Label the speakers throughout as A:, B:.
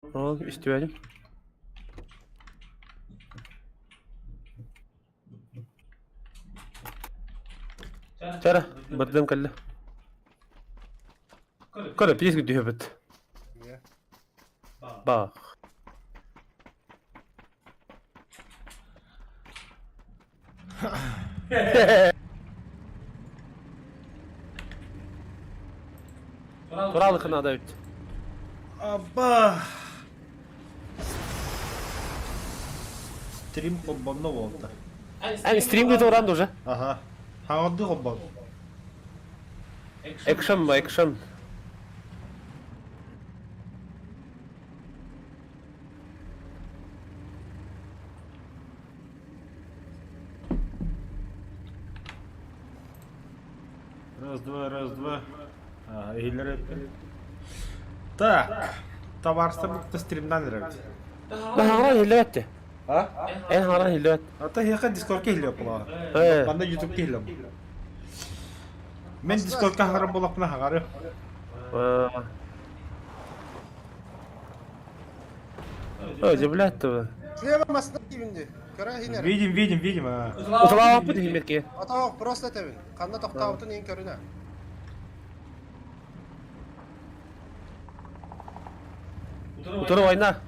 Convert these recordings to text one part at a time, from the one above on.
A: Ол истибэтим. Чара, бардым кэллэ. Көрө, пиис түһэбит. Бах. Туралы ханада эбит.
B: Абба! Стрим холбонно буолта.
A: Эн стрим гыта уже.
B: Аха. Хаҥырды холбон.
A: Экшен ба, экшен.
B: Раз, два, раз, два. А, иһиллэр эппин. Так, табаарыстар букта стримнан эрэбит.
A: Хаҥаран иһиллибэт
B: А?
A: Эн хаҥаран иһиллибэт.
B: Ата иһиэхэ Дискордка иһиллиэ буолаҕа.
A: Э.
B: Манна Ютубка иһиллиэ. Мен Дискордка хаҥарар буоллахпына хаҥарыам.
A: Ой, земля-то.
C: Слева масына киибинди. Көрө иһинер.
B: Видим, видим, видим. а.
A: Уталааппыт иһиммит
C: Ото просто этэбин. Ханна тохтообутун иин көрүнэ.
A: Утары война.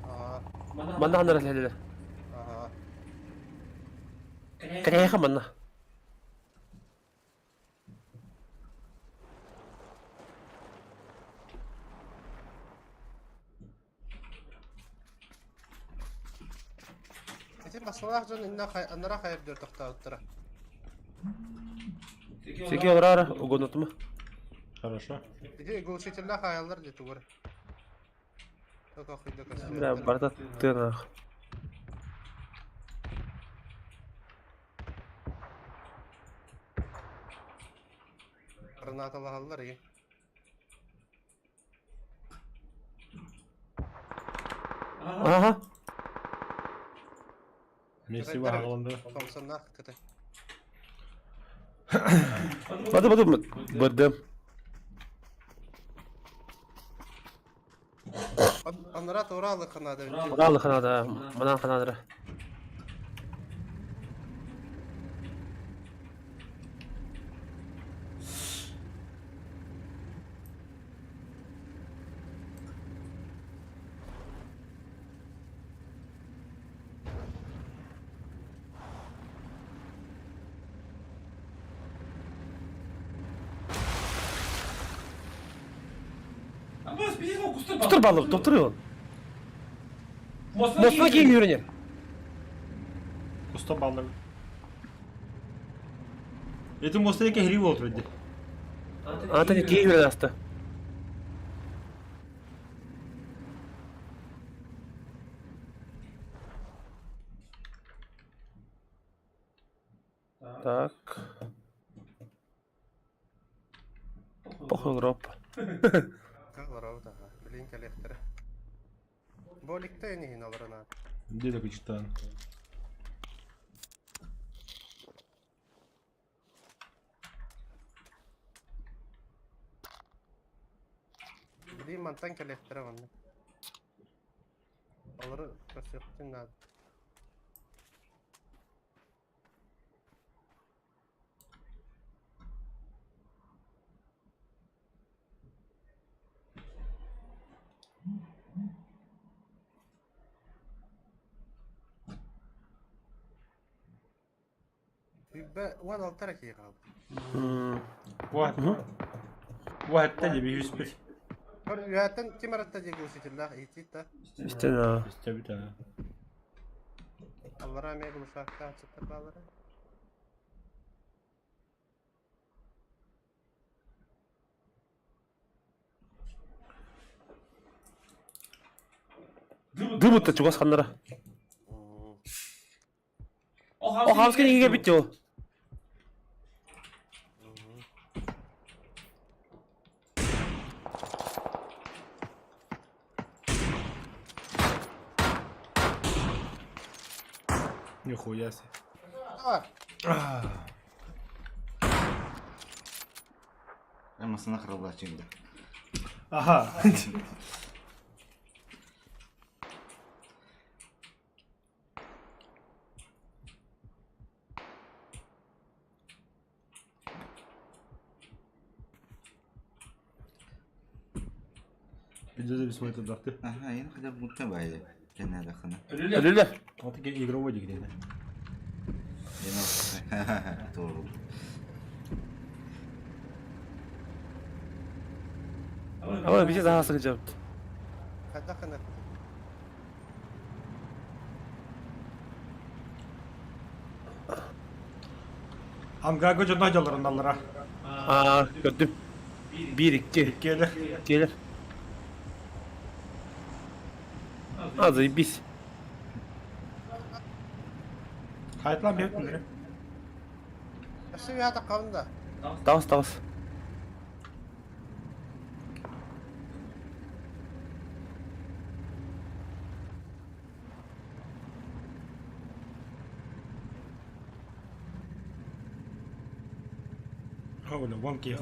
C: Ага.
A: Манна ханнара лэлэлэр.
C: Ага.
A: Кэтэһиэхэ манна.
C: Ити масалаах дьон инна аннара хайыр тохтообуттара.
A: Сики олорор угунутума.
B: Хорошо.
C: Ити глушителлээх аайаллар дии тугур.
A: Бля, барыта тыанаах.
C: Гранаталаһаллар и.
A: Аха.
B: Месси баһаҕаланды.
C: Томсоннаах кытай.
A: Бады бады бырдым.
C: Анара тууралы ханада.
A: Уралы ханада, манан ханадыра. Кустар баллы, доктор ол. Москва киин үйренер.
B: Куста баллы. Эти мосты кehri болду ди.
A: Ата киин үйрен асты. Так. Похуй гроб.
C: Каларабыт аха. Билин кэлиэхтэрэ. Боликта иниһин олорона.
B: Где кычтан?
C: Билин мантан кэлиэхтэрэ манна. Олору көрсүөхтүн наада. Сүүрбэ уон алта эрэ киһи хаалбыт.
B: واحد واحد تاني بيسبت
C: Үөһэттэн ким аратта диэки уситиллаах иитиит да.
A: Истина.
B: Истэбит
C: Аллара эмиэ глушактаах сыттар бааллара.
A: Дыбытта чугас ханнара. О, хаус кинигэ бит ол.
B: Нихуя себе.
C: Давай.
D: Масына храбла чигде.
B: Аха. Видеозапись смотрит завтра.
D: Ага, я хотя бы мутный байли. Кеннелахана.
A: Өлүлэр.
B: Вот такие игровой дигнеде.
D: Тоже.
A: Ama bir şey daha sıkacağım.
C: Хайдах гына?
B: Амгаго дьонно дьалларыналлара.
A: Aa gördüm. 1 2
B: Иккиэлэр.
A: gelir. Azı biz.
B: Хайтлан бэт
C: Өссө үһэ таххабын да.
A: Tavas tavas.
B: Холя, вон киһи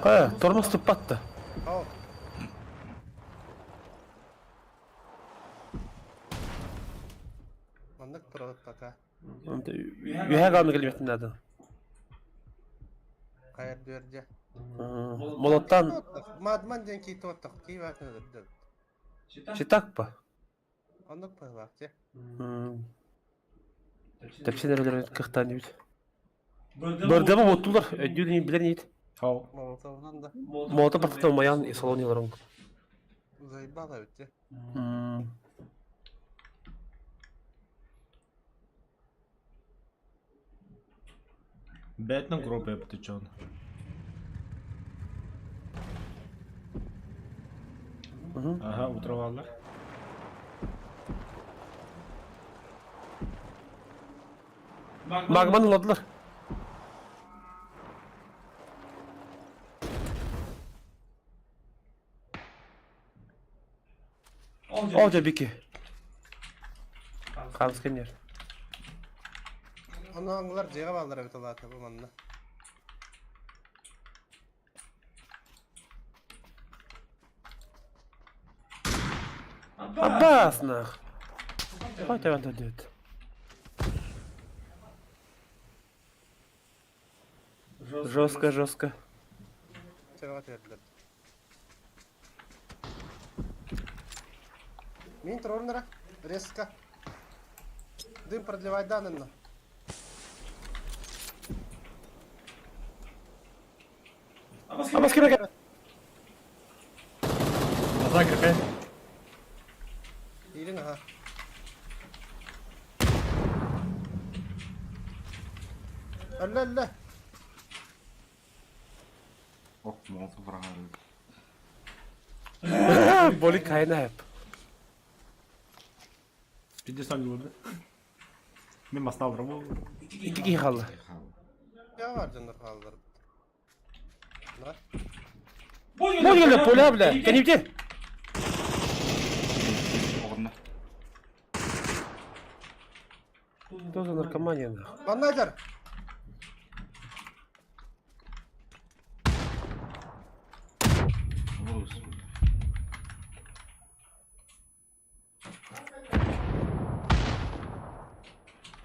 A: Ha, тормоз туппатты.
C: Оо. Маннык турабыт пока.
A: Үһэ гааны келбеттин дады.
C: Хайыр дүөрдэ.
A: Молоттан
C: Мадман диэн кии туоттах кии баатын өлөрдө.
A: читак па.
C: Оннук быһылаах дьэ.
A: Тепсин эрелер кыхтан дибит. Бөрдеме оттулар, өйдүүн билер нит.
B: Хау.
C: Молотовунан да.
A: Молото партата маян салон яларың.
C: Заебало эбит дьэ.
B: Бэтнен группа птичон. Ага, утро валлар.
A: Магман уладылар. Ол жабики. Хамс кемнер.
C: Ону аңылар дьиэҕэ бааллар эбит улаата бу манна.
A: Аббас нах. Хой таван төдөт. Жестко, жестко.
C: Төбөҕө түһэрдилэр. Мин турорунара. Резко. Дым продлевай данын.
A: Аббас кемеге.
B: Назад кірпе.
C: Иилин аха. Өллө өллө.
D: Ох, молотов врага.
A: Боли кайна хеп.
B: 50 минут. Мен масна алдырам.
A: Ики ки халды.
C: Дьиэҕэ баар дьоннор хааллар. На.
A: Бол келе поля бля. Кенипте.
D: Оғына.
A: Тоже наркомания нах.
C: Манна дьар.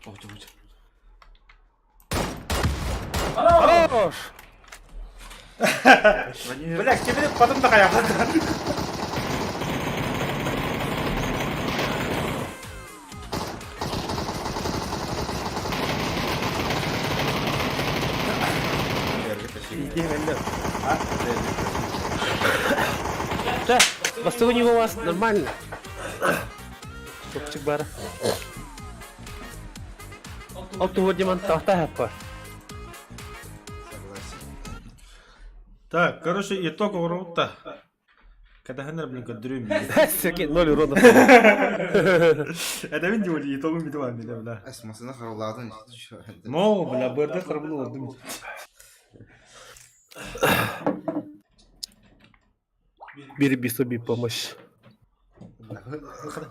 D: Ох, ох.
A: Хорош.
B: Бля, кемере потом да кая.
A: Да, бастыгы у вас нормально. Топчик бара. Ол туһу диман тахта хаппа.
D: Согласен.
B: Так, короче, итог урута. Когда хенер, блин, көдүрүм.
A: Секе ноль урона.
B: Это мен диоли итогун битеп алам бля.
D: Әс, масына қарауладың.
B: Но, бля, бырды кырбыл болдум.
A: Бир бисоби помощь.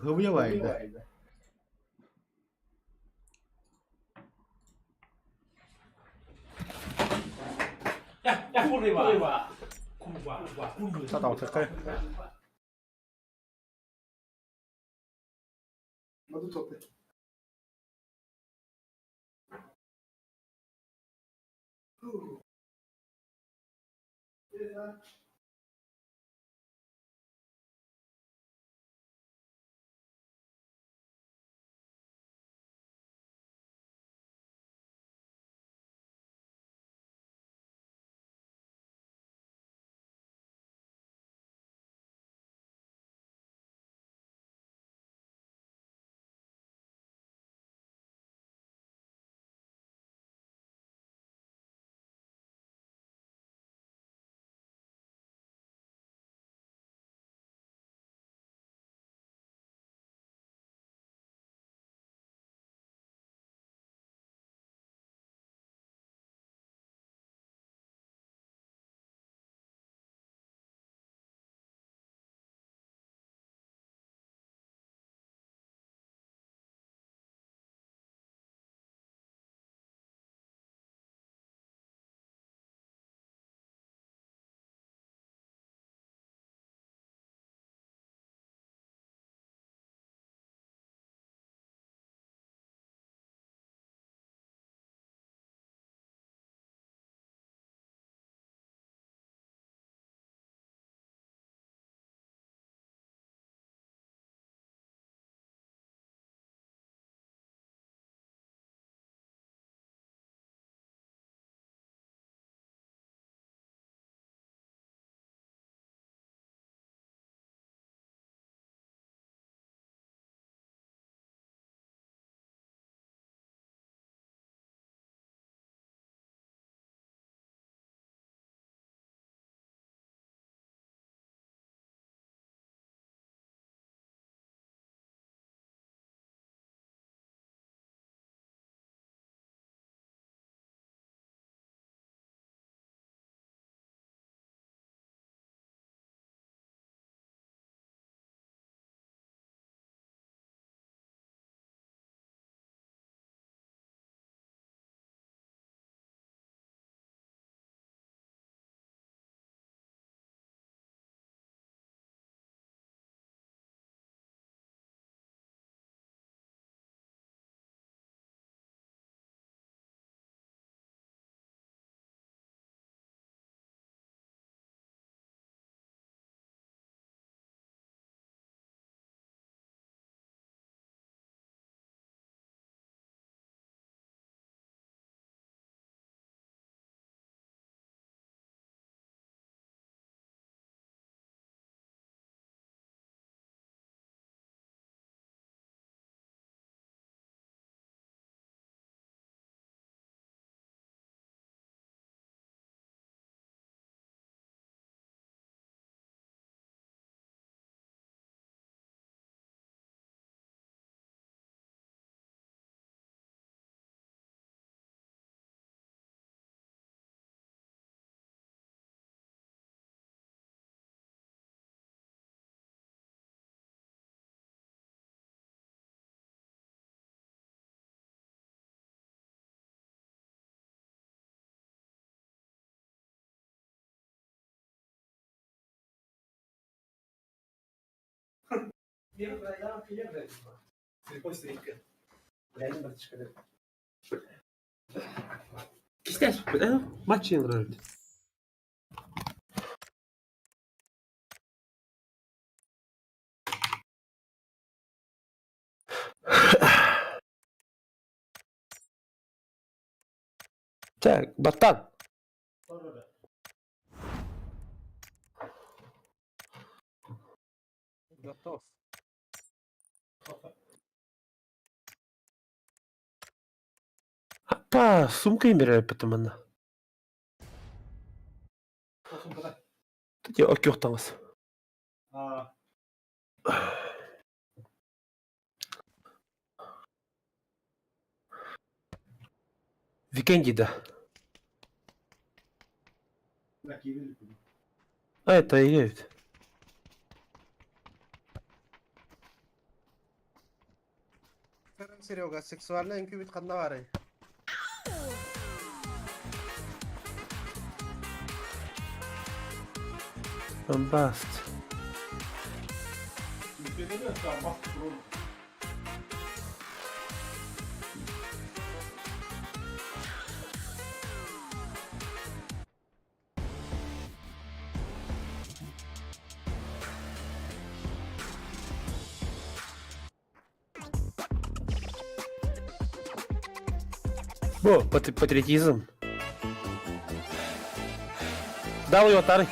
B: Хыбыя да. Та-та,
A: Чэ, баттан.
C: Готов.
A: Апа, сумка имбирээппитим манна. Тете оккиохтаҥас. Викенди да. А это и есть.
C: Серега, сексуальнай үҥкүүбүт ханна баарый?
A: Бомбаст. Бу патриотизм. Дал его тары.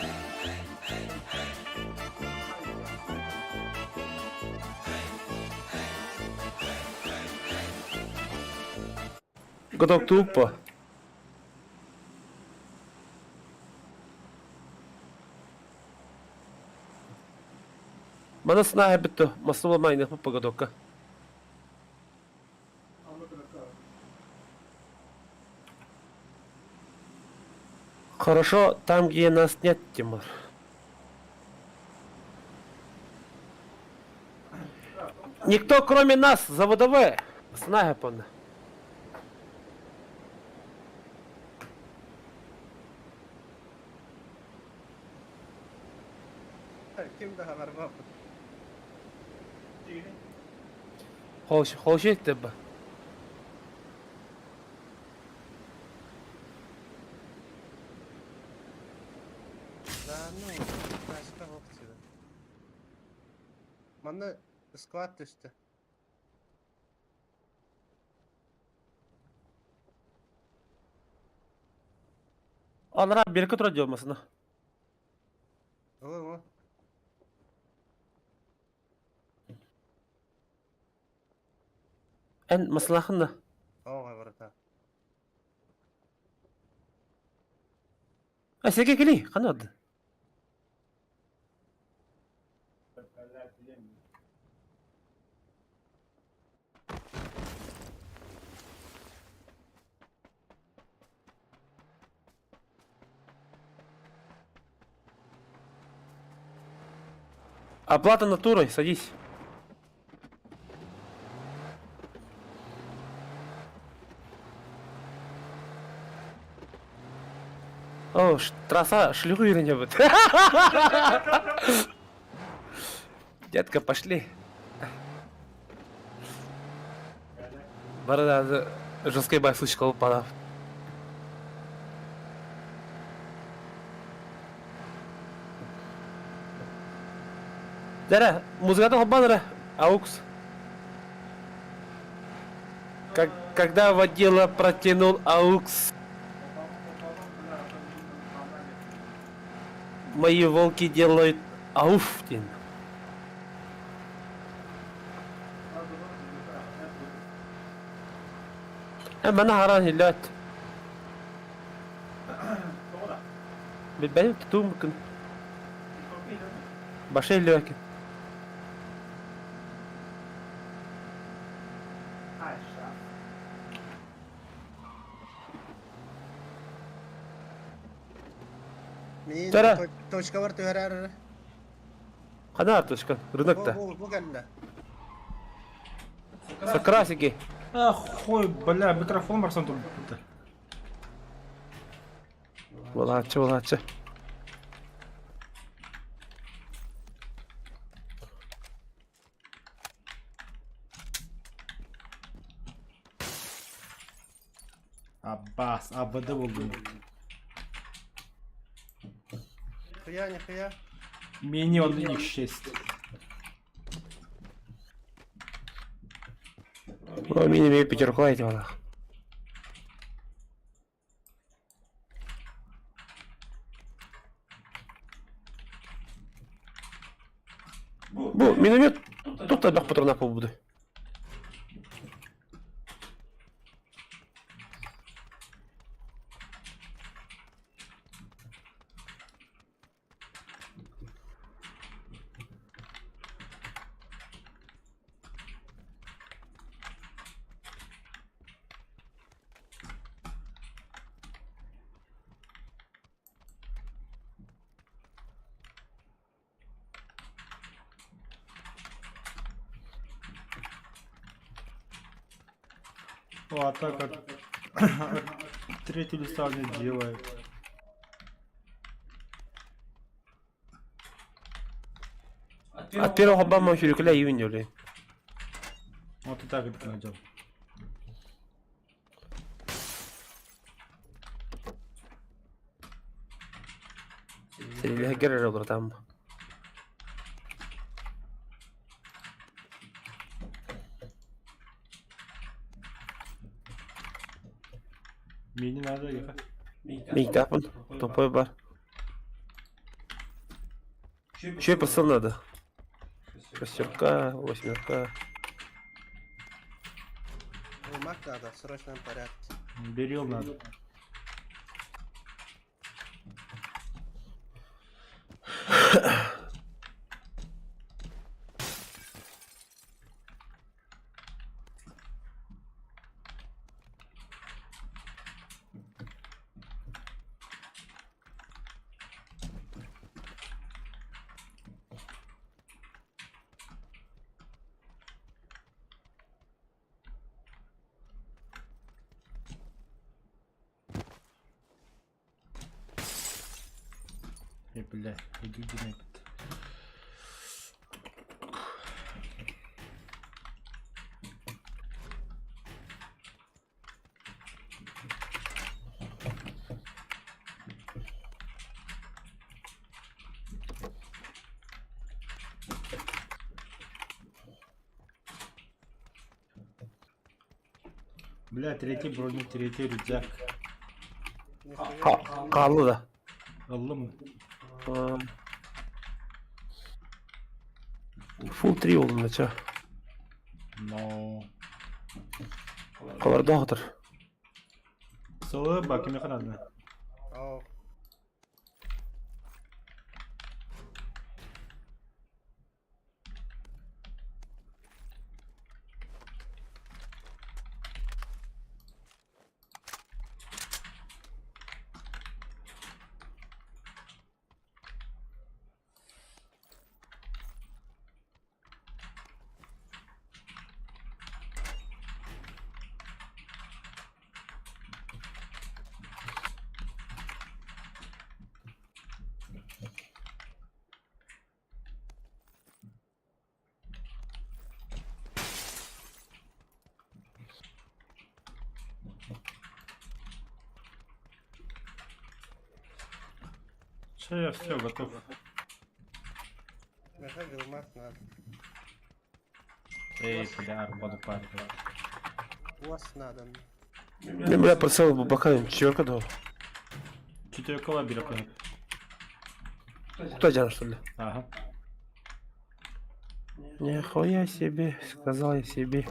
A: Готов тупо. Маны снаһа бүтті. Масыла майнах погодокка. Хорошо там, где нас нет, Тимур. Никто, кроме нас, заводовые. Снайпон.
C: Ким да барбаппыт.
A: Хош, хош етті бі.
C: Да ну, тачка охтида. Манна склад түстэ.
A: Анара берки турар диолмасына.
C: Ылы ылы.
A: Эн маслахын да.
C: Оҕо барыта.
A: А секе кели, қаны ады? Оплата натурой, садись. О, трасса шлюху не будет. Детка, пошли. Борода жесткой байфучка упала. Дара, музыкатын холбанара, аукс. Как, когда водила протянул аукс. Мои волки делают ауф, дин. Әмәне харан хилләт. Бәйм туту мөмкин. Башы хилләк.
C: Мин
A: Тара.
C: точкабар түһэрэр.
A: Кана артышка, рынокта.
C: Бу бу кэллэ.
A: Сакрасики.
B: Ах, хуй, бля, микрофон барсан тут.
A: Волачы, волачы.
B: Аббас, АБД булдум.
C: Хуя, нихуя.
B: Мини он X6.
A: О, мини ми пятерку эти валах. Бу миномет тут табак патронах буду.
B: О, а так как третью листа не делает.
A: От первого бама фюрикля и юнили.
B: Вот и так это найдем.
A: Сергей там.
B: Мини надо ехать.
A: Мииктаахпын. Тупой бар. Еще и посыл надо. Шестерка, восьмерка.
C: Мак надо в срочном порядке.
B: Берил надо. Э, бля, иди иди Бля, третий броня, третий рюкзак.
A: Хаалла да?
B: Ыллым.
A: Full 3 буоллум да чэ.
B: Но.
A: Холордоох отор.
B: Сылы ба кимиэхэ надо?
C: Оо.
B: Че, я все, готов.
C: Меха вилмак надо.
B: Эй, бля, арбаду парень.
C: Уаз надо.
A: Мин бля прицел бакаем четверка доо.
B: Четверкала берет.
A: Куда дьяна что ли?
B: Ага.
A: Нихуя себе, сказал я себе.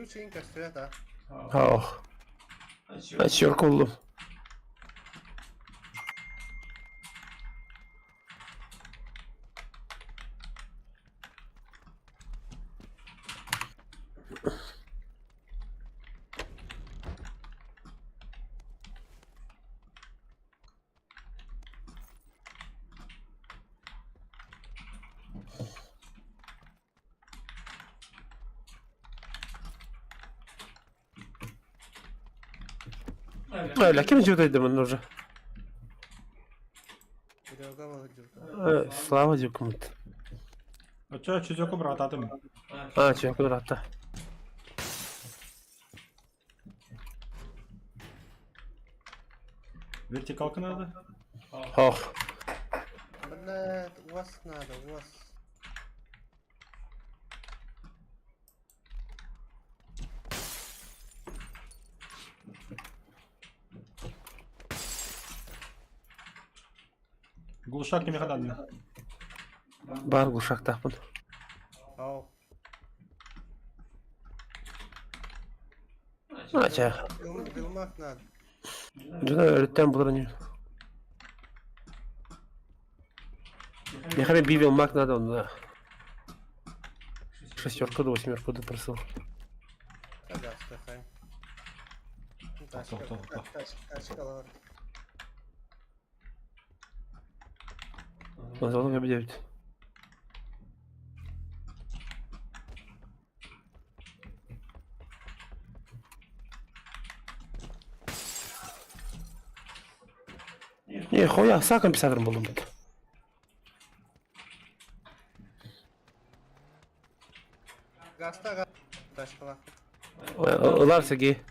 C: Ключенько света.
A: Ох. А четверка буллум. Бля, ким дьютай да уже?
C: Серега молодец.
A: Слава дюкмут.
B: А че, чүзөкө брататым.
A: А, четверка дурата.
B: Вертикалка надо?
A: Ох.
C: Бля, уаз надо, уаз.
B: Глушак кимиэхэ надо.
A: Бар глушактаахпын.
C: Ау.
A: А, чэ.
C: Вилмак надо.
A: Дьоно өрүттэн булар ини. Миэхэ бивил мак надо онно. Шестерку да восьмерку да просил.
C: Пожалуйста, хай. Тачка,
B: Тоқ, тоқ, тоқ.
C: тачка, тачка, лор.
A: Назвал 9. Не, хуя, саа компенсатором буллум бит.
C: Гаста, газ. Тачкала.
A: Ылар Сергей.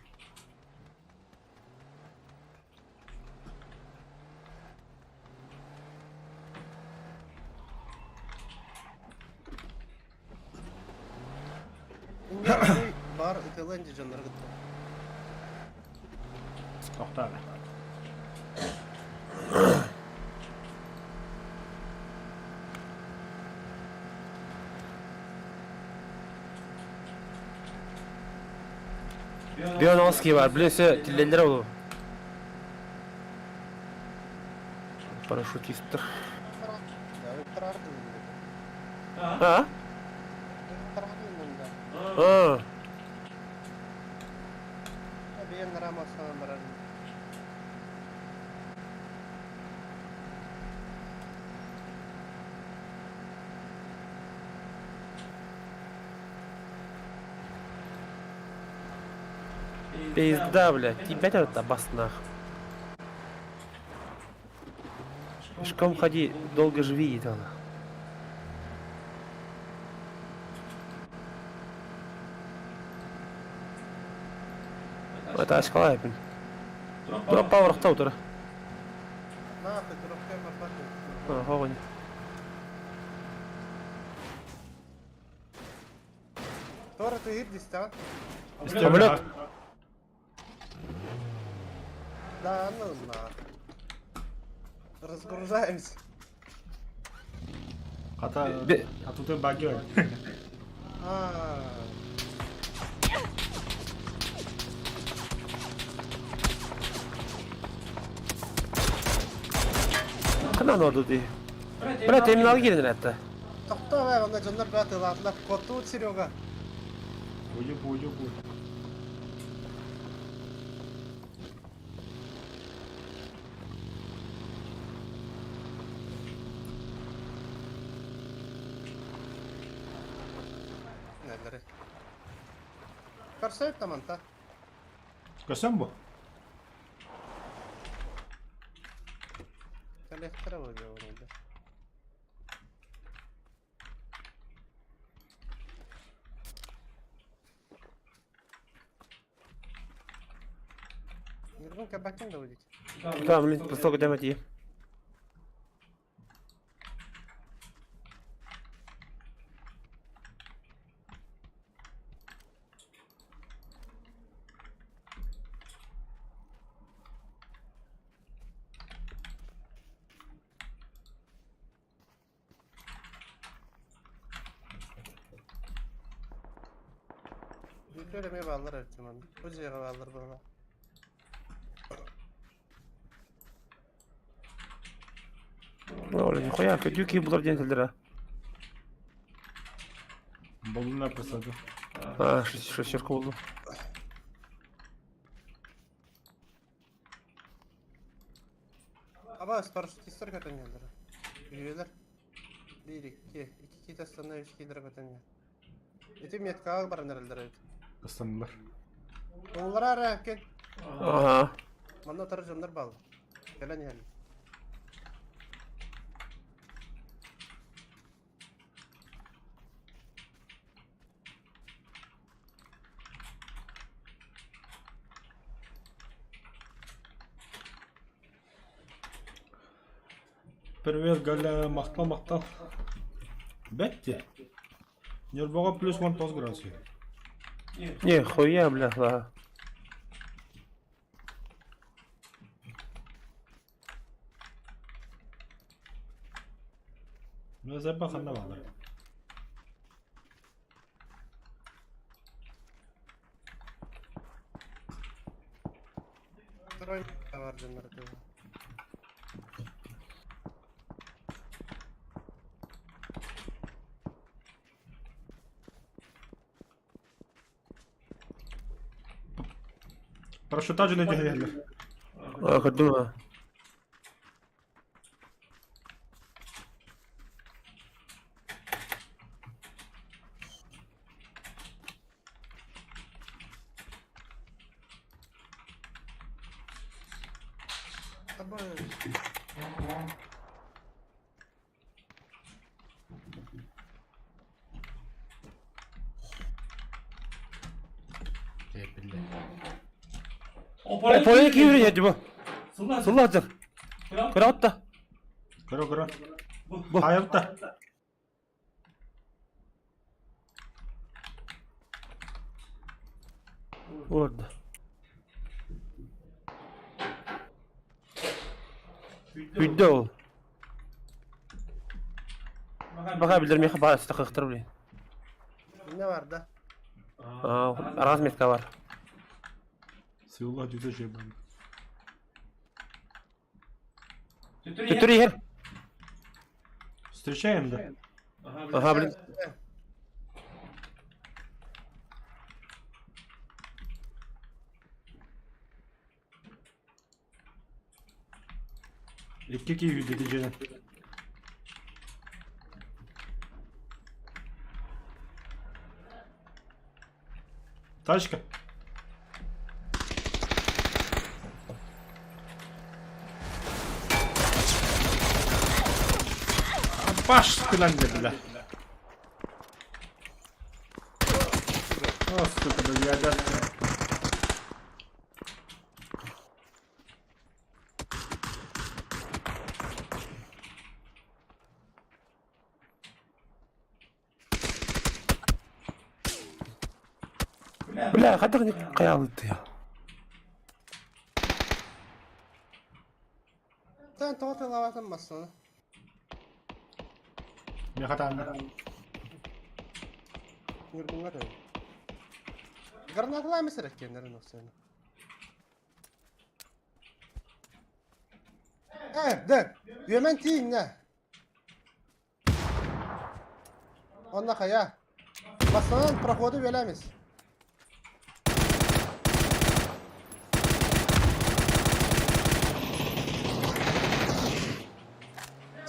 C: Бар ытылан дьоннор кытта.
B: Тохтоон.
A: Бионовский бар, билесе тиллеллер ол. Парашютисттар. А? А. Пизда, блядь, тебя тут обоснах. Пешком ходи, долго живи, ебана. Это ашкалай, блин. Дроп пауэр утара. Хоҕун.
C: Тора ты дистан.
A: Самолет.
C: Да, ну на. Разгружаемся.
B: Хата, а тут и баги.
C: А.
A: Ханан орду дии. Бля, терминал киирэн этэ.
C: Тохтоо бай, онно дьоннор баа тылаатылар. Куоттубут Серега.
B: Буйу, буйу, буй.
C: Нэллэри. Көрсөйүп таманта.
B: Көсөн бу?
C: Кэлиэхтэрэ буолуо онно. Ньургун кэбэккин да будет.
A: Да, блин, высокий дэмэт
C: Бүкүл эмиэ бааллар эбит манна. Бу дьиэҕэ бааллар буолла.
A: Оля, нихуя, көдүү киһи булар диэн кэллэр а.
B: Болуна посаду.
A: А, шестерка булду.
C: Аба парашютистар көтөн кэллэр. Үһүөлэр. Биир, икки, икки киһи тастанна, үс киһи көтөн Ити меткаҕа баран эрэллэр эбит.
B: Ыстаннылар.
C: Оҕолоро эрэ кэл.
A: Ага.
C: Манна утары дьоннор бааллар. Кэлэн иһэллэр.
B: Привет, Галя, махтал, махтал. Бетти. Ньурбаҕа плюс 19 градус.
A: Нихуя, бля, ла.
B: Ну, запах ханна баалар.
C: Второй бар дьоннор этэ.
B: Парашюта дьоно түһэллэр.
A: А, көрдүм а.
C: Аба
A: О, киирэн иһэр бу. Сыллаатыр. Көрөҕүт да.
B: Көрө көрө.
A: Бу.
B: Хайалта.
A: Олордо. Үйдө ол. Баха билэр миэхэ баар ыстакыахтар блин.
C: Инне бар да.
A: Араас метка бар.
B: Сыла дюда жебан.
A: Төттөрү иһэр.
B: Встречаем, да?
A: Ага, блин.
B: Икки киһи dedi дьэ. Тачка. Баш гынан dediler. О, сука, да я да.
A: Бля, хайдах хайаалыт я.
C: Sen тоҕо тыллаабатын массаны.
B: Миэхэ таанна.
C: Ньургуҥҥа төбө. Гранаталаан сэрэ киэннэрин охсуону. Э, да, үөмэн тииҥнэ. Онно хайа. Бастанан проходу үөлэмис.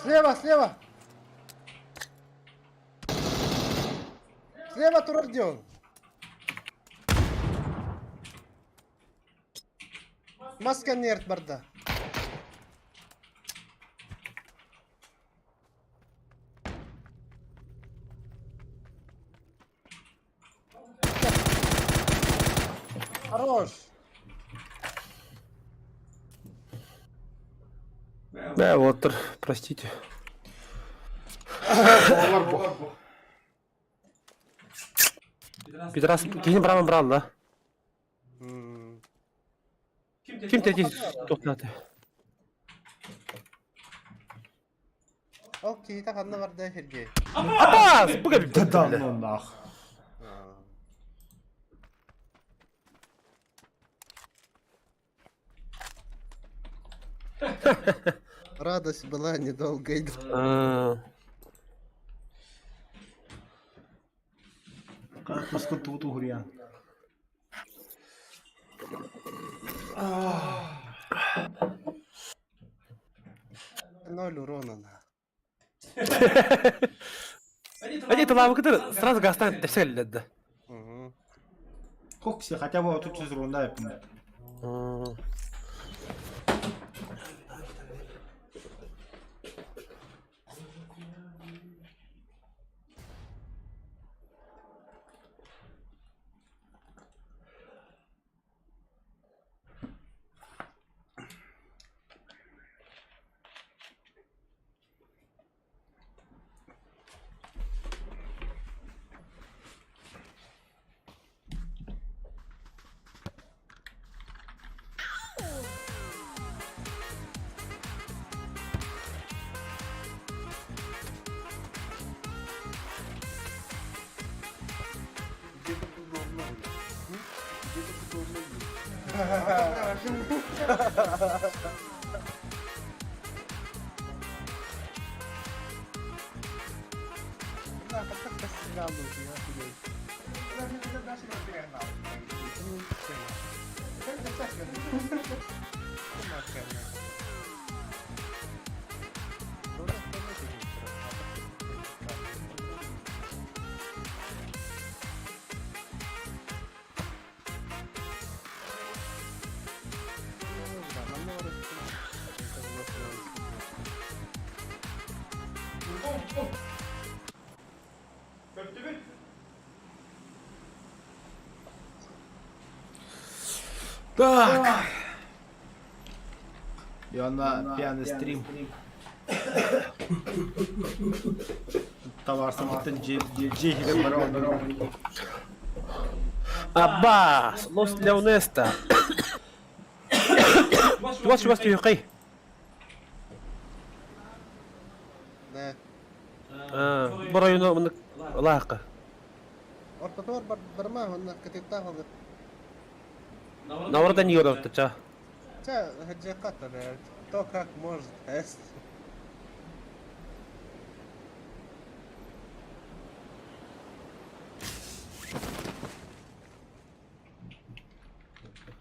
C: Слева, слева! Слева турар дион. Мас кэнниэрт барда. Хорош!
A: Да, вот, простите. Пидорас, киһини браво брал, да? Ким тетис тохтааты?
C: Ол киһитэ ханна барда Сергей?
A: Апас! Буга
B: Да да ну нах.
C: Радость была недолгой.
B: Каскын тугу туһуруйан.
C: Ноль урона на.
A: Они тылаабыкытыр сразу газтан тэпсэллэр да.
C: Угу.
B: Кокси хотя бы отут жүз урунда эппин. Так. И она пьяный стрим. Товар самотын же
A: Аббас, Лос Леонеста. Чугас-чугас түһүөххэй.
C: Да.
A: Боройуну мынык ылаахха.
C: Ортотугар бардарма, онно кытыктаах олор.
A: Наворда не оротто ча.
C: Ча, хаджаката, кто как может, эс.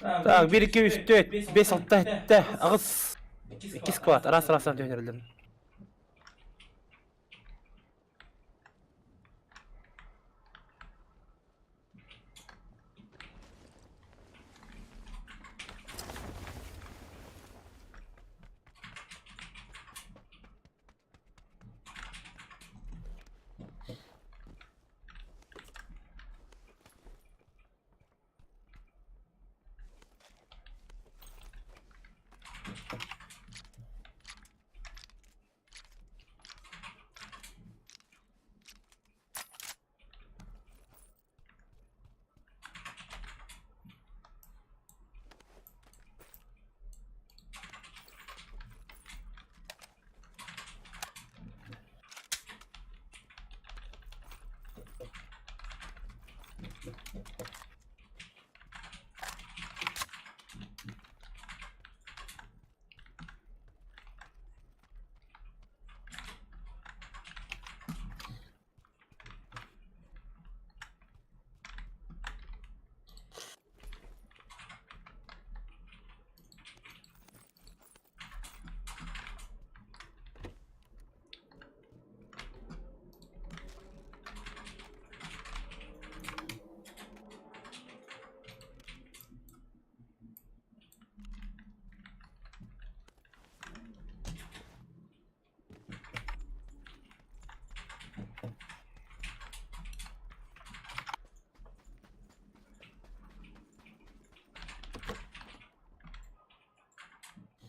A: Так, 1, 2, 3, 4, 5, 6, 7, 8. Икки склад, раз-раз түһэнэрилэр.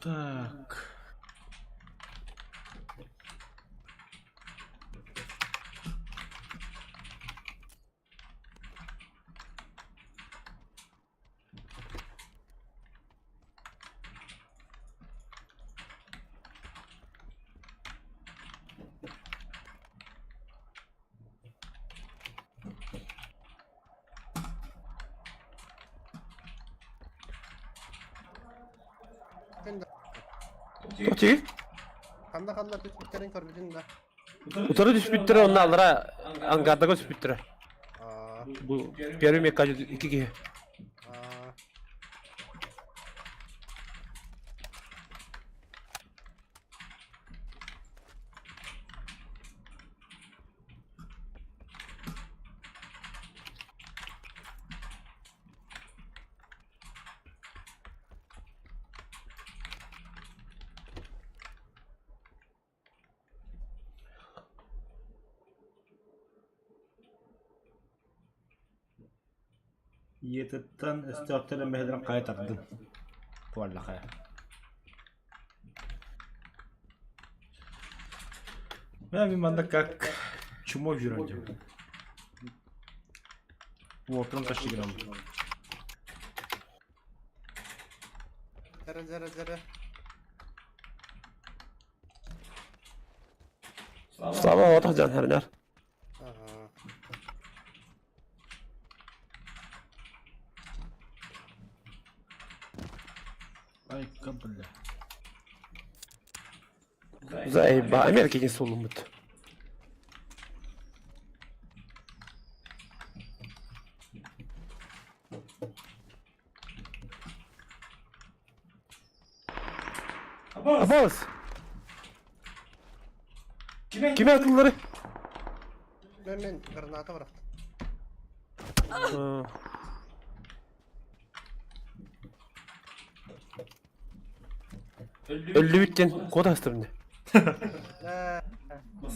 B: Так.
A: Тохтуу.
C: Ханна ханна түспүттэрин көрбүтүн да.
A: Утары түспүттэрэ онно аллара ангардарга түспүттэрэ. Бу первый мекка икки киһи.
B: Ийэтиттэн өстөөхтөр эмэһэлэрин хайа тардын туоллахая Мин манна как чмо жүрөн дьон. Уотун тащигынан.
C: Дьэрэ дьэрэ дьэрэ.
A: Слава отох дьон хэрнэр.
C: Ага.
B: Айка бля.
A: Заеба, Америка не сулумут. Абаас! Кими атыллары?
C: Мен мен граната бырахтым.
A: Өллүбүт диэн куота астым дии.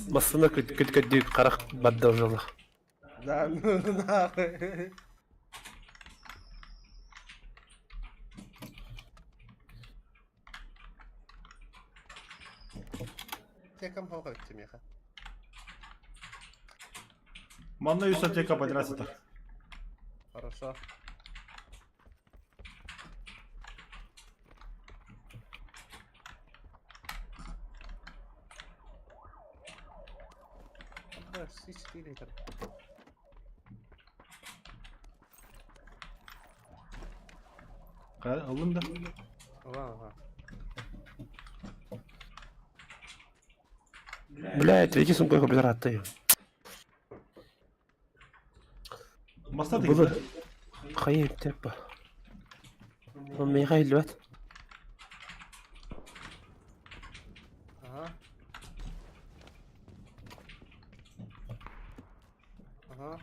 A: Массыына күт-күт харах барда ужалах.
C: Да, ну нахуй. Текам хоға өтті меха.
B: Манна үс аптека подряд сытар.
C: Хорошо. С4 литр.
B: Ыллым да.
C: Ага, ага.
A: Бля, третий сумка компьютер атты.
B: Маста
A: Было.
B: дигин.
A: Хайы теппа. Он меха илбэт.
C: Ага. Ага.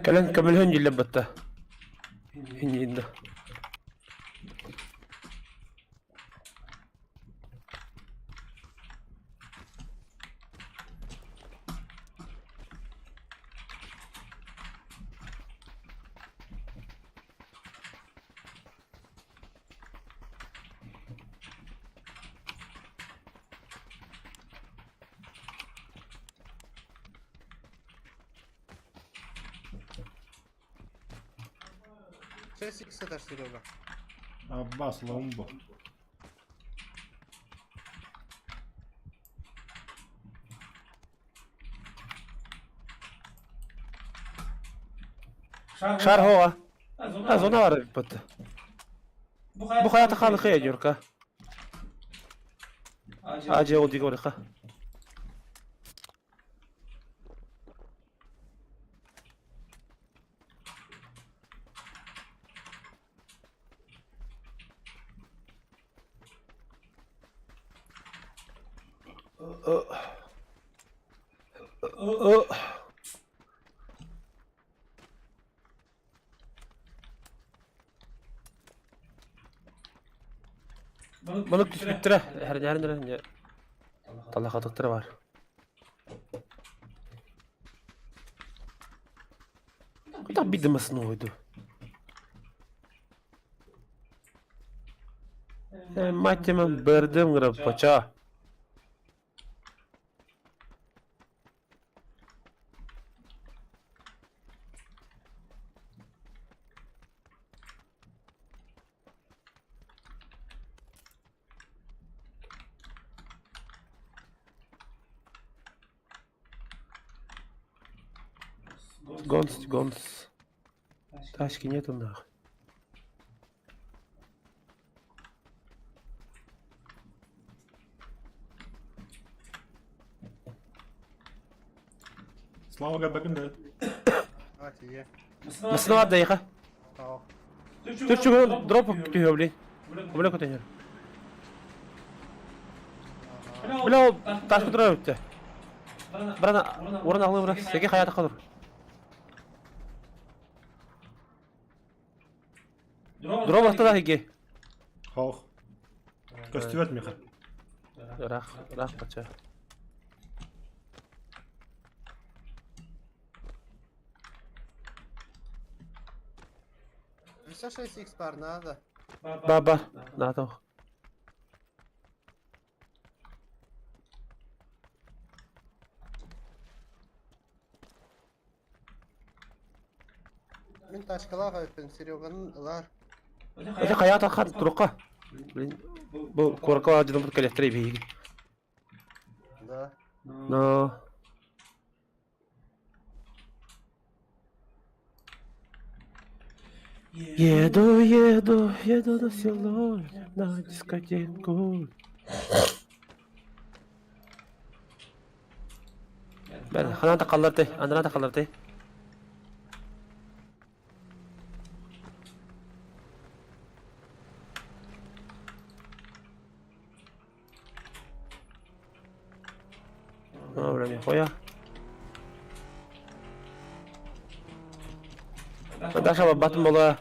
A: Кэлэн көмөлөһөн дьиллэр батта. Иннинэ.
C: Шесть икс этаж, Серега.
B: Аббас ломбо.
A: Шар хоа. А зона бар бит. Бу хаята халы Юрка. Ажы ол диге орыха. Балык түспүттэрэ, эрнээрин талахатыктара бар. Куда бидемасын ойду? Мать мен бердим грапача. Гонс, гонс. Тачки нету нахуй.
B: Слава габагында.
C: А, тие.
A: Масына дайха.
C: Тау.
A: Түр дроп түһө блин. Бля көтөнөр. Бля, ол ташкы тура өттө. Брана, орын алып бра. Сеге хаята калыр. Дроп астада хиге.
B: Хох. Көстүбэт миха.
A: Рах, рах пача.
C: Еще 6 икс бар, надо.
A: Баба, надо.
C: Мин тачкалаах эппин, Сереганын ылар.
A: Это хаята хан турукка. Блин, бу куоракка ажыдан бут келестире биги.
C: Да.
A: Но Еду, еду, еду на село, на дискотеку. Бәр, ханан та қалдырды, андран та қалдырды. А, бля, нихуя. Даша батын бола.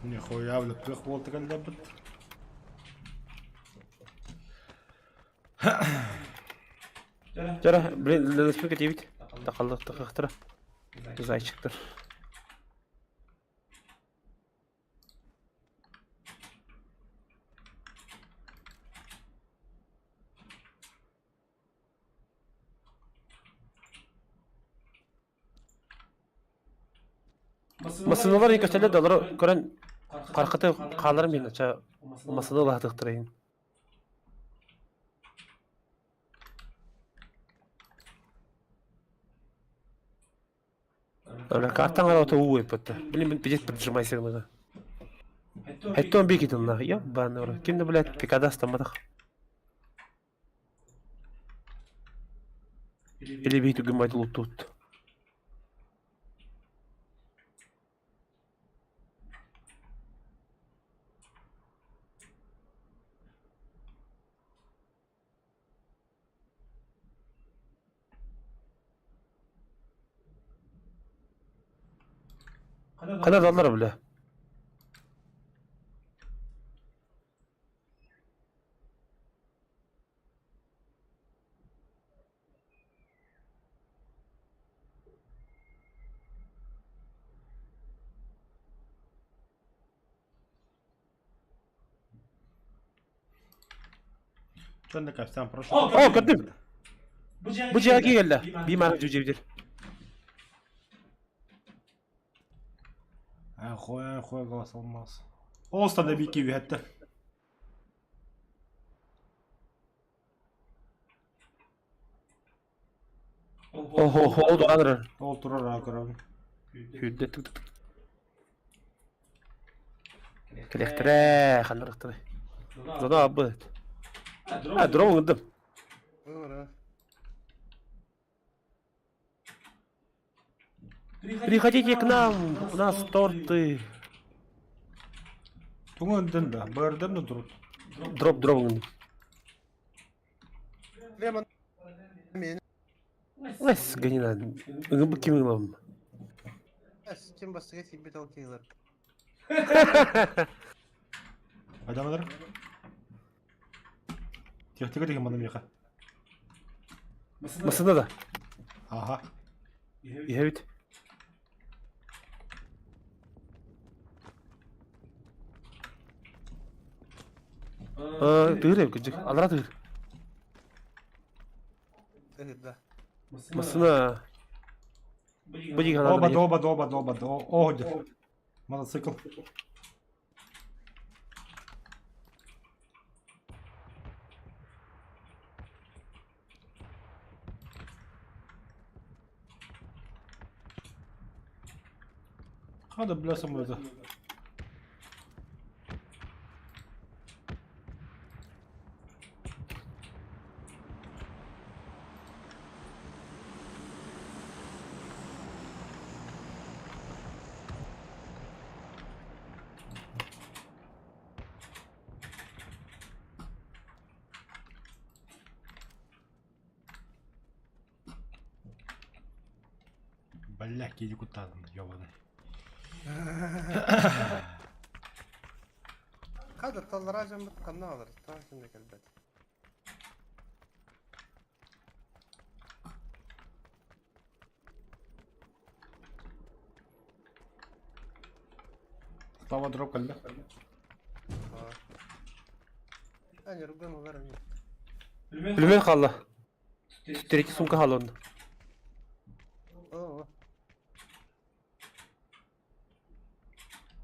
B: Нихуя, бля, пых болты каллабыт.
A: Жара, блин, леспик девять. Тақалды тақақтыра. Зайчиктер. Масыналар екі өстелі доллар көрін. Харкыты хааларым иһин ача масыны ылаһытыахтара иһин. Бля, картаң арата уу ыппытта. Блин, пиздец поджимайся гыныга. Хэттон бикитин нах, ёбаный в рот. Ким да, блядь, пикада астамматах. Или бии түгүн байд луттуут. Хана даллар бля.
B: Чон да капитан прошу.
A: О, көрдүм. Бу дьиэҕэ кэллэ. Бии мааны дьүдьэбитир.
B: А хуя хуя голос алмаз. Ол стада бики үһәттер.
A: Охо, ол тураныр.
B: Ол турар аа көрөбүн.
A: Сүүрдэ тык тык. Кэлиэхтэрэ, ханнарыхтарай. Зона абыт. А, дрон ыҥырдым.
C: Ыҥыра.
A: Приходите к нам, у нас торты.
B: Тугу ындын да, бырдым да турут.
A: Дроп дроп ыҥырдым.
C: Лемон миэнэ
A: Лес, ганина. Ыҥырбыт ким ыҥырабын?
C: ким бастыга тиийбит ол киһилэр.
B: Адамалар. Тихо тихо маны миэхэ.
A: Масына да.
B: Аха.
A: Иһэбит. Тыыр эбит кырдьык. Алара тыыр.
C: Ыһырда.
A: Масына. Бу дии
B: Оба, оба, оба, оба, оба, Мотоцикл. Хада, бля, самолета. Бля, киһи куттаатым, ёбаный.
C: Хада таллара дьоммут ханна олор? Таах ким да кэлбэт.
B: Слава дроп кэллэ.
C: Аа. Ньургун ылар эмиэ.
A: Пулемет хаалла. Третий сумка хаалла онно.
C: Оо.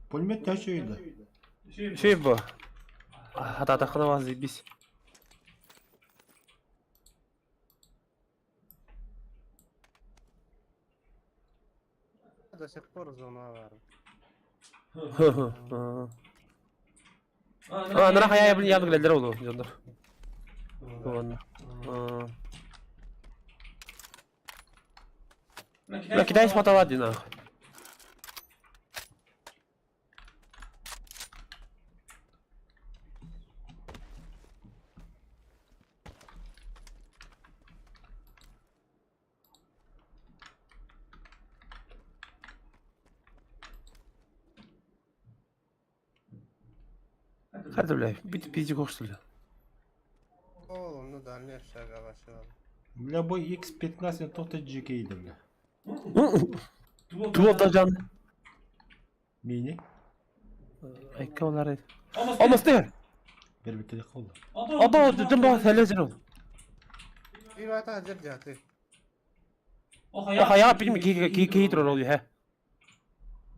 B: Пулемет төһө үчүгэй да?
A: Үчүгэй бу. Хатаатаххына вас заебись.
C: До сих пор зона баар.
A: А, нара хайа блин явно глядер ол дьоннор. Ладно. Бля, китай смотала дии нахуй. Хата, бля, бит пиздюков, что ли?
C: Ол онно дальний общага башылар.
B: Бля, бу X15 тоқта GK бля.
A: Туох жан.
B: Мини.
A: Айка олар. Алмасты.
B: Бербекке қалды.
A: Ото дым ба сәле ол.
C: Ивата жер жаты.
A: О хая пим ки ки ки турар ол хэ.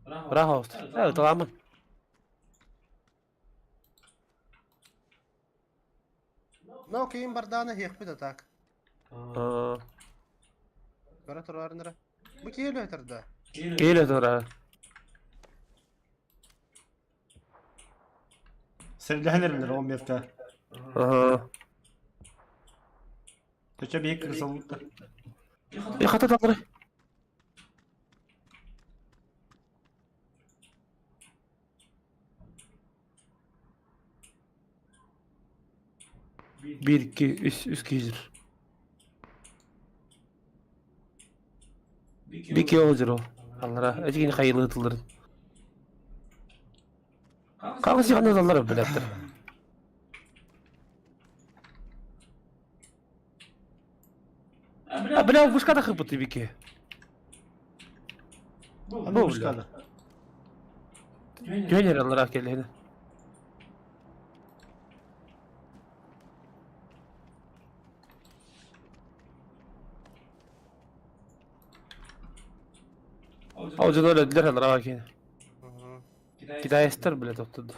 A: Рахост. Э таламын.
C: Но киин бардаана иһиэхпит а так.
A: Аа.
C: Бара тураарынара. Бу киһи өлөтөр да.
A: Киэлэ тура.
B: Сэргэһэн эрэллэр ол место.
A: Аха.
B: Төчө биһик кырсалбыттар.
A: Э хата талары. Биир, икки, үс, үс киһи дьир. Биир киһи ол дьир ол. Аллара, эти хайылыы тылларын. Хаҕыс сиҕанна таллар билэттэр. А, бля, вышка да хыпыты бики.
B: Бу вышкада.
A: Түөнер аллара келлehine. Ол дьоно өлөдүлэр аллара киин. Китайстар бля тоқтуду.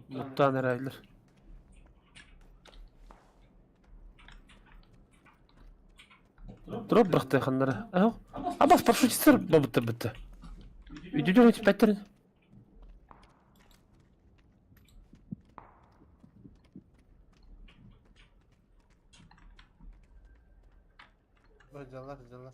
A: Муттаан эрэллэр. Дроп бырахты ханнара. Абас парашютистер бабыттар бытты. Үйдүдүр өтүппэттерин.
C: Дьаллар, дьаллар.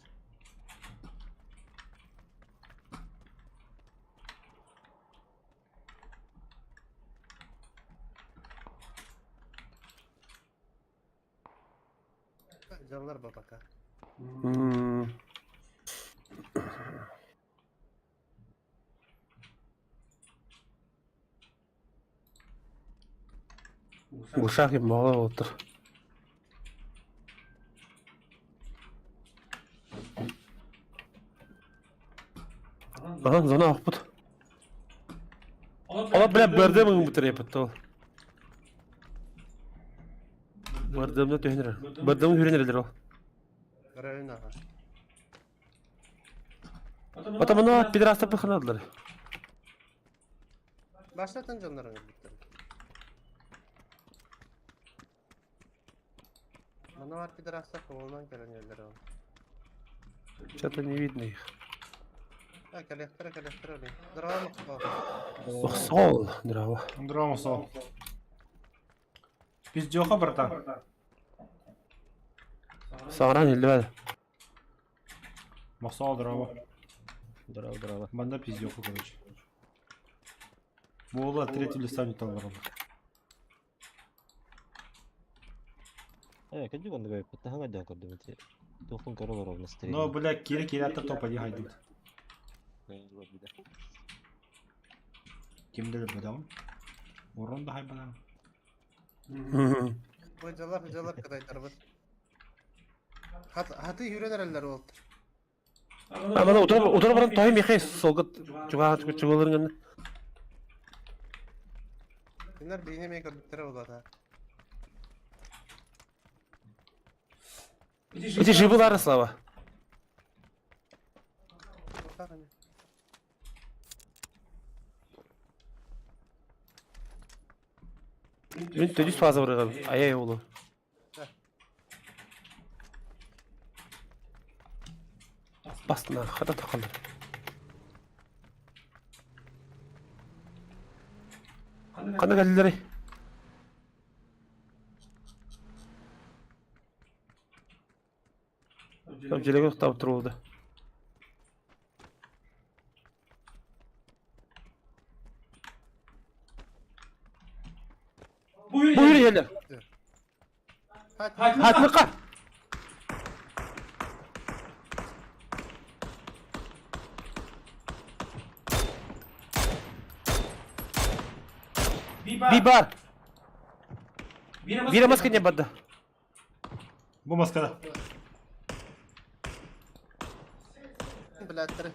C: Дьаллар ба пока.
A: Ушах и мало отыр. Аха, зона охпут. Ола, бля, бөрдем ыңбытыр епетті ол. Бөрдемді түйінір. Бөрдем хүренер ол.
C: Район аға.
A: Потом оно пидораста пыханадылар.
C: Баштатын дьоннор өлбүттэр. Манна бар пидорастар қолынан кэлэн иһэллэр ол.
A: Что-то не видно их.
C: А, кэлиэхтэрэ, кэлиэхтэрэ блин. Здорово, Мохсоҕол.
A: Мохсоҕол, здорово.
B: Здорово, Мохсоҕол. Пиздёха, братан.
A: Саҕаран иһиллибэт.
B: Мохсоҕол, здорово.
E: Здорово, здорово.
B: Манна пиздёха, короче. Буола третий листа не талбарал.
E: Э, кадик он говорит, паттаһаҥа дьон көрдүм ити. Туохпун көрө олоробун
B: Но, бля, кире кире аттар топа не хайдут. Ким да бадам? Урон да хай бадам.
C: Бу дьалар, дьалар кытайтарбыт. Хаты хүрэн эрэллэр уолтар.
A: Амана утары утары баран тоһой михай солгат чугаа чугалырыҥын.
C: Кинилэр биһини эмиэ көрбүттэрэ буолуо
A: Эти жибылары слава. Мин төдүс фаза барыгам. Аяй оğlu. Бастына хата тахалар. Ханна кэллилэрий? Дьилэгэ тохтообут туруолда. Бу иһэллэр. Хатныка! Би бар! Биир маска не барда.
B: Бу маскада.
C: Билээттери.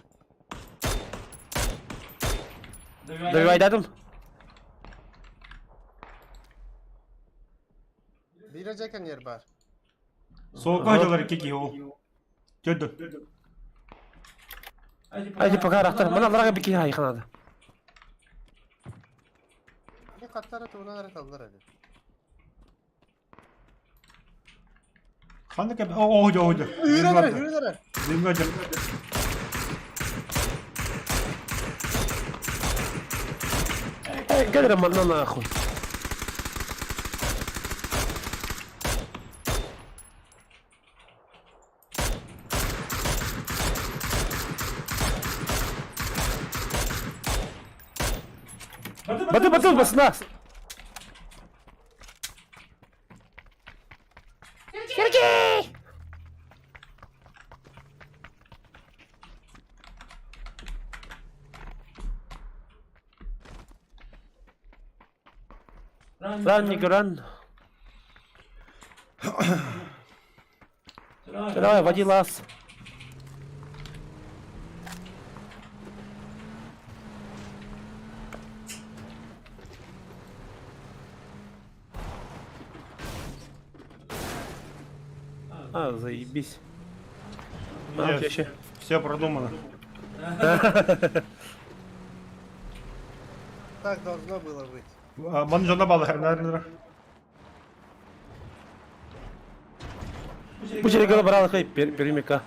A: Добивайдадым.
C: Биир эдьэкэн ер баар.
B: Суолга дьалар икки киһи ол. Төрдө.
A: Айди пока рахтар. Мана ларага бики хайханады.
C: Бу хаттара тугунан эрэ таллар эбит.
B: Ханна кэп... О, о, о,
C: Үүрэн эрэр, үүрэн эрэр.
B: Дымга дьэ.
A: Кэл эрэ манна нахуй. Баты баты басна. Сергей! Run, nigga, run. Давай, води лаз. А, заебись. А,
B: Нет.
A: вообще.
B: Все продумано.
C: Так должно было быть.
B: Маны дьоно балаһар.
A: Бу жерге баралыкай перемека.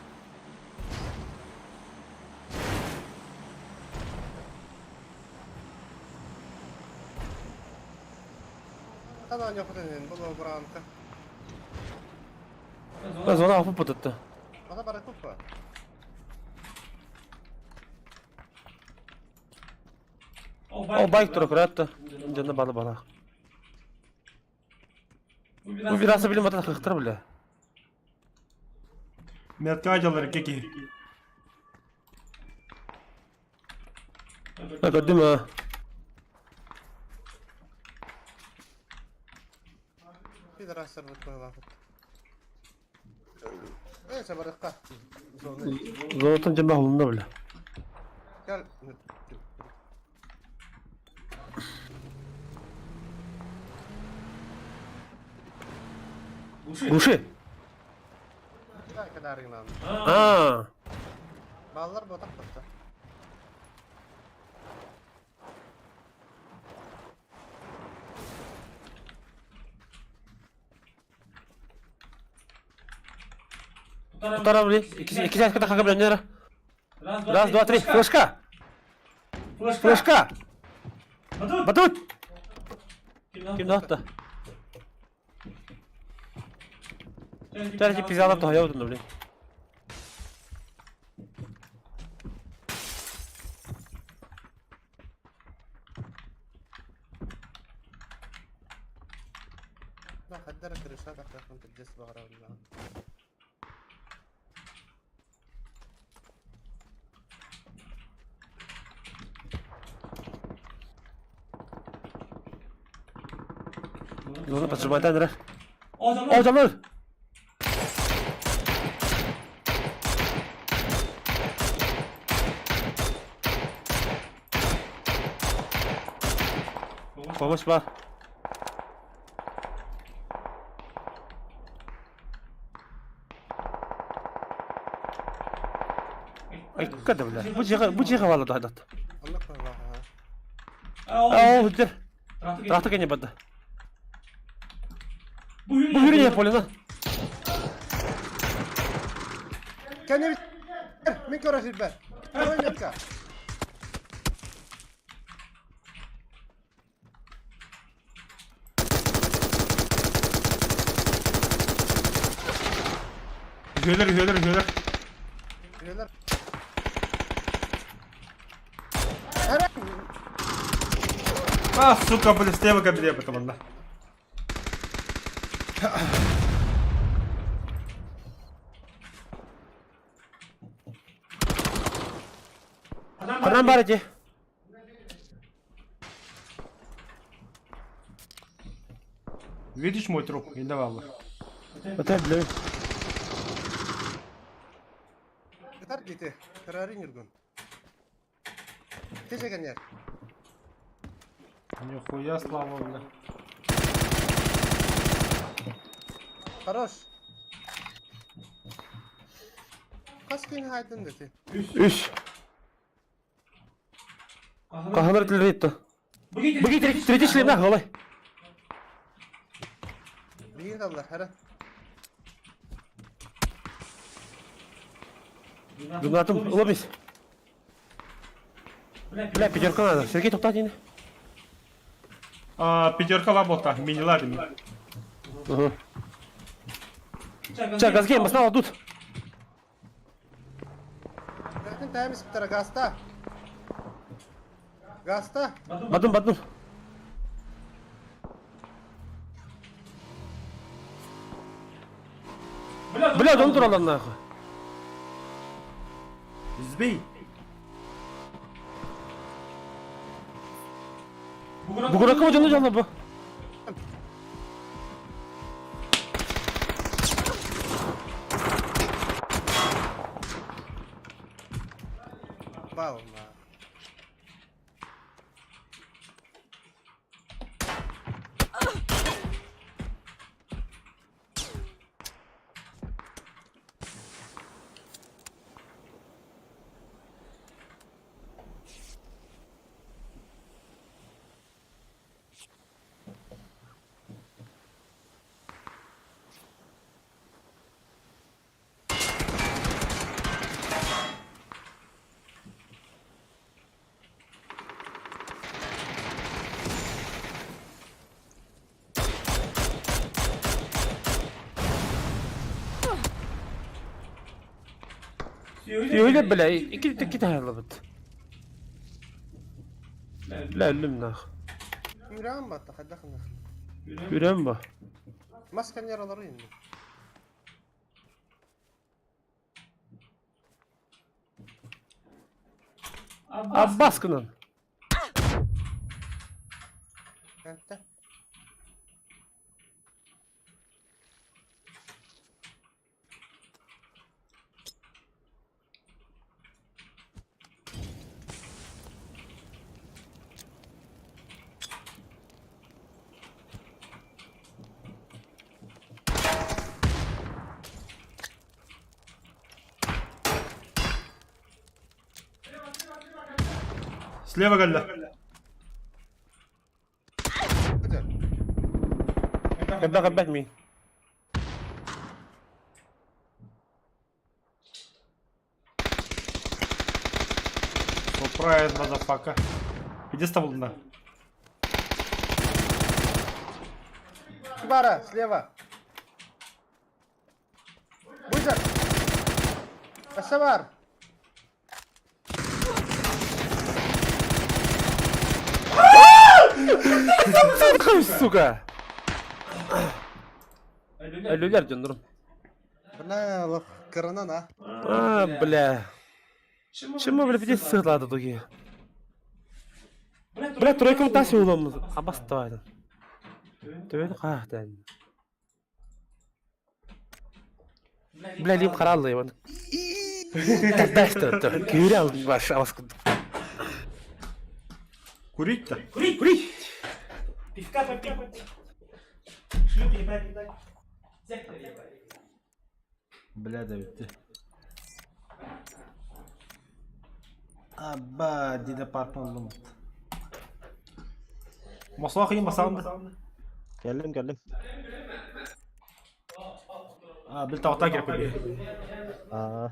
C: Хана ньохотенин было бранка.
A: Зона апы пытытты.
C: Ана бара купа.
A: О, байк тура куратты. Жана бала бала. Бу бирасы билим ата хыктыр бля.
B: Мертвая дьаллар кеки.
A: Көрдүм а.
C: Пидорастар бут куйла. Э, сабарыкка. Зоны.
A: Золотон жана холунда бля.
C: Кел.
A: Глуши.
C: Так, кадарыгынан.
A: А.
C: Балалар ботак тапты.
A: Вторая, бля. Ики сәт ката хага бля, нера. Раз, два, три. Флешка. Флешка. Батут. Ким датты? Тәрҗи пизалап та хаявдын бля.
C: Да, хаддара крыша так как пиздец багара бля.
A: Зона поджимайдан ра. О, жамал. Помощь бар. Ай, када бля. Бу жига, бу жига вала дадат.
C: Анна куйла.
A: Ау, дер. Трахта кене бады. Бу yürüye полина.
C: Кәне мин көрәсез бер. Второй метка.
B: Үһүөлэр, үһүөлэр, үһүөлэр.
C: Üyeler. Eren.
B: А, сука, бля, слева кабинет потом, да.
A: Ханан бар эти.
B: Видишь мой труп? Не давал.
A: Это бля.
C: Кытар гити. Карары нюргун. Тежеген yer.
B: Нихуя слава, бля.
C: Хорош. Kaç gün haydın dedi.
A: Үш. Каханар тілді Буги третий шлем на голай.
C: Biyin aldılar her.
A: Дунатым, лобис. Бля, пятерка надо. Сергей, тоқтат енді.
B: А, пятерка лабота, минила дими.
A: Угу. Ча, газгейм, баснала тут.
C: Бәтін тәміз біттірі, газта. Газта.
A: Бадым, бадым. Бля, дон туралар нахуй.
B: Сбей.
A: Бугурака жаны жаны бу.
C: Балма.
A: Öyle бля, iki iki tane лабыт. Бля, өлүм нах.
C: Үрәм батта, қайдақын.
A: Үрөм бу.
C: Масканер алар енді.
A: Аббас кынан.
C: Кәнтті.
B: Слева галля.
C: Көтер.
A: Кәбә кәбә мин.
B: Surprise, motherfucker. Иди с того дна.
C: Бара, слева. Бузер. Асавар.
A: Сука. Өлүлэр дьоннорум.
C: Бля, лох, кырынан, а.
A: А, бля. Чем бля, пиздец сыглады туги. Бля, тройка тас уламыз. Абас тавайдан. Төбен кахтан. Бля, лим каралды иван. Тарташты. Күрә алдым баш абас.
B: Курить-то?
A: Курить, курить.
F: Пивка попить. Шлюп ебать. Зеркало ебать.
B: Бля, да бітті. Аба, деді партнер Масла қиын басалымды.
E: Geldim geldim.
B: А, біл тауықта керек қой.
E: Aa.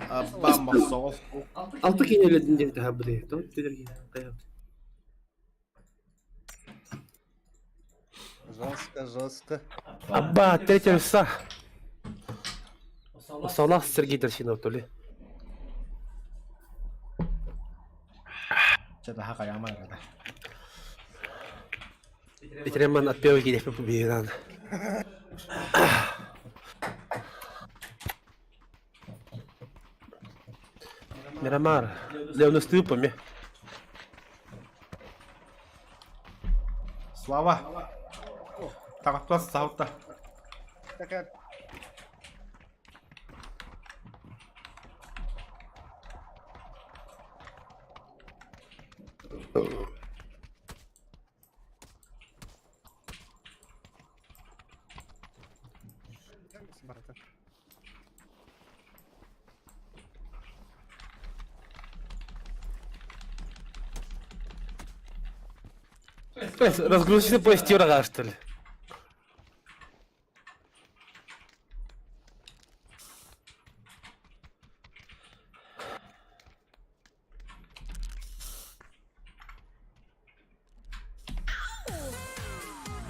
B: Абба мохсоҕол.
A: Алты киинэ үлэтин диэн таһаарбыт тоҕо түлэргин
C: Жестко, жестко.
A: Абба, третья веса. Салах Сергей Дорсинов, то ли.
B: Чэ таһа хайаама эрэ.
A: Итреман от первой киирэ победил. Мирамар, Леонус Тыпами.
B: Слава. Таҕаттас саһылта.
C: Такая Барыта.
A: Разгрузился поезд врага, что ли?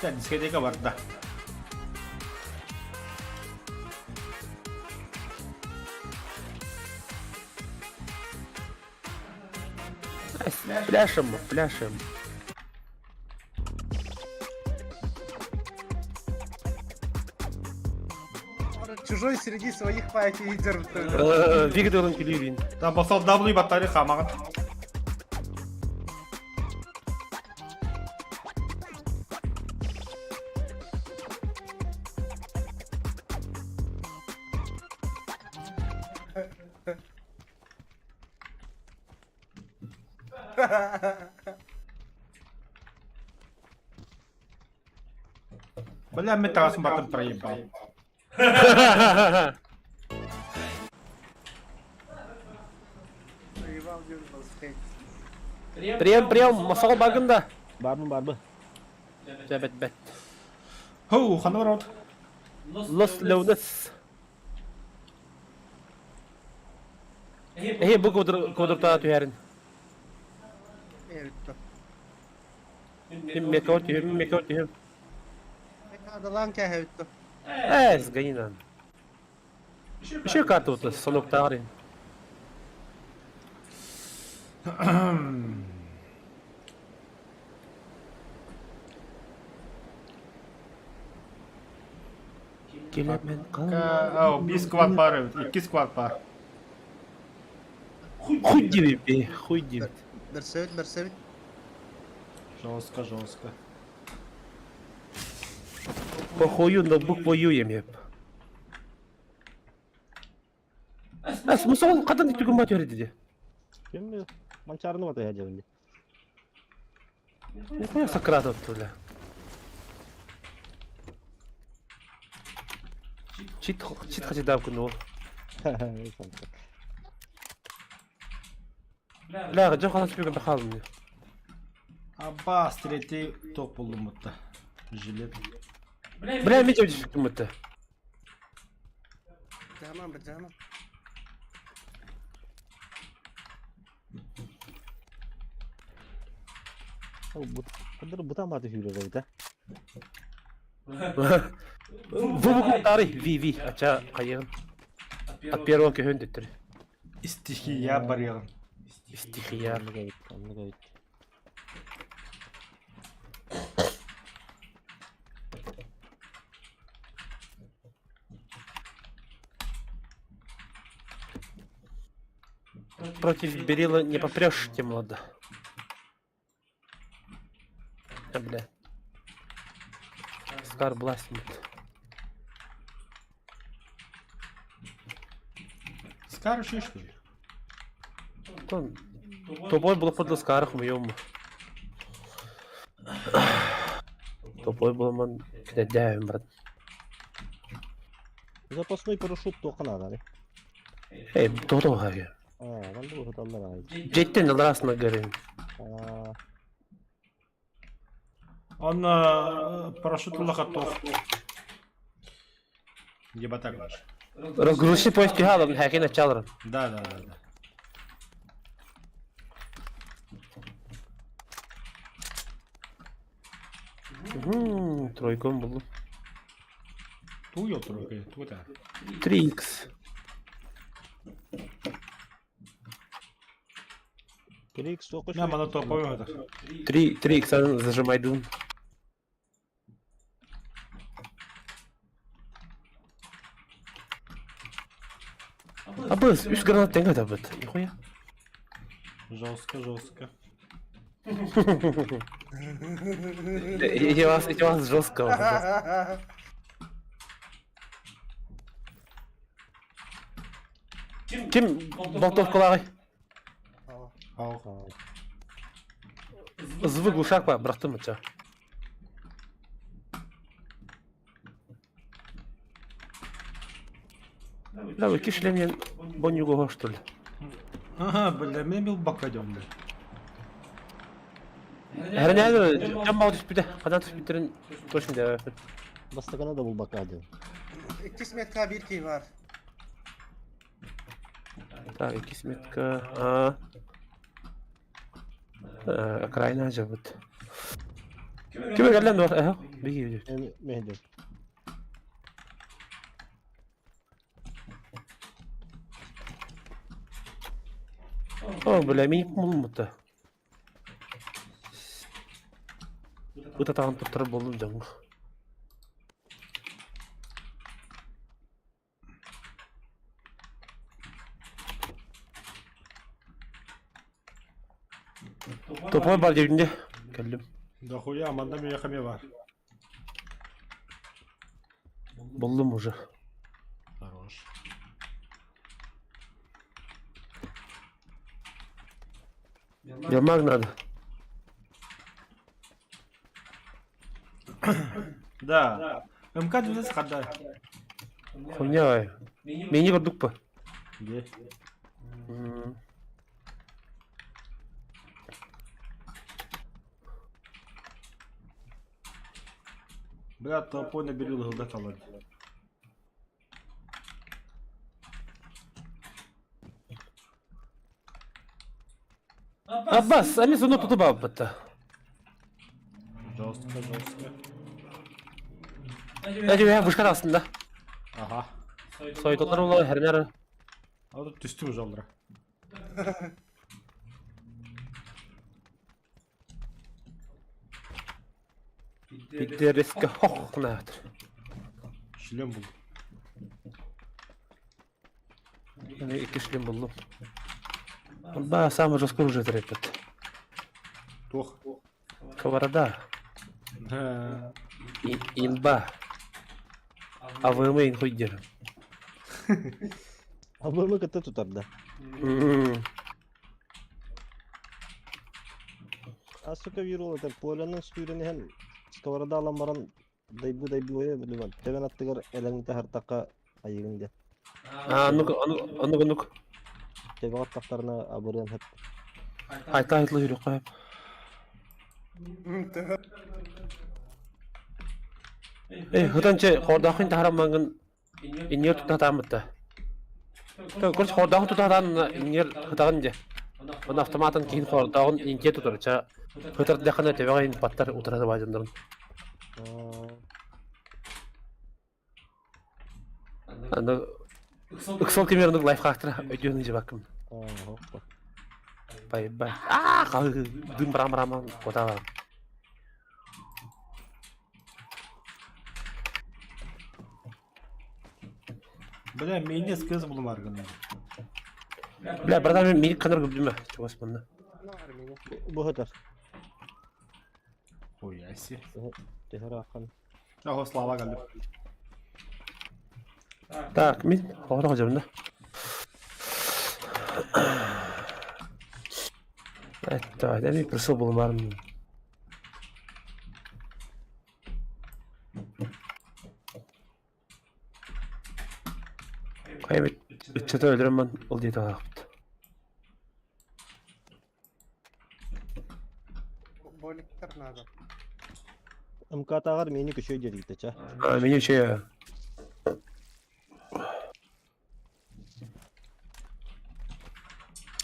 B: Чэ, дискотека барда.
A: Пляшем, пляшем.
C: Чужой среди своих пати лидер.
A: Виктор Пилюрин.
B: Там басал W батарея хамаҕын. Бля, мен таҕасын бартым проебал.
C: Проебал дед
A: Прием, прием, масал багында.
E: Бармын барбы.
A: Бэт бэт.
B: Хоу, ханна барабыт?
A: Лос Леонес. Эһи бу кодурта түһәрин. Мин мекор түһүм, мекор түһүм.
C: Адалан кәһәүттө.
A: Э, сгонинан. Еще карту вот сонок таарин. Келемен
B: Ау, биир сквад баар эбит, икки сквад баар.
A: Хуй диби, хуй диби.
C: Берсебит, берсебит.
B: Жестко, жестко.
A: Похую, но бук воюем еп. А смысл кадан түгін бат өреді де.
E: Ким манчарны бата ядерни.
A: Нихуя Сократов бля. Чит, чит хотя давку, но. Бля, жок ханас түгін бахалым.
B: Аббас, третий топ булдум бутта. Жилет.
A: Бля, мен жеп түгін бутта.
C: Жаман бір жаман.
E: Кындыр бутан баты хүйлер да.
A: Бу тары, ви ви, ача кайыгын. От первого көхөн дөттөр.
B: Стихия барыгын.
A: Стихия.
E: Онны гайт.
A: Против Берила не попрешь, тем ладно. А, бля. Скар Бластмут.
B: Скар еще что ли?
A: Тобой было подло Скар, хуем. Тобой было ман княдяем, брат.
E: Запасной парашют тоқын ада.
A: Эй, то-то хаги.
E: А, ванды bu adamlar ait.
A: Жеттен раз на горы.
E: А,
B: Он парашют лохотов. Ебатак наш.
A: Разгрузочный поезд киһаларын, хәкин ачаларын.
B: Да.
A: Тройком буллум.
B: Ту тройка, ту это.
A: 3х.
E: Крик, соқыш.
B: На, мана топовый это.
A: 3, 3х зажимай дум. Абыз, үс гранат тэҥэ табыт. Нихуя.
B: Жестко, жестко.
A: Я вас жестко. Ким болтовкалааҕый?
C: Ау.
B: Ау.
A: Звук глушак па, бырахтым ыча. Да, вы кишли мне бонюгого, что ли?
B: Ага, бля, мен был бакадем, бля.
A: Херня, жам бау түспүтэ, хадан түспүттерин точно деп.
E: Бастакана да булбакка диэн.
C: Икки сметка бир кей бар.
A: Так, икки сметка. А. Окраина жабыт. Ким кэллэн бар? Эхо, биги биги.
E: Мehdi.
A: О, бля, мин мулмута. Ыта тагын туттарып болдум жаңы. Топой бар дебинде. Келдим.
B: Да хуя, манда меня хамева.
A: Болдум уже.
B: Хорош.
A: Ямаг надо.
B: Да. МК-12 хада.
A: Хуйня. Мени көрдүк па?
B: Где? Бля, толпой набери лгда талант.
A: Аббас, ами сону туту бабытта.
B: Жестко, жестко.
A: Әже я вышка астында.
B: Ага.
A: Сойтолар ола хернер.
B: А тут түстүм жалдыра.
A: Бидде резко хох нат.
B: Шлем был.
A: Мен икки шлем булдум. Ба, самый жесткий оружие трепет.
B: Тох.
A: Сковорода.
B: Да.
A: Имба. АВМ инхуйдер.
E: Абымы кытта тутар да. А сука вирул это полянын сүүрен сковорода алан баран дайбы дайбы ое билбен. Тебен аттыгар элеңте хартакка айыгын де.
A: А, ну-ка, а ну-ка, ну-ка.
E: Тебен аттактарына абырыан хеп.
A: Айта айтла жүрүк коюп. Эй, хытанчы хордахын тахараммангын иннер тутатамытта. Та корч хордахын тутатан иннер хытагын де. Он автоматын кийин хордахын инке тутар. Ча хытар дахана тебегин паттар утырады бажындырын. Аны ыксол кемеринdik лайфхактыр өйдөнү жебакым. Бай бай. А, дым брам брам коталар.
B: Бля, меня сказ был марган.
A: Бля, братан, мен мени канар күбдүмө. Чугас мында.
E: Бу хытар.
B: Хуя себе.
E: Техара ахан.
B: Ого, слава галю.
A: Так, мен ора кожом да. Это, да мен присыл булмарым. Кайбет үтчөтө өлөрөм ол дейт аакпыт.
C: Боликтер надо.
E: МК-тааҕар миини күчүөй диэтигит чэ.
A: А, меню чая.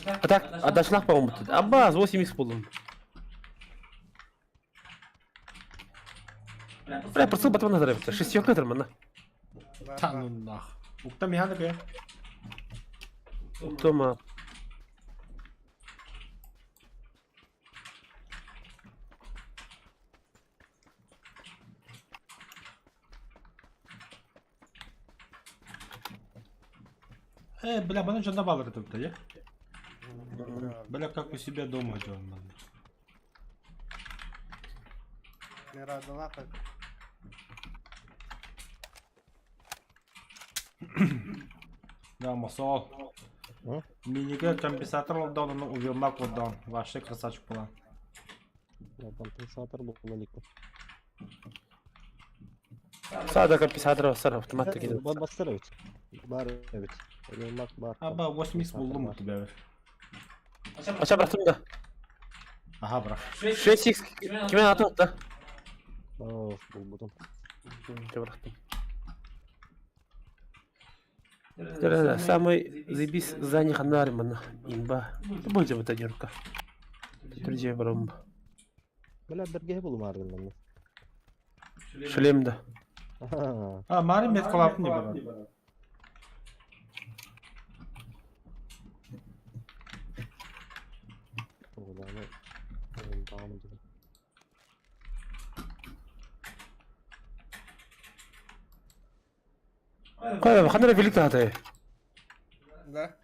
A: А так, адашлах по-моему. Аббас, 8 булдум. Бля, просто батон надо Шестерка нормально.
B: Та ну нах. Укта механика.
A: Тома.
B: Э, бля, мана жана балыр тут, я? Бля, как у себя дома делал, ман.
C: Мирадалаах
B: Да, масол.
E: А?
B: Миниге компенсатор олдон, ну увелмак олдон. Вообще красавчик была.
E: Компенсатор була лико.
A: Сада компенсатор басар автомат кидет.
E: Бастыр эбит. Бар эбит. Увелмак бар.
B: Аба, 80 булдум у тебя.
A: Ача бырахтым да.
B: Ага, брат.
A: 6x кимен атын да.
E: Оф, булбутум.
A: Бырахтым. Самый заебись за них манна. Имба. Будем это нерка. Друзья, барам.
E: Бля, берге булум ардын
A: Шлем да.
E: Аха.
B: А, Мари меткалап не брат.
E: Оғланы.
A: Кай, ханара велик тахтай.
C: Да.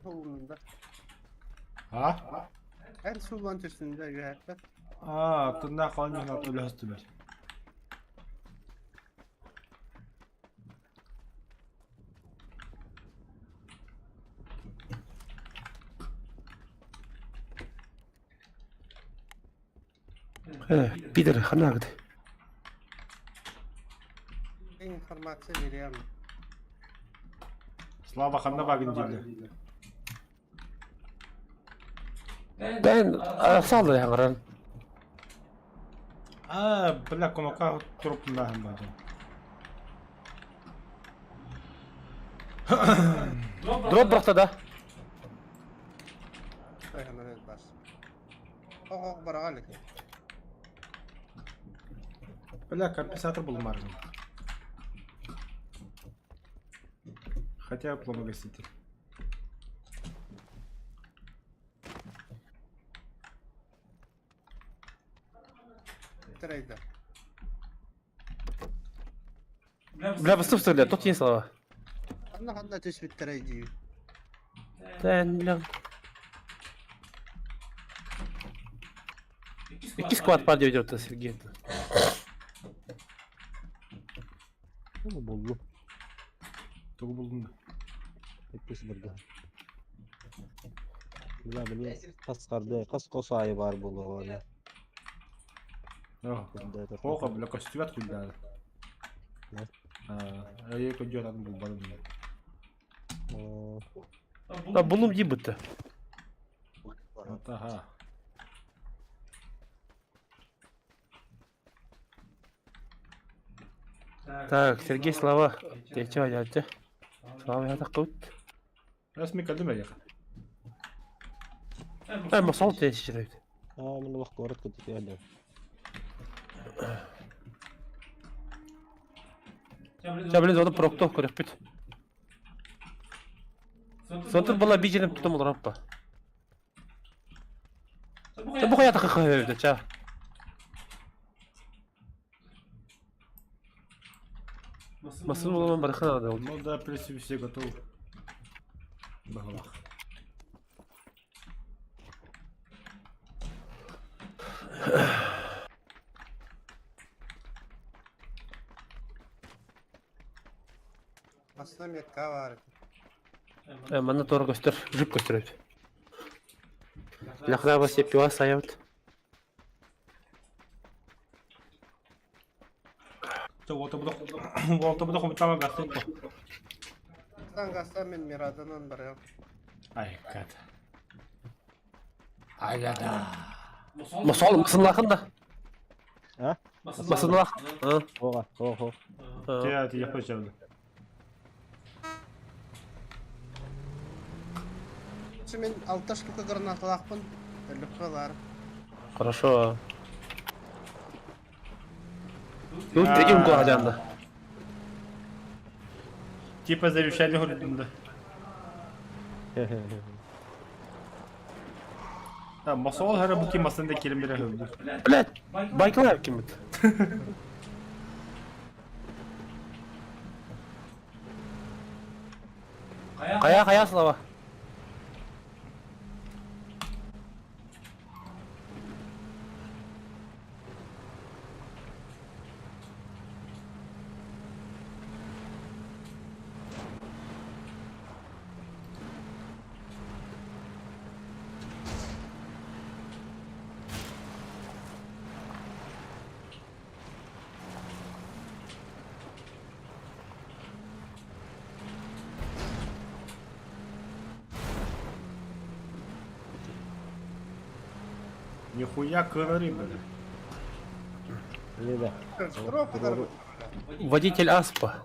C: Суунда.
B: А?
C: Эн суулан түстүндө үһәттэ.
B: А, тына қалын өлөстү бер.
A: Э, пидор, ханагд.
C: Информация берем.
B: Слава ханна багын диде.
A: Бен салды яңыран.
B: А, бля, кунока труп нахын бады.
A: Дроп бырахта да.
C: Айханар бас. Ох, барагалык.
B: Бля, компенсатор был маржин. Хотя пламогаситель.
C: Трейдер.
A: Бля, бастып бля, тот не слова.
C: Ханна ханна түспүт трейди.
A: Тен, бля. Икки склад пар идет, Сергей.
E: Ну, булду.
B: Тугу булдум да.
E: Иккис берге. Бля, бля, кас карды, кас косайы бар булу.
B: Хоха, бля, костюмят кульда.
E: Да.
B: А, я көдө атын булбадым.
A: А булум ди бутта.
B: Ага.
A: Так, Сергей Слава. Ты чё, дядя? Слава, я так тут.
B: Расми калдым я.
A: А, масал ты сейчас.
E: А, мен лох город көтүп яды.
A: Сейчас, блин, оны прокто көрөкпүт. Сонтур була биженеп тутум олороппа. Та бу хаята кахы ча. Масын буламан бархана да.
B: Ну да, в принципе, все готовы. Багалах.
C: Басына метка бар.
A: Э, манна тор көстөр, жип көстөр. Лахна бас пива саябыт.
B: Уолтабыта хомутаама гастык бу.
C: Гастан мен Мираданан барыам.
B: Ай, кат. Айда.
A: Масол масынлахын да.
E: А?
A: Масынлах. А.
E: Оға, оға.
B: Тя, ти япа жабды.
C: Мен алта штука гранаталаахпын. Өлүккэ баар.
A: Хорошо. Тут третьим куадянда.
B: Типа завещали хурдунда. Масол хара буки масында келим бере хөрдү.
A: Блядь, байкалар ким бит? Кая, кая слава.
B: Нихуя кырыры, бля.
E: Леда.
C: Дроп ытар.
A: Водитель Аспа.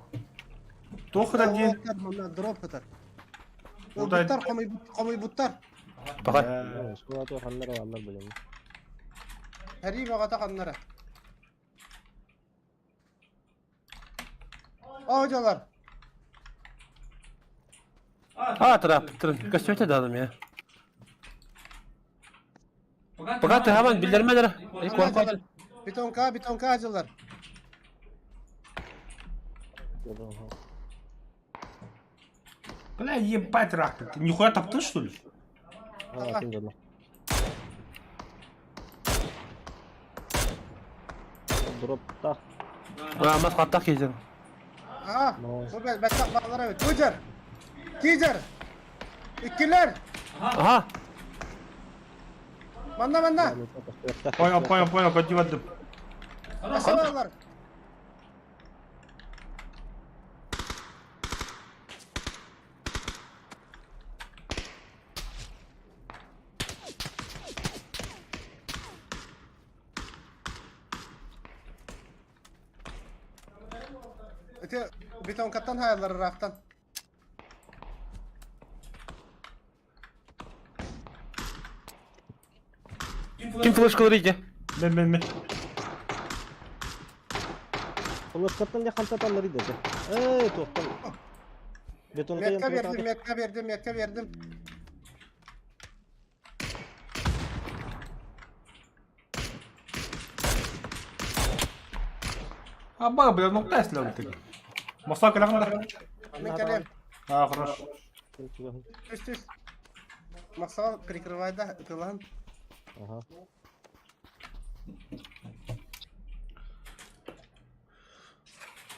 B: Тохра ден.
C: Дроп ытар.
B: Куда-
C: Буттар, хомуйбуттар.
A: Пока.
E: Школата ханнара аллар билем.
C: Хәрий баҕата ханнара. О, дьоллор.
A: А, трап, костюмте дадым я. Пока ты хаван билдермелер.
C: Бетонка, бетонка дьоллор.
B: Бля, ебать рак. Ты нихуя таптың, что ли?
E: А, ким деді? Дропта.
A: А, мас каттак кезем.
C: А, бу бәттак балалар эбит. Кужар. Кижер. Иккилер.
A: Ага.
C: Манна, манна.
B: Понял, понял, понял, ходи в
C: Аса балалар. Ити бетонкаттан хаялар ырахтан.
A: Ким флешкалар иде?
B: Мен, мен, мен.
E: Флешкаттан я хантаталлар иде. Эй, тоқтан. Бетон
C: Метка бердим, метка бердим, метка бердим.
B: А, ба, бля, ну Тесла ты. Мосак да?
C: Мен кэлем.
B: А, хорошо.
C: Түс, түс. Максал прикрывай да, ытылан.
E: Ага.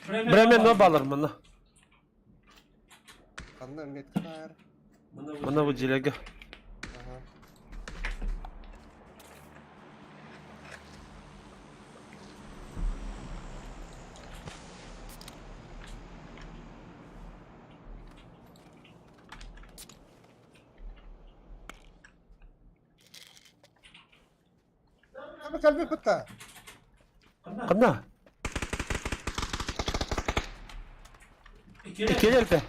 A: Бремен но балар мына.
C: Ханна метка бар.
A: Мына бу жилеге.
C: Ага. Abi kalbi kutta.
A: Кана? Икелерде.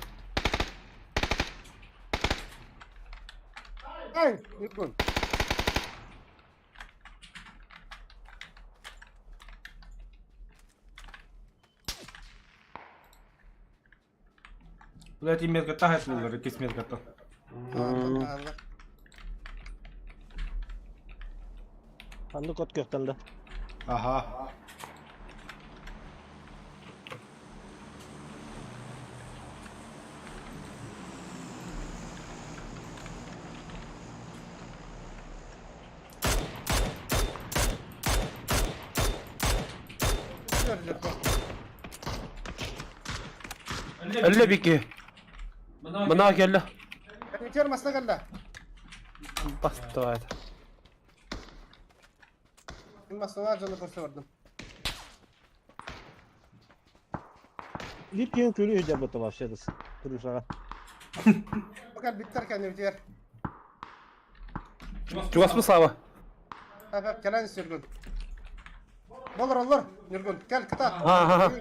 C: Ay, Nurgun.
B: Блядь, и метка тагает лулар, кис метка то.
C: Allah.
E: Ханды кот көктен да.
B: Ага.
A: Әллә бики. Мына келді.
C: Кәнекер масна кәллә.
A: Басты это.
C: Мин масна жаны көрсө бардым.
E: Биир киһин күлүү сылдьарбыт вообще крышаҕа.
C: Бу кэлбиттэр кэннибитигэр.
A: Чугаспын Слава.
C: Хап кэлэн Ньургун. Болор олор Ньургун кэл кытаат.
A: Ага.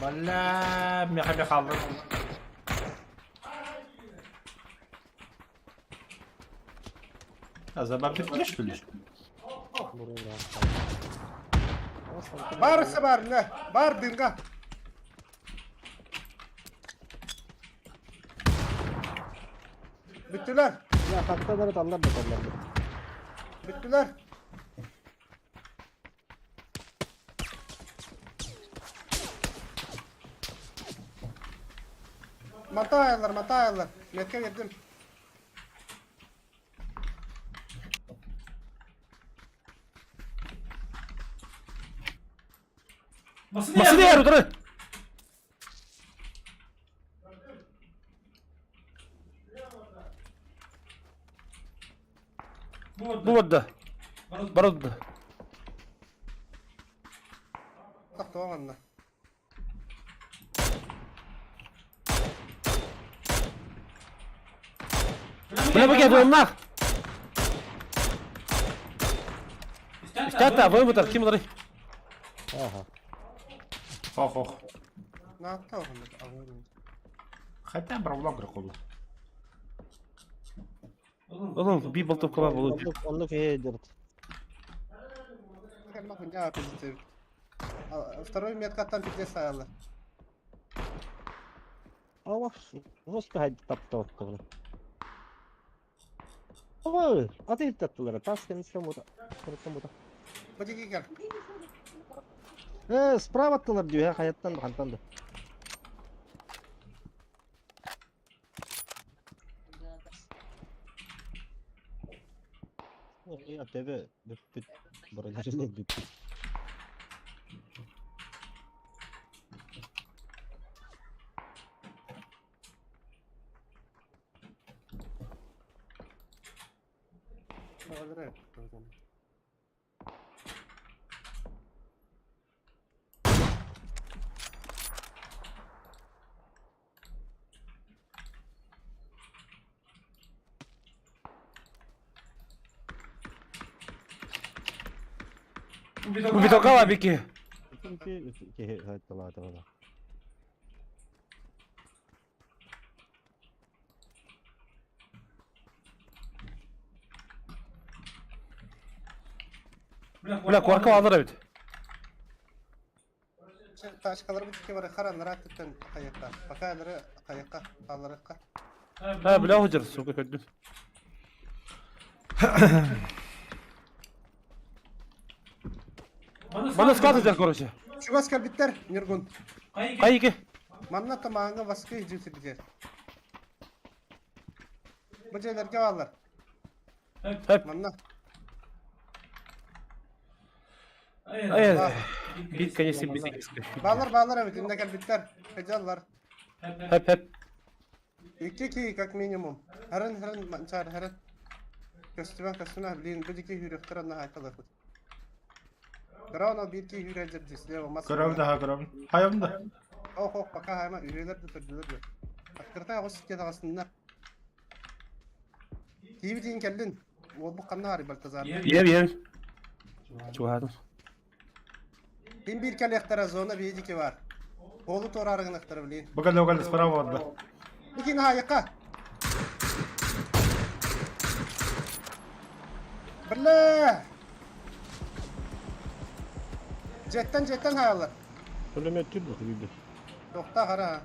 B: Бля, миэхэ хааллар. А забабит что ли?
C: Баарысы баар, нэ. Баар дыҥга. Бүттүлэр.
E: Я хатта да таллар да таллар.
C: Бүттүлэр. Мата аялар, мата аялар. Метке бердим.
A: Массыына иһэр утары. Бу барда. Барда.
C: Тохтоо манна.
A: Бля, бу кэлбит Истата, вымытар, ким олорой?
E: Ага.
B: Ох, ох.
C: Наатта оҕоннор.
B: Хотя бравло грохолу.
A: Oğlum bir болтовка болот.
E: Оннук ээ дерт.
C: Второй меткаттан пиздец аялар.
E: Ава, жестко хайд таптап. Ой, а ты таптылар, тас кэнниттэн бута. Кэнниттэн бута.
C: Бу кел.
E: Э, справа аттылар дүү, хайаттан хантан да. Я тебе бүппүт бронежилет бүппүт.
A: Убитокала бики. Бля, куарка алыр эбит.
C: Тачкалары бу бар хараннар аттыттан каякка. Пока алары каякка, аларыкка.
A: Ha, бля, хожар, сука, көдүм. Мана склад хожар, короче.
C: Чугас кэлбиттэр, Ньургун.
A: Кайыки.
C: Манна тамааҥҥа васкы дьүтүрдэр. Бу дьиэлэргэ бааллар.
A: Хэп.
C: Манна.
A: Ай, бит, конечно, бит.
C: Бааллар бааллар эбит, иннэ кэлбиттэр. Хыдьаллар.
A: Хэп, хэп.
C: Икки киһи как минимум. Харын харын манчаар харын. Көстүмэ көстүмэ, блин, бу дики хүрүөхтэр онно хайталыахпыт. Кыра биир киһи хүрэ дьирдии, слева маска.
B: Көрөм да, көрөм. Хайам да.
C: Ох, ох, пока хайма үрүөлэр да төрдүлэр да. Открытай оҕус сикке таҕасыннар. Тиибитин кэллин. Уолбук ханна хары Бальтазар.
A: Иэм, иэм. Чугаадым.
C: Ким биир кэлиэхтэрэ зона биэдики бар. Оолу туораарыгынахтара блин.
B: Бу кэллэ, кэллэ, справа барда.
C: Бикин хайыкка. Бля! Жеттен жеттен хаялар.
E: Пулемет түрдү күлдү.
C: Тохта хара.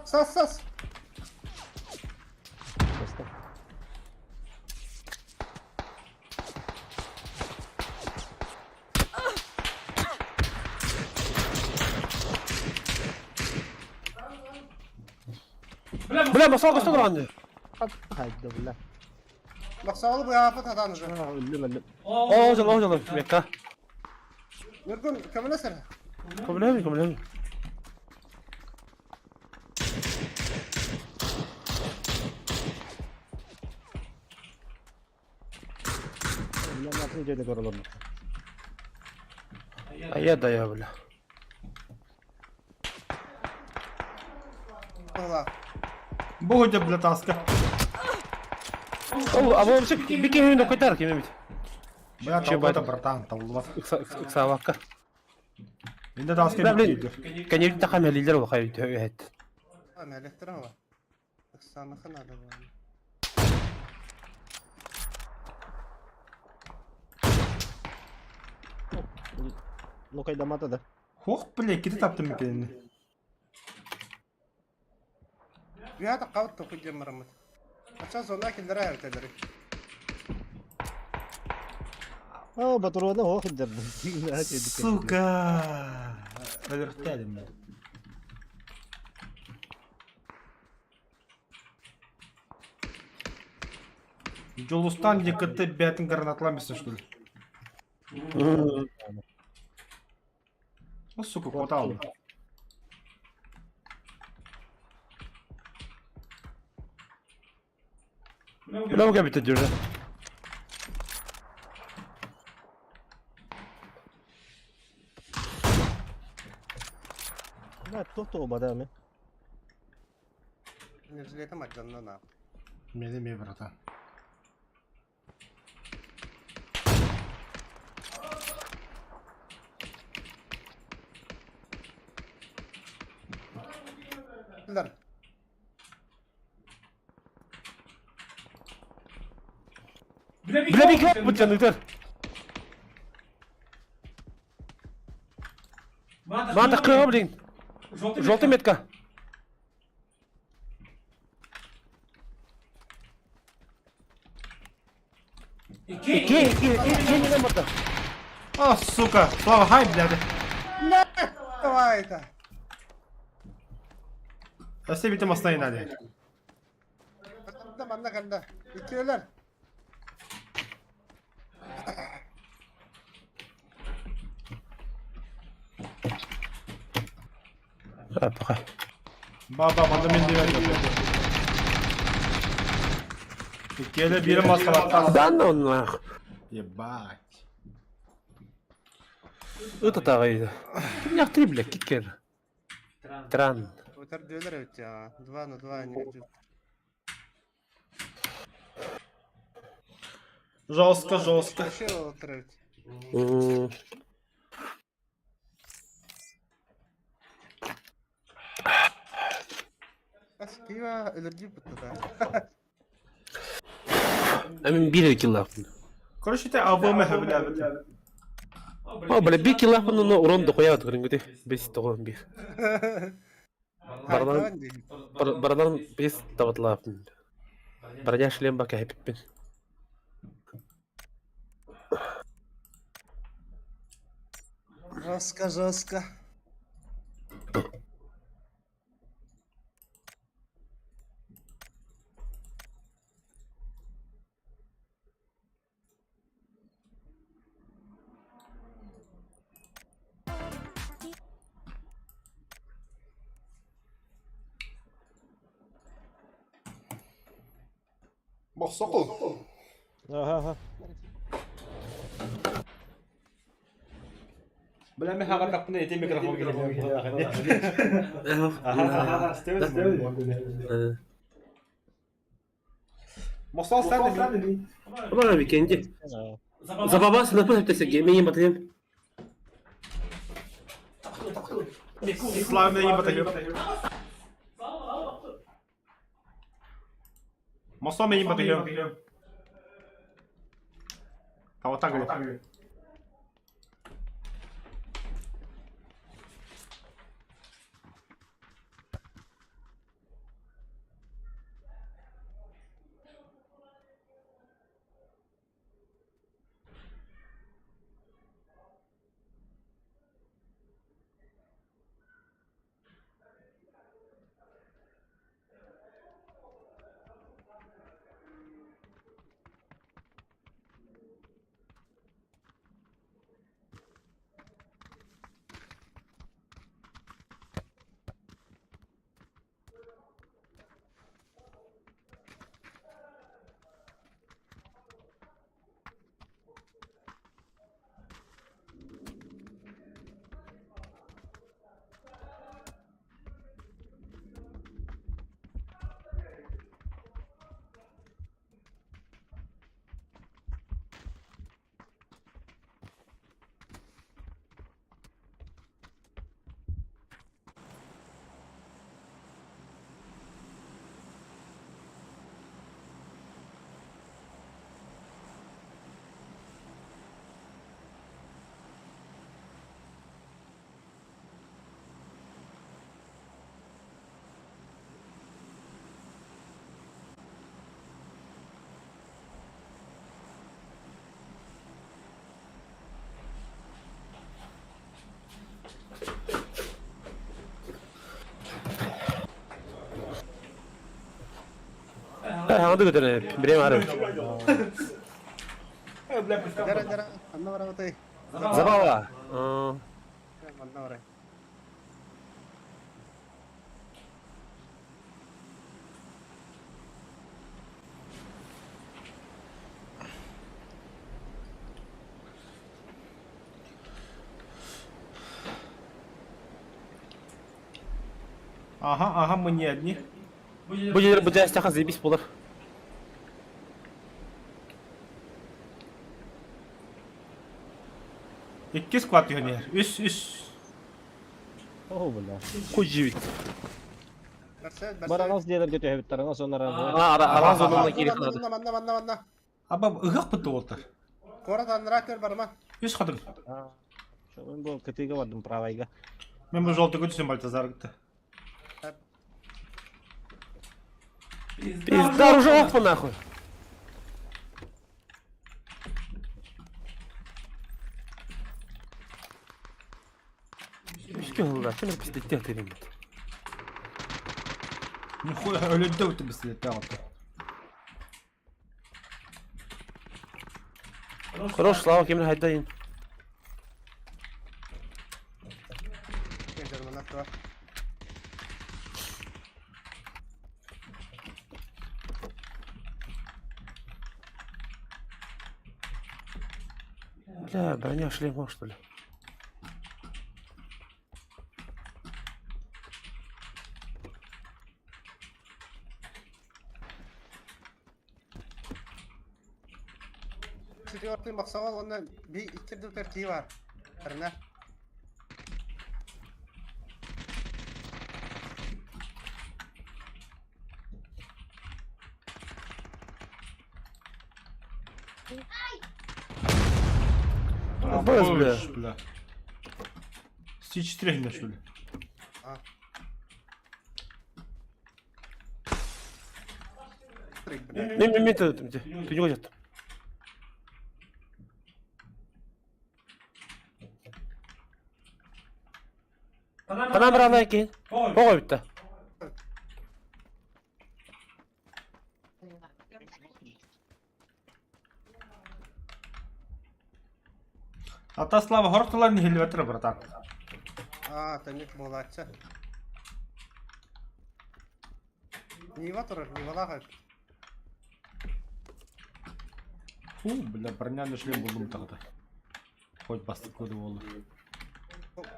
C: Сас сас.
E: Баста.
A: Бля, масал көстө турган.
E: Хайда бля.
C: Баксалы бу япы татан уже.
E: Өллүм өллүм.
A: Оо, жол, жол, мекка.
C: Ньургун, көмөлөс эрэ.
A: Көмөлөһөбүн, көмөлөһөбүн.
E: Атын дьиэде көрө олорбут.
A: Айа да я, бля.
C: Была.
B: Бу хотя бля таска.
A: Ол, а вообще бикеһин докайтар ким эбит.
B: Бля,
A: Че,
B: талбата, братан, талбат.
A: Ыксаабакка.
B: Инде таска
A: Бля, блин.
B: бит.
A: Конечно, тахамелилер ол хай өйөт.
C: А, электро. Самых надо было.
E: Нокайдамата да.
B: Хох, бля, кити таптым мекенini.
C: Бүйата қабыт тоқы жеміріміт. Ача зона келдері әвтелері.
E: А, батурона ох идер.
B: Сука. Өлөртәдим мен. Жолустан ДКТ бәтін гранатламайсың, что ли? Ну, сука, хватало.
A: Бля, бит уже.
E: Да, то бадаме.
C: Нержілеті маджанна на.
B: Мені ме, братан.
C: Лер.
A: Бля, бик бут жаныктар. Мата кыга, блин. Желтый метка. Ики, ики, ики, не мата.
B: А, сука, Слава, хай, блядь.
C: Давай это.
B: Әсте битем астайын әлі.
C: Манна манна канда. Иккиэлэр.
A: Пока.
B: Ба, ба, манда мен деп Келе бiri маскалаттан.
A: Да ну нах.
B: Ебать.
A: Это тагы. Ким три, бля, кикер. Тран.
C: Өтөр дүөлөр өт я. 2 на 2 не өтүп.
B: Жестко, жестко.
C: Вообще отырып. Аскива өлөрдү бутта да.
A: Мен бир килл
B: Короче, те АВМ бля, бля.
A: О, бля, бир килл но урон дохуя көрүнгүтэ. Бес тогон бир. Бардан бардан бес табатлаапын. Броня шлем бака хеппин.
C: Жестко, жестко.
D: Бохсоқыл.
E: Ага, ага.
B: Бля, мен хаға таппын эти микрофон келе. Ага, стебез. Мосал стан.
A: Бара викенди. Забабас на пөтөсө гемейин батыйм.
B: Слава мен батайым. Мосал мен батайым. Тавата гылы.
A: Хаҥады көтөр бирэм ары.
C: Дара дара, анна барабатай.
A: Забава.
C: Манна барай.
B: Ага, ага, мы не одни.
A: Бу жер бу жастаха заебись болар.
B: Икки склад түһэн Үс, үс.
E: О, бля.
A: Хуй жибит.
C: Барсайт, барсайт.
E: Баранас диэлэргэ түһэбиттэр, сонара.
A: А, ара ара зонuna киирих
C: Манна,
A: надо.
C: манна, манна, манна.
B: Аба ыһык бытты олтар.
C: Куорат аннара көр барма.
B: Үс хадым.
E: Мен бу кытыыга бардым правайга.
B: Мен бу жолты көтүсүн Бальтазар гытты.
A: Пизда уже охпа нахуй. Үскө хылла, чын пиздетте атырым.
B: Нихуя өлөддө бутты бистилетте агытты.
A: Хорош, Слава, кемин хайдайын.
C: Көр манна тура.
A: Бля, броня шлем, что ли?
C: Четвертый мақсауал, онна би иккирдүктер кии бар. Арна.
A: Быз, бля.
B: Бля. С4 что ли?
C: Бля.
A: Мен мен мен ты ты не жаттым. Канам бір алай екен. Боға бітті.
B: Ата Слава хортулар не хилветер, братан.
C: А, тәнек болатчы. Нива турар, нивалаға.
B: Фу, бля, броняны шлем булдым тогда. Хоть бастык көді болды.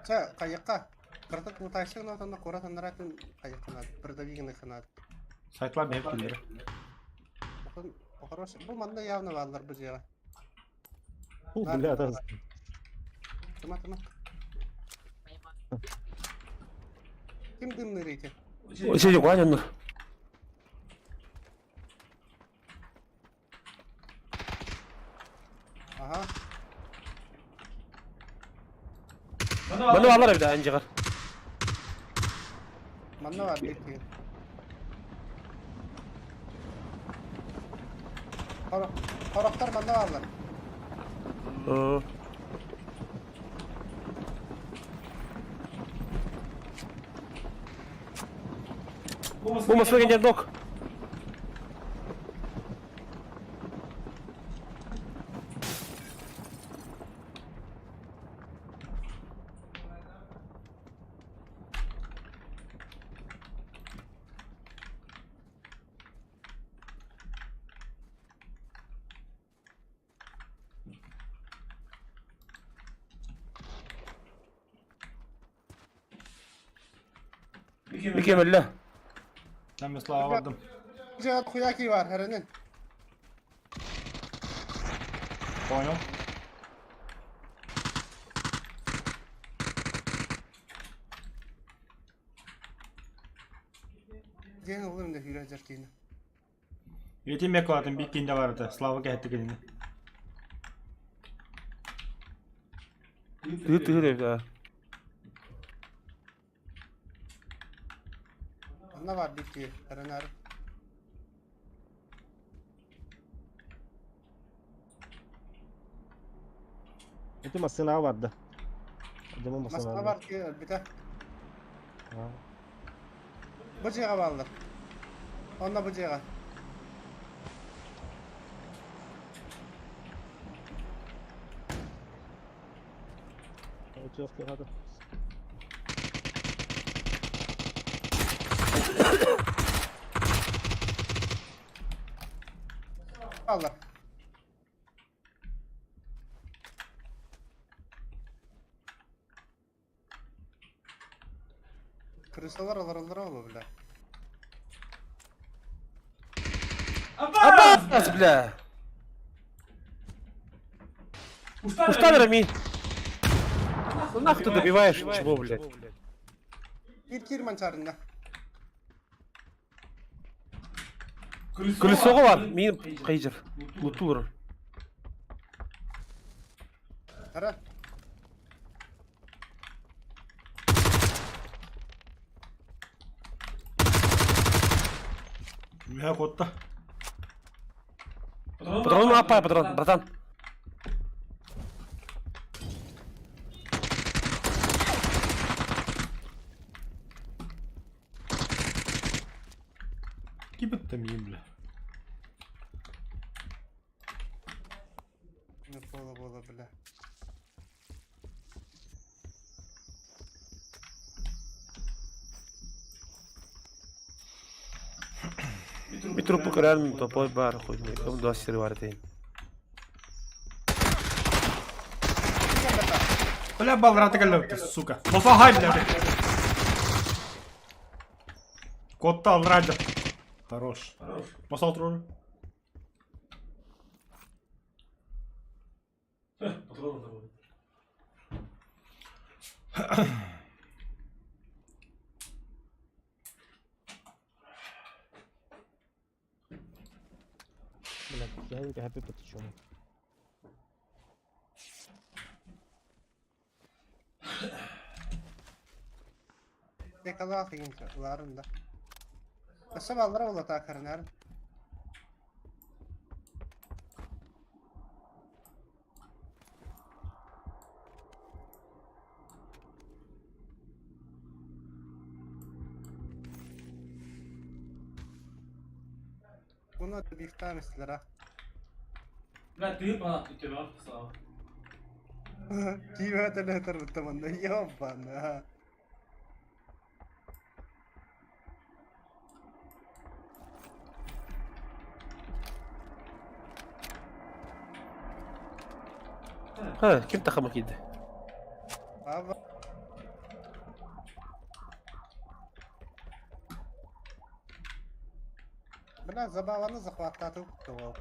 C: Ча, қайыққа. Кыртык мутайсың отанда курат андаратын қайыққа Бір ханат.
B: Сайтлар бәйіп келер.
C: Хорош. Бу манна явно баллар бу жега.
E: Фу, бля, таз.
C: Тыма, тыма. Ким дымный рейте?
A: Сидик, Ваня,
C: Ага.
A: Маны алар бит анжыгар.
C: Манна бар бит. Хорохтар манна барлар.
A: Бу масла ген док. Бикемелле.
B: Мен Слава бардым.
C: Жега хуяки бар, хәренен.
B: Понял.
C: Ден олым да хүрәҗәр кейне.
B: Ете мекладым бит кинде барды. Слава кәтті келіне.
A: Тыгы тыгы деп да.
C: Манна бар бит ки, хәренәр.
E: Эти масына барды. Дема
C: Масна
E: масына.
C: бар ки, бите. Бу жега баллар. Онна бу жега.
E: Суох тыаһаата.
C: Аллар. Крысалар алараллара ол бля.
A: Абас, бля! Устан Рами! Ну нахуй ты добиваешь, чего, блядь?
C: Кир кир манчарында.
A: Колесоға бар, мен қайжыр. Лутулар.
C: Қара.
B: Меха котта.
A: Патрон апай, патрон, братан.
B: Кипит мин, бля.
C: Не пола бола, бля.
A: Bir trupu kırar topu бар хуй, ком два сир бар дейін.
B: Бля, балрата кэллэбит, сука. Босахай, бля. Котта алрады. Хорош. Босал тролль.
E: Бля, киһи кэһэппит чума.
C: Dekala ларында. Өссө баллара була карнар. Bunu da bir tanesiler ha.
F: Бля, ты тебя писал.
C: Киме телетер бутаманда ёбана.
A: Ха, ким тахама киди?
C: Аба. Бля, забаваны захваттатып куттуга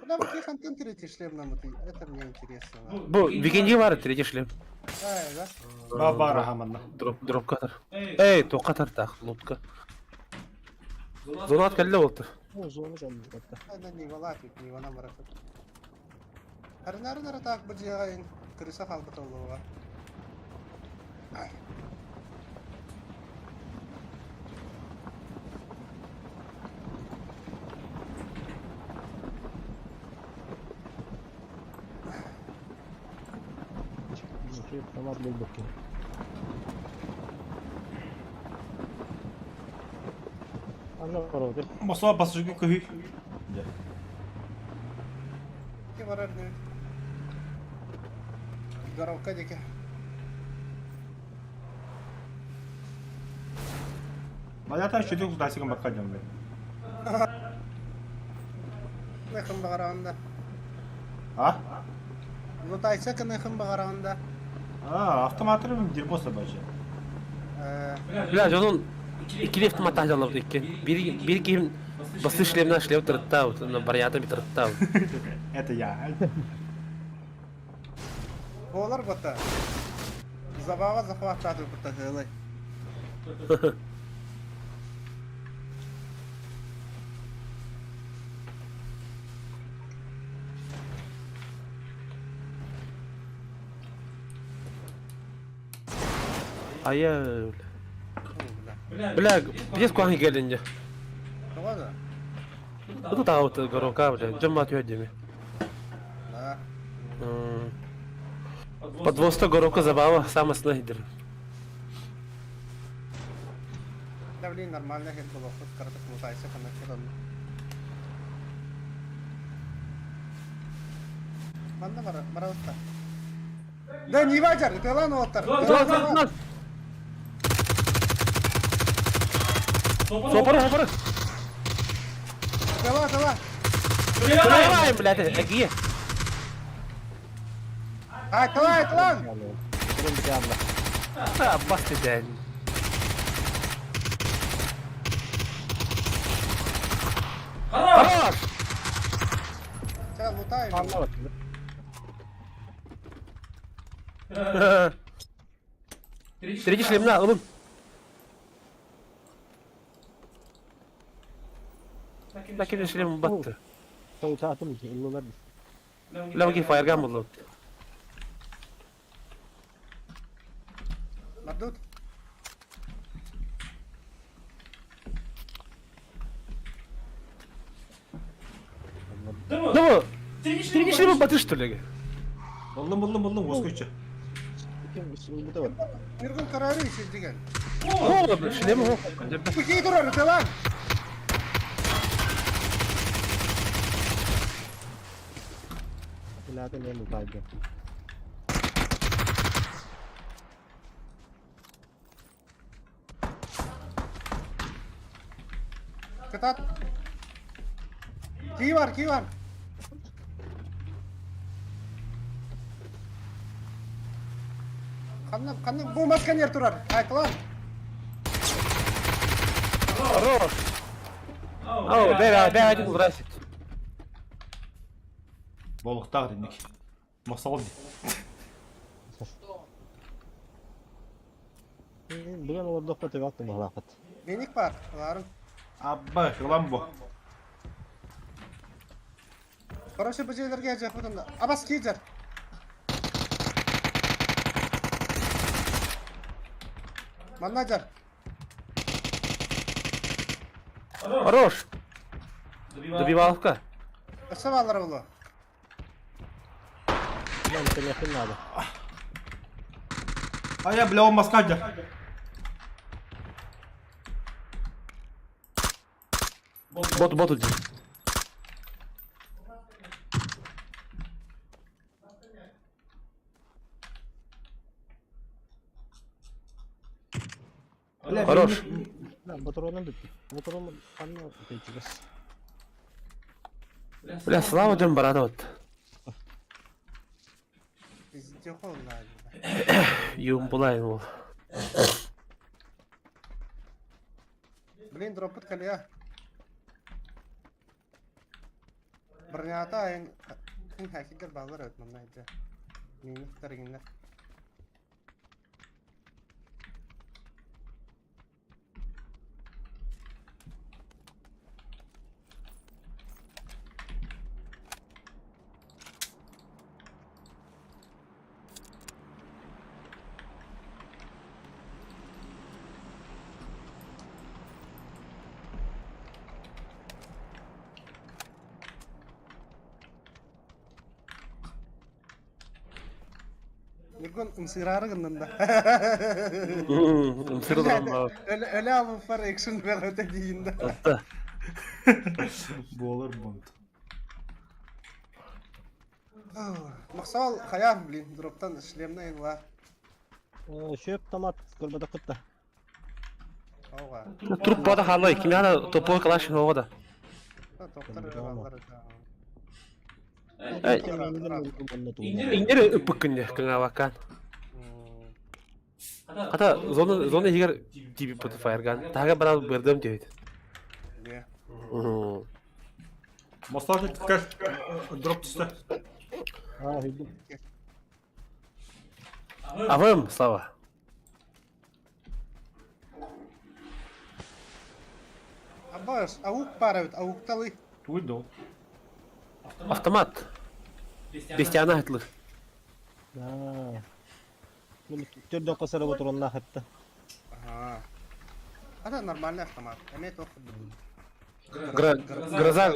C: Бля, вот их антен третий шлем нам это, это мне интересно.
A: Бу викенди бар третий шлем.
C: А, да?
B: Бабара хаманна.
A: Дроп дроп катар. Эй, то катар так, лутка. Зонат кэллэ болду.
E: О, зона кэллэ кытта.
C: Это не вала тут, не вана марасат. Харнар так бу крыса халбатоллуга.
E: Үчүгэй автомат булбут киһи. Анна барабыт.
B: Босал басыжы көһүй.
C: Ки барар не? Горовка деке.
B: Малята шүтүк дасыгын бакка дем, бля.
C: Нехым багаранда.
B: А?
C: Лутайса кынехым багаранда.
B: А, автоматырым дерьмо собачье.
A: Бля, жонун икки автомат тахжалабыт икки. Бир бир ким басы шлемнан шлем тырытта, барьята бит тырытта.
B: Это я.
C: Болар бота. Забава захваттатып куттатылы.
A: Ая, бля. Бля, бес куан келинде.
C: Тоҕо
A: Бу таабыт горовка, бля, жамма түйөдеме.
C: Да.
A: Подвоста горовка забава, сам основной.
C: Да блин, нормально хит было, хоть карток лутайся, Манна бар, барабыт Да не вадер, ытыалаан уолаттар.
A: Зон, Сопору, сопору.
C: Ытыала, ытыала.
A: Давай, блядь, эгие.
C: Айтылан, айтылан.
A: Бас дэн. Хорош!
C: Чэ, лутай.
A: Третий шлемна, ылын. Лакин шлем батты.
E: Тоутаатым ыллылар.
A: Лавги фаерган булду.
C: Мардут.
A: Ну, третий шлем батыш что ли?
B: Ыллым, ыллым, ыллым, оскуча.
C: Ниргун карары ишилдигэн.
A: О, шлем о.
C: Быхи турар, ытыалаан.
E: Билаатын эм утайды.
C: Кытат. Кии бар, кии бар. Ханна, ханна, бу масканер турар. Айтылан.
A: Хорош. О, бэга, бэга один здрасте.
B: Болуктаах динник. Мохсоҕол дии.
E: Бүгэн олордоххо төбө аттым баһалаахпыт.
C: Меник бар, ыларын.
B: Абба, ылам бу.
C: Короче, бу дьиэлэргэ дьиэхпит Абас киидэр. Манна дьар.
A: Хорош. Добиваловка.
C: Өссө бааллара буолуо.
E: Нам телефон надо.
B: А я, бля, он маска дьэ.
A: Бот, бот один.
B: Бля,
A: Хорош.
E: Да, патроном бүттү. Патрон ханна өтөйчүгэс.
A: Бля, Слава дем барада вот.
C: Пиздец, ладно.
A: Юм булайн ол.
C: Блин, дроппут кэлиэ. Бронята эн хакигер баалар эбит манна дьэ. Миниктер гиннер. Ньургун ымсыыраары гыннын да.
A: Ымсыырдырам.
C: Өлө алыппар экшн бөҕөтө диин да.
A: Атта.
B: Буолар бунт.
C: Махсал хайа, блин, дроптан шлемна ылла.
E: Шөп томат көрбөтө кытта.
C: Ооға.
A: Труп бада халай. Кимяна топой калаш оға да.
C: Тоқтар алар.
A: Эй. Индер ыппыккын кыңаваккан. Хата зона зона егер тиби пот фаерган. Тага барал бырдым дейт.
C: Не.
B: Мостафа ткаш дроп түстэ.
E: Аа, хүлдүм.
A: Авым, Слава.
C: Абаш, аук пара бит, аукталы.
B: Туй дол.
A: Автомат. Бестиана хатлы.
E: Аа. Төрдө косара отуронна хатта.
C: Ага. Это нормальный автомат. Эме тох.
A: Гроза.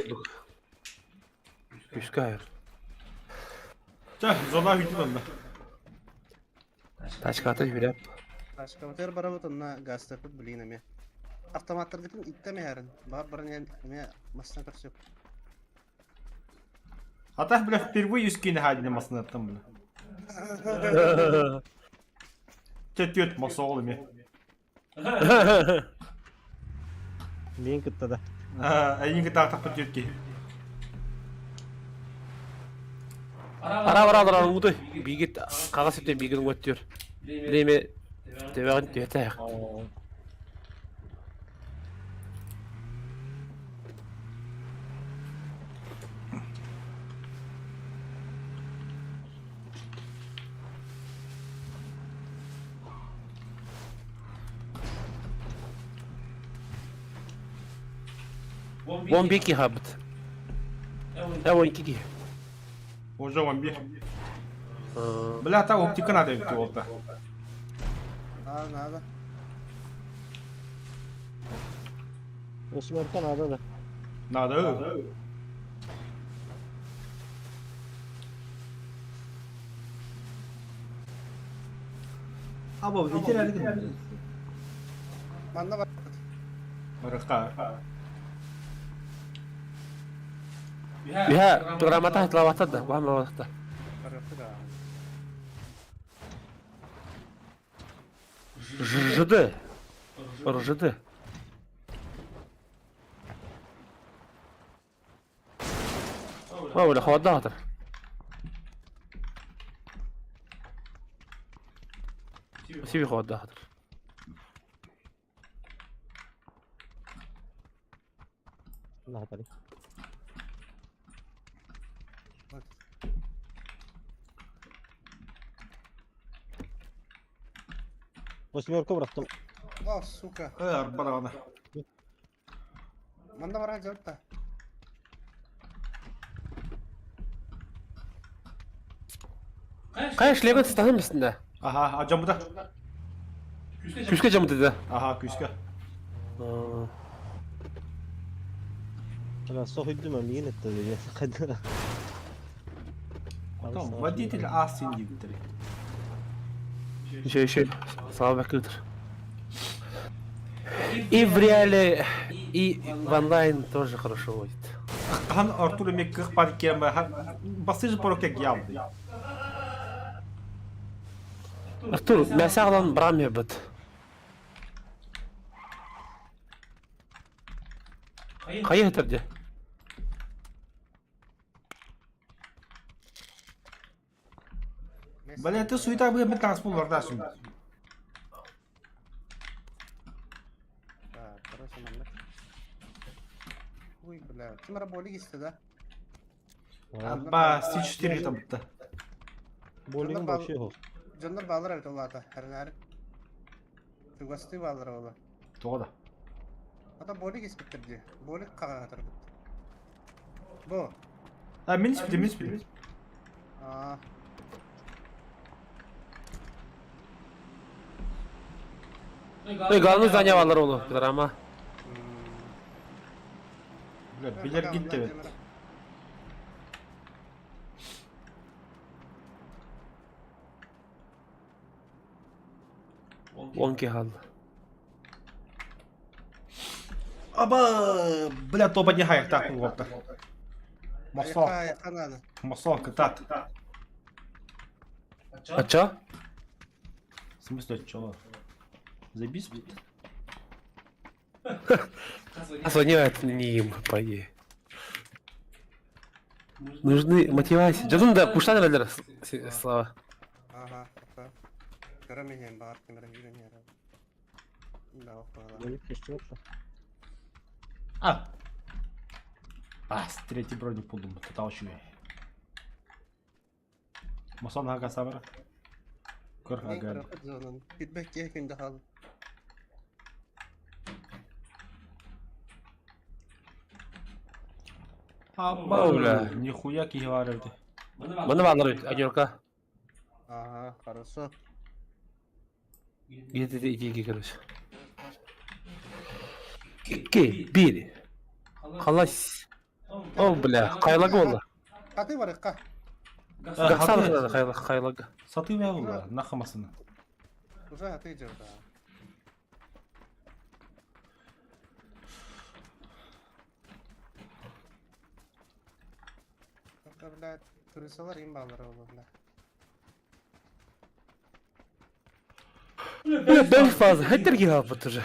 A: Пускай.
B: Чэ, зона бүтүн онно.
A: Тачка аты жүрәп.
C: Ташка барабыт онна гастапыт блин эме. Автоматтардыкын иттеме хэрин. Бар бар не эме машина көрсөп.
B: А так, бля, впервые үс киһини хаадьыны массыынаттан, бля. Чэ, түөрт мосоол эмиэ.
E: Миин кытта да.
B: Эйигин кытта аахтахпыт түөрт киһи.
A: Ара бара алар угутой. Бигит қағас өтен бигин өттүр. Время төбөҕүн түһэтэ. 11 киһи хаалбыт. 12 киһи.
B: Уже 11. Бля, та оптика надо эбит уолта.
C: Надо, надо.
E: Восьмерка надо да.
B: Надо. Або, ити эрэ
C: Манна барбыт.
B: Барыха.
A: Үһэ программата хатылаабаттар да, баһан
C: Барыахпыт аа.
A: ЖЖД. РЖД. О, бля, холодаатыр. Сиби холодаатыр.
E: Наһатары.
C: Вот.
E: Восьмерка бырахтым.
C: О, сука.
B: Арба даҕаны.
C: Манна баран дьарта.
A: Хайа шлемет станым бистінде.
B: Аха, адьаммыта.
A: Күскә жамыты да.
B: Аха, күүскэ.
E: Ана соһуйдум миигин этте диye. Хайда.
B: Потом водитель ас диэбиттэрий.
A: Еще, еще. Слава бэккүтер. И в реале, и в онлайн тоже хорошо водит.
B: Хаһан Артур эмиэ кыах баар киирэн баран бастыыр порокка гиалды.
A: Артур, мяса аҕалан баран быт. Хайа хытар дьэ.
B: Бля, ты суета быһа мен таҥас булларда сүн.
C: Так, короче, маннык. Ой, бля, ким эрэ болик истэ да?
B: Ба, С4 табытта.
E: Болигин вообще хос.
C: Дьоннор баалар эбит ол аата, эрэнээри. Чугастыы бааллара буолла.
B: Тоҕо да.
C: Ата болик испиттэр дии. Болик хаҕаатарбыт. Бу.
B: А, мин испитим, мин испитим.
C: Аа.
A: Ой, главное здание баалар ол, драма.
B: Бля, билэр гитте бит.
A: 10 хаалла.
B: Аба, бля, тоба не хайахтаах буолуохтар. Мохсоо,
C: Айха надо.
B: мохсоо кытаат.
A: Ача?
B: В смысле, чё? Забись, блядь.
A: Звоню это не им, по идее. Нужны мотивации. Дьонум да пуштан эрэллэр Слава.
C: Ага, ага. Көрө миһиэн баар ким эрэ үүрэн иһэр. Да, охуела.
E: Болик көстүбэт да.
B: А! А, с третий броник буллум, тотал үчүгэй. Мосон ага сабара. Көр ага.
C: Көрө зонан. Фидбэк киһи күндэ хаал.
B: Аба,
A: Бля.
B: нихуя киһи баар эбит.
A: Манна бааллар эбит, Анюрка.
C: Ага, хорошо.
A: Где-то иди, короче. Икки, биир. Халас. О, бля, хайлага буолла.
C: Хаты барыкка.
A: Гахсан хайлага хайлага.
B: Сатыы мэ буолла, нахамасына.
C: Уже хаты дьорда. Блядь, крысалар им баллары ол, бля.
A: Бля, бэл фаза, хэтэрги хаалбыт уже.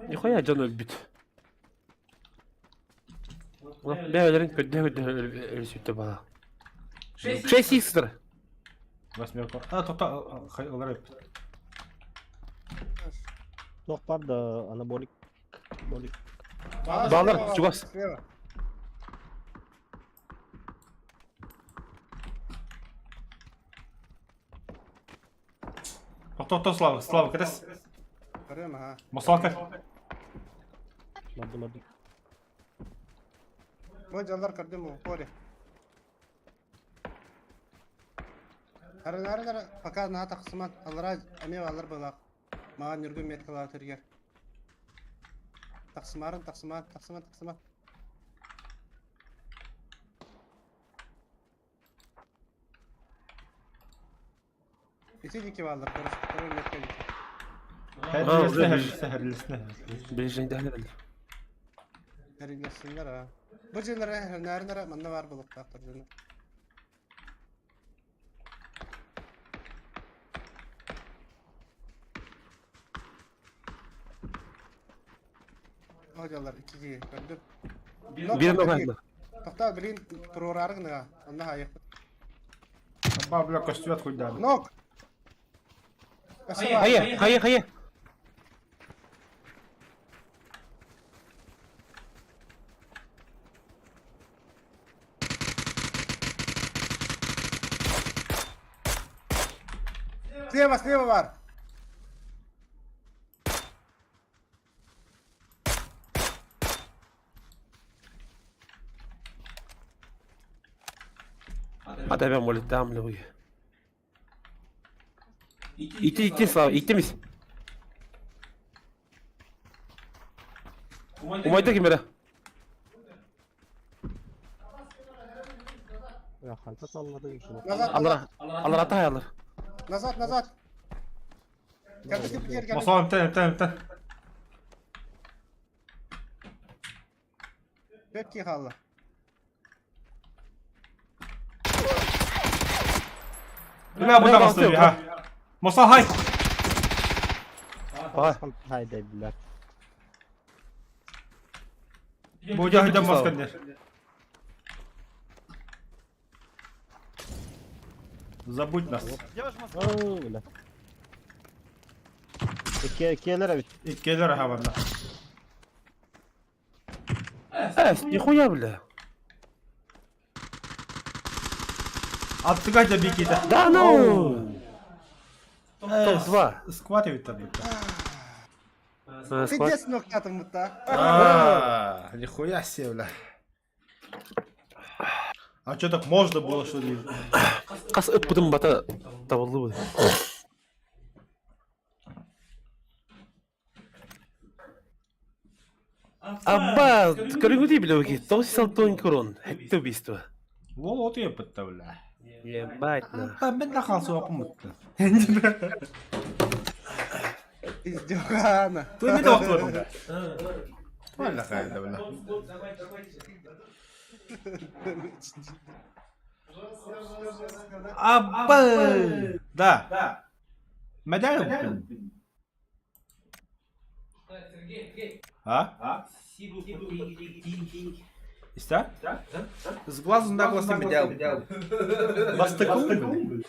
A: Нихуя дьон өлбүт. Бэйэлэрин көрдөһө-көрдөһө өлүсүттэ бала. 6 икс
B: Восьмерка. А, тоқта, олар өппүт.
E: Туох бар да анаболик. Болик.
A: Баллар, чугас.
C: Слева.
B: Тохто, Слава, Слава, кэтэс.
C: Көрүөм, аха.
B: Мосалка.
E: Барды барды.
C: Бу дьаллар көрдүм уу, поле. Харынары пока наһаа тахсыман, аллара эмиэ баллар былаах. Маҕан Ньургун меткалаах түргэр. Тахсымарын, тахсыман, тахсыман, тахсыман. Ити диэки бааллар, второй метка диэки.
B: Хәрилесне, хәрилесне.
A: Ближайдәһләр.
C: Хэрилэсиннэр аа. Бу дьиэлэрэ хэрнээринэрэ манна баар буолуохтаахтар дьоно. О дьаллар икки киһи көрдүм.
A: Биир ногайна.
C: Тохтоо, блин, туруораары гыныга. Онно хаайыахпыт.
B: Ба, бля, көстүбэт хуйдаан.
C: Нок!
A: Хайа, хайа, хайа.
C: Слева, слева бар!
A: Hadi ben böyle devam bu. İti iti Слава, иттимис. Умайда ким эрэ?
E: Ханта саллады шуну.
C: Назад,
A: Аллар, аллар ата аллар.
C: назад, назад! Кәбети бер кәбети.
B: Мосал, эмтен, эмтен, эмтен.
C: Бөкки халла.
B: Бля, бу да ха. Мосал, хай.
E: Хайда, блядь.
B: Бу жахыдан баскан дер. Забудь нас.
E: Оо, бля. Келер бит.
B: Иккелер аха барна.
A: Э, нихуя, бля.
B: Аттыга да бикиде.
A: Да ну! Топ-2.
B: Скват бит бит.
C: Пиздец ноктатым бутта.
B: А, нихуя себе, бля. А что так можно было, что ли?
A: Қас ыппытым бата табылды бу. Абба, көрүңү биле ки. 96 крон. Хетте убийство.
B: Вол от еппетте, бля.
A: Ебать на.
B: Та мен да халсы оқым бітті.
C: Издюгана.
B: Ты не доктор, бля. Бля, хайда, бля. Абба! Да. Медаль? А? Иста? С глазу на глаз не медаль. Бастыкум, бля.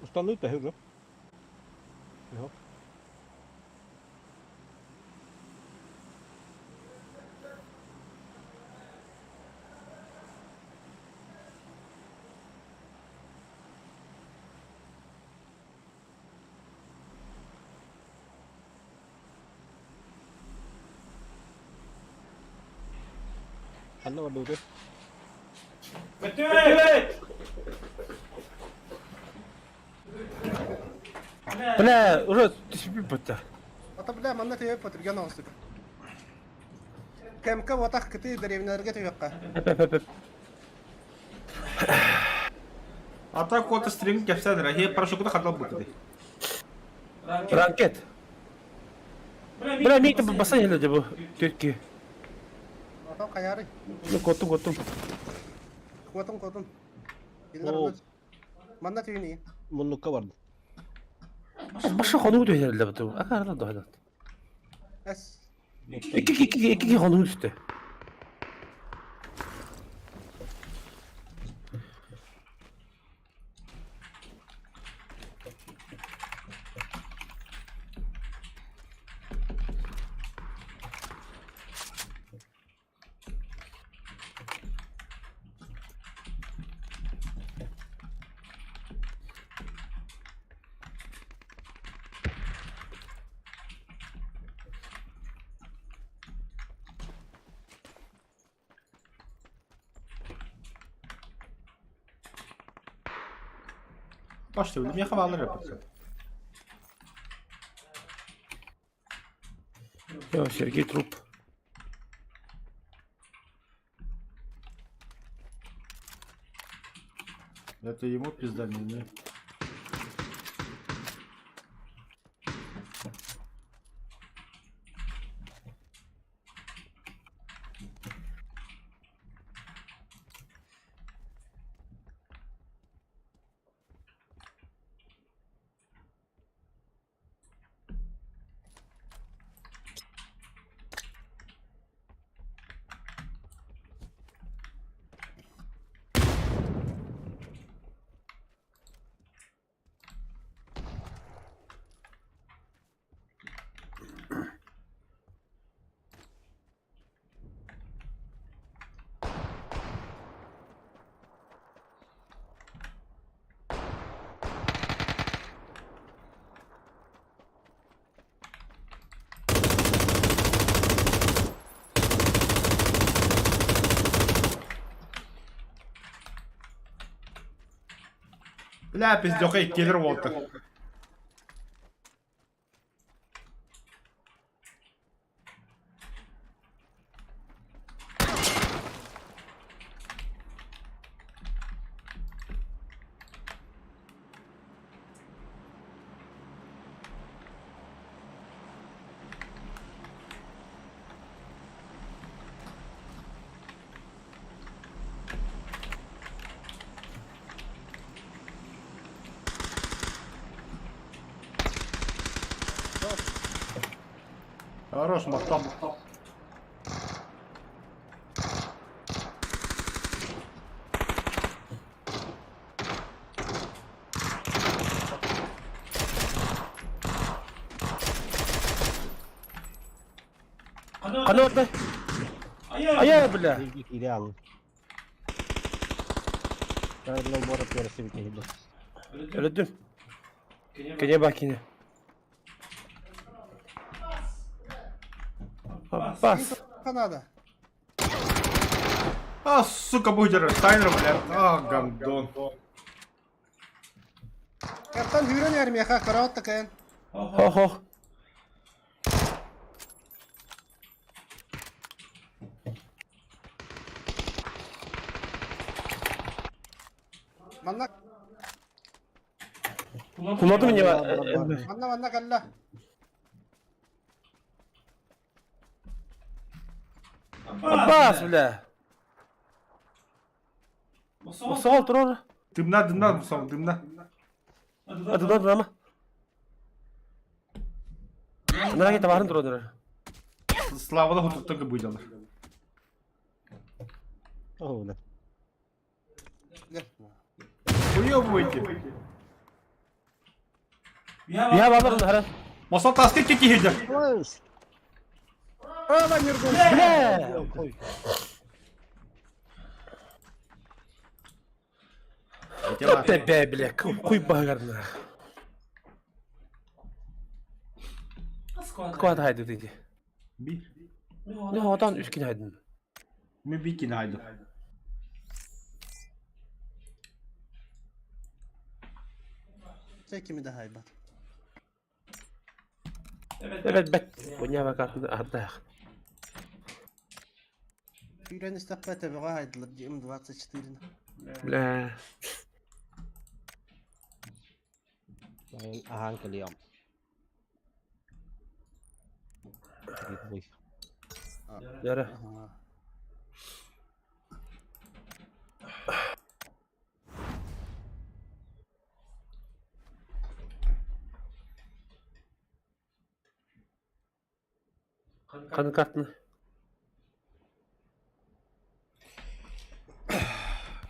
E: Устануй төһө уже? Yok. Ханна барда
F: Бөтүөт!
A: Бля, уже түспүт бутта.
C: Ата бля, манна төйөп потырген оҕустук. КМК отах кыты дэриэбинэлэргэ түһүөххэ.
A: Эп эп эп.
B: А так вот стрим кэпсээн эрэ. Хе парашюту хатал бутты.
A: Ранкет. Бля, миик басан хэлээ бу. Түрки.
C: Отон хайары.
A: Ну коттум коттум.
C: Куотун куотун.
E: Оо.
C: Манна түүнү.
E: Муннукка барды.
A: Баша хонуу түһэллэ бу. Акарла дохлат.
C: Эс.
A: Икки икки икки хонуу түстэ.
B: Башта өлüm яхавалар yapacak.
A: Йо, Сергей труп.
B: Это ему пизда, не мне. Бля, пиздёка келер болду. Хорош, махтал.
A: Ханна барда? Айа, бля.
E: Или алын. Тайрлар барып ярысы бит иде.
A: Өлөдүм. Кене ба кине. Бас.
C: Канада.
B: А, сука, будер, Тайнер, блядь. А, гандон.
C: Каптан хүрен ярмияха караот такайын.
A: Хо хо.
C: Манна
A: Кулады меня.
C: манна манна калла.
A: Бас, бля. Босол турар.
B: Дымна, дымна, Мусам, дымна.
A: Адыда дама. Нара кете барын турар.
B: Слава да хутуктан буйдалар.
E: Оо, бля.
B: Уёбывайте.
A: Я балар хара.
B: Мосол таска кики хиджа.
C: Ава, Нюргун!
A: Бля! Тебе, бля, куй багарна. Куат хайды диди.
B: Би.
A: Не одан үскин хайдын.
B: Ми бикин хайды.
C: Чэ, кими да хайбат.
A: Evet бет. Буня бакатын ардах.
C: Сүүрэн истэххэ төбөҕө хайдылар дии М24-ны.
A: Бля.
E: Аһаан кэлиэм.
A: Яра.
C: Аһаа.
A: Қаны картын.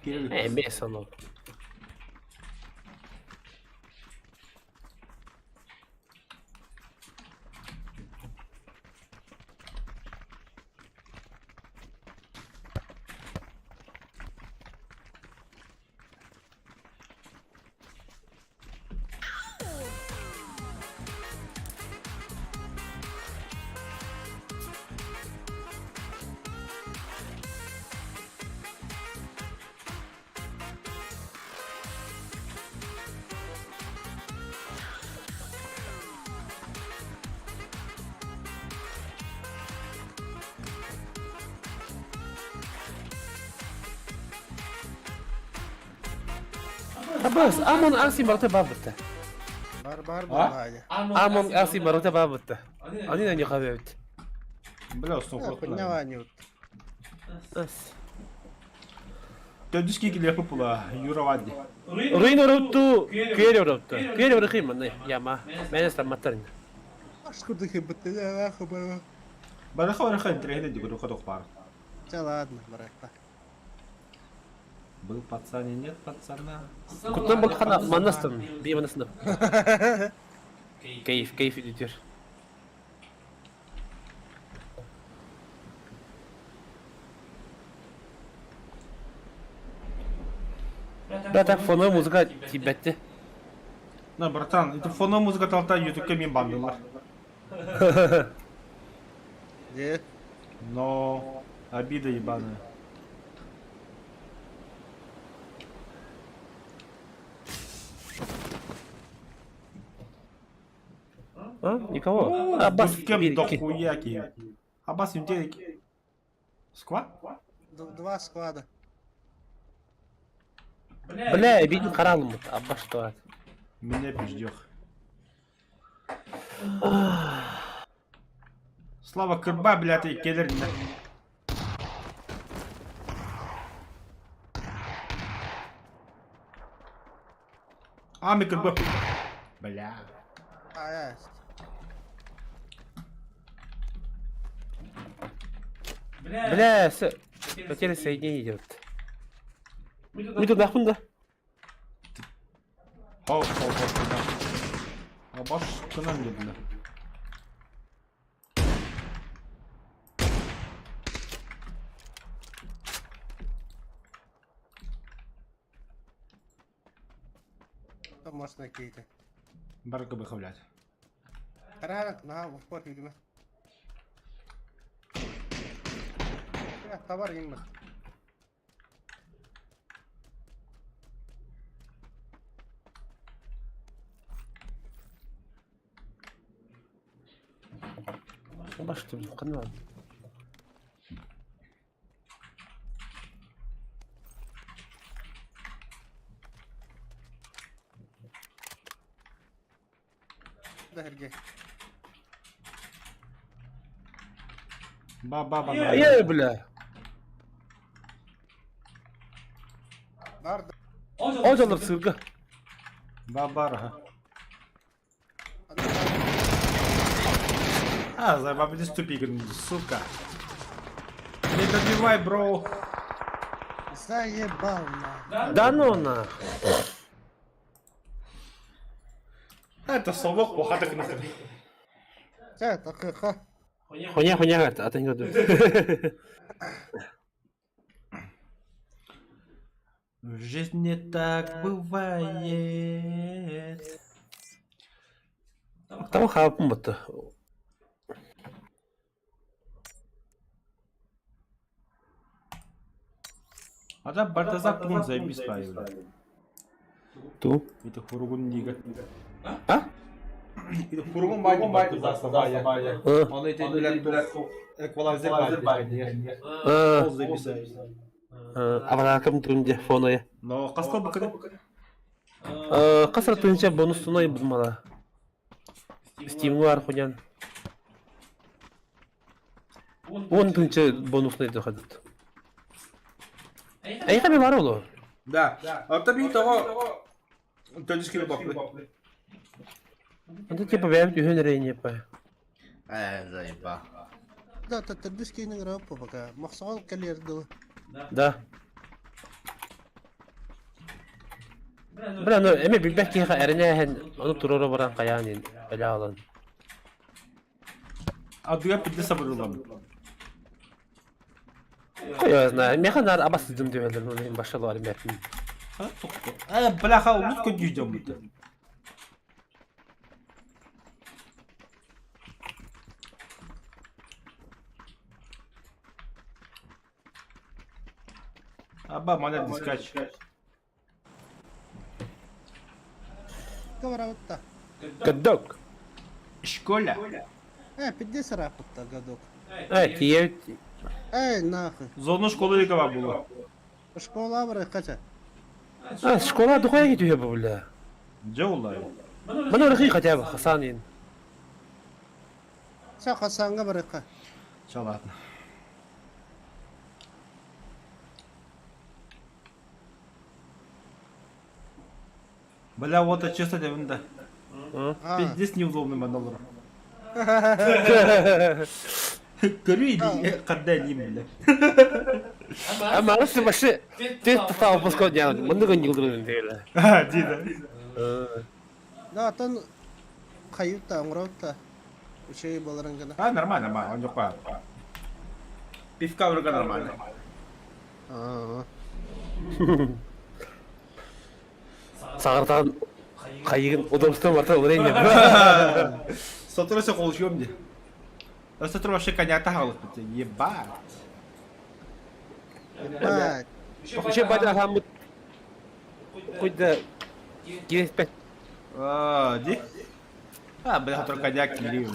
A: Э, бес анау. Абас, Амон Аси барыта бабытта.
C: Бар бар буоллаҕа.
A: Амон Аси барыта бабытта. Они на них авет.
B: Бля, стоп.
C: Хуйня они вот.
A: Ас.
B: Төрдүс кикиле пупула, Юра Вадди.
A: Руин оропту, күйер оропту. Күйер орохи манны, яма. Мен стаматтарын.
C: Аш курдук хыбытты, ах, бара.
B: Бараха бараха интересно дигуру ходок пар.
C: Чэ, ладно, барайка.
B: Был пацан и нет пацана.
A: Куттан бакхана маннастан, би маннастан. Кайф, кайф идет. Да, так фоновая музыка тибетте.
B: На, братан, это фоновая музыка талта ютубка мен бандылар.
C: Де?
B: Но обида ебаная.
A: А? Никого? Аббас,
B: Кем
A: бери,
B: дохуяки. Аббас им Сква?
C: Два склада.
A: Бля, бедин қаралым. Аббас что?
B: Меня пиздех. Слава кырба, блядь, и келер. А, ми кырба. Бля.
C: А,
A: Бля, все. Потеря соединение идет. Мы тут нахуй да?
B: Хоп, хоп, хоп, куда? А баш к нам не бля.
C: Там можно какие-то.
B: Барка бы блядь.
C: Рано, на, в пор, видимо. Бля, товар им.
A: Баш ты, қаны
C: Да, Сергей.
B: Ба, ба, ба, ба.
A: Ей, бля.
C: Бар,
A: Ожалып сырга.
B: Ба, бар, А, заебал, иди ступи, сука. Не добивай, бро.
C: Заебал, на.
A: Да ну на.
B: Это совок похатык нахуй.
C: Чэ, такыха.
A: Хуйня, хуйня, атын көрдүм.
B: В жизни так бывает.
A: Там хааппын батта.
B: А да Бальтазар тугун заебись паевля.
A: Ту?
B: Это хуругун дига.
A: А?
B: Это хуругун бади Бальтазар сабая. Он эти блядь эквалайзер бади. Ол заебись.
A: Аваракам түрінде фоны.
B: Но каскал букады.
A: Касра түнче бонус туной бузмала. Steam'у архунян. Он түнче бонусный доходит. Эй, хаби бар оло.
B: Да. А таби того Төлүс кири баппы.
A: Это типа бэм түһөн рейне па.
D: Э, заеба.
C: Да, төрдүс киһини ыҥырабыт пока. Мохсоҕол кэлиэр дылы.
A: Да. Бля, ну эме билбэт киһиэхэ эрэнээһин ону туруора баран хайаан иһин өлө аҕалан.
B: Адыга пидде сабырылам.
A: Хуй знаю, меха нар абасыдым диэлэр, ну им башалар меппин.
B: А, тохто. Э, бляха, улус көдүйдем бу. Аба, маля дискач.
C: Кабарабытта.
A: Гадок.
B: Школа.
C: Э, пидде сарапытта гадок.
A: Э, тиевит.
C: Эй, нахуй.
B: Зону школы ликова было.
C: Школа бар кача.
A: А, школа духая кетүүһэ бу бля.
B: Дьэ улай.
A: Маны ырхый хотя бы Хасан иһин.
C: Ча Хасанга барыка.
B: Ча ладно. Бля, вот это честно тебе, да.
C: А.
B: Пиздец неудобный монолог. Көрүү кандай лим бля.
A: А маны башы ты тастау пускал дьян. Маны гын йылдырын диэлэ.
B: А, ди да.
C: Да, атын хайытта, оҥоробут Үчүгэй буоларын гына.
B: А, нормально, нормально, он жокко. Пивка вроде нормально.
C: Аа.
A: Сағыртаған қайығын удобством барта олар
B: Сотору все колчуем де. А сотору вообще коньяк тахалых. Ебать.
C: Ебать.
A: Вообще бадя хамыт куйда киреспет.
B: А, ди? А, бля, сотору коньяк кирил.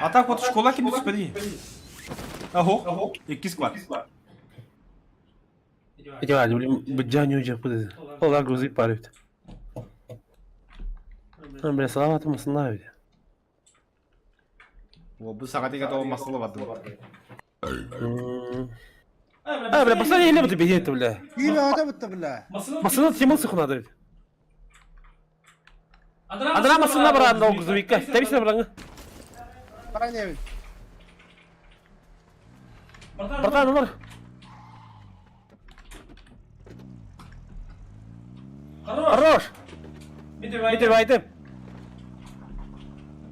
B: А так вот школа кем спали. Ого, и склад.
A: Идеально, блин, бджаню уже будет. Ола грузы парит. А, бля, салават масына ведь.
B: О, бу сағат того масала барды.
A: А, бля, последний лет тебе едет, бля.
C: Кире ата бутта бля.
A: Масына темыл сухна ведь. Адра масына брат, но грузовика. Табисна брат.
C: Баран
A: Братан, олар. Хорош! Митер байтым.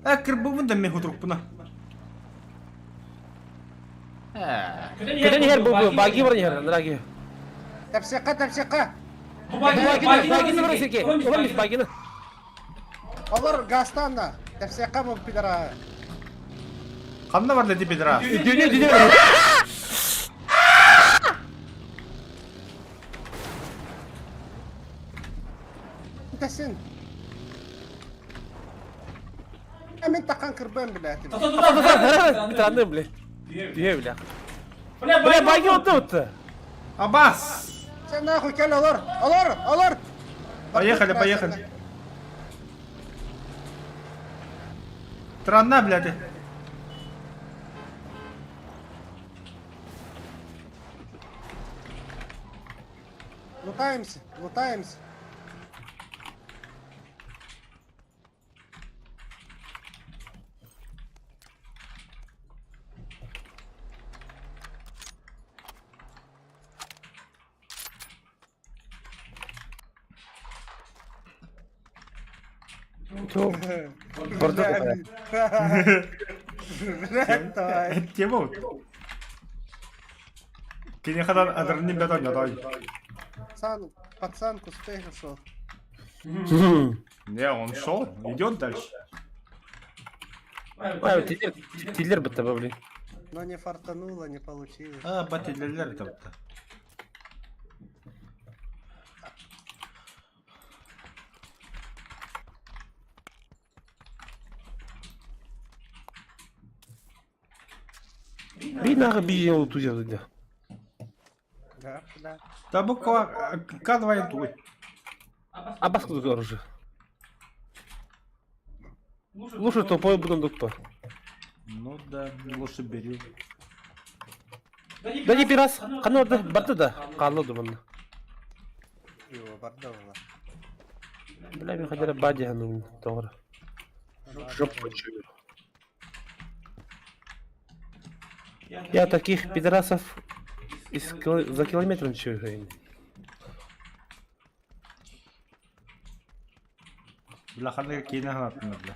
B: А, кырбыбын да мен хутуруппуна.
A: Көтөн иһэр бу баги бар иһэр, драги.
C: Тапсыка, тапсыка.
A: Багины, багины бар секе. Олар бис багины.
C: Олар гастан да. Тапсыка бу пидора.
B: Қанда бар деді бедра?
A: Дүние, дүние.
C: Тасин. Мен таққан кырбын бля.
A: Битанным, бля. Дүние, бля. Бля, баги отты отты.
B: Абас!
C: Сен нахуй кел олар. Олар, олар.
B: Поехали, поехали. Странна, блядь.
C: Лутаемся, лутаемся.
A: Барда.
C: Блядь, давай.
B: Тема. Кини хадан адреналин бөтө ньотой.
C: Пацан, пацан к успеху шел.
B: Не, он шел, идет дальше.
A: Ай, тилер, тилер бітті, блин.
C: Но не фартануло, не получилось.
B: А, батилерлер это.
A: Бинағы би ол тузер
C: Да, да.
B: Да буква К2 туй.
A: А басқа оружие. Лучше тупой буду дукпа.
B: Ну да, лучше бери.
A: Да не пирас, қаны орды, барды да, қалды бұны.
C: Его бардовала.
A: Бля, мен хотела бади хану тоғыр. Жоп хочу. Я таких пидорасов из за километром чую.
B: Бля, ханы кейіне ханатына, бля.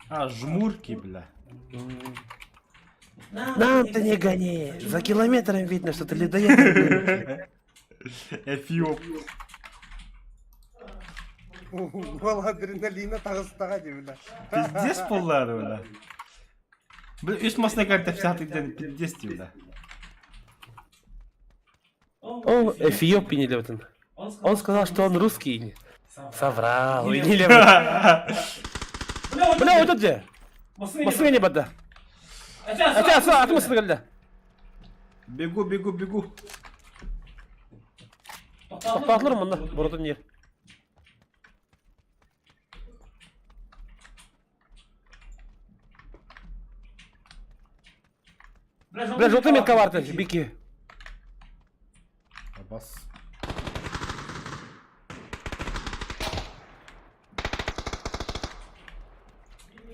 B: А, жмурки, бля.
A: Нам ты не гони! За километром видно, что ты ледоед.
B: Эфиоп.
C: Ол адреналина тағыстаға деп, бля.
B: Пиздец поллары, бля. Бля, үс масына карта писатыйдан пиздец ти, бля.
A: О, Эфиоп не левтен. Он сказал, что он русский. Соврал, не левтен. Бля, вот тут где? Машина не бада. А тебя, а ты машина говорили.
B: Бегу, бегу, бегу.
A: Тоқтатылыр мұнда, бұрын не. Бля, желтый метка барды, бики.
B: Бас.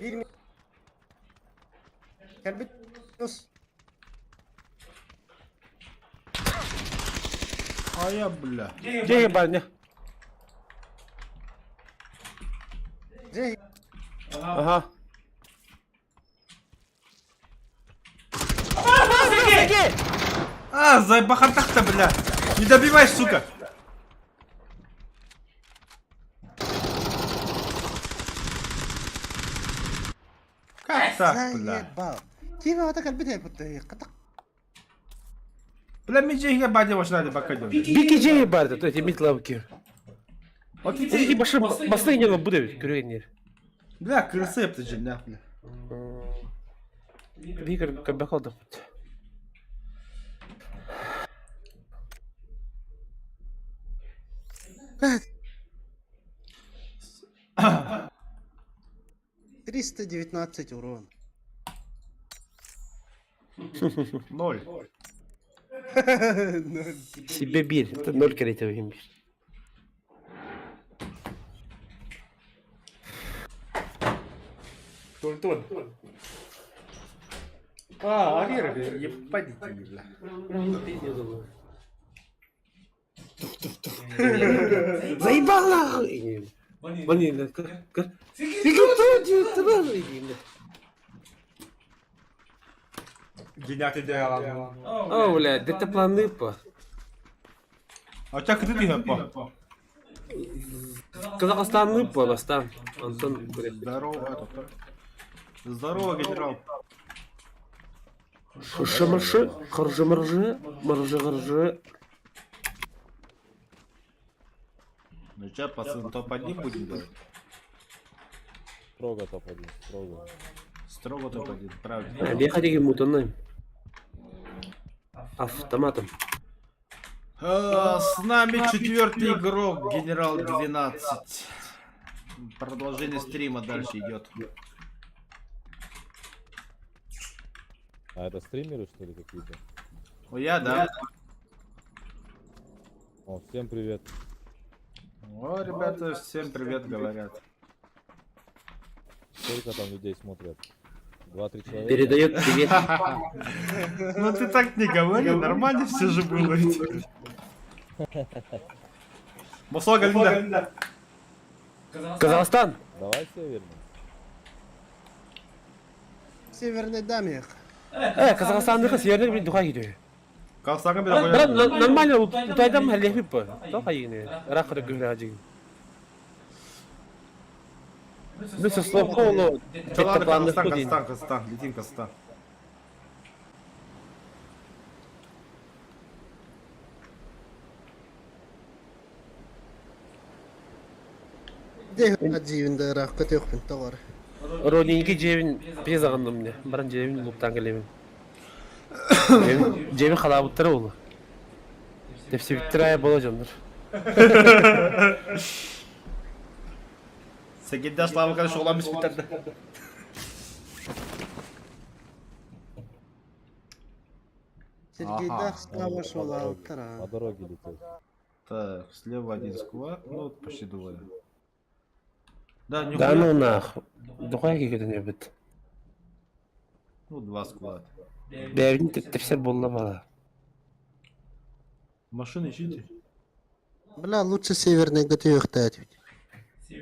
C: Bir Кәлбет дос.
B: А я, бля.
A: Жеге бар, не.
C: Жей.
A: Ага.
B: А, заебахартах-то, бля. Не добивай, сука. Как так, бля?
C: Заебал. Ким ата кәлбет бутты. Катак.
B: Бля, мен жеге баде башына деп бака
A: Бики жеге барды, то эти митлавки.
B: Вот
A: Эти
B: эти,
A: башы басты не буде көргеннер.
B: бля, крысы это же, бля.
A: Бикер көбек алдық.
C: Триста девятнадцать урон.
B: Ноль.
C: Ноль.
A: Себе бир, это ноль керете бир.
B: Тон-тон. А, Арир, ебать, бля.
A: Заебал нахуй! Блин, как? Ты кто ты?
B: Геняк ты делал.
A: О, блядь, это планы по.
B: А у тебя кредит по.
A: Казахстан по, Бастан. Антон, блядь.
B: Здорово, этот. Здорово, генерал.
A: Шымыршы, қыржы-мыржы, мыржы-ғыржы.
B: Ну чё, пацаны, топ-1 будем делать?
G: Строго топ-1, строго.
B: Строго топ-1, правильно.
A: Беха деген мутанайм. Автоматом.
B: С нами четвертый игрок, генерал 12. Продолжение стрима дальше идет.
G: А это стримеры, что ли, какие-то?
B: О, я, да.
G: О, всем привет.
B: О, ребята, всем привет говорят.
G: Сколько там людей смотрят? Два-три человека?
A: Передает привет.
B: Ну ты так не говори, нормально все же было ведь. Мусла Галинда.
A: Казахстан.
G: Давай северный.
C: Северный дамиях.
A: Казахстанныхы северный блин духа киде.
B: Казахстанга бир
A: Брат, нормально утайдам халехи по. То хайыны. Рахыр гүрәҗи. Ну со слов коло.
B: Ладно, Казахстан, Казахстан, Казахстан, летим Казахстан.
C: Дьиибин да ыраах көтүөхпүн тоҕор.
A: Родинки жебин без агынным мне. Баран жебин луптан келебин. Жебин халабыттары oldu. Тепсибиттер ая бола жонdur.
B: Сегидде Слава kadar şoğlan bispitlerdi.
C: Сергейдаах Слава
G: По
C: шолаабыттар
G: По дороге лететь.
B: Так, слева один сквад, ну вот почти двое. Да,
A: Да
B: нихуя.
A: ну нах. Духай кекетен эбит.
B: Ну, два склад.
A: Бэбин тепсер болла бала.
B: Машины ищите.
C: Бля, лучше северный көтүөхтээт.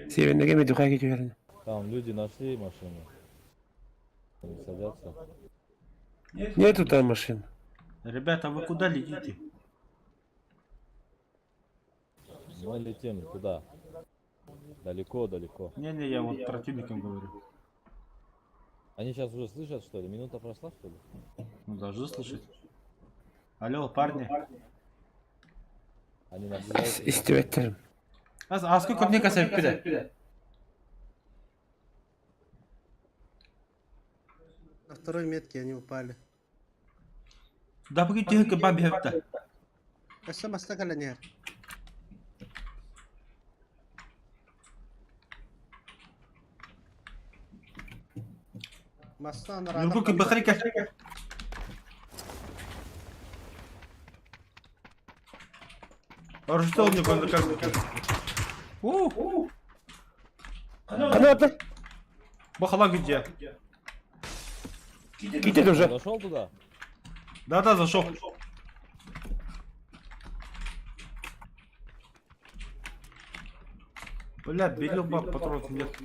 A: Северныйге мен духай кетерин.
G: Там люди нашли машину. Они садятся.
A: Нету там машин.
B: Ребята, вы куда летите?
G: Мы летим туда. Далеко, далеко.
B: Не-не, я вот противникам говорю.
G: Они сейчас уже слышат, что ли? Минута прошла, что ли?
B: Ну, должны слышать. Алло, парни.
G: Они наблюдают.
A: Истибеттерим.
B: А, а сколько мне касается пида?
C: На второй метке они упали.
B: Да погоди, тихо, бабе это.
C: Өссө маста кэлэнээр. Маста анараа.
B: Нургук бахарика. Оружие мне как. У,
A: Кана
B: бахала где?
A: Кетет уже.
G: Зашел туда?
B: Да-да, зашел. Бля, берил баб, патронов нет.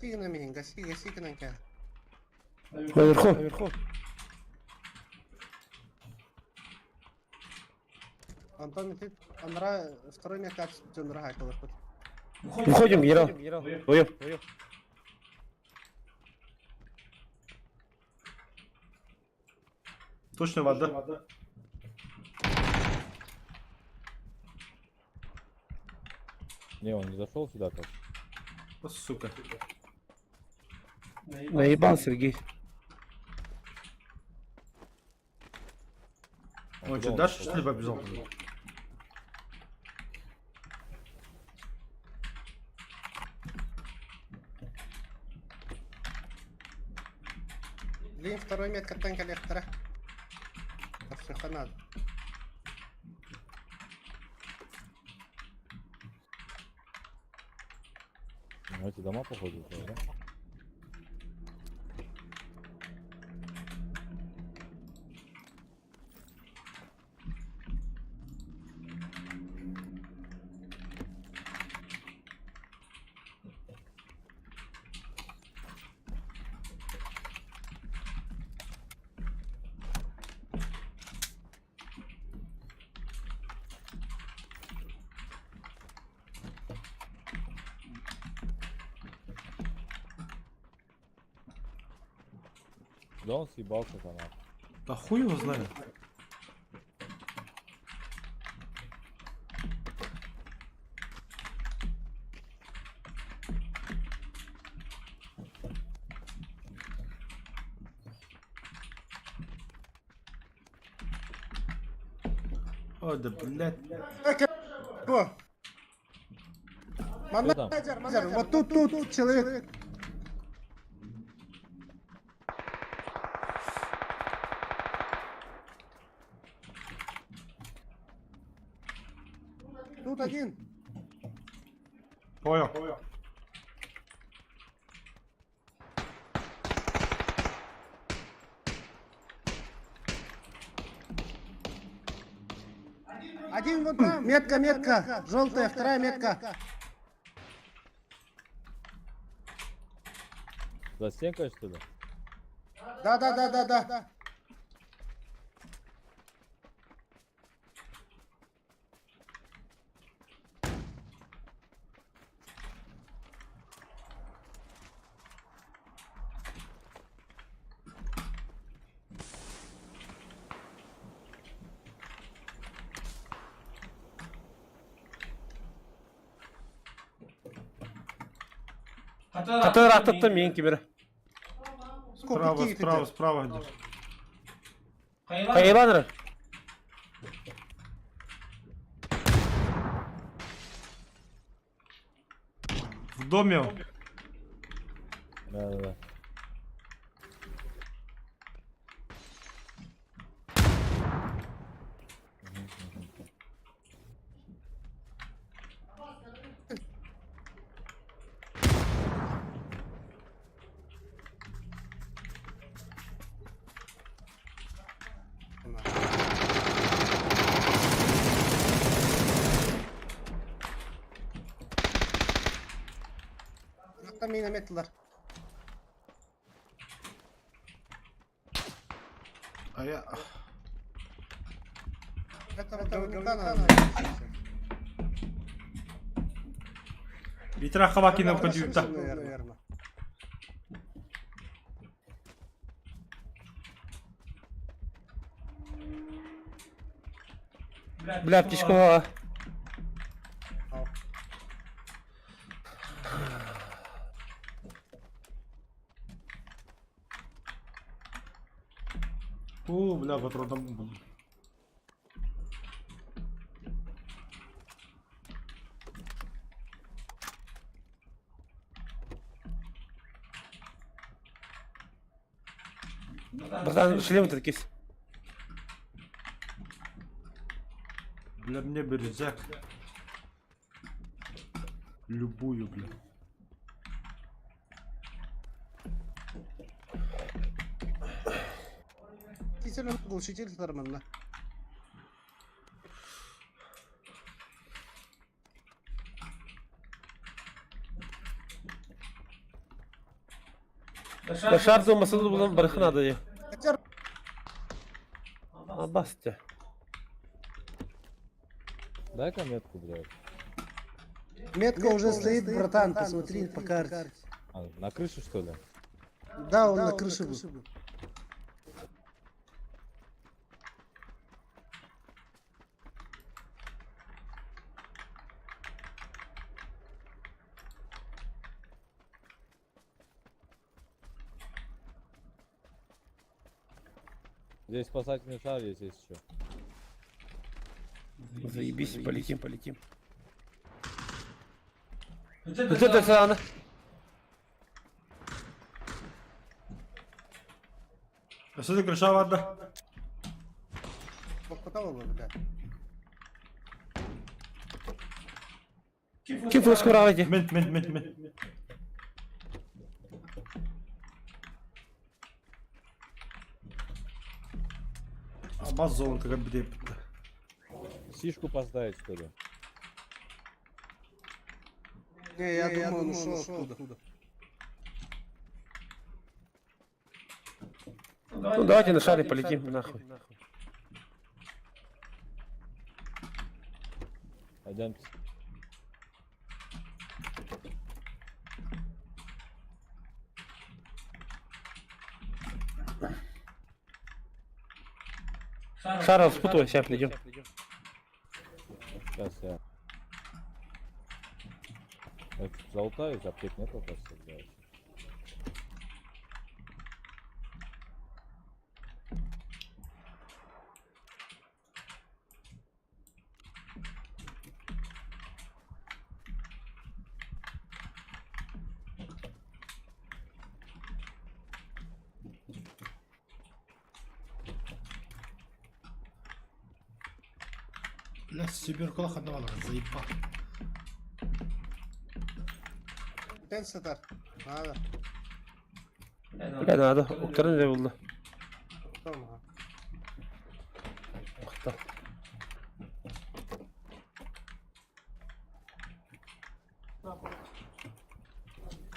C: Сигна миһин, гаси гаси гынан кээ.
A: Наверху. Наверху.
C: Антон ити анараа второй метка дьоннор хайкалар.
A: Выходим, генерал. Вдвоем.
B: Точно вода.
G: Не, он не зашел сюда как.
B: О, сука.
A: Наебал Сергей.
B: Он
G: Куда
B: что,
G: он
B: дальше
G: зашел?
B: что ли побежал?
C: Блин, второй меткаттан кэлиэхтэрэ. Тахсыха надо.
G: Ну, эти дома, походу, уже, да? Да он съебался там. а.
B: Да хуй его знает. Ой, да блядь.
C: О!
G: Кто там?
C: Манна, вот тут, тут, тут человек. Тут один.
B: Понял.
C: Один вон там. Метка, метка. Желтая, вторая метка.
G: За стенкой, что ли?
C: Да, да, да, да, да.
A: Хата ырааттаттан миин кимэрэ.
B: Справа, справа, справа где.
A: Хайалаан эрэр.
B: В доме он.
G: Да, да, да.
C: Hatta минометлар.
B: А я...
C: Этого говнюка надо.
B: Витра Хавакина подъюта.
C: Наверное.
A: Бля, птичкова.
B: О, бля, патрон был.
A: Братан, шлем этот кис.
B: Бля, мне бы рюкзак. Любую, бля.
C: Кисель глушитель нормально.
A: Шар зомасы булан барыхын ады.
C: Хотя
A: Абасты.
G: Дай-ка метку, блядь.
C: метка уже стоит, братан, посмотри по карте.
G: А, на крыше, что ли?
C: Да, он на крыше был.
G: Здесь спасательный шар есть, есть еще.
A: Заебись, полетим, полетим. Вот это сана.
B: А что ты крыша варда?
C: Бокотало бы, бля.
A: Ким флешку равайди?
B: Мин, мин, мин, мин. Амазон, как где?
G: Сишку поставить, что ли?
C: Не, я думаю, он ушел оттуда.
A: Ну давайте на шаре полетим, нахуй.
G: Пойдемте.
A: Шар распутывай, сейчас придем.
G: Сейчас я. Я чуть залутаюсь, аптек нету просто, блядь.
B: Бля, сибиркула хадавала, заебал.
C: Тен сатар. Надо.
A: Бля, надо. Уктарын да булды.
C: Потом, ага.
A: Охта.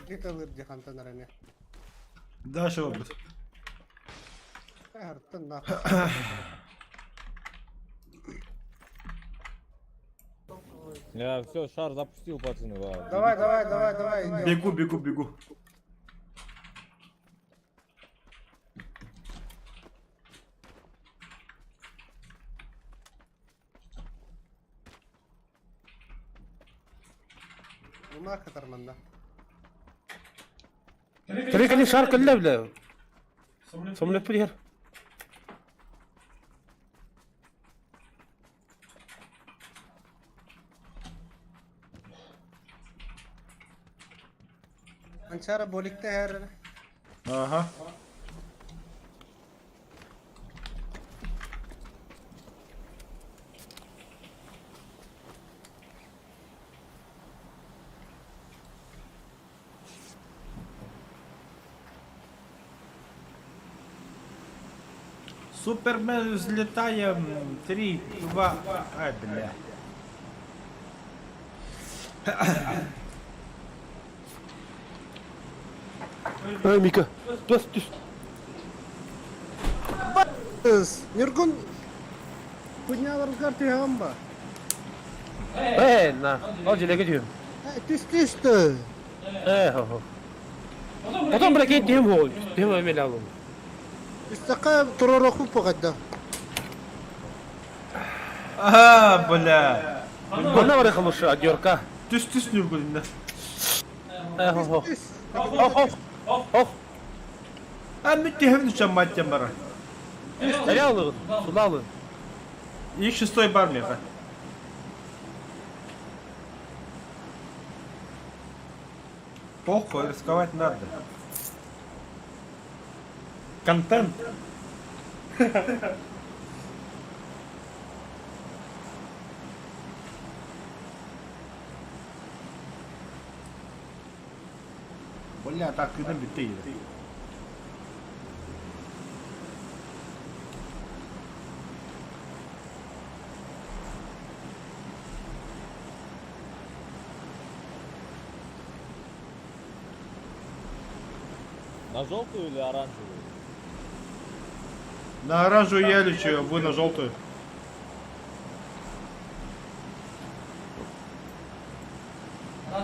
C: Италыр дии хантан эрэ эмиэ.
B: Дальше барбыт.
C: Артын на.
G: Я все, шар запустил, пацаны. ва.
C: Давай, давай, давай, давай. идем.
B: Бегу, бегу, бегу.
C: Луна кытар манна.
A: Кэлин кэлин шар кэллэ бля. Самолет иһэр.
C: Анчара боликте эр.
B: Ага. Супермен взлетаем. Три, два. Ай, бля.
A: Эй, Мика, түс түс.
C: Нюргун Куняларгар түһэҕин ба?
A: Ээ, на. Ол дьилэгэ түһүм.
C: Түс түстü.
A: Ээ, хо-хо. Потом бля киин түһүм хоол. Түһүм эмиэ алым.
C: Үстэххэ туруорохпут буҕайда.
B: Ага, бля.
A: Манна барыха мушу, одерка.
B: Түс түс Нюргун.
A: Ээ, хо-хо.
C: Түс.
A: Ох, ох. Ох.
B: А мы түһэм нүчэн маттям бара.
A: Эре алыгын, сула алын.
B: И шестой бар меха. Похуй, рисковать надо. Контент. Бля, так кыдам битте
G: На желтую или оранжевую?
B: На оранжевую я лечу, а вы на желтую.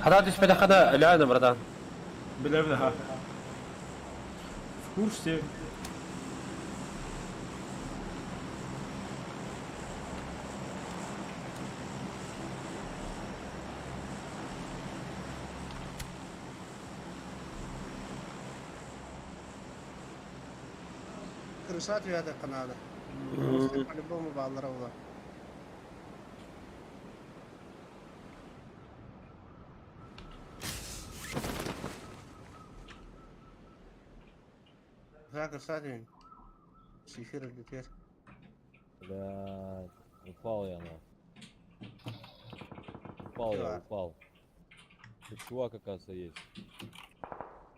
A: Хата түспэтэххэ да өлөөнө, братан.
B: Бля, бля. В курсе.
C: Крыша түһэдэ канада. По-любому бааллара була. Крыша крыша түһүн. Шифер бүтэр.
G: Блядь, упал я на. Упал я,
C: Чувак.
G: упал. Тут чувак, оказывается, есть.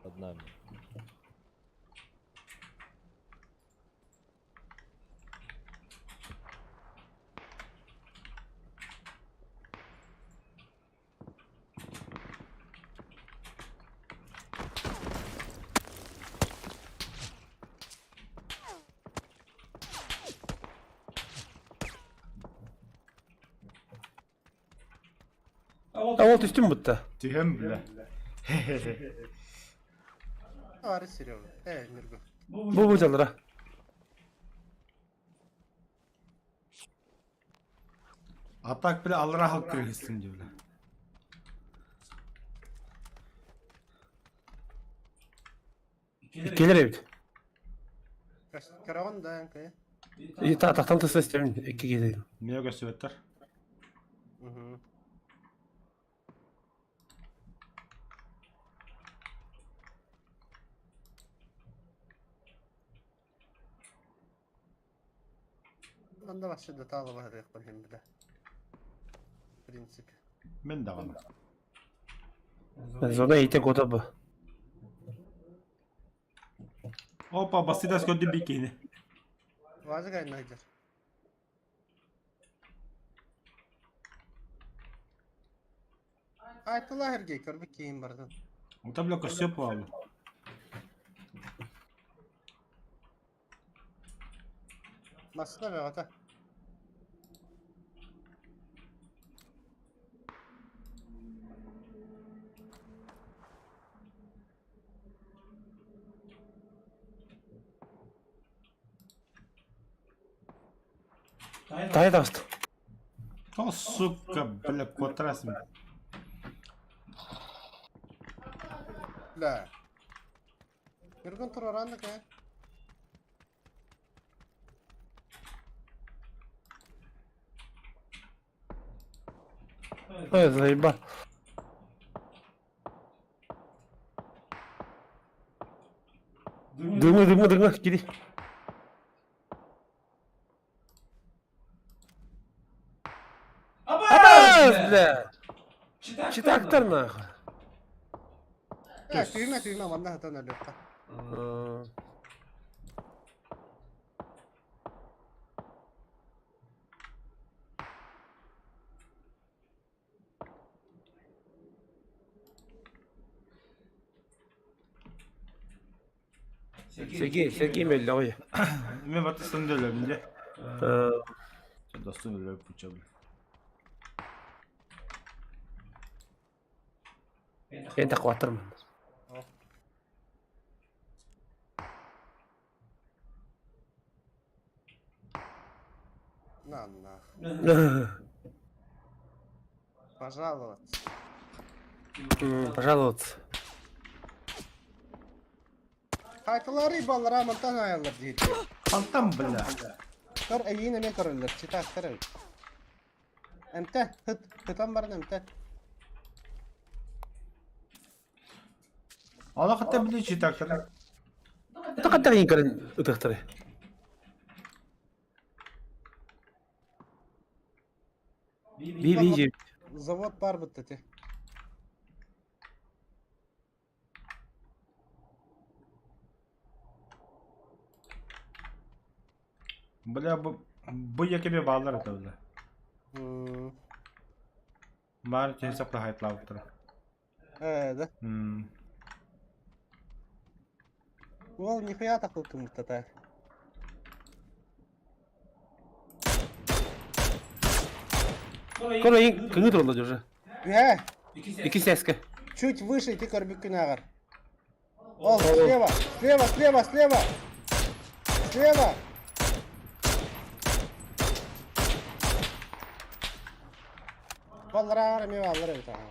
G: Под нами.
A: А ол түстүм бутта.
B: Түһэм, бля.
C: Ары Серега. Э, Нюргун.
A: Бу бу дьаллара.
B: А так, бля, алра халк киргизтим дии, бля.
A: Иккилэр эбит.
C: Көрөҕүн да эҥкэ.
A: И та тахтан тыса истэбин икки киһи.
B: Мия көстүбэттэр.
C: Мгм. Анда вообще да таала барыахпын иһин билэ. В принципе.
B: Мин даҕаны.
A: Зона иитэ куота бу.
B: Опа, бастыдас көрдүм бикини.
C: Вазык айнайдыр. Айтыла hergey көрбүт кийин бардын.
B: Ота бля көстүө буолла.
C: Массыына бөҕөтө.
A: Тайа таҕыста.
B: О, сука, бля, куоттарасың.
C: Бля. Ньургун туруораан да кээ.
A: Ой, заебал. Дымы, дымы, дымы, кири. Абаас, бля! Читактар нахуй.
C: Э, түймэ, түймэ, манна сытан өлүөххэ.
A: Сергей, Сергей мөллөҕүй.
B: Мен баттастан да өлөбүн дьэ. Достун өлөп пучабын.
A: Эн тахваттармын.
C: На нах. Пожаловаться.
A: Пожаловаться.
C: Хайтылары баллара мантан аяллар диир.
B: Хантан бля.
C: Көр эйиин эмиэ көрөллөр, читааттар эбит. Эмтэ, ыт, ытан баран эмтэ.
B: Ала хатта били читактар.
A: Тақаттар иин көрөн ытыктары. Би би же.
C: Завод бар бытты те.
B: Бля, бу бу якебе баалар это бля. Баар киһи саптаһайтлаабыттара.
C: Ээ, да. Уол нихуя такылкыммыт так.
A: Кола иин кыҥыы тураллар уже.
C: Ээ,
A: Икки сээскэ.
C: чуть выше ити көрбүккүн ааҕар. Ол, слева, слева, слева, слева! Слева! Балларааҕар эмиэ бааллар эбит аҕа.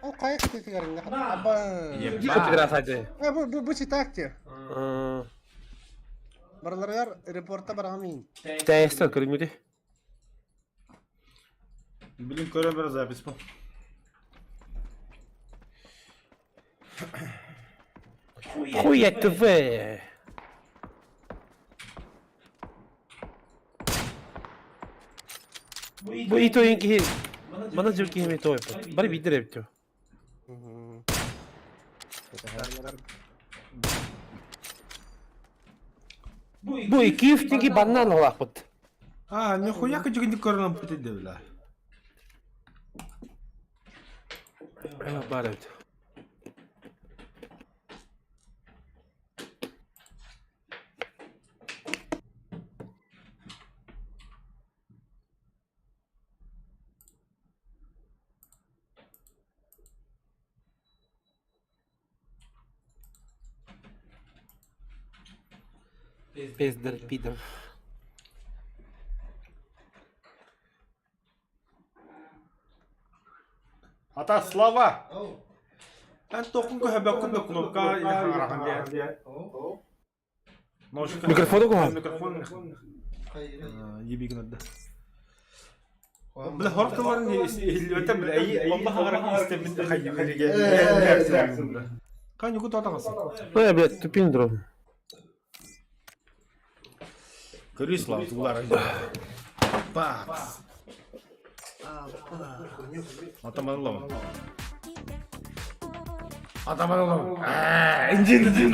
C: Ол хайа кытыытыгар иннэ аба.
A: Ебать.
C: Э, бу бу бу читакте. Барыларыгар репорта бараҕам иин.
A: Тээстэн көрүҥмүтүй?
B: Блин, көрө бер запись бу.
A: Хуя ТВ. Бу итойын киһи мана дьыл киһи тойпут. Бары биирдэр эбит дуу. Бу Киевтики баннан олаахпыт.
B: А, нихуя кыжыгынды көрөн бит бля.
A: Бар эбит. Пиздер, пидор.
B: Ата Слава! Эн тоқын көһөбөккүн да кнопка или хаҥарахан диэ.
A: Микрофону куһаҕан.
B: Микрофон ебигин да. Бля, хор тылларын иһиллибэтэ бля, эйи онно хаҥаракын истэммин хайыгыриге. Кань юку тоотаҕасың.
A: Ой, блядь, тупин дрон.
B: Көрүү Слава, тулар. Бакс. Атаман ылама. Атаман ылама. Инжин. Инжин.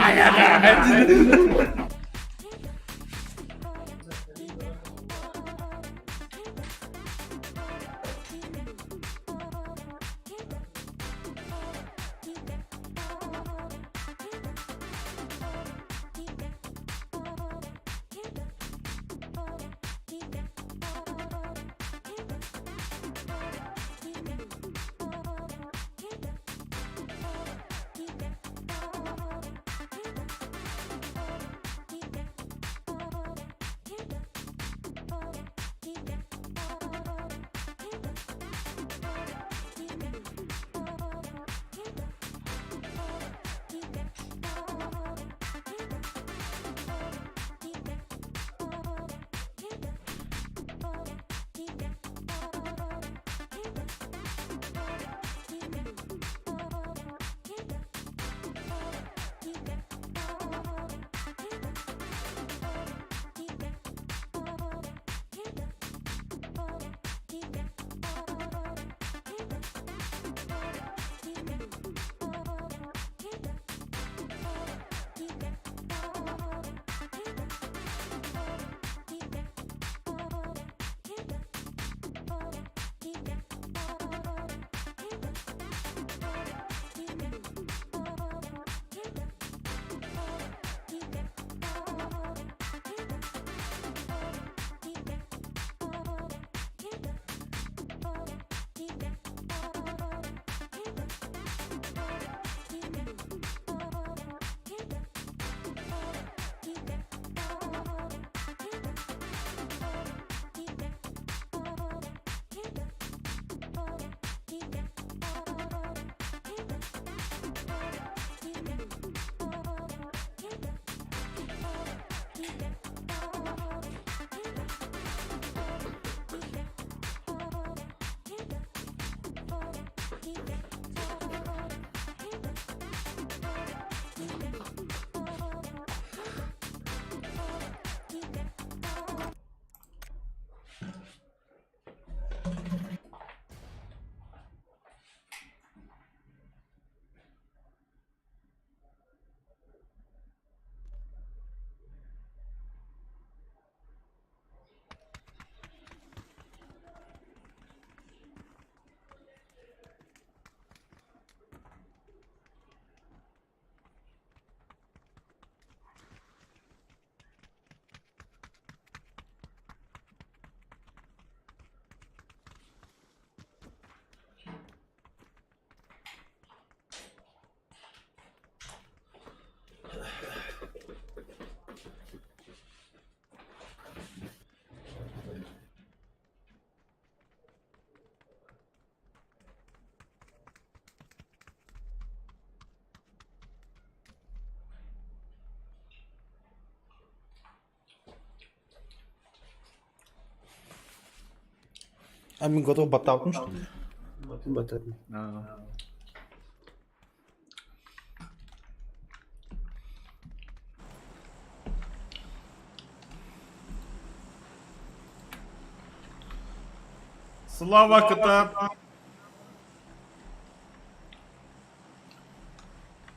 B: А мин готов баттаабытым что ли?
A: Баттаатым.
B: Слава кытаат!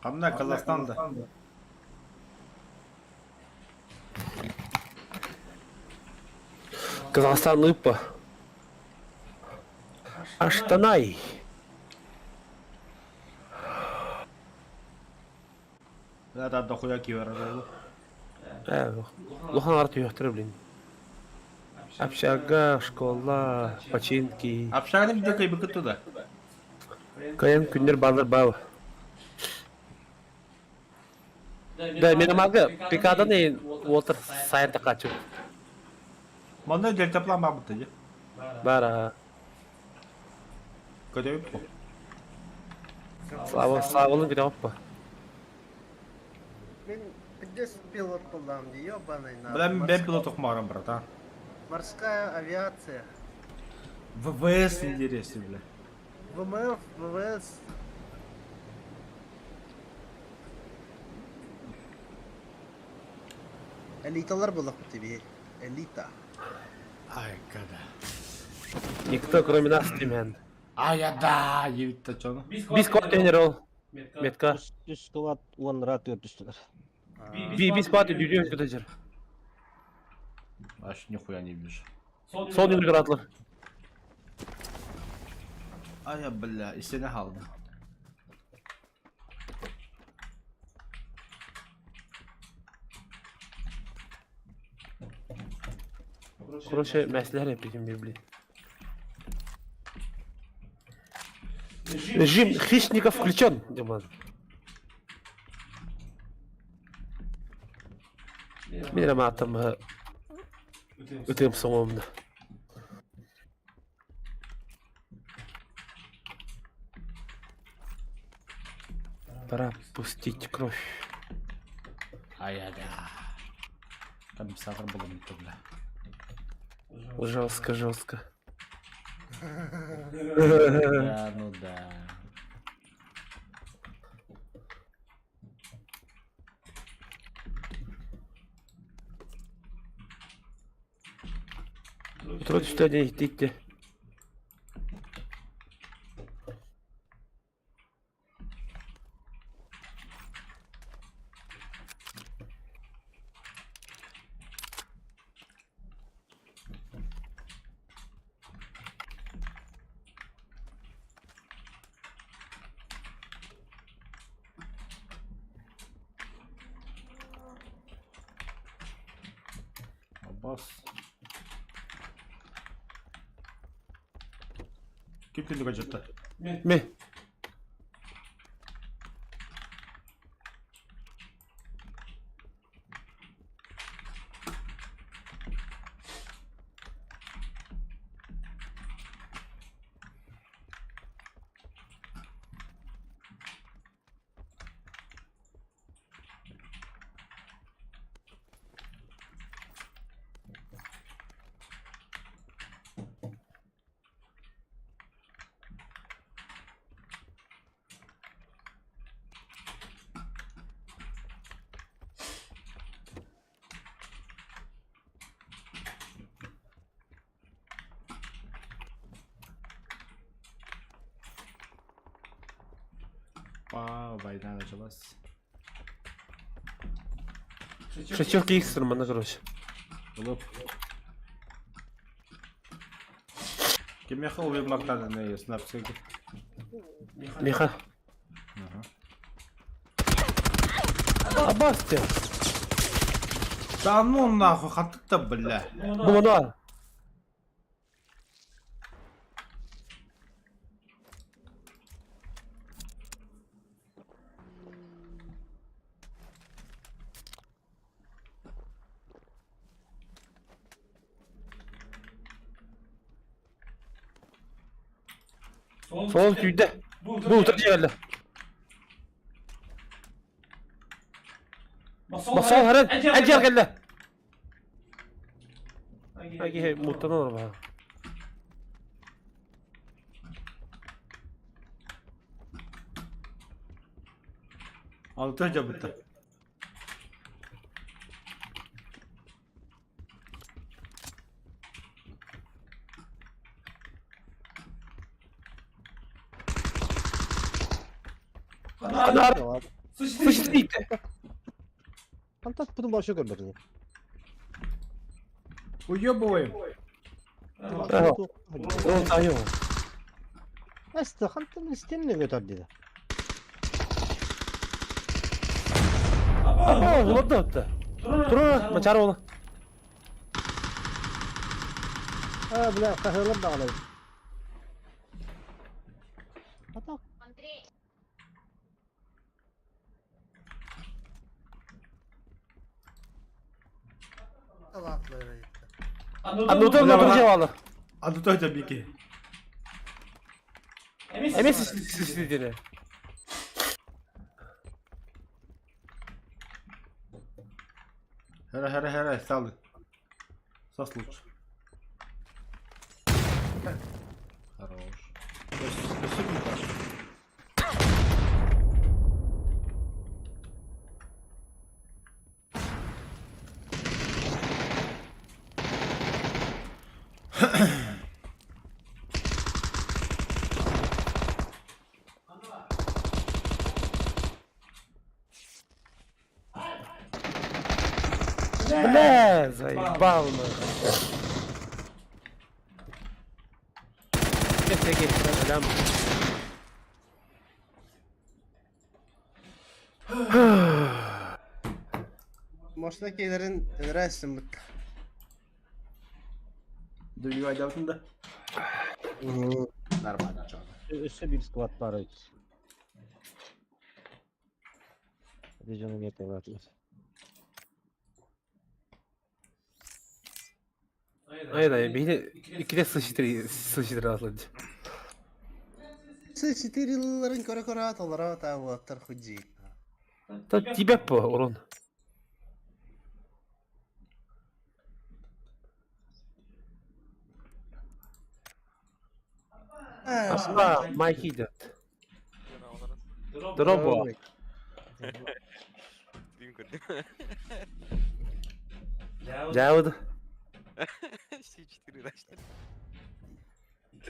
B: Ханна Казахстан да?
A: Казахстан ыыппа. Аштанай.
B: Да, да, дохуя киверер буолу.
A: Э, улахан аҕар түһүөхтэрэ блин. Общага, школа, починки.
B: Общаганы видео кыйбыкыт туда.
A: Кайын күннэр баалар баал. Да, мен амалга пикадан эйин уолтар сайын такачу.
B: Манна дельтаплан баабыт дии.
A: Бара.
B: Көтөбүт бу.
A: Слава, славалын күтэ
C: Мин где пилот буллам ди, ёбаный на.
B: Бля, мин бэм пилот охмаарам, братан.
C: Морская авиация.
B: ВВС интересный, бля.
C: ВМФ, ВВС. Элиталар буоллахпыт тебе. Элита.
B: Ай, когда.
A: Никто, кроме нас, Тимен.
B: Ай, да, ебить-то чё?
A: Бис тренер ол. Метка.
E: Үс кылаат уоннара түөрт түстүлэр.
A: Би бис кват дүйдү көтөжөр.
B: Аж нихуя не вижу.
A: Сол нүгүр атлар.
B: Ай, бля, истене халды.
A: Короче, мәселелер эпитим бир блин. Режим хищника включен, Диман. Мин эрэ маатым ытыам соҥуомна. Пора пустить кровь.
B: Ай, да. Компенсатор было не то, бля.
A: Жестко, жестко.
B: Да, ну да.
A: Утро түстэ диэн иһиттэ.
B: Аббас. Ким күндүк дьытта?
A: Ме.
B: Па, война началась.
A: Шестерки икс нормально, короче.
B: Лоп. Кимеха убил Мактана на снапсеге.
A: Миха. Абасте.
B: Да ну нахуй, хаты-то, бля.
A: Бу мана. Сол күйдэ. Бу утар дьиэлэ. Басал харан. Әдьэр кэллэ. Аги муттан олор баа.
B: Алты дьабыта.
A: Анар сычты.
E: Антон потом вообще көрбөтүн.
B: Уебываем.
A: Ол тайо.
E: Эсте хантан истинне көтөр диде.
A: Апа, олорду. Тура, мачар ола.
E: А, бля, кахылар даҕаны. Ата
A: Аннутар на жевала.
B: Аннутар жабики.
A: Эмес сисидире.
B: Хара хара хара сталы. Сас лучше. Хорош. Спасибо, Наташа.
A: Бля, заебал нахуй. Кет,
C: Мошна кейлерин өлөрөөссүн бут.
B: Дүйү да. Нормально чоҕо.
E: Өссө биир склад баар эбит. Дьону миэтэ
A: Айда, били иккитэ сычтыр сычтыр аслыд.
C: С4 ларын көрө-көрө толоро таабыттар худжи.
A: Та тебе по урон. Апа, Майки идет. Дробо. Жауд.
H: С4 рашта.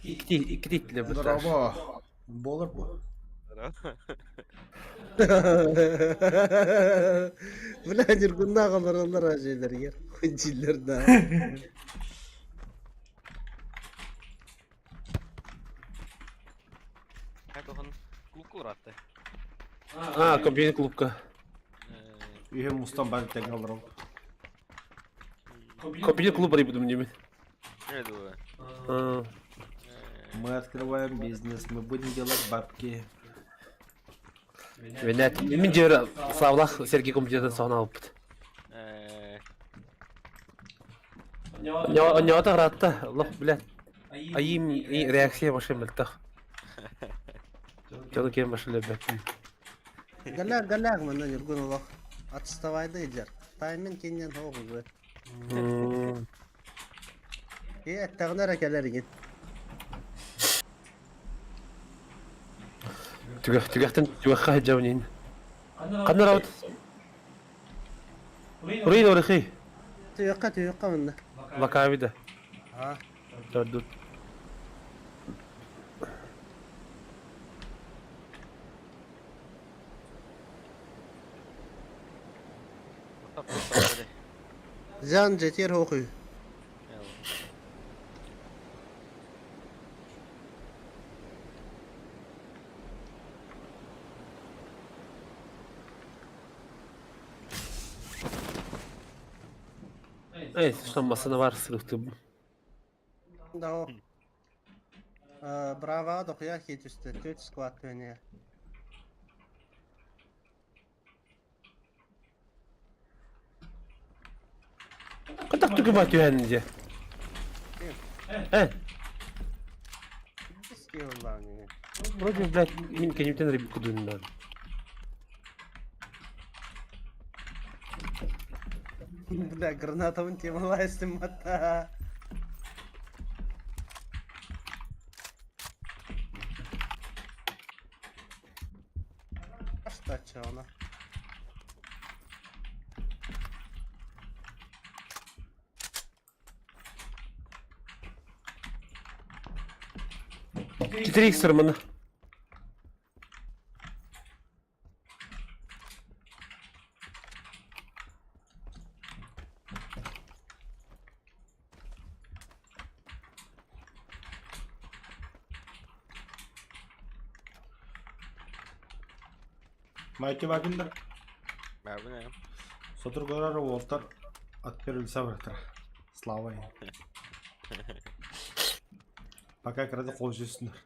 A: Икки икки для
B: Дробо. Болар бу.
C: Бля, ниргунна қалар ажайлар худжиллер да.
H: Как он клубку ратты.
A: А, компьютер клубка.
B: Үйе мустан бар тең алыр.
A: Компьютер клуб буду мне.
H: Я думаю.
B: Мы открываем бизнес, мы будем делать бабки.
A: Менә мин жер Савлах Сергей компьютерден соғын алып. Ньота ратта, лох, блядь. Айым реакция башы мөлтөх. Жолу кем башы лөбөт.
C: Галаг галаг манна ниргун олох. Отставайды иджер. Таймен кеннен хоғызы. Е, аттағынар әкелер еген.
A: Түгэх түгэхтен түгэхха жавнин. Каннар аут. Урин орхи.
C: Түйөкка түйөкка манна.
A: Лакавида.
C: А.
A: Төрдүт.
C: Жан жетер хоқы.
A: Эй, что масына бар сырықты.
C: Да о. Браво, дохуя хитүсті. Төт склад төне.
A: Кытак түгү ба түйәнде. Э, вроде, блядь, мин кенептен рыбку дуннан.
C: Бля, гранатовын темалайсың мата. Что чё она?
A: 4 икс маны.
B: Майки бабин да.
H: Бабын ээ.
B: Сотору көрөр уолтар от первого барахтара. Слава им. Пока кырада қол жүзсүнөр.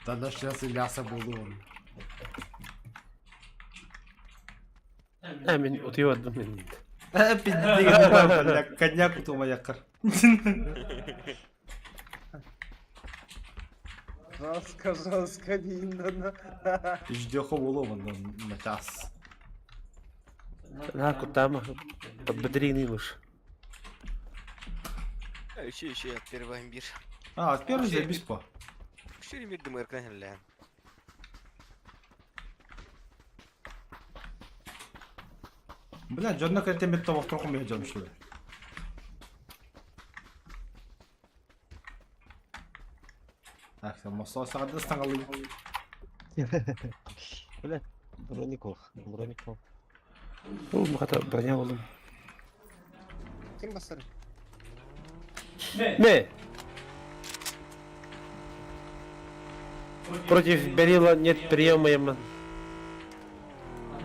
B: Тогда сейчас Ильяса буолуо он.
A: Э, мин утуйбадым мин.
B: Э, пиздец, коньяк утумайаккар.
C: Жестко, жестко, видно.
B: Ждёха буолуо онно на час.
A: Наһаа куттаама. Подбодрение лучше.
H: Еще еще первый имбир.
B: А, первый заебись по.
H: Үчүгэй имбир дымыркан хэллээн.
B: Бля, дьонно кэлтэммит тобохторхум бэйэ дьон что ли? Так, мосоо саҕардыс таҥалый.
E: Бля, броников, броников.
A: Ол махата броня болдум.
C: Ким басар?
A: Ме! Против Берила нет приема яман.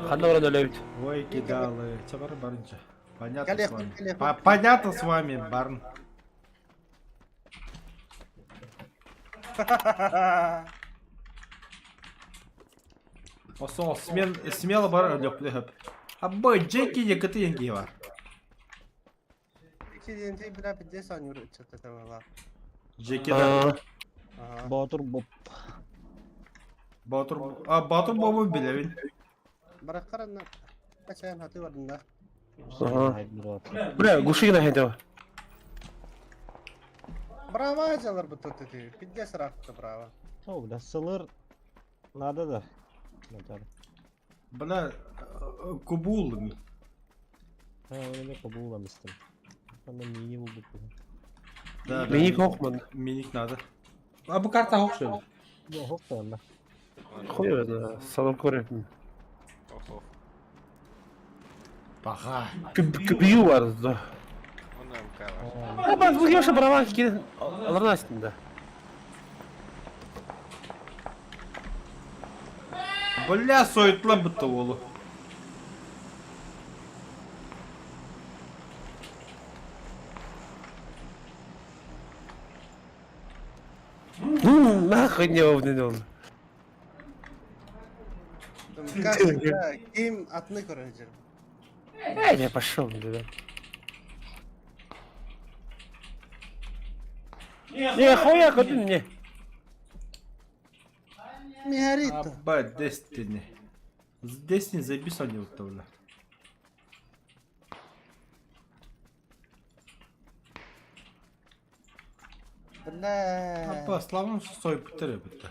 A: Ханна баран өлөбүт.
B: Ой, кидалы. Чэ бар барынча. Понятно с
C: Кэлиэх,
B: вами.
C: кэлиэх.
B: Понятно с вами, барн. Осол, смел, смело бар өлөп Абы, Джеки якыты енги бар.
C: Ики диэн бля пиздец анюр что-то там
B: Джеки да.
C: Ага.
E: Боотур Боб.
B: Батур, а Батур бобу билебин.
C: Бараккаранна. Качаан хаты барында.
A: Ага. Бля, глуши на этого.
C: Браво дьалар бу тут эти. Пиздец ракта браво.
E: О, бля, сылыр надо да. Натар.
B: Бля, кубул.
E: Ha, öyle кобууламыстым. Анда мини булдук.
B: Да, да.
A: Мини хохман.
B: Миник надо. А бу карта хох что ли?
E: Бу хох да анда.
A: Хуй его, салам көрөпүн.
H: Ох-ох.
B: Паха.
A: Кбью бар да.
H: Онно МК бар.
A: А бас бу яша брава кирен. Аларна астында.
B: Бля, сойтлан бутта болу.
A: Нахуй не обнен ол.
C: Ким атны көрөр
A: Эй, я пошел, бля. Не, хуя, куда мне?
C: Мигарито.
B: Аба, Destiny. Destiny заебись они вот бля.
C: Бля.
B: Аба, славам сой бутер бутта.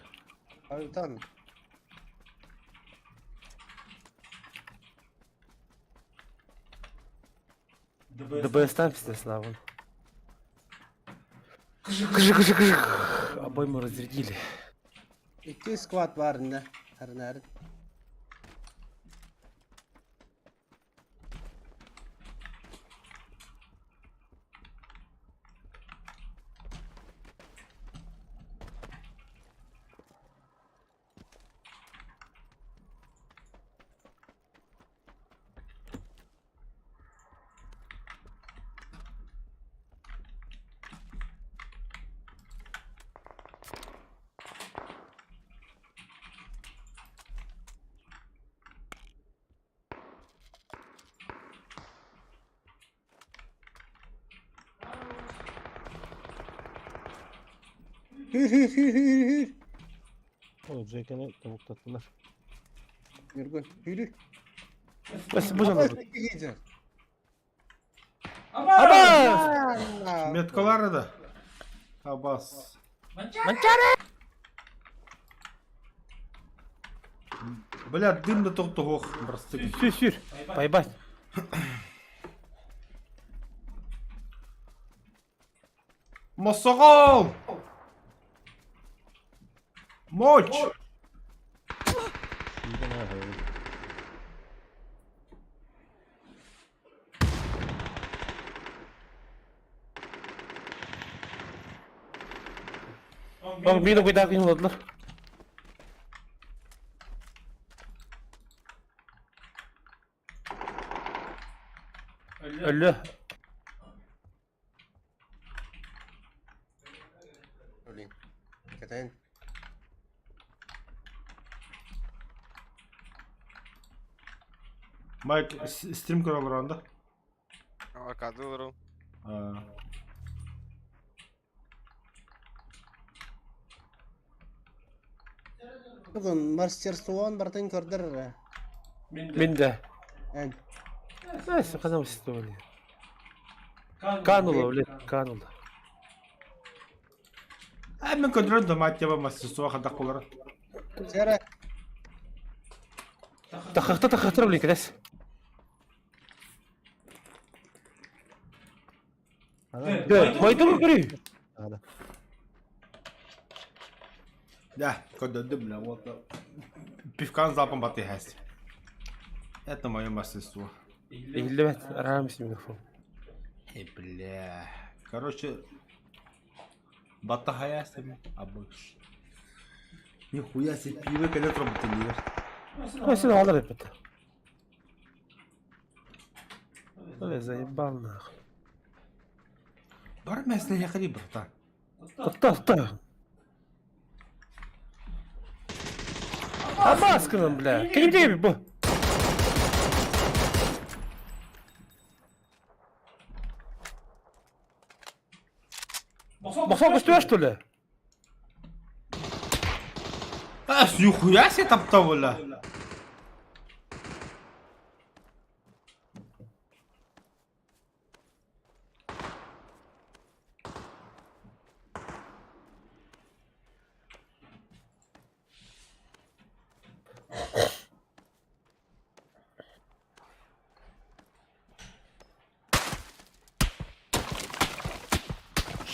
C: Алтан.
A: ДБС там пизде, Слава. Кыжы, кыжы, кыжы. Обойму разрядили.
C: Икки сквад барында. Харнар. Hür hür hür hür hür.
E: О, Джекини тобуктаттылар.
C: Нюргун. Hür.
A: Бас бу жана.
C: Аба!
B: Меткалары да. Абас.
A: Манчары!
B: Бля, дым да тохтох, просты.
A: Сүр, сүр. Байбай.
B: Мосоҕол! Мочь!
E: Сүүрэн ааһабын.
A: Bak bir de koydak yığıldılar. Өллө.
C: Блин. Кэтээн.
B: Майк стрим көрө олорон да?
H: Аркады олору.
C: Бүгүн мастерствон бартын көрдөр эрэ.
A: Мин да.
C: Эн.
A: Э, ханам системаны. Канула, блин, канула.
B: А мен көрдөрөн да мать тебе мастерство хадах болар.
C: Сэрэ.
A: Тахахта тахахтар, блин, кэтэс. Майдым көрүй.
E: Ада.
B: Да, көрдөрдүм бля, вот. Пивкан залпом батыхас. Это мое мастерство.
A: Иһиллибэт, араамис микрофон.
B: Эй, бля. Короче, батахаясым абыш. Нихуя себе пиво, когда трубы
A: Ой, сен алар эппит. Ой, заебал нахуй.
B: Бар мәсьәлә яхри, братан.
A: Тотта, тотта. А масканым, бля. Ким диэби бу? Бохсоо көстүбэ что ли?
B: А, нихуя себе таптал, бля.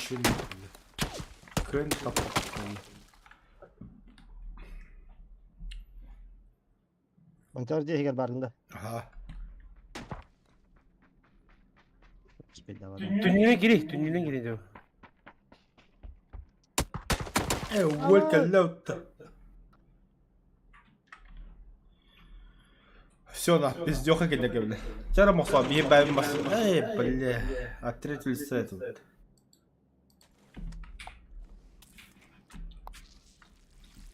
B: Чё бля? Көн таптал.
E: Монтер дьиэ барын да.
B: Ага.
A: Түннүнэн кири, түннүнэн кири дип.
B: Э, уол кэллэ. Все, на, пиздёха кэллэ бля. Чара мохсоо биһи бэйм бас. Эй, бля. От третьего лица это.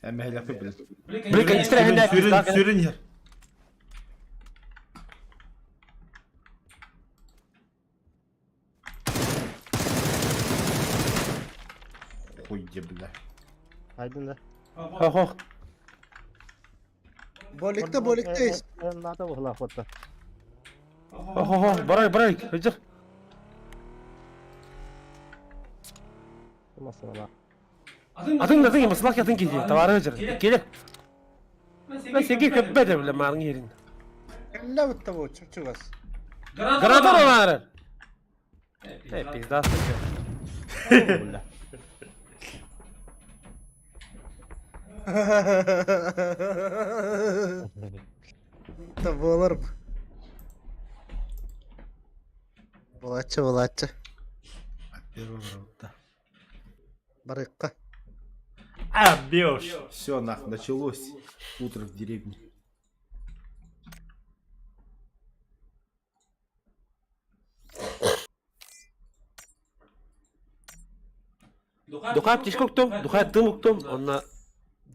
B: Эмэһэлэхпи бля.
A: Блин, канистра хэнэ.
B: Сүрүн, сүрүн иһэр. Хуй бля.
E: Айдын да.
A: Хо хо.
C: Боликта боликта ис.
E: Ната бухла хотта.
A: Хо хо хо, барай барай. Хыжыр.
E: Масала.
A: Атын атын маслак атын киди. Тавары хыжыр. Келе. Мен сеги көппөдө бля марын ерин.
C: Кэллэ бутта бу чугас.
A: Граната бар. Э, пизда.
B: Бля.
C: Та болар. Булачы булачы.
B: От первого раунда.
C: Барыкка.
B: А, бьешь. Все, нах, началось. Утро в деревне.
A: Духап тишкоктом, духап тымуктом, онна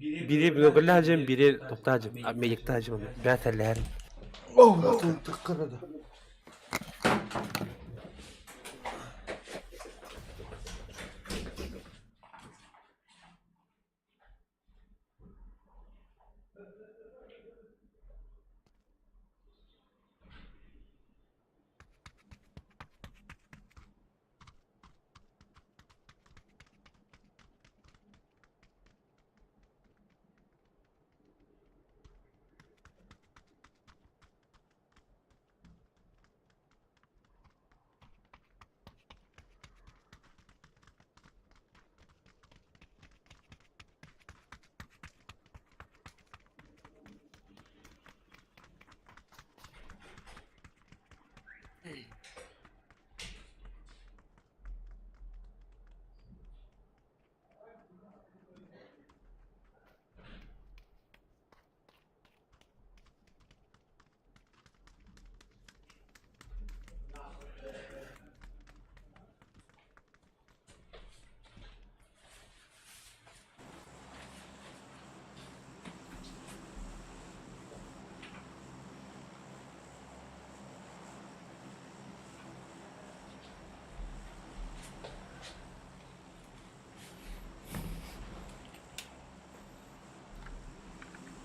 A: бири бөгөлләжем, бири токтажым, мейектажым, бәтәләр.
B: О, тыккырды.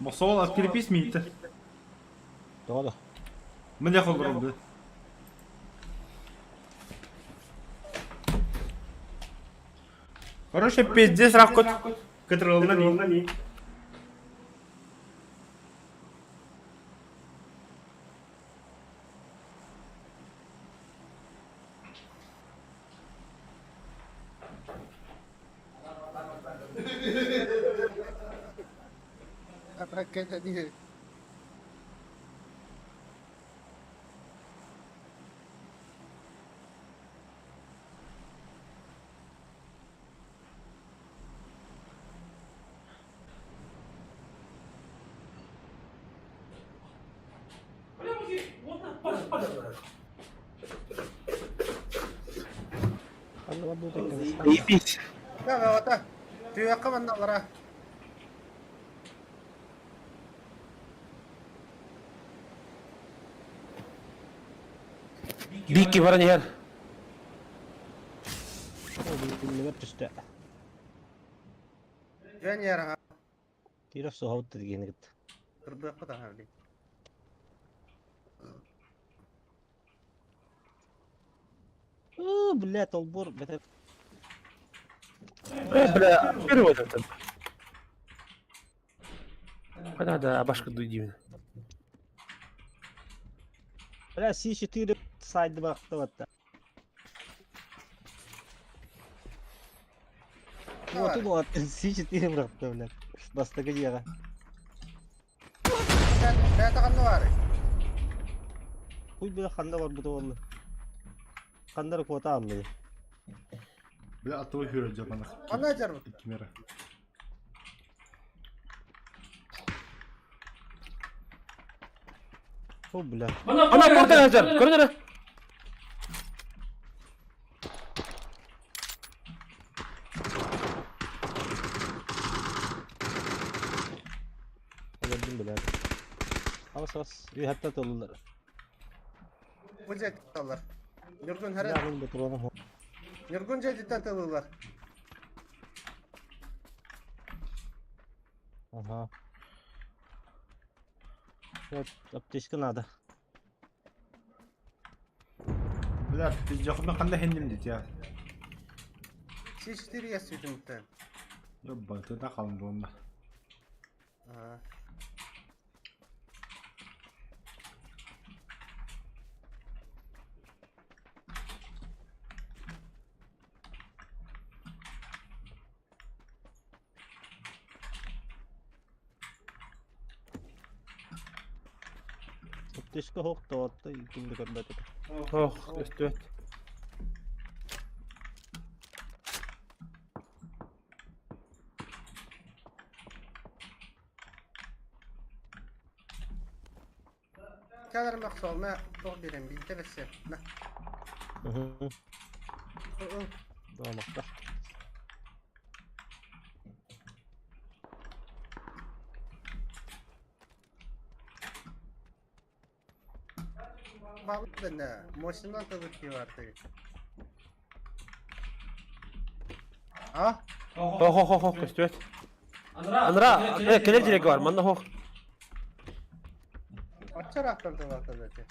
B: Мосол, открепись миитэ.
E: Тоҕо да?
B: Міне холорум Короче, пиздец ракот. Кытырылына ни.
C: Ракета дии.
A: Заебись.
C: Да, вот Түһүөххэ манна аллара.
A: Бикки баран иһэр.
E: Биллибэт түстэ.
C: Дьон иһэр
E: Киров суһабыт тиргиһини кытта.
C: Кырбыахпыт аһа билигин.
E: Уу, бля, толбур, бэтэ.
A: Э, бля, первый этот. Да, да, башка дуйдивин.
E: Бля, С4 сайды бырахтыбатта. Вот вот, С4 бырахта, блядь. Бастакы дьиэҕэ.
C: Бэйэтэ ханна баарый?
E: Хуй бля ханна барбыта буолла. Ханна эрэ куота ааллый.
B: Бля, а то хюрэ дьапанах.
C: Ханна дьарбыт?
B: Кимера.
E: О, бля.
A: Ана порта сылдьар, көрөн эрэ.
E: Өлөрдүм, бля. Абас абас. Үһәттә тыллар.
C: Бу дьиэттэн Ньургун хэрэ.
E: Бля, бутуруна.
C: Ньургун дьиэтиттэн тыллылар.
E: Ага. Вот, аптечка надо.
B: Бля, пиздехуна ханна хенним дит я.
C: С4 я сүтүмүттэн.
B: Ёбба, ты да халын буонна.
C: Аа.
E: Аптечка хоқ тоғытты, кімді көрмәдік.
A: Ох, өстүөт.
C: Кэлэр махсол, мэ тоқ берем, бинте бессе. Мэ.
E: Доомақта.
C: Балык бэнэ, мощынан тылык киварды. А?
A: Хох, хох, хох, көстүөт. Анра, э, кэлэр дьиэгэ бар, манна хох.
C: Оччараахтан тылаатан эти.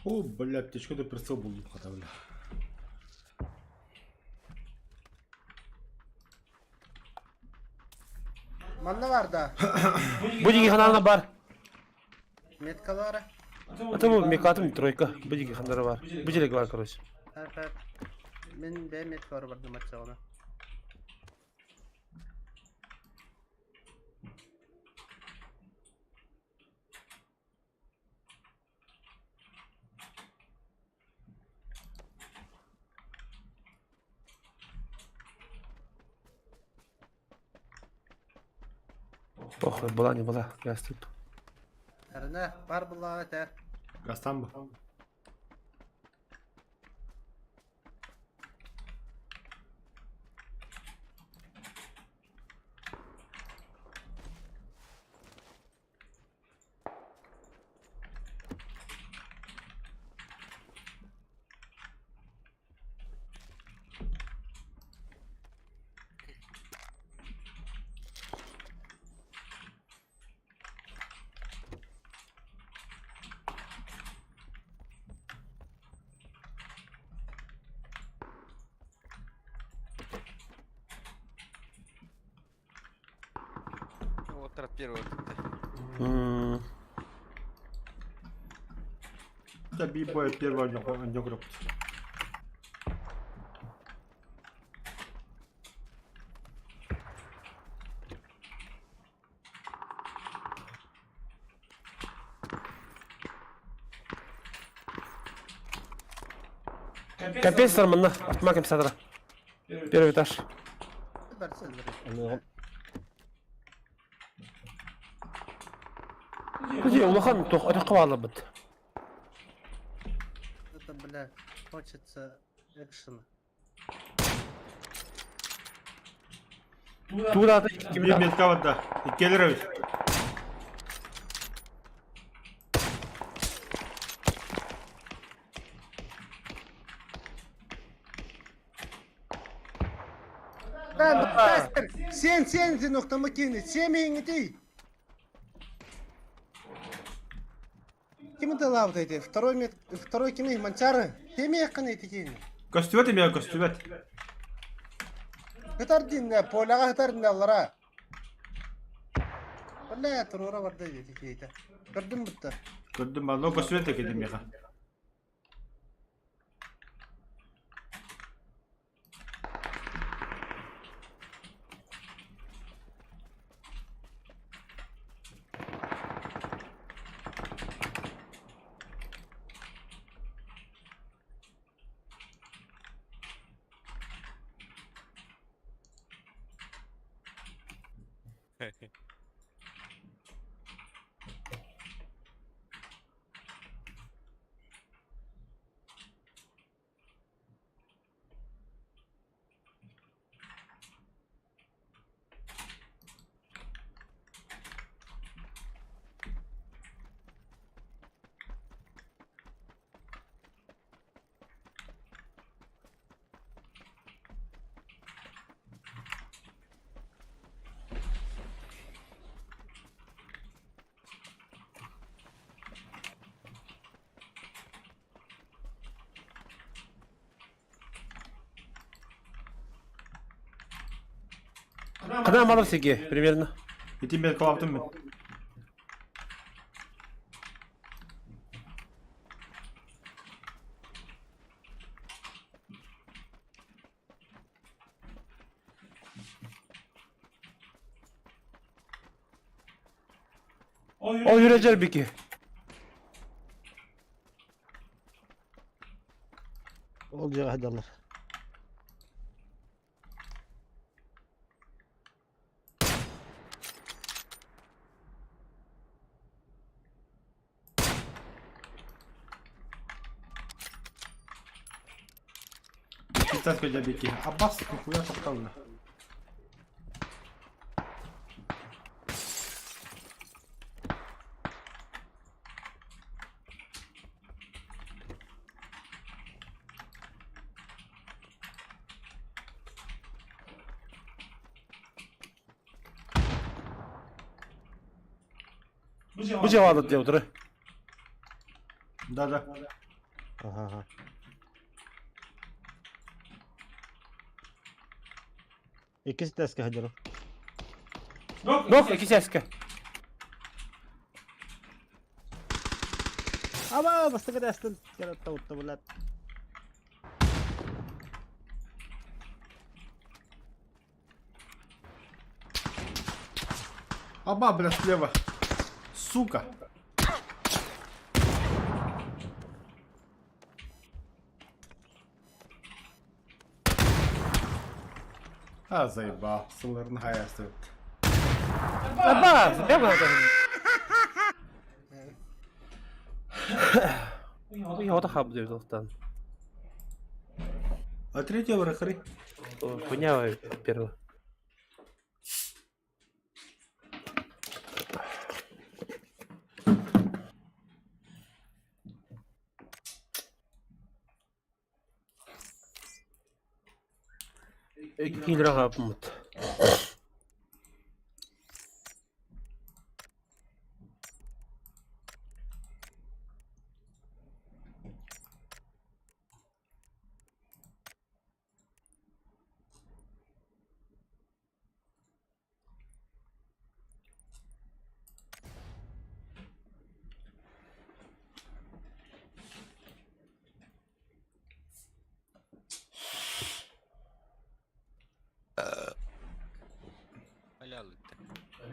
B: О, бля, аптечка да прицел булдум хата, бля.
C: Манна бар да.
A: Бу диги ханаана бар.
C: Меткалара.
A: Это бу мекатым тройка. Бу диги ханара бар. Бу жерге бар, короче.
C: Әп, Мен бэ меткалары бар думатчағына.
A: Ох, была не была. Я тут.
C: Әріне, бар бұлаға тәр.
B: Гастан бу.
H: Трат первый
A: М.
B: Да би-бой первый анёгроб.
A: Компенсатор манна, автомат компенсатора. Первый этаж.
E: Аныгым.
A: Куди улахан туох өтөххө бааларбыт.
C: Это, бля, хочется экшена.
A: Туудаата
B: Биир метка барда. Иккиэлэр эбит.
C: Сен, сен, сен, охтамакины, семь иңити. Ким это лав эти? Второй мет, второй кими, манчары. Теми якын эти кини.
B: Көстүбэт эмиэ көстүбэт.
C: Хытар динне, поляга хытар динне аллара. Бля, турура барды эти кейте. Көрдүм бутта.
B: Көрдүм ба, но көстүбэт эки миэхэ.
A: Кына малыр сиги примерно.
B: Ити меткалаабытым мин.
A: Ол үрэ бики.
E: Ол дьиэҕэ сылдьаллар.
B: Киттас көдө бики. Аббас кухуя тоқталды.
A: Бу жавалыт диэ утары.
B: Да, да.
E: Аха, аха. Иккис этээскэ сылдьар.
A: Нох икки сээскэ.
E: Аба, бастакы этээстэн кэлэ утта блядь.
B: Аба, бля, слева. Сука. А, заебал. Сылырын хаясты.
A: Аба, бэҕэ. Ой, ота хаб диэ тохтан.
B: А третьего рахри.
A: Хуйня первого. Киллер хапмыт.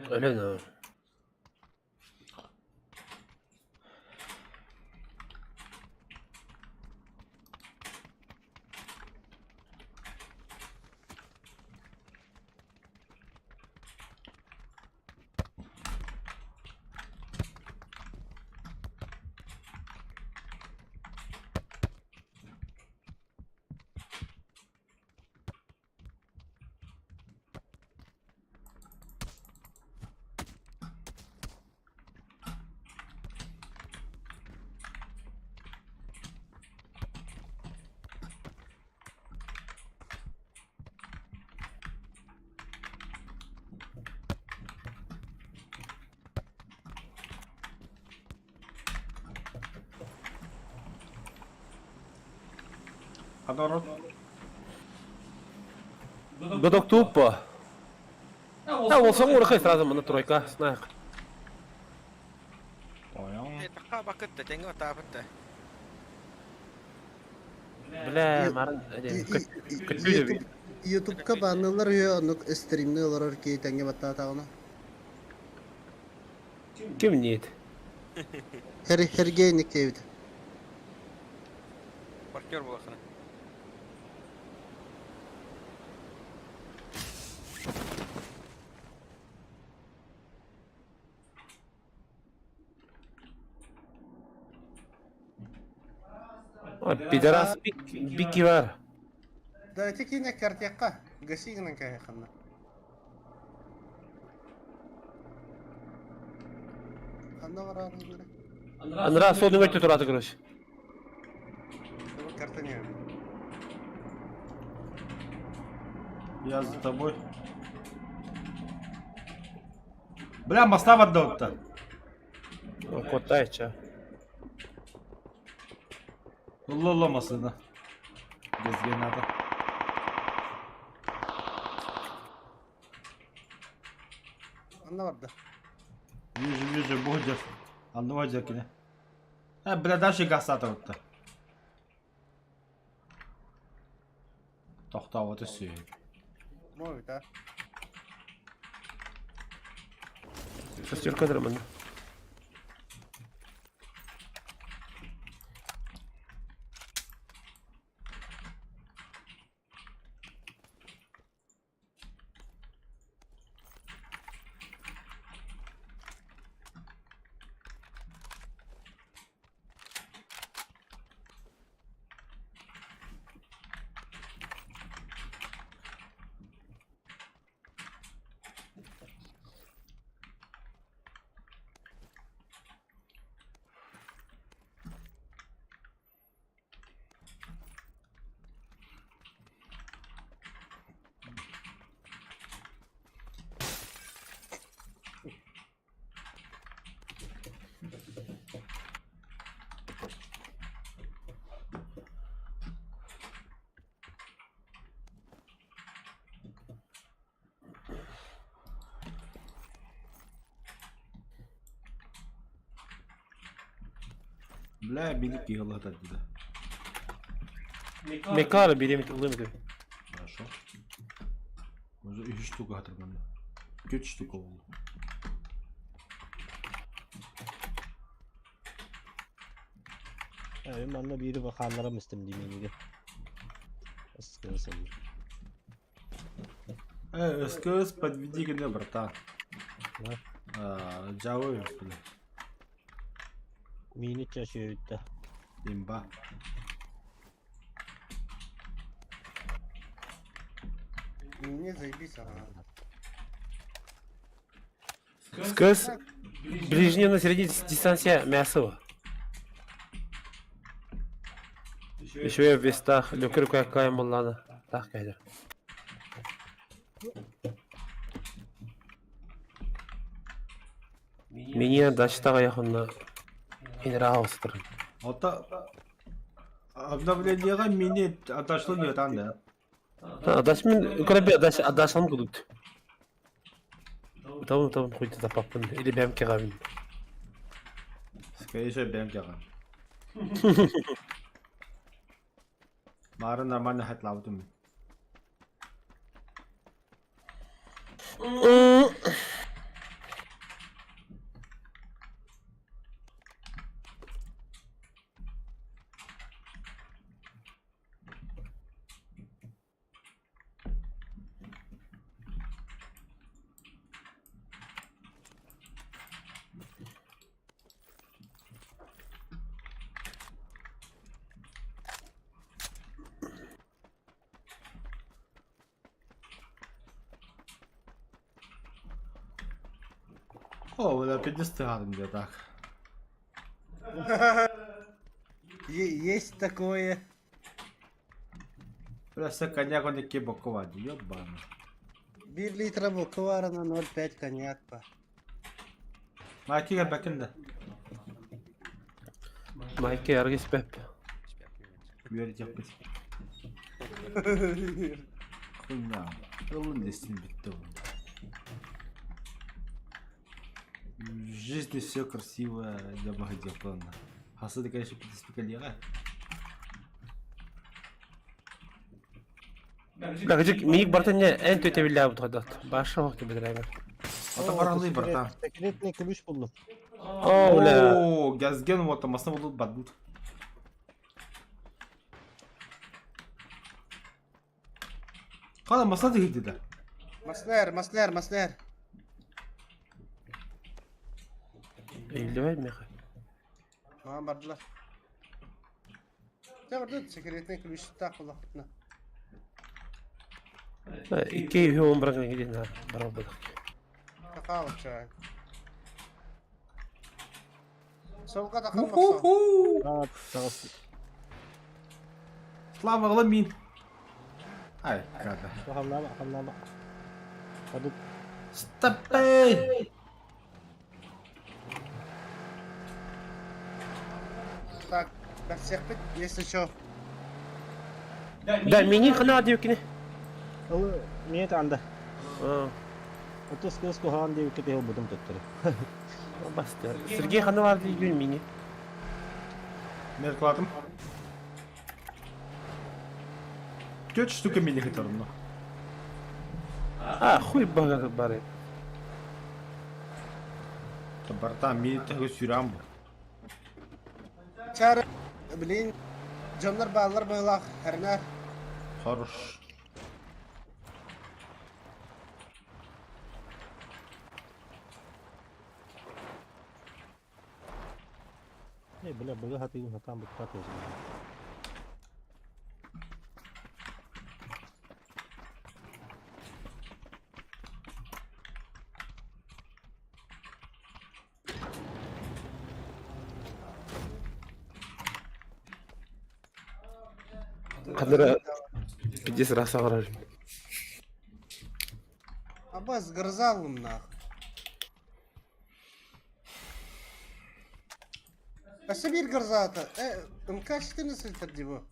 A: Өлөн өө.
B: Адорот.
A: Годок тупо. А, ол соң урахай сразу мына тройка, знаешь.
B: Понял.
H: Такка бакытта, теңге отаапытта.
A: Бля, марын көтү
C: Ютубка баннылар үһү оннук стримни олорор киһи тэҥҥэ баттаатаҕына.
A: Ким нет?
C: Хер Хергейник диэбит.
H: Партнер буолахына.
A: Пидорас бики бар.
C: Да ити киинэ картиахха гаси гынан кэһиэххинэ. Ханна бараарын
A: Анра сонун өттө тураты короче.
C: Карта не.
B: Я за тобой. Бля, моста отдал-то.
A: Котай ча.
B: Лоло masını. Gezgen adam.
C: Ханна барда?
B: Вижу, вижу, будет. Анны кини. Э, бля, дальше гасата отта. Тохтоо өсүй.
C: Мой, да.
A: Шестерка драман.
B: Бля, билик киһи dedi.
A: Мекара беремит улым.
B: Хорошо. Уже үч штука хатырмын. Үч штука oldu.
E: Ee, манна биири бахааллара мистем димениге. Ыскын
B: Э, СКС подведи ко мне, братан.
E: Да.
B: А, Java, бля.
E: Мини чашүйүттэ.
B: Имба.
C: Не заебись, ага.
A: СКС ближняя на средней дистанция мясо. Еще я в вестах, люкер какая муллана. Так, кайдер. Меня дачтага якында Инраустр.
B: Ата обновлениеға мини отошло не там, да?
A: Адач мен көрөбе адач адашам кудут. Табын табын хуйты тапаппын или бәм кегабин.
B: Скорее всего, бәм кега. Мары нормально хатлабытым. О, бля, пиздец тыгадым где так.
C: Есть такое.
B: Бля, все коньяк он икки бокова, ёбаный.
C: 1 литра букварына 0,5 коньяк па.
B: Макига бәкин да.
A: Майки аргыс бэп.
B: Үөрдьэхпит. Хуйня. Ылын десин битте ол. В жизни все красиво, для богодеплана. Хасы конечно, пятиспекалера.
A: Бля, миик бартын не эн төтебиллээбит хайдат. Баша хох тебедирээбэр.
B: Ата баралы братан.
E: Секретный ключ булдум.
A: О, бля.
B: О, газген вот там основу тут бадут. Қала масла дегенде да.
C: Маснер, маснер, маснер.
A: Өйүллүбэй меха.
C: Маған бардылар. Дьэ барды секретный ключтаах буллахпытына.
A: Икки үһү он баран кэлин барабыт.
C: Такаалык чаай. Солга да kalmasa.
B: Уху!
E: Таҕыс.
B: Слава Ламин. Ай, када.
E: Хамнаама, хамнаама. Хадыт.
B: Стопэй!
C: Так, бэрсиэхпит, если что.
A: Да, мини хана диэкини.
E: Ол миэт анда. Отус кыз куһаҕан диэбиккэ киһи ылбытым төттөрү.
A: Басты. Сергей хана бар диэн мини.
B: Мен кылатым. Төрт штука мини хыторно.
A: А, хуй бага бары.
B: Братан, мини тәгө сүрәм бу.
C: Чары, блин, дьоннор бааллар быһыылаах, хэрнэр.
B: Хорош.
E: Э, бля, быга хатыгын хатаан буккат өзүм.
A: Ханара пиздец раз саҕарар.
C: Абас грызалым нах. Өссө биир грызаата. Э, МК-14 дии бу.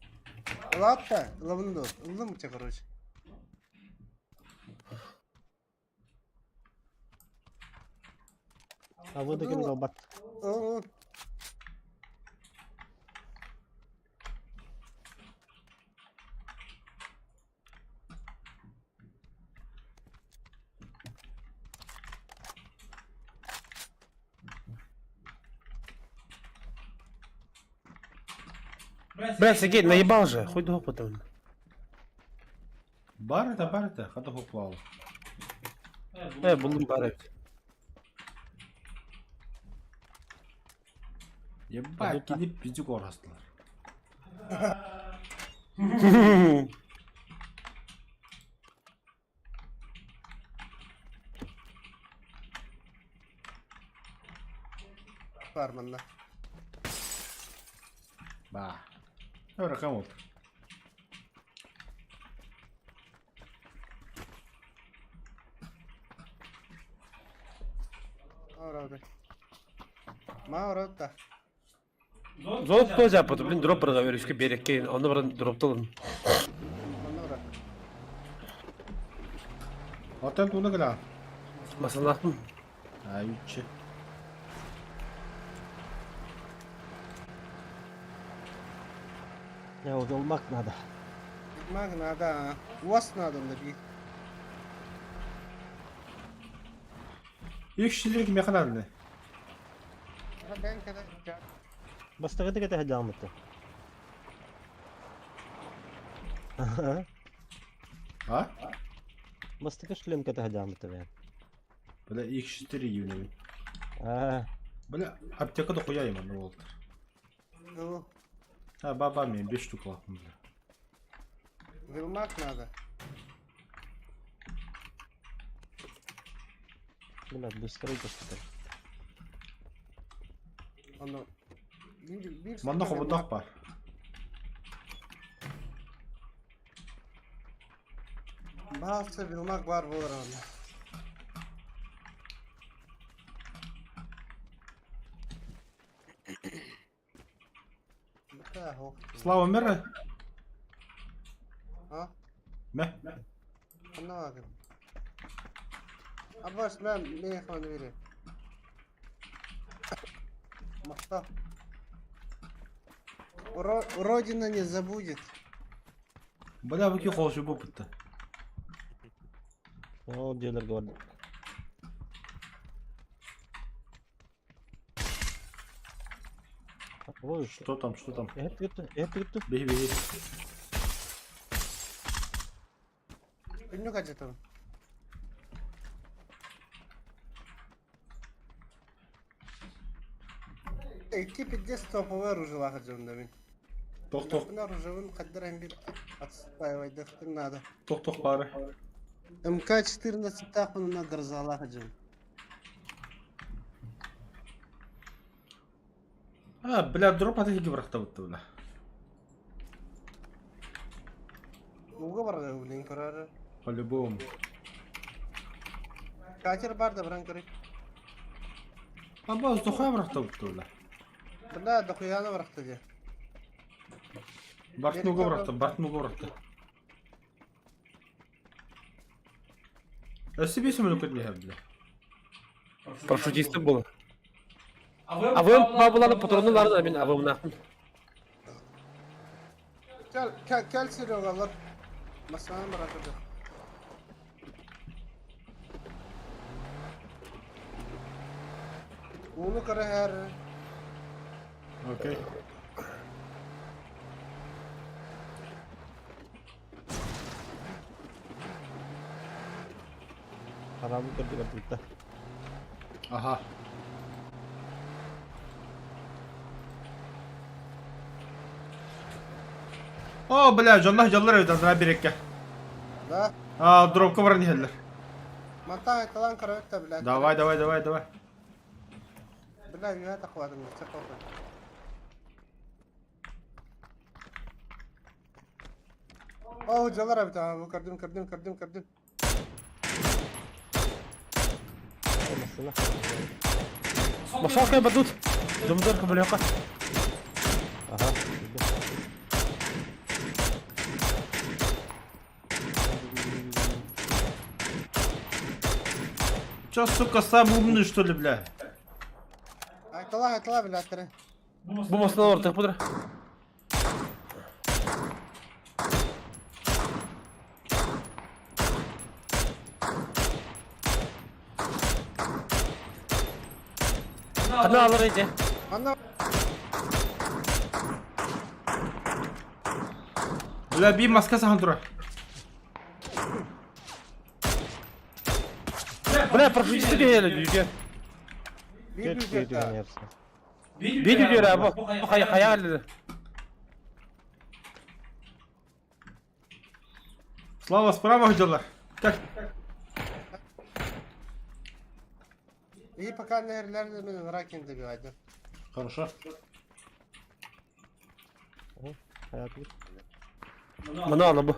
C: Ылаатта, ылабын дуо? Ыллым чэ короче.
E: А вы да ким ылбат.
C: Ыл, ыл.
A: Бля, Сергей, наебал же, хуй дух потом.
B: Бар это, бар это, хата хуплал.
A: Э, булум бары.
B: Ебать, кини пиздюк орастылар.
C: Баар манна.
B: Ба. Ora вот.
C: Ора Ма ора
A: Золото тоже аппат, блин, дроп продавер, үскө берекке, онно баран дропталын.
C: Манна ора.
B: Атын туны гына.
A: Масалахпын.
B: А, үчче.
E: Я вот олмак надо.
C: Маг надо, а. УАЗ надо онда биир.
B: Үк шилерик механарны.
C: Бэйэн кэлэ.
E: Бастагы кете хаджамыты.
B: А?
E: Бастакы шлем кете хаджамыты бэйэн.
B: Бля, X4 юнemi.
E: А,
B: Бля, аптека да хуя им, ну вот.
C: Ыл.
B: А, баба мен 5 штук лапым, бля.
C: Вилмак надо.
E: блядь, быстрее теперь.
C: Ону биир биир
B: Манна
C: сука
B: хобудах бар.
C: Баалса билмак бар болар аны.
B: Слава мера?
C: А?
B: Мэ.
C: Анна Абаш, мэ, мэ хваны вере. Махта. Родина не забудет.
B: Бля, бу ки холшу бу пытта.
E: Ол дьиэлэргэ барда. Ой,
B: Что там, что там?
E: эһэт тыгытты, эһэт тыгытты.
B: Беги, беги.
C: Күннүк ажатабын. Икки пиздец топовый оружиелаах дьон да мин.
B: Тох-тох,
C: Оружиебын хаддар бир отстаивайдыхтын надо.
B: тох-тох бары.
C: МК-14 таахпын грозалаах дьон.
B: А, бля, дроп атаки бырахта бытты, бля.
C: Ууга барга блин көрөр.
B: По-любому.
C: Катер бар да баран көрүй.
B: Аба, дохуя бырахта бытты, бля.
C: Бля, дохуяны барахта дии.
B: Бартын уга бырахта, бартын уга бырахта. Өссө бес мүлік көтіне, бля.
A: Парашютисты был. А вы бабуланы патроны мин авымнахпын.
C: Кел, кел, кел Серега, алар. Масана барахта. Ууну көрөр.
B: Окей.
E: Харамы көрдүк артыкта.
B: Ага. О, бля, жоннах жоллар өтө андра берекке.
C: Да.
B: А, дропка баран иһэллэр.
C: Мантан айталан көрөттө, бля.
B: Давай, давай, давай, давай.
C: Бля, үйә тақладым, чақалды. О, жалар абит, бу көрдүм, көрдүм, көрдүм, көрдүм.
E: Массына.
A: Машалка бадут. Думдор кыбылёка.
E: Аха.
B: Чё, сука, сам умный, что ли, бля?
C: Айтала, айтала, бля, тірі.
A: Бу масына ортақ бұдыр. Қана алыр еді.
C: Ана,
B: Бля, би маска сахан тура.
A: Бля, парашютисты келеді үйге.
C: bir
E: Кет
C: бюджет.
E: күйдүгөн ярса.
A: Бейді үйдері абы. Бу қая қая келеді.
B: Слава, справа жоллар. Как?
C: И пока нерлерді мен ракин добивайды.
B: Хорошо.
E: Хаят
A: Мына алы бу.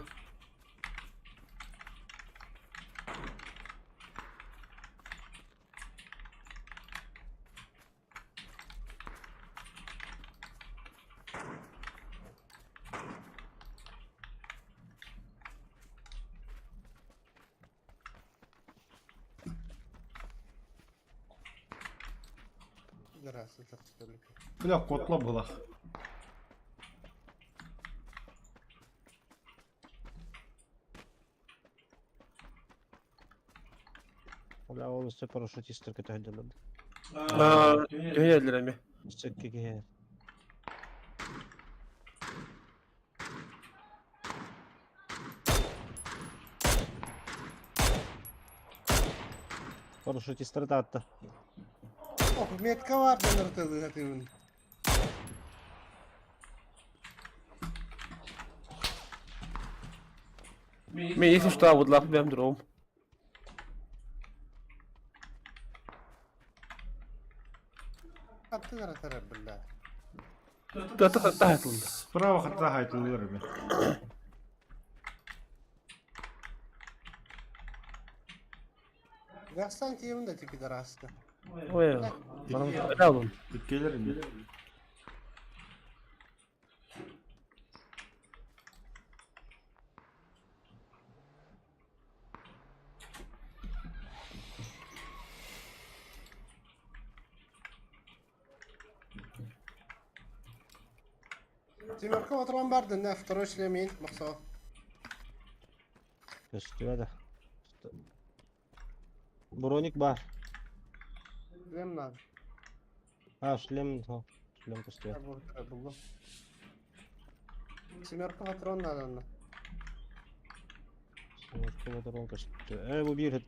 C: Здравствуйте, что ли.
B: Бля, котла была.
E: Бля, ол өссө парашютисттер көтөһөллөр.
A: Түйелер эми.
E: Өссө киге. Парашютисттер таатта.
C: Ох, метка бар дönөр тылы.
A: Мен если что будлап бәм дуром.
C: Аттыгар атарар биллэ.
B: Справа хата хайтыллар эбит.
C: Гасан тиемин да типи дараска.
A: Ой, барам.
B: Иккилер ини.
C: Тимирка отрон барды на второй шлемин махсо.
E: Көстүбэ да. Броник бар.
C: Шлем надо.
E: А, шлем, о, шлем көстүбэ.
C: Булду. Семерка патрон надо. на.
E: Семерка патрон көстү. Э, бу биир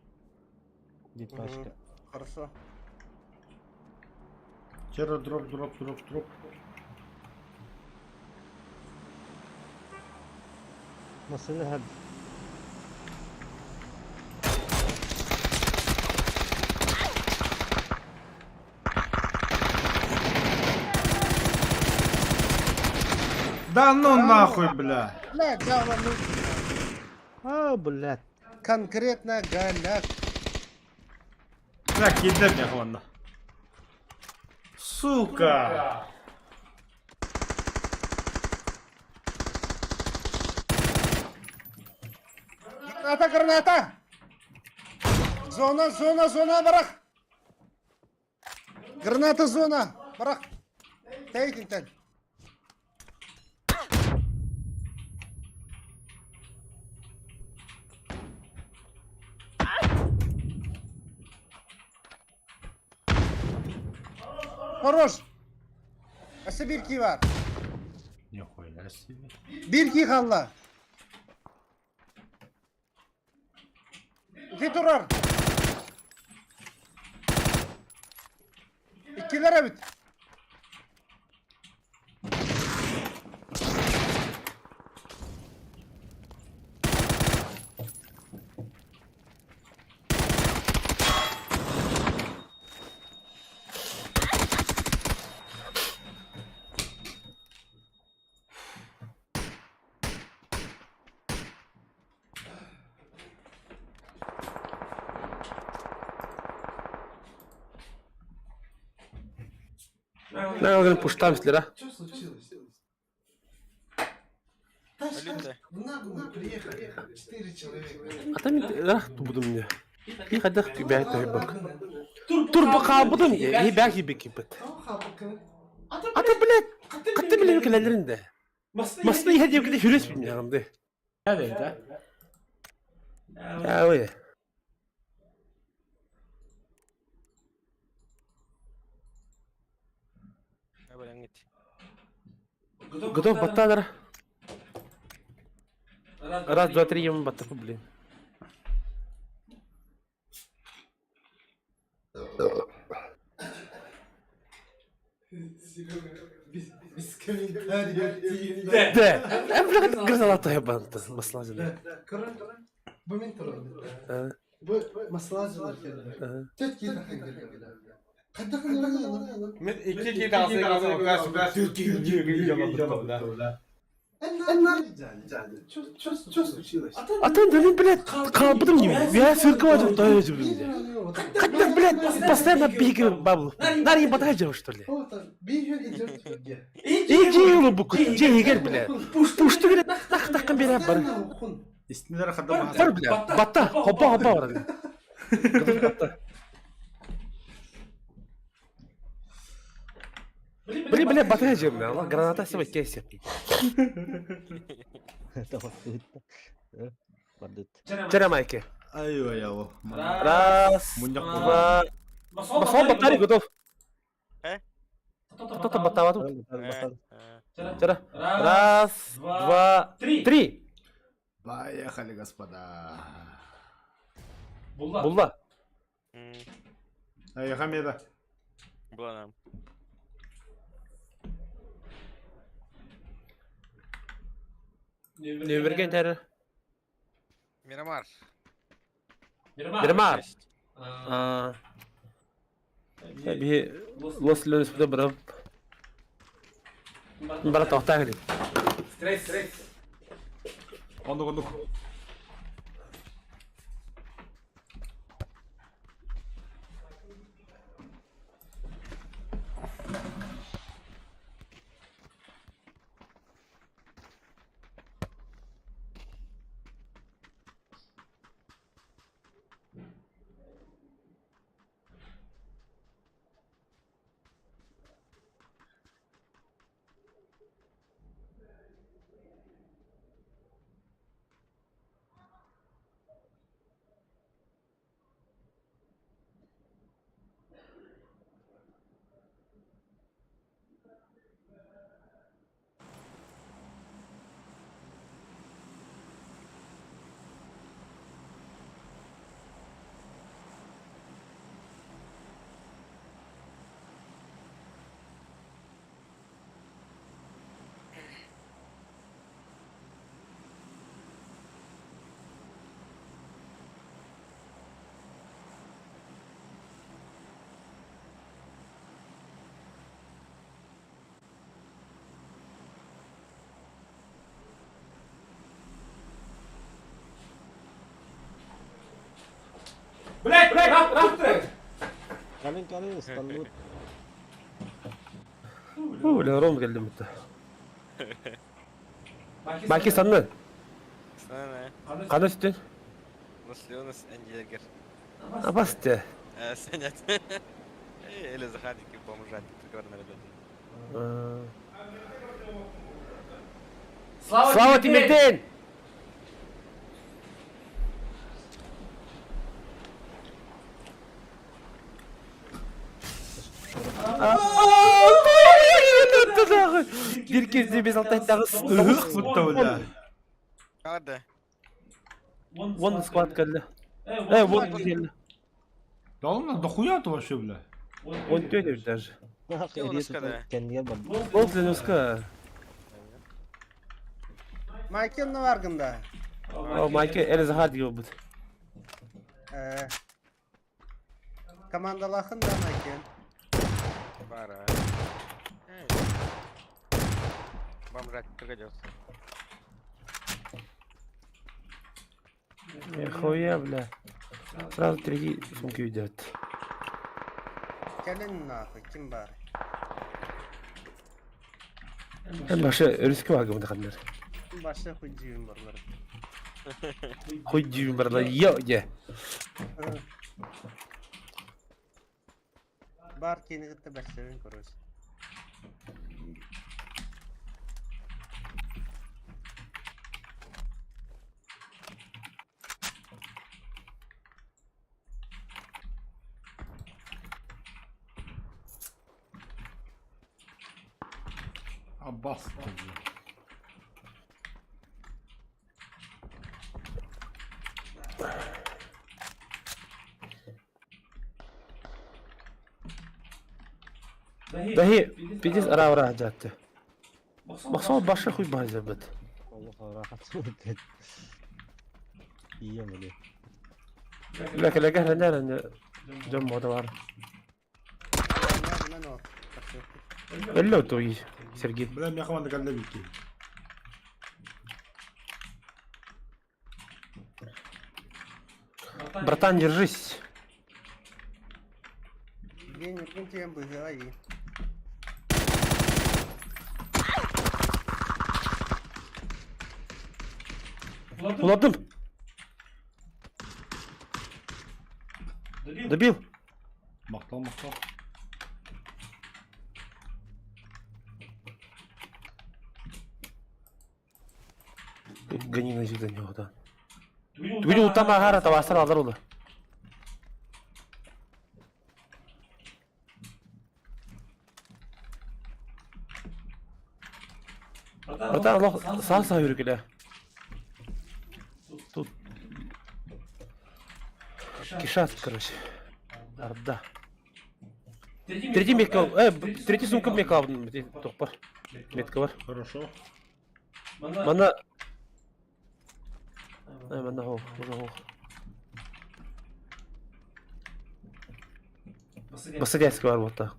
E: Биир пачка.
C: Хорошо.
B: Вчера дроп, дроп, дроп, дроп.
E: Массыына һэр.
B: Да ну нахуй, бля.
C: Бля, дьявол, ну.
E: А, блядь.
C: Конкретно голяк.
B: Бля, кидай мне ладно. Сука!
C: Граната, граната! Зона, зона, зона, барах! Граната, зона! Барах! Тейтинтен. Хорош! Өссө биир кии бар.
B: Нихуя себе.
C: Биир кии хаалла. Ити турар. Иккилэр эбит.
A: Наверное, пуштам слера.
D: Что случилось?
H: Өлүттэ.
D: Приехали четыре человека.
A: А там рах тубудум мне. И хадах бэт бак. Турбо хаалбытым и бэк ибек ибет. Ата блядь, катты биле келелеринде. Масны иһэ диэбиккэ хүрес билмэҕим
B: Да,
A: Да, ой. Готов баттадыр. Раз, два, три, ему баттаху, блин.
D: Без комментариев.
A: Да. Бля, грызала банта, маслазина.
D: Бу мин турар. Бу маслазина. Тетки
B: Мен икки кии да.
D: Что случилось?
A: А там, да, блядь, хаалбытым не Я цирковать Хотя, блядь, постоянно бегаю баблу. Нар ебатай что ли? Иди лубуку, дьиэ блядь. Пушту, блядь, нах тахкан бере бар.
B: Истинлер хадам
A: Бар, блядь, батта, хопа, хопа бар. Батта. Блин, блядь, батай жем, бля, граната себе кесеп.
E: Бардыт.
A: Чара майке.
B: Айва яво.
A: Раз,
B: Муньяк
A: два. Басон батари готов. Кто-то батава тут. Чара. Раз, два, три.
B: Поехали, господа.
A: Булла.
B: Ай, Хамеда.
H: Буланам.
A: Нөмірген тәрі.
H: Мирамар.
A: Мирамар. Биһи Лос Леонес бырап бара тохтаа кэлин.
B: Оннук оннук. Блять, блять, рах,
E: Калин калин станут.
A: Бля, Ром келдим битте. Баки санны. Қаны үстін?
H: Лос Эндергер.
A: Абасты.
H: Сенят. Или захадики бомжатик, который
A: Слава Тимирден! Бир кезде бес алты айттағы
B: Ыһык бутта бля.
H: Када.
A: Вон склад келді. Э, вон келді.
B: Да ладно, дохуя это вообще, бля?
A: Он тетя даже.
E: Кэннигэр бар.
A: Ол Зеленска.
C: Майкен варгында.
A: О, Майке, эле Захар деген бут.
C: Э. Командалахын да Майкен.
H: Бара. Бомжатик пригодился.
A: Нихуя, бля. Сразу три сумки уйдет.
C: Кэлин нахуй, ким бар?
A: Hem başı өрүскө багы мында кандар.
C: Башы хуй дьюм барлар.
A: Хуй дүйүн барла йо е.
C: Бар кенигитте бәшсебин короче.
B: Аббас. бля.
A: Дахи пидис ара ара жатты. Бакса башы хуй база бит.
E: Аллах рахат. Ием или.
A: Ләке ләке хәндәр жон мода бар.
C: Мен о.
A: Элле той Сергей.
B: Бля, меня команда калда бики.
A: Братан, держись.
C: Мен үргүн тиен быһыга и.
A: Уладым. Добил.
B: Мактал, мактал.
A: Гони на за него, да. Түгүн утама агара табастыр алдар олы. Братан, Аллах саа саа үргүлэ. Тут кишат, короче. Арда. Третий метка, третий сумка метка алдым, тохпар. Метка бар.
B: Хорошо.
A: Мана мана хох, уже хох. Бастакы бар буолта.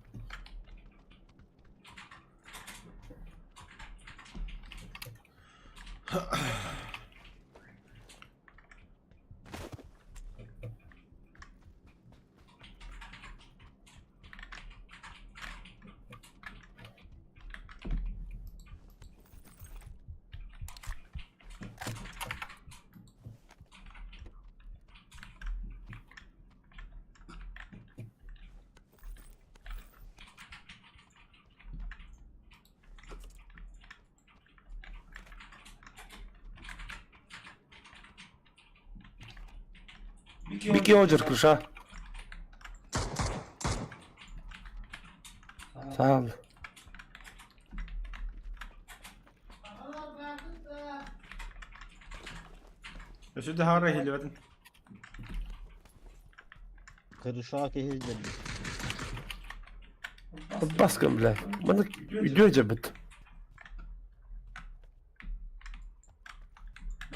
A: Бики Оджер крыша. Саал.
B: Өссө да хаара иһиллибэтин.
E: Крыша киһи дьэлбит.
A: Баскын бля. Маны үйдүө дьэбит.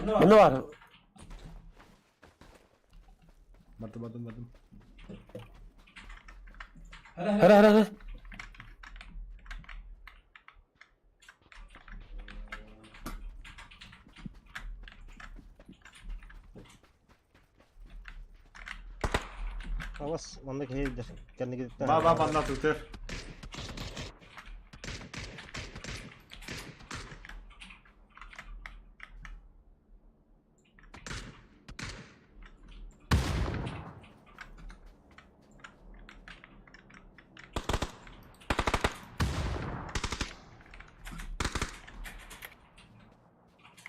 A: Маны бар.
B: Бардым бардым бардым.
A: Хара хара хара.
E: Авас манна киһи илдэр. Кэннигиттэн.
B: Ба ба банна тутер.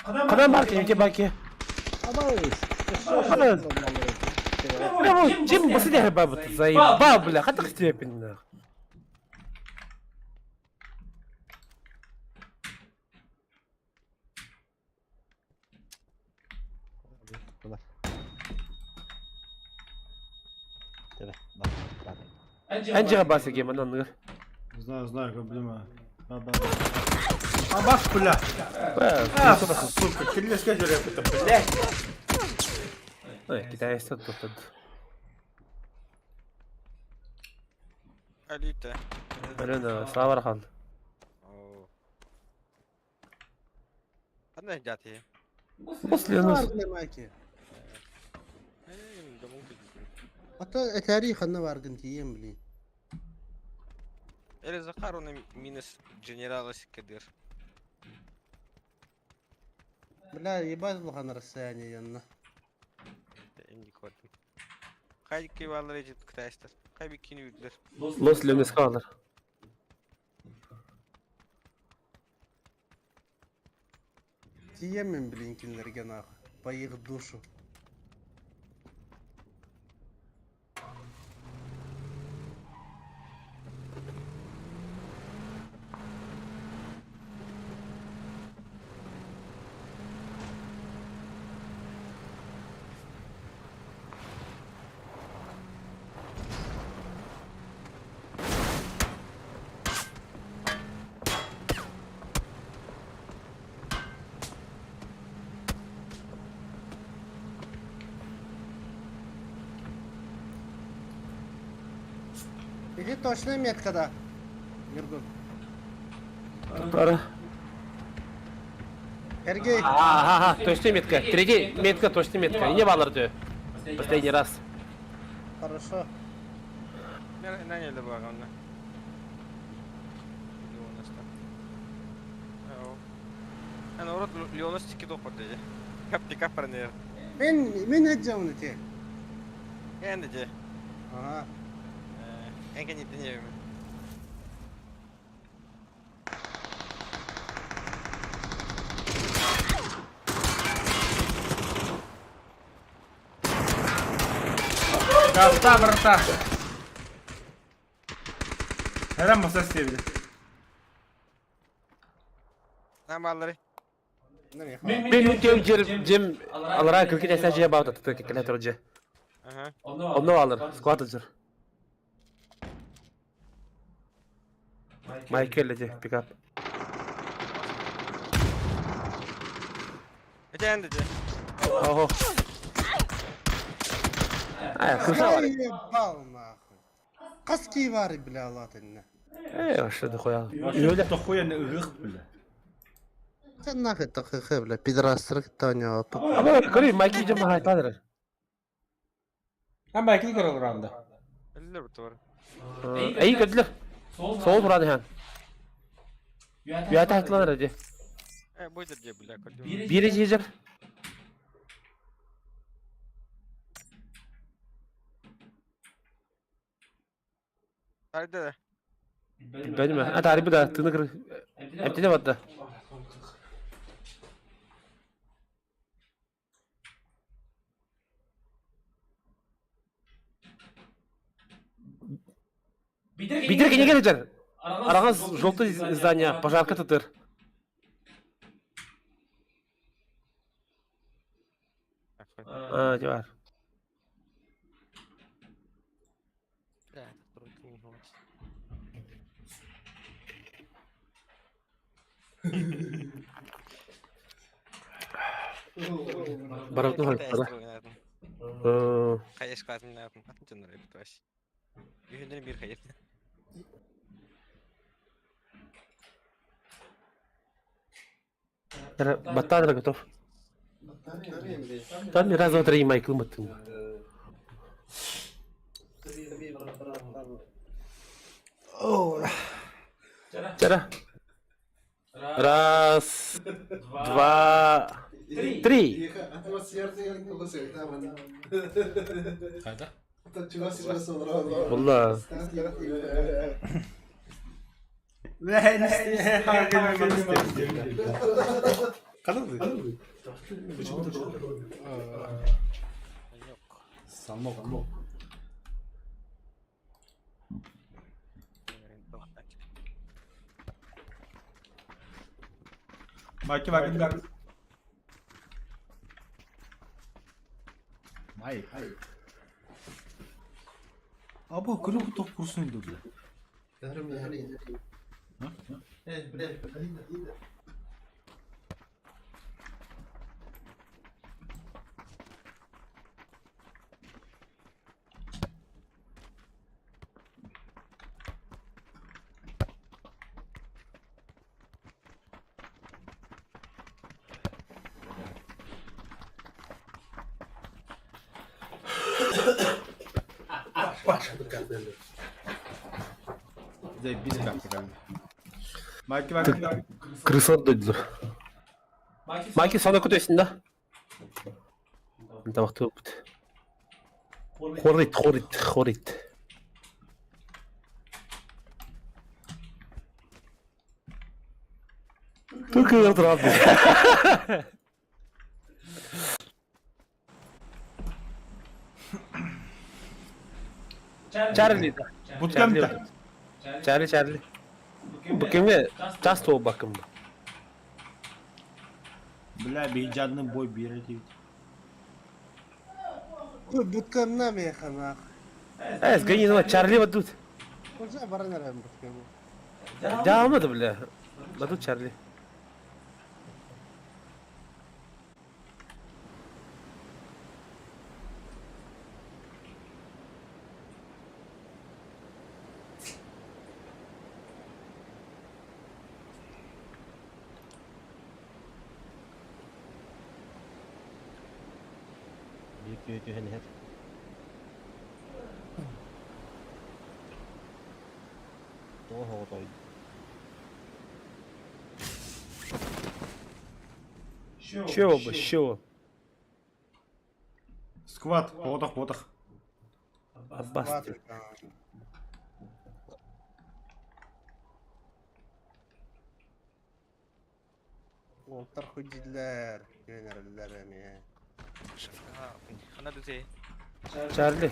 A: Ханан бар ки, бар ки.
E: Абай!
A: Чем басыдя баба заебал, бля, хатах степень нах. Энджига басыги манан.
B: Знаю, знаю, проблема. Ба ба. А баш, бля. А, сука, киллерская это, блядь.
A: Ой, китайцы тут тут.
H: Алита.
A: Алена, слава рахан.
H: Ханна жати.
A: После нас.
C: Ата тарих анна баргын тием, блин.
H: Или Захару минус генерала Сикадыр.
C: Бля, ебать улахан расстояние янна.
H: Инди кодым. Кай кивалар ежит китайстар. Кай бикини үйдлер.
A: Лос Лемес калар.
C: Тиемин, блин, кинилерге нахуй. По их душу. Иди точная метка, да. Нюргун.
A: Пара.
C: Сергей.
A: Ага, точная метка. Третья метка, точная метка. Не балларды. Последний раз.
C: Хорошо.
H: Наняли багамна. Ана урот Леонас тики допар деди. Кап пикап парнер.
C: Мен мен эджамын те.
H: Энди де.
C: Ага.
H: Энке не теневим.
B: Гаста брата. Her masa sevdi.
H: Намалары.
A: Мен тем жер жем алара килки нәсә җыя баута тотты килә торҗы.
H: Ага.
A: Онно алыр, склад жыр. Майкел леди пикап.
H: Это энди де.
A: Ого. Ай, крыша бар.
C: Заебал нахуй. Хас кии баар бля алаатынна.
A: Э, вообще дохуя.
B: Үөлэ дохуя не ыһыах бля.
C: Sen нахуй такой бля, пидорастыр Таня.
A: Аба, көрүй, майки жам хайталар.
B: А майкли көрөр анда.
H: Эллер бутар.
A: Эй, көдлөр. Сол бураны хан. Үйәті хайталар эди.
H: Э, будет где, бля, көрдүм.
A: Бири жежер.
H: Хайда.
A: Бәлме. А тарибы да тыны кыр. Эмтене батты. Бидер кенеге жер. Арагаз желтый здание, пожарка тытыр. А, дивар.
H: Бля, тройка не вот.
A: Барабын хайталар.
H: Хайеш катым на атын жонор бит Үйүндөн бир хайыр.
A: Баттадыр готов. Там раз, два, три, майкл маттын. Чара. Раз, два, три.
B: Хайда.
A: Wallah.
B: Самок. Майки майки. Май. Аба көрө тоқ курсун инде бля. Заебись как Майки майки.
A: Крысор дойду. Майки сана көтөсүн да. Табакты бут. Хорит, хорит, хорит. Только я правда. Чарли.
B: Буткамта.
A: Чарли, Чарли. Бу кемге часто бакым.
B: Бля, бейджанный бой берет.
C: Буткамна механах.
A: Э, сгони, ну, Чарли вот тут.
C: Уже баранарам буткам.
A: Жаамады, бля. Бадут Чарли.
E: Биир күйө түһэн иһэр. Тоҕо хоҕотой.
A: Чего бы, чего?
B: Скват, потах, потах.
A: Аббас.
C: Олтар худилер, генераллер эми.
H: Хана дүзей.
A: Чарли.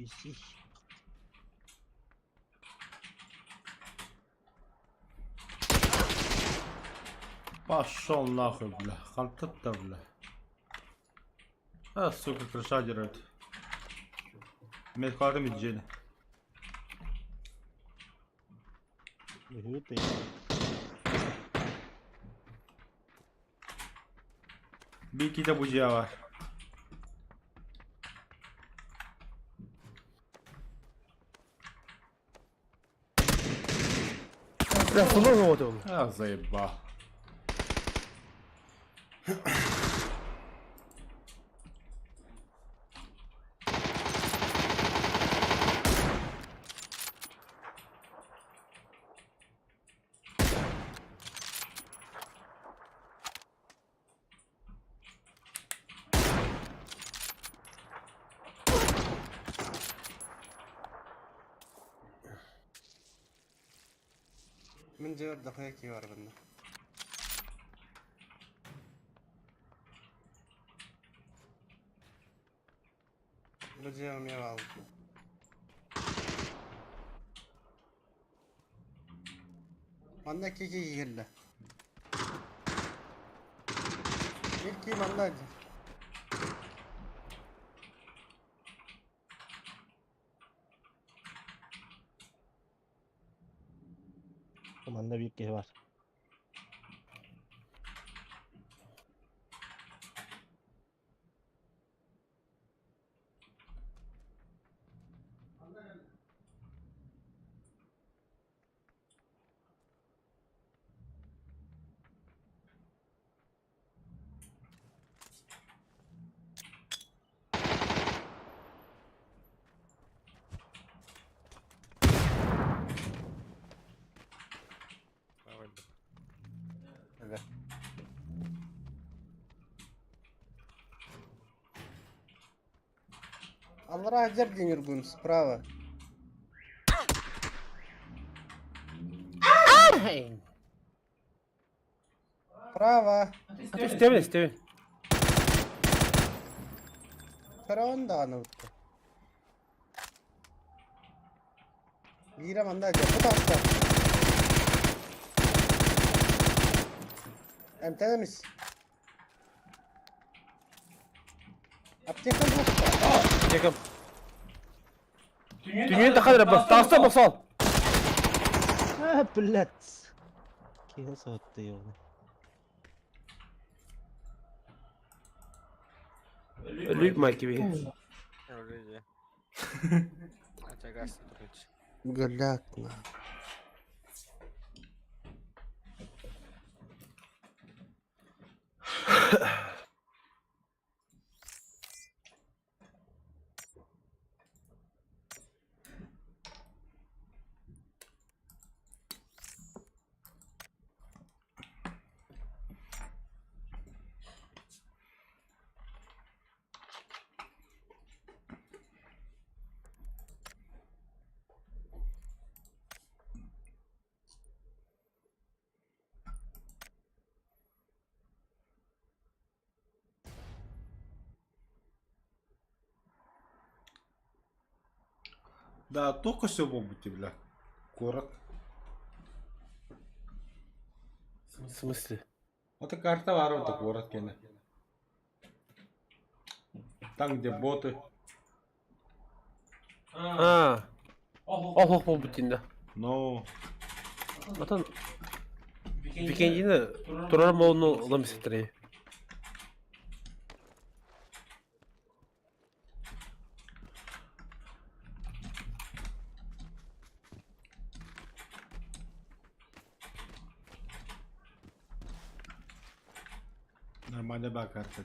E: Бесись.
B: Пошел нахуй, бля. Хантыт-то, бля. А, сука, крыша дерет. Медкарым иджели.
E: Үһү
B: Биките бужия бар.
A: Бля, сонун оҕотун.
B: А, заебал.
C: Мин дьиэбэр дохуя киһи бар манна. Бу дьиэҕэ эмиэ баалбыт. Манна икки киһи кэллэ. Биир киһи манна дии.
E: Манна биир киһи бар.
C: Эбэ. Аллараа дьэр диэн Ньургун справа. Право.
A: Истэбин, истэбин.
C: Көрөҕүн даҕаны утта. Биирэ манна дьэ бу таҕыста. Эмтэн эмис. Аптека буолта.
A: Аптека. Түнүөн тахар эрэ таҕыста босол.
E: А, блядь. Киһи соһутта ёбаный.
A: Өлүү майки би.
H: Өлүү Ачагас турыч.
C: Галятна.
B: Да, только все будете, бля. Город.
A: В смысле?
B: Вот и карта ворота город кене. Там, где боты.
A: А. Ох, ох, буттинда.
B: Ну,
A: Отон Викендини турар молну ламсетри.
B: Нормально ба карта.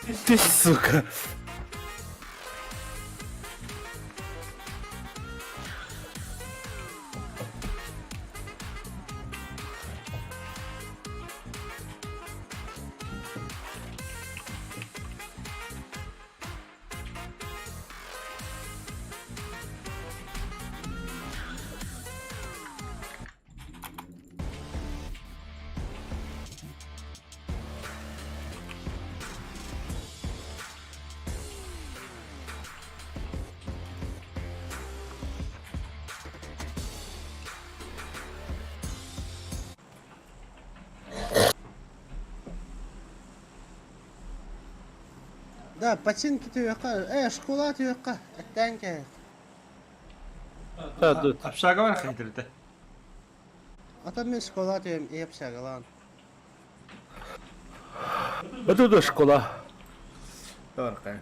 A: Ты сука.
C: Да, починки түһүөххэ, э, школа түһүөххэ, эттээн кэһиэх.
A: Да, тут.
B: Общага бар хәйтерде.
C: Ата мин школа түһэм, и общагалаан.
A: Вот тут школа.
B: Бар кай.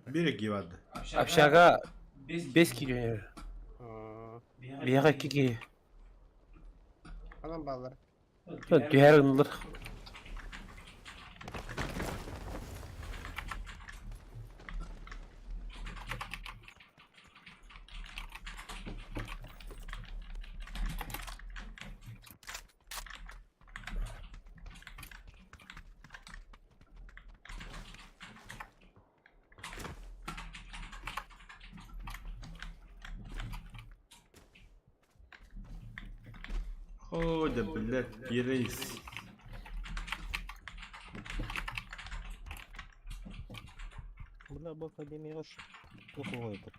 B: Бир икки барды.
A: Общага 5 киһи. Биһиэхэ 2 киһи.
C: Анан бааллар.
A: Түһэр гыннылар.
B: О, да, блядь, рейс.
E: Бля, бу академияҕа туох оҕойбут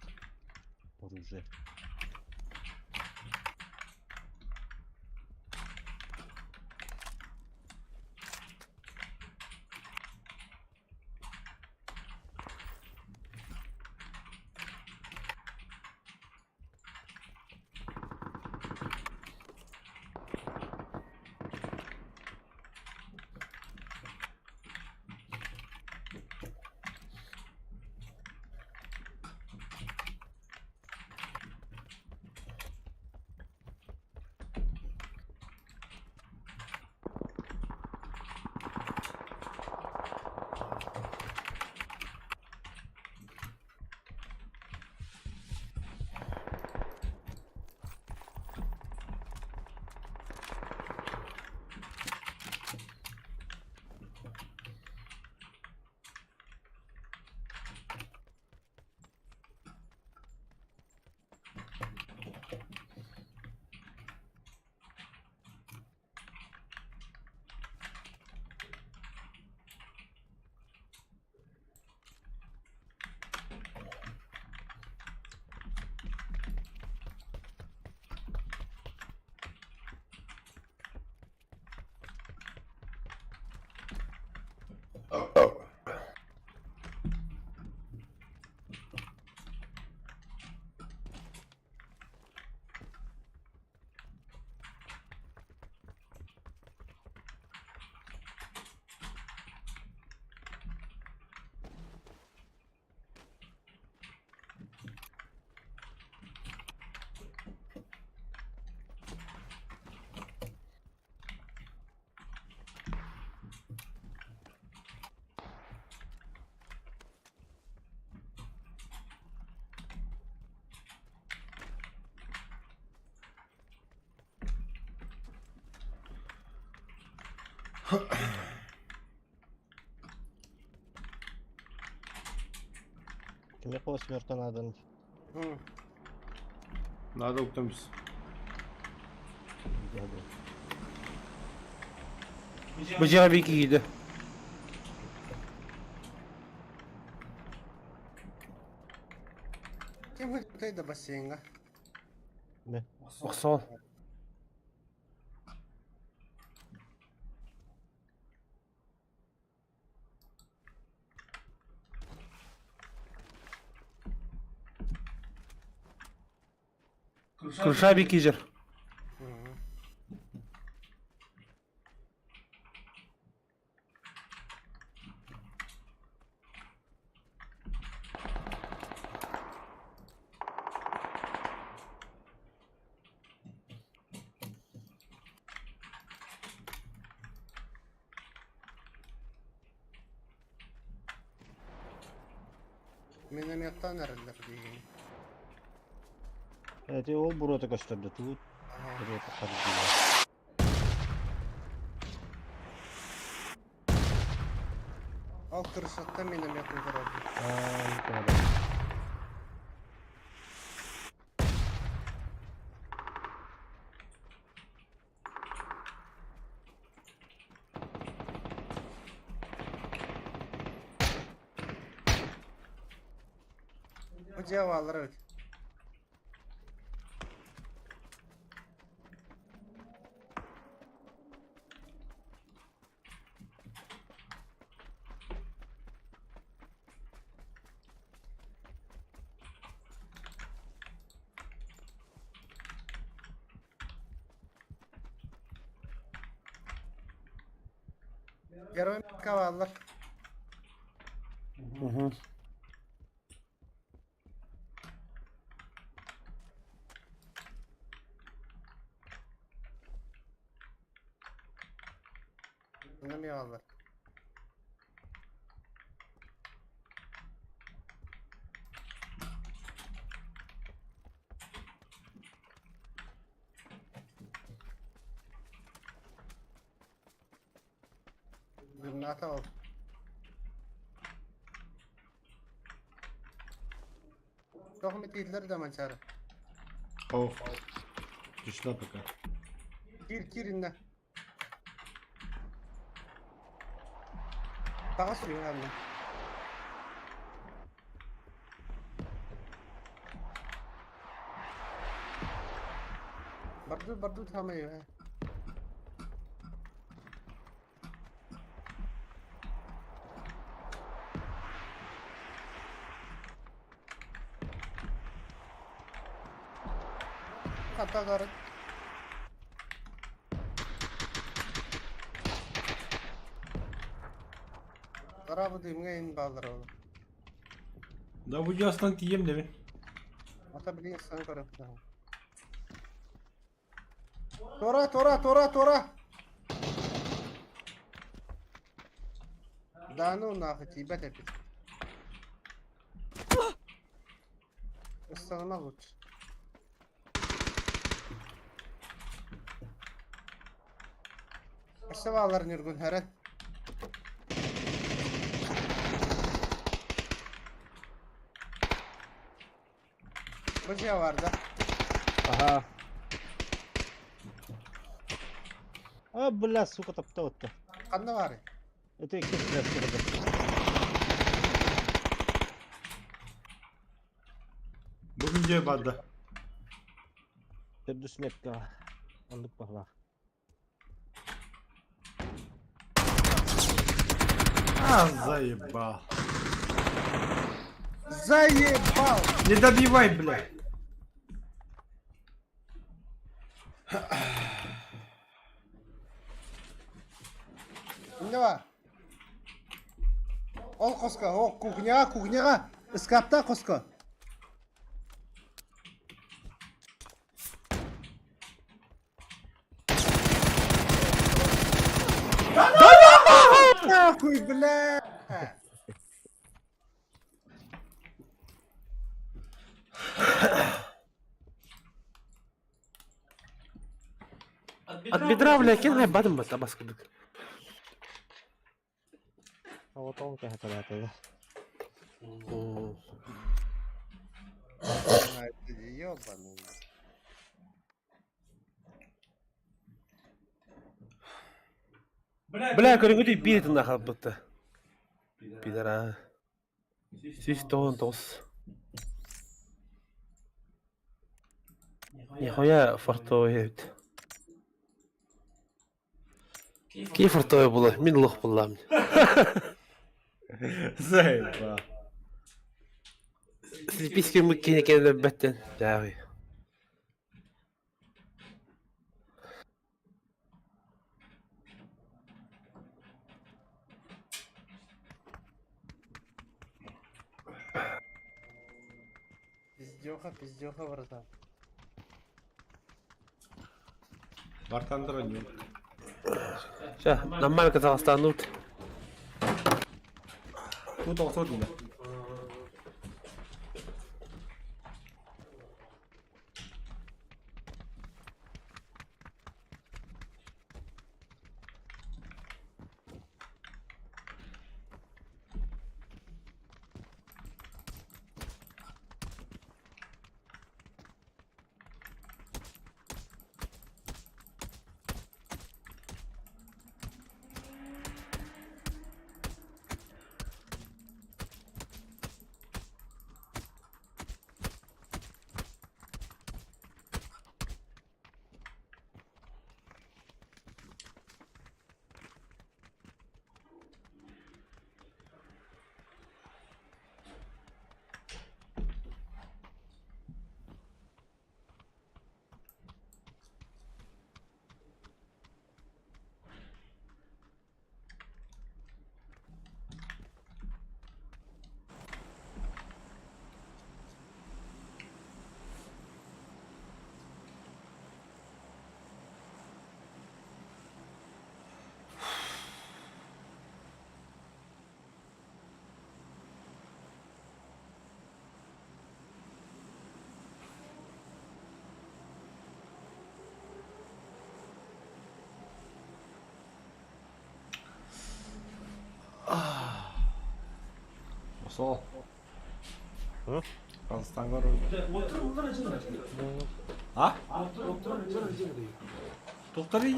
E: оружие. Кимиэхэ восьмерка наадан
B: Надо уктамс.
A: Бу дьиэҕэ биир киирдэ.
C: Открытый да бассейҥҥа.
A: Охсоол. Крыша бикижер.
C: Минометтан эрэллэр диигин.
E: Эти ол буруота көстөрдө туут
C: Аха.
E: буруота хардыылар.
C: Ол крышаттан миномет ударар.
E: Аа, көрөбүн.
C: Бу дьиэ бааллар эбит. Герой бааллар.
A: Угу.
C: Эмиэ бааллар. Дымната ол. Туох эмит да Манчаары?
B: О. Тишина пока.
C: Киир киир иннэ. Таҕыс үһү анна. Бардут бардут хаамай үһэ. Хата бары. Арабы дымҥа иһин бааллар ол.
B: Да бу дьастан тиийэм дебин.
C: Ата билигин сан көрөптөһүн. Тора, тора, тора, тора! Да ну нахуй, тиийбэт эпит. Ыстаныма лучше. Өссө баалар Ньургун Хөрөн. Бу дьиэ бар да?
E: Аха. А, бля, сука, таптаатта.
C: Ханна баарый?
E: Это иккис блядь,
B: Бу күн дьиэ барда.
E: Төрдүс метка. Оннук баһылаах.
B: А, заебал.
C: Заебал!
B: Не добивай, бля.
C: Иннэ баар. Ол хоско, о, кухняҕа, кухняҕа, ыскааптаах хоско. Нахуй, бля!
A: От бедра, бля, кин хайбадым бата баскыдык.
E: Оҕотоҕун кэһэтэлээтэ.
C: Ёбаный.
A: Бля, көрүҥүтүй биир тына халбытта. Пидора. 199. Нихуя фартовый эбит. Киһи фартовый буолар, мин лох буоллаам.
B: Заебал.
A: Слеписки мы кини кэлбэттэн. Дааҕый.
C: Пиздеха, пиздеха, братан.
B: Бартандыра не.
A: Все, нормально Казахстанут.
B: Тут охсор дии. Сол.
E: Hı?
B: Казахстанга А? Тоқтары?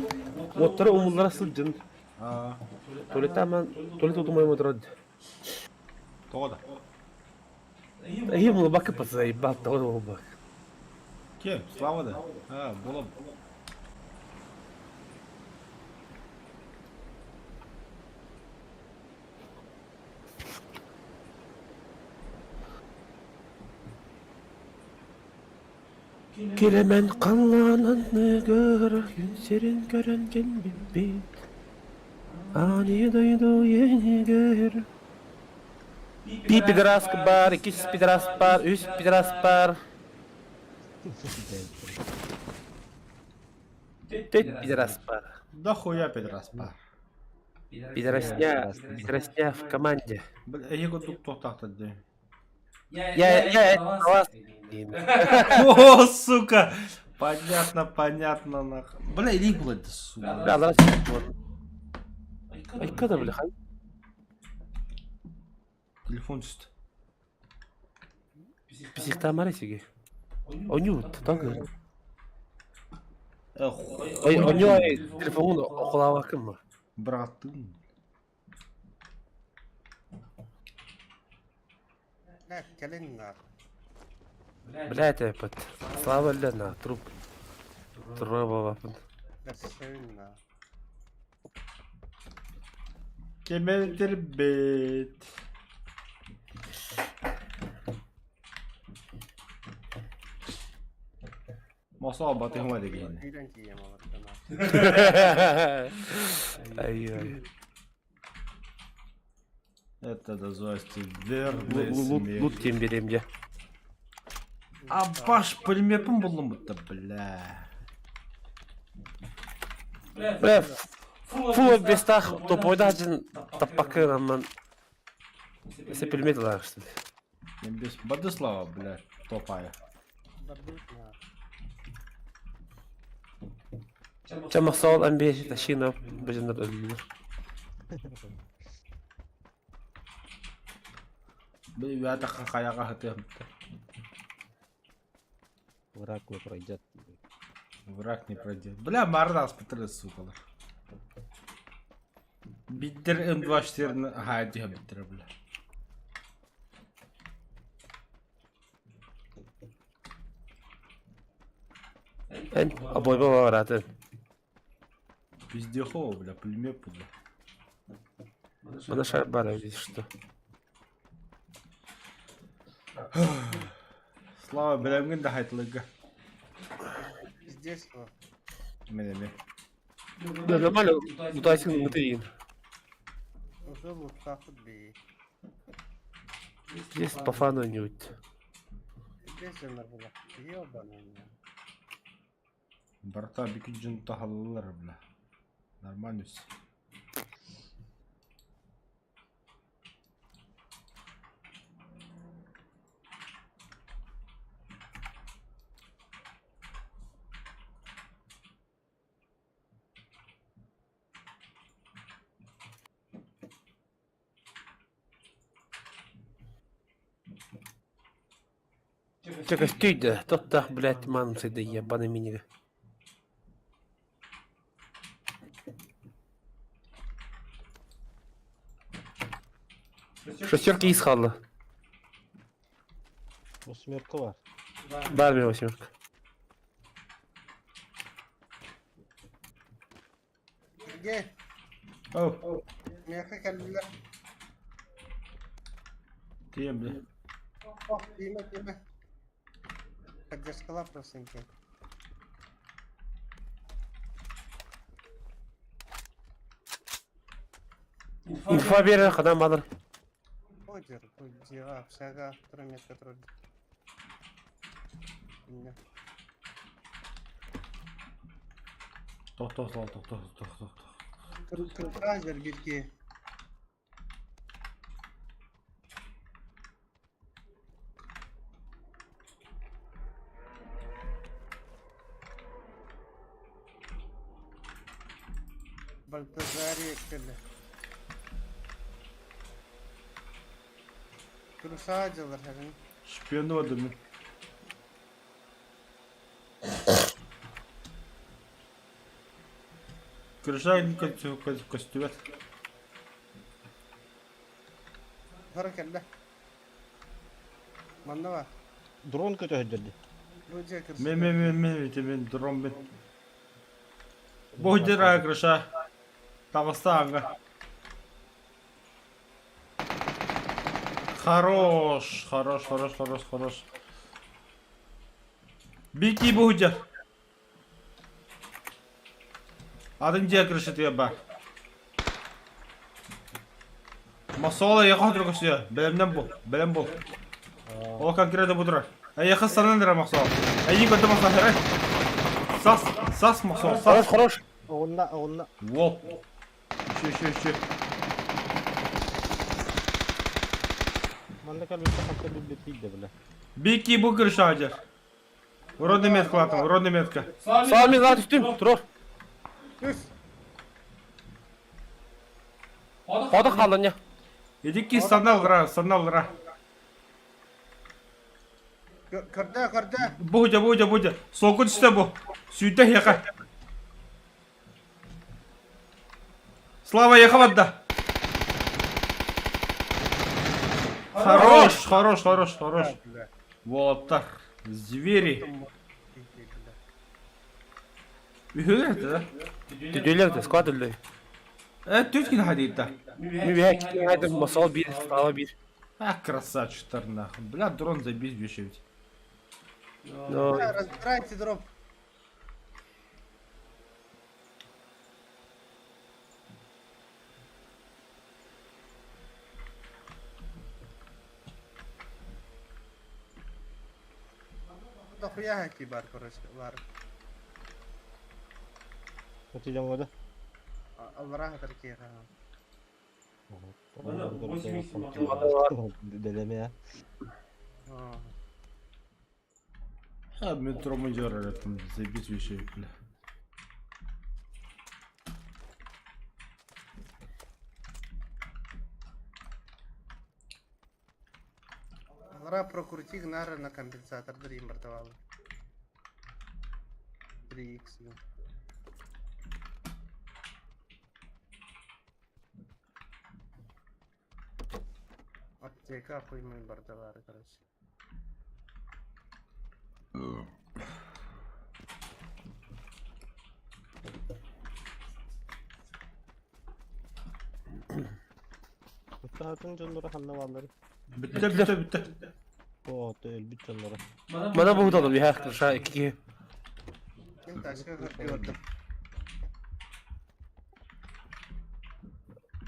A: Уоттара умуллара сылдьын.
B: А,
A: Туалеттааман туалет утумайым отырады.
B: тоға да.
A: Эһи мулбакы пацай, бат тоҕо буолбак.
B: Кем? Слава да. А, бола.
A: Килэмэн халлаанын көрөр, күн сирин көрөн кэлбиппит. Ани дойду енигер. Пи пидораск бар, иккис пидорас бар, үс пидорас бар. Төрт пидорас бар.
B: Да хуя пидорас бар.
A: Пидорасня, пидорасня в команде.
B: Бля, эһиги курдук туохтаахтар дии.
A: Я вас.
B: О, сука! Понятно, понятно, нахуй. Бля, илии булар сука.
A: Бля, аларас Айка да бля, хай.
B: Телефон түстү.
A: Психтамар сиги. Оню, тагы.
B: Э,
A: Ой, оню телефонун окулабакын
B: Братым.
C: Бля, кэлин нахуй.
A: Бля, это под. Слава Лена, труп. Труба
C: Бля, севин нахуй.
B: Кемелдер бит. Мосоо батыһыма дегенне.
C: Күүрэн тиийэм олордо нахуй.
A: Ай, ай.
B: Это называется верная
A: Лут
B: смерть.
A: тем берем я.
B: А баш пулеметом буллум будто, бля.
A: Бля, фу бестах топойда жин таппакы амман. Се пулемет лар, что ли.
B: Мен без Бодислава, бля, топая.
C: Барбит нахуй.
A: Чамасол амбе ташина беженер өлүлөр.
B: Бля, я так хаяга хатым.
E: Враг не пройдет.
B: Враг не пройдет. Бля, мардас петры, сука. Биттер М24 ага, диха биттер, бля.
A: Эн обойба баратын.
B: Пиздехово, бля, пулемет, бля.
A: Мана шар бара видишь что.
B: Слава, бэлэмҥин да хайтылыга.
C: Здесь во.
B: Мен эми.
A: Да, нормально, удайсың мытыйын.
C: Уже луктахыт бей.
A: Здесь по фану не уйти.
C: Здесь же было. Ёбаный.
B: Барта бүкүн дьон таһаллар, бля. Нормально все.
A: Чэ көстүй да, тоттах, блядь, манымсыйда ебаный минига. Шестерка ис хаалла.
E: Восьмерка бар.
A: Бар мен восьмерка.
C: Сергей,
B: Оу,
C: миэхэ кэллилэр.
B: тиийэн, бля.
C: Ох, тиимэ, тиимэ. Поддержкалаа просто
A: Инфа берер ханан баалар.
C: Ходер, дела, общага, второй который. Меня.
B: Тохтоо, Слава, тохтоо, тохтоо, тохтоо.
C: Крузер бирки. Бальтазари кэллэ. Крусадилар хәрин.
B: Шпиону адымы. Крыша костюмет.
C: Хара кэллэ. Манна бар.
E: Дрон көтө сылдьар.
C: Бу дьиэ
B: Мен мен мен мен мен дрон мен. Бу дира крыша. Таҕыста Хорош, хорош, хорош, хорош, хорош. Бики бу Атын дьиэ крыша тыа Масола яха тұрғысы. Бәлемнен бұл, бәлем бұл. Ол конкретно бұл тұрар. Аяқы санан дыра Масол. Әйі көті Масол, эй. Сас, сас Масол, сас.
A: Хорош, хорош.
E: Оҕунна, оҕунна.
B: Вол. Еще, еще, еще.
E: Манна кэлбитэ хатта билбит бля.
B: Бики бу крыша адер. Уродный метка латым, уродный метка.
A: Слава мен лат үстүм, турор.
C: Түс.
A: Хода хаалла не.
B: Иди санал ра, санал ра.
C: Көрдө, көрдө.
B: Будя, будя, будя. Соку түсті бу. Сүйді яқа. Слава яқа да. Хорош, хорош, хорош, хорош.
C: Бля.
B: Волоттар. Звери. Үһүлэр да.
A: Түдүлэр да, склад үллэй.
B: Э, түткин хадита.
A: Мен бэйэ киһи масал бир, Слава бир.
B: А, красавчиктар нахуй. Бля, дрон забить вешать.
A: Но
C: Бля, разбирайте дроп. Дохуя хаки бар, короче, бар.
E: Көтү дьоҥҥо да.
C: Аллараха таркиха.
E: Дэлэме я.
B: А, метро мадьор там забить вешать, бля.
C: Аллара прокрути гнары на компенсатор дрим бартовал. 3х. Аптека хуй мы бардавары, короче.
E: Атын дьонноро ханна баалларый?
B: Бүттэ, бүттэ, бүттэ.
E: Оо, өлбүт дьонноро.
A: Мана буһуталым иһэ, кырша икки киһи.
C: Мин тачка көрдüm.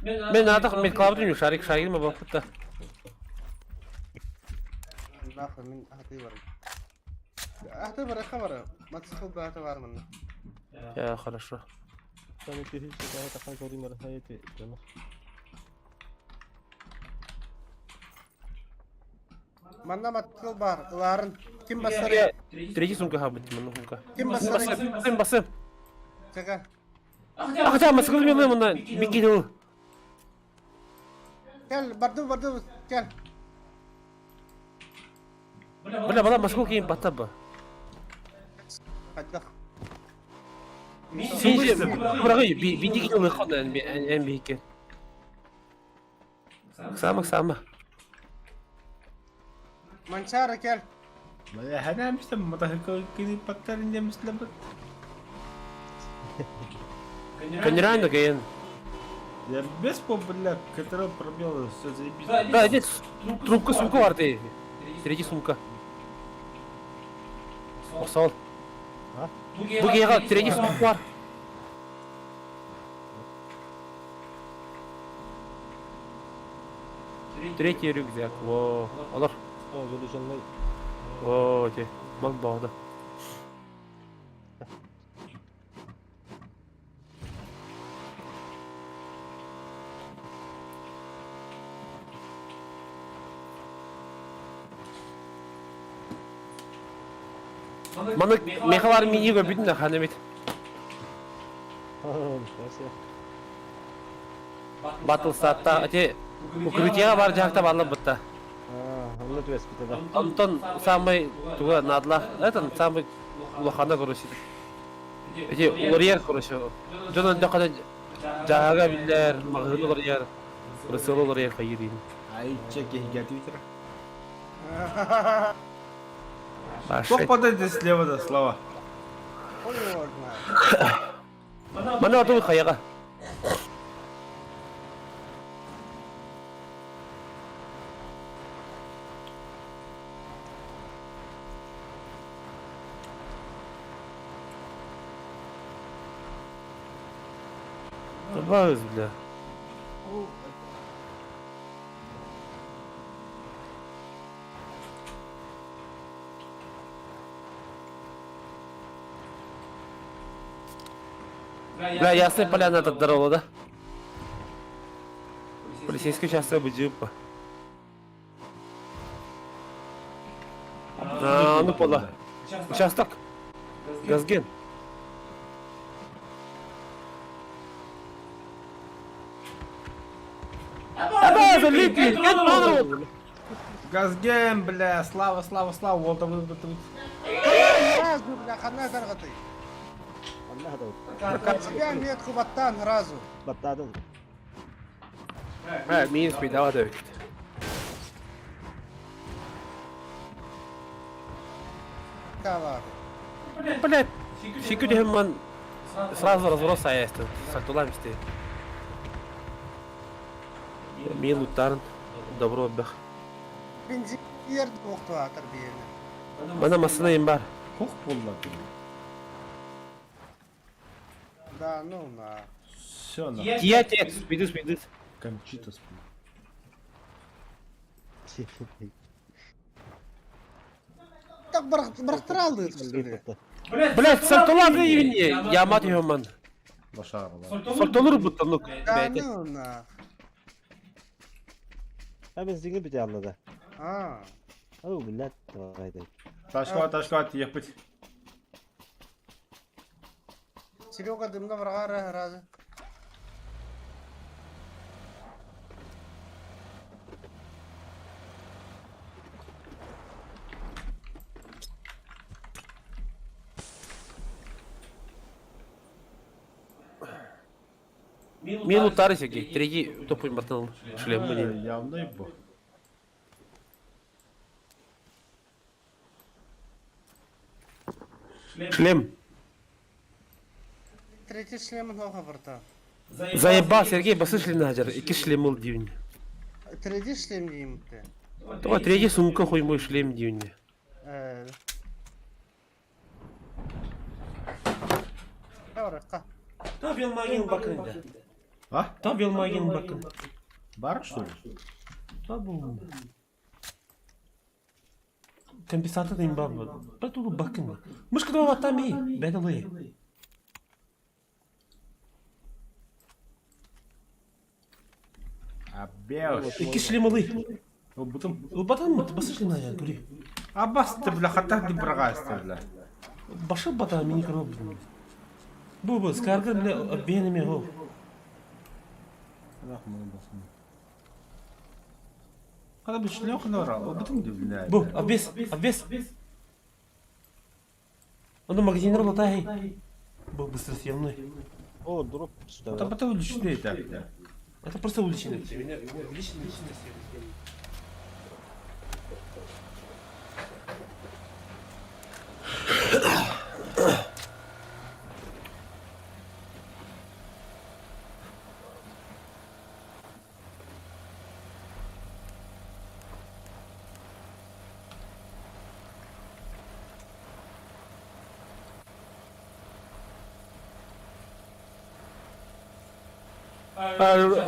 A: Мен атах мен клавдым шарик шаригин баппыта.
C: Нахуй мин аты бар. Аты бар, бар. Мотоцикл баата бар манна.
A: Я хорошо.
E: Саны киһи сыдаһа тахан көрүмэр хайты дьоно.
C: Манна мотоцикл бар, ыларын. Ким бассары?
A: Третий сумка хабыт, манна сумка.
C: Ким бассары?
A: Басым, басым.
C: Чага.
A: Ахта, мотоцикл мен мына бикини.
C: Кел, барды, барды, кел.
A: Бля, бала Москва кийин баттаба.
C: Хайдах.
A: Син бырагы бидики лыхон эн бики. Сама сама.
C: Манчара кел.
B: Бля, хана мистем мотоцикл кини паттарын демислебит.
A: Конерально ген.
B: Я без по, бля, который пробел, все заебись.
A: Да, здесь трубка сумка бар ты. Третий сумка. Осал. Бу гега третий сумка бар. Третий рюкзак. Во, алар.
E: О, вылежанный.
A: О, те. Мал баҕда. Маны мехалар миниго бүтүн да ханамит. Батл сатта те укрытияга бар жакта барлы бытта.
E: Онно түбэспитэ да.
A: Антон самый туга надла. Это самый улахана короче. Эти уларьер короче. Жонон жакада жаага биллер, магын уларьер. Рысыл уларьер хайырин.
B: Ай, чеки, гатвитер.
A: Башет.
B: Кто подойдет слева да, Слава?
C: Хуй его знает.
A: Мана ату хаяга. Добавилось, бля. Бля, ясная поляна этот здорово, да? Полицейский участок будет. А, ну пола. Участок. Газген. Абаза, липи,
B: Газген, бля, Слава, Слава, Слава, вот там, вот там.
C: Сразу, бля, хана заргаты.
E: Онно хата.
C: Тебя метку баттан сразу.
E: Баттадым.
A: Мин спидава да бит.
C: Кавар.
A: Блядь, Сикүдүһүмман сразу разворот саясты. Сальтулам исти. Мин луттарын добро бэх.
C: Бензин ерді оқтуатыр бейіні.
A: Мана масына им бар.
B: Хух пулла.
C: Да, ну на.
B: Все, на.
A: Тия тия, спидус спидус.
B: Кончита спи.
C: Так бұрақтыра алды, что ли?
A: Блядь, сальтулам имени. Я мать ее ман.
B: Лошара, да.
A: Сальтулур будто ну.
C: Да, ну на.
E: Ha бензиҥи бүтэ алла да.
C: А.
E: О, блядь, давай.
B: Ташка, ташка, ехать.
C: Серега дымна врага разы.
A: Мин луттары секи. Третий топун баттан шлем мне.
B: Явно и бо.
A: Шлем.
C: Третий шлем ноға бұрта.
A: Заебал, Сергей, басы шлемнэ сылдьар, икки шлем ыл диибин.
C: Третий шлем диим ты.
A: Тоҕо третий сумка хуй мой шлем диибин.
C: Э. Барыкка.
A: Та Белмагин бакын да.
B: А?
A: Та Белмагин бакын.
B: Бар, что ли?
A: Та бу. Компенсатор имба бу. Тулу бакын. Мышка два ватами. Бедалы.
B: Абеош.
A: Икки шлем ылый.
B: Ылбытым.
A: Ылбатан mı? Басы шлем я говорю.
B: Абас ты, бля, хатах ты брагаста, бля.
A: Башы бата мини короб. Бу бу скаргар бля обменами го.
B: Хада бы шлем хнора, ылбытым ди, бля.
A: Бу обвес обвес. Оны магазинер латай. Бу быстро съемный.
E: О, дроп сюда.
B: Это потом личный так, бля.
A: Это просто уличный.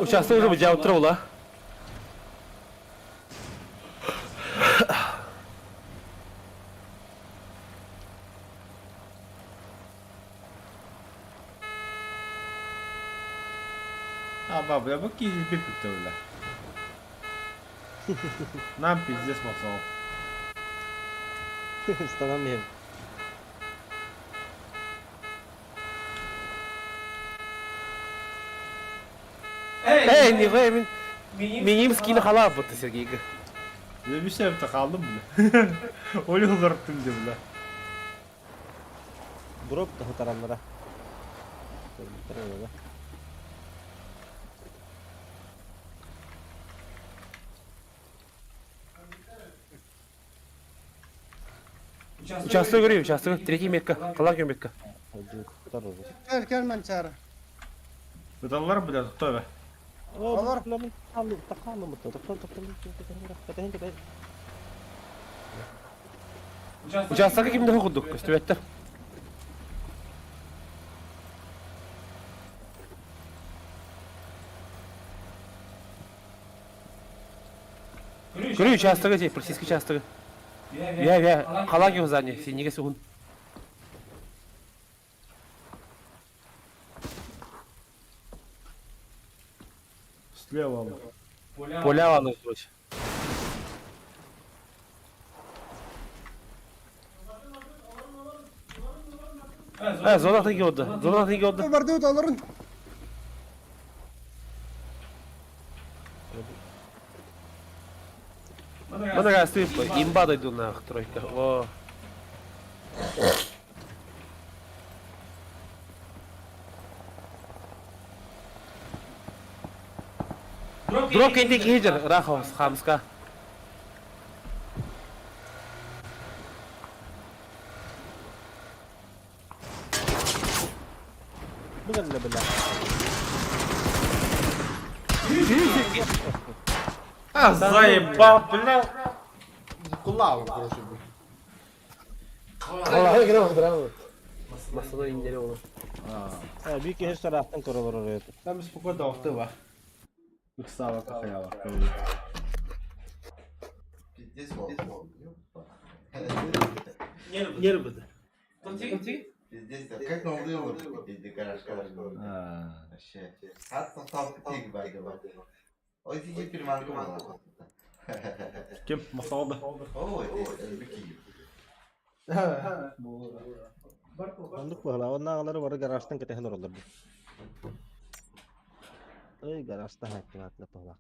A: Участок уже бу трола.
B: Аба, бля, бу киһи биппит бля. Нам пиздец махсал.
E: Станамыйм.
A: Эй, не вы, мин миним скин халап вот Сергей.
B: Я bir şey yaptı kaldım bile. Öyle olarak diye bile.
E: Дроп да тараннара.
A: Участок говорю, участок, третий метка, халак метка.
C: Кел кел Манчары.
B: Быталлар бile tuttu be.
E: Олар.
A: Участокка кимде хокудук, көстүбэттер. Көрү участогы же, полицейский участогы. Я, я, халак его задний, синеге сугун.
B: Слева алды.
A: Поля аны, короче. Э, зона тыги oldu. Зона тыги oldu.
C: Барды олорун.
A: Мына гасты имба дойду на тройка. О. Дроп кенде кейджер, рахос, хамска.
E: Бүгін бля.
B: А заебал, бля.
D: Кулау, короче, бля.
A: Allah'a göre bak, Masada indiri onu.
E: Bir kere taraftan korolor oraya.
B: Там спокойно охты ба. Ыксава кахаява.
D: Пиздец, вот.
A: Нер быды.
D: Пиздец, как на улыбку, пиздец, гараж, гараж. Вообще. Хат там тик барды. Ой, ти приманка была.
B: Ким махсалды.
D: Ой, бики.
E: Ондук була. Оннағылары бары гаражтан кетehen оролор. Ой, гаражта хаккалатла була.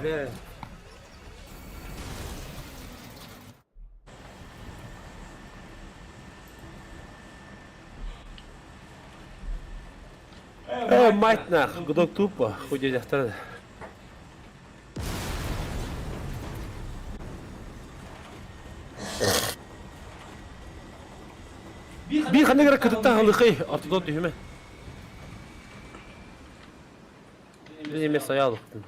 A: Бля. Э, мать нах, гудок тупо, хуй дядя Биир ханнык эрэ кытыттан халыхай, ортодон түһүмэ. Мин эмиэ сайаалыктым.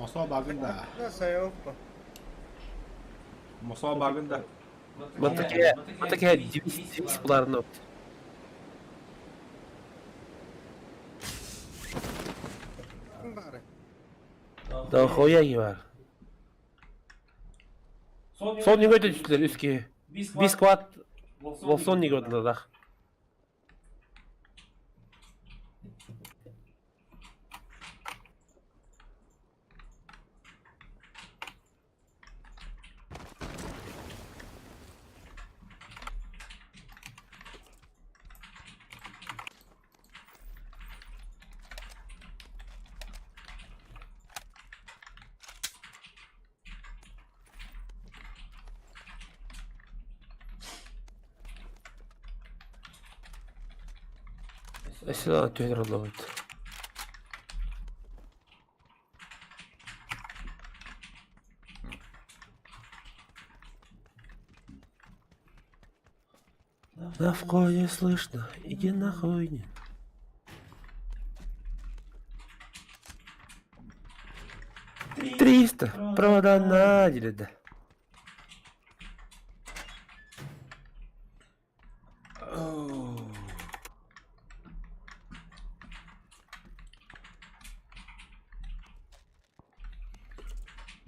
B: Мосоо багын да.
C: Сайылыкпа.
B: Мосоо багын да.
A: Мантаке, мантаке девиз, девиз буларын опт.
C: Бары.
A: Да хуя бар. Сон не көтө түстүлөр үс киһи. Бис квад Волсон не көтүлөр Өссө түһэр оллобут. На входе слышно, иди нахуй. Не. 300 провода на деле, да.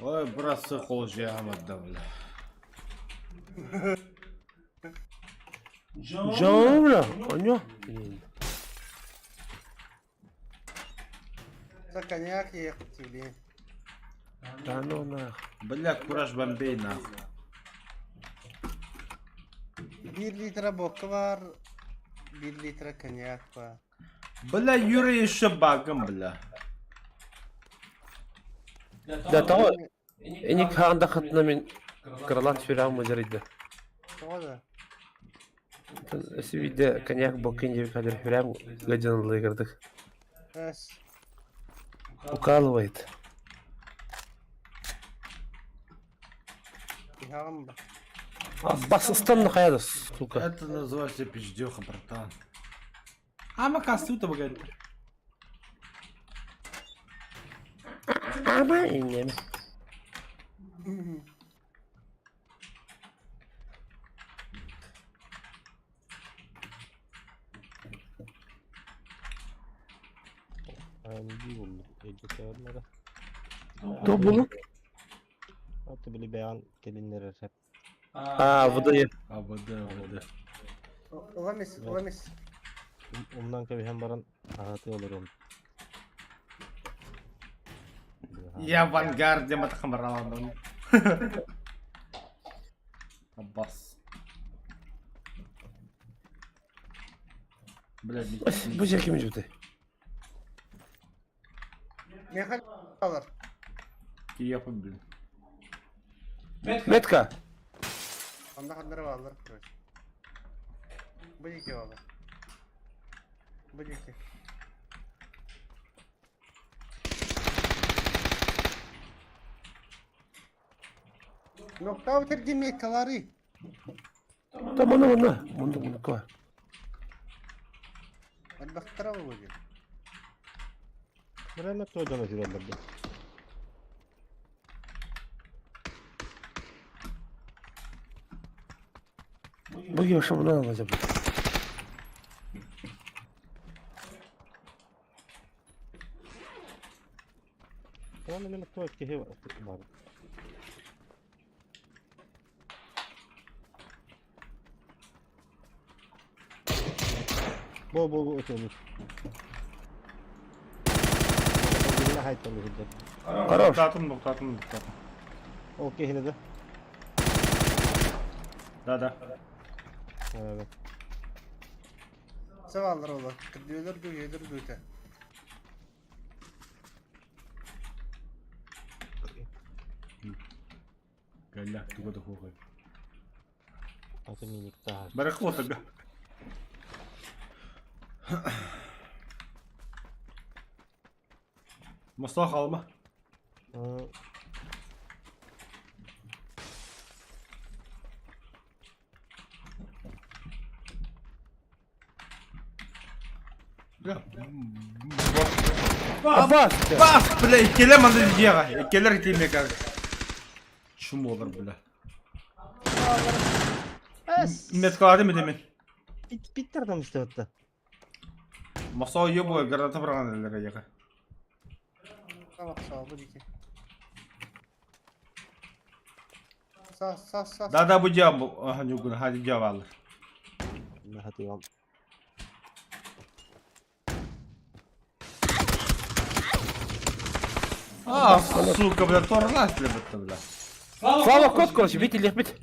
B: Ой, братцы, холжиам отдавля.
A: Жамла, оно.
C: За коньяк ехать, блин.
A: Да ну нах.
B: Бля, кураж бомбей нахуй.
C: 1 литра бокка бар, 1 литра коньяк бар.
B: Бля, Юра еще багом, бля.
A: Да того, эник хаанда хатна мен кыралан сүрәм мөдәридә.
C: Тоҕо да?
A: Сибиде коньяк бокин деп хәзер сүрәм гаджанлы кырдык.
C: Эс.
A: Укалывает.
C: Иһаҕым ба.
A: Бас ыстан хаяды, сука.
B: Это называется пиздеха, братан. А макасы-то богат.
A: Ама иннеме.
E: AMD буллум. Эдикәләре.
A: То булу?
E: Аты били бәян келиннәре рәп.
A: А, ВДЕ.
B: АВД, АВД.
C: Ыламис, ыламис.
E: Умнан кәбиһән баран аты олар он.
B: Я в авангарде матхамраладан. Аббас. Бля,
A: Бу жер ким жуты?
C: Мехал алар.
B: Кияпы, блин.
A: Метка.
C: Анда ханнары алар, короче. Бу дике алар. Бу дике. Нокта өтер меткалары.
A: Та мына мына. Мында мында.
C: Элбэхтара буолуо.
E: Берәмә тойдан жүрәләр.
A: Бу яша мына алачак.
E: Аны мен той кеһе бар. Бу бу бу өтөмүш. Бу хайтан бу.
A: Хорош.
B: Тоқтатым, тоқтатым, тоқтатым.
E: Ол кеһине дә.
B: Да, да.
E: Evet.
C: Саваллар олар. Кырдыөлөр дуу, өлөр дуу этэ.
B: Кэллэ, туга да суох эбит.
E: Аты миниктаах.
B: Барах отарга. Мостоо хаалма.
A: Абас!
B: Бас, бля, иккилэр манна дьиэҕэ. Иккилэр итиимэкэ. Шум буолар, бля. Меткалаатым итимин.
E: Биттер там истебетте.
B: Мосоо үйе буолар, граната быраҕан эрэллэр эйиэхэ.
C: Бу дики. Са са са.
B: Да, да, бу дьиэ ньугун, хади дьиэ бааллар.
E: Хатыгам.
B: А, сука, бля, торнас, бля, бутта, бля.
A: Слава, кот, короче, бить или бить.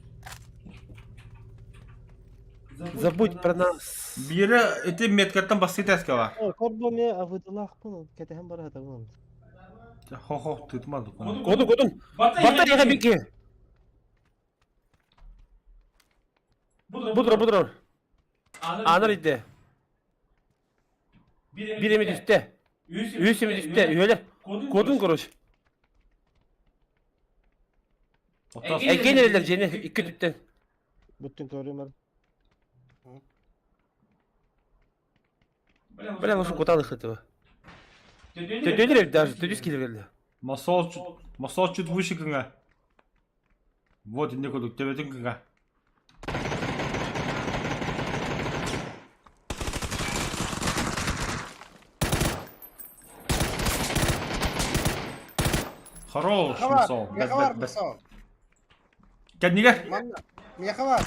A: Забудь про нас.
B: Биирэ ити меткаттан бастыы тэскэ баар.
E: Корбоме авыдылаахпын кэтэһэн бара сатабын.
B: Хо-хо, тытма дукун.
A: Кодун, кодун. Барта яга бики. Будура, будура. Анар идде. Бир эми түстэ. Үс эми түстэ. Үөлэр. Кодун, короче. Эген эрэлэр дьиэни икки түптэн.
E: Бүттүн көрүмэр.
A: Бля, лучше кутал их этого. Төдөлөр даже, төдүс килер
B: Масол чуть, масол чуть выше кыңа. Вот инне кудук, төбөтүн кыңа. Хорош, Масол. Бэт,
C: Миэхэ баар
B: бэт, бэт.
C: Масол.
B: Кэннигэр.
C: Манна. Миэхэ баар.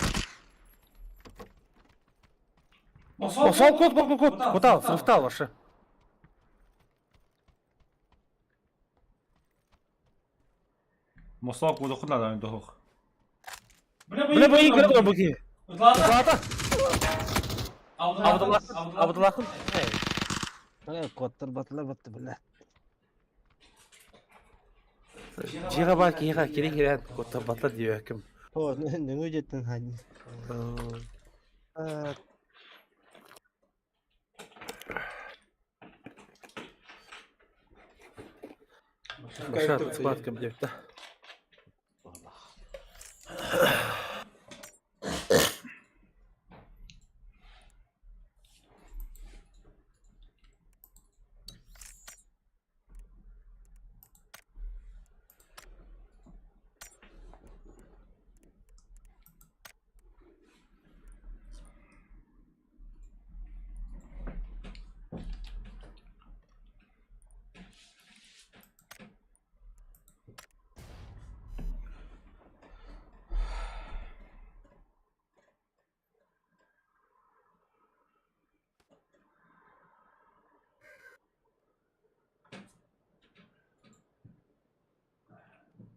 A: Масол кот, кот, кот, кот. Кутал, срыфтал вообще.
B: Масол кудукун адам дохох.
A: Бля, бу игра буки. Злата. Абдуллах, Абдуллахын.
E: Коттар батылар батты бля.
A: Жига бар киха кире кирен котта батла диyor ким.
E: О, нөңө жеттин хани.
A: Башат схватка блядь, да.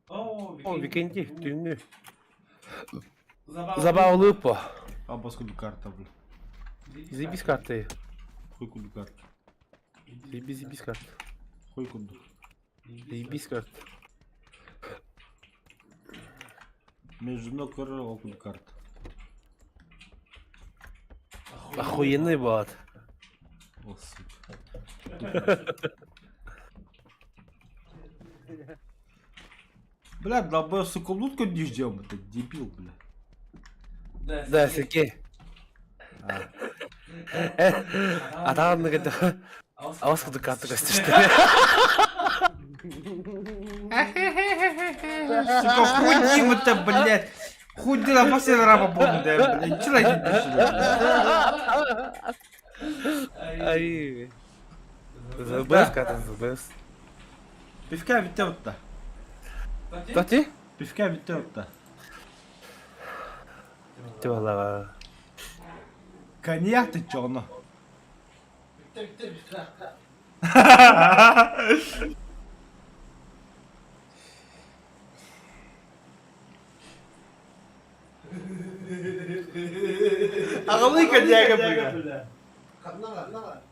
A: О, Викенди, түүнү. Забавлы по.
B: Абас кудук карта, бля.
A: Заебись карты.
B: Хуй кудук карта.
A: Заебись, заебись карта.
B: Хуй кудук.
A: Заебись карта.
B: Между ног көрөр ол кудук карта.
A: Охуенный бат.
B: О, сука. Бля, долбоёб, сука, лутку не ждем, это дебил, бля.
A: Да, Сергей. Атаҕын кытта авас кудук карта көстүштэ.
B: Сука, хуй это, блядь. Хуй на последний раз попомню, да, блядь. Че на
A: Ай. Забыс карта, забыс.
B: Пивка битте бутта.
A: Тати?
B: Пивка битте бутта.
A: Тивалага.
B: Коньяк ты чё, ну? Аҕалыы коньяга бля.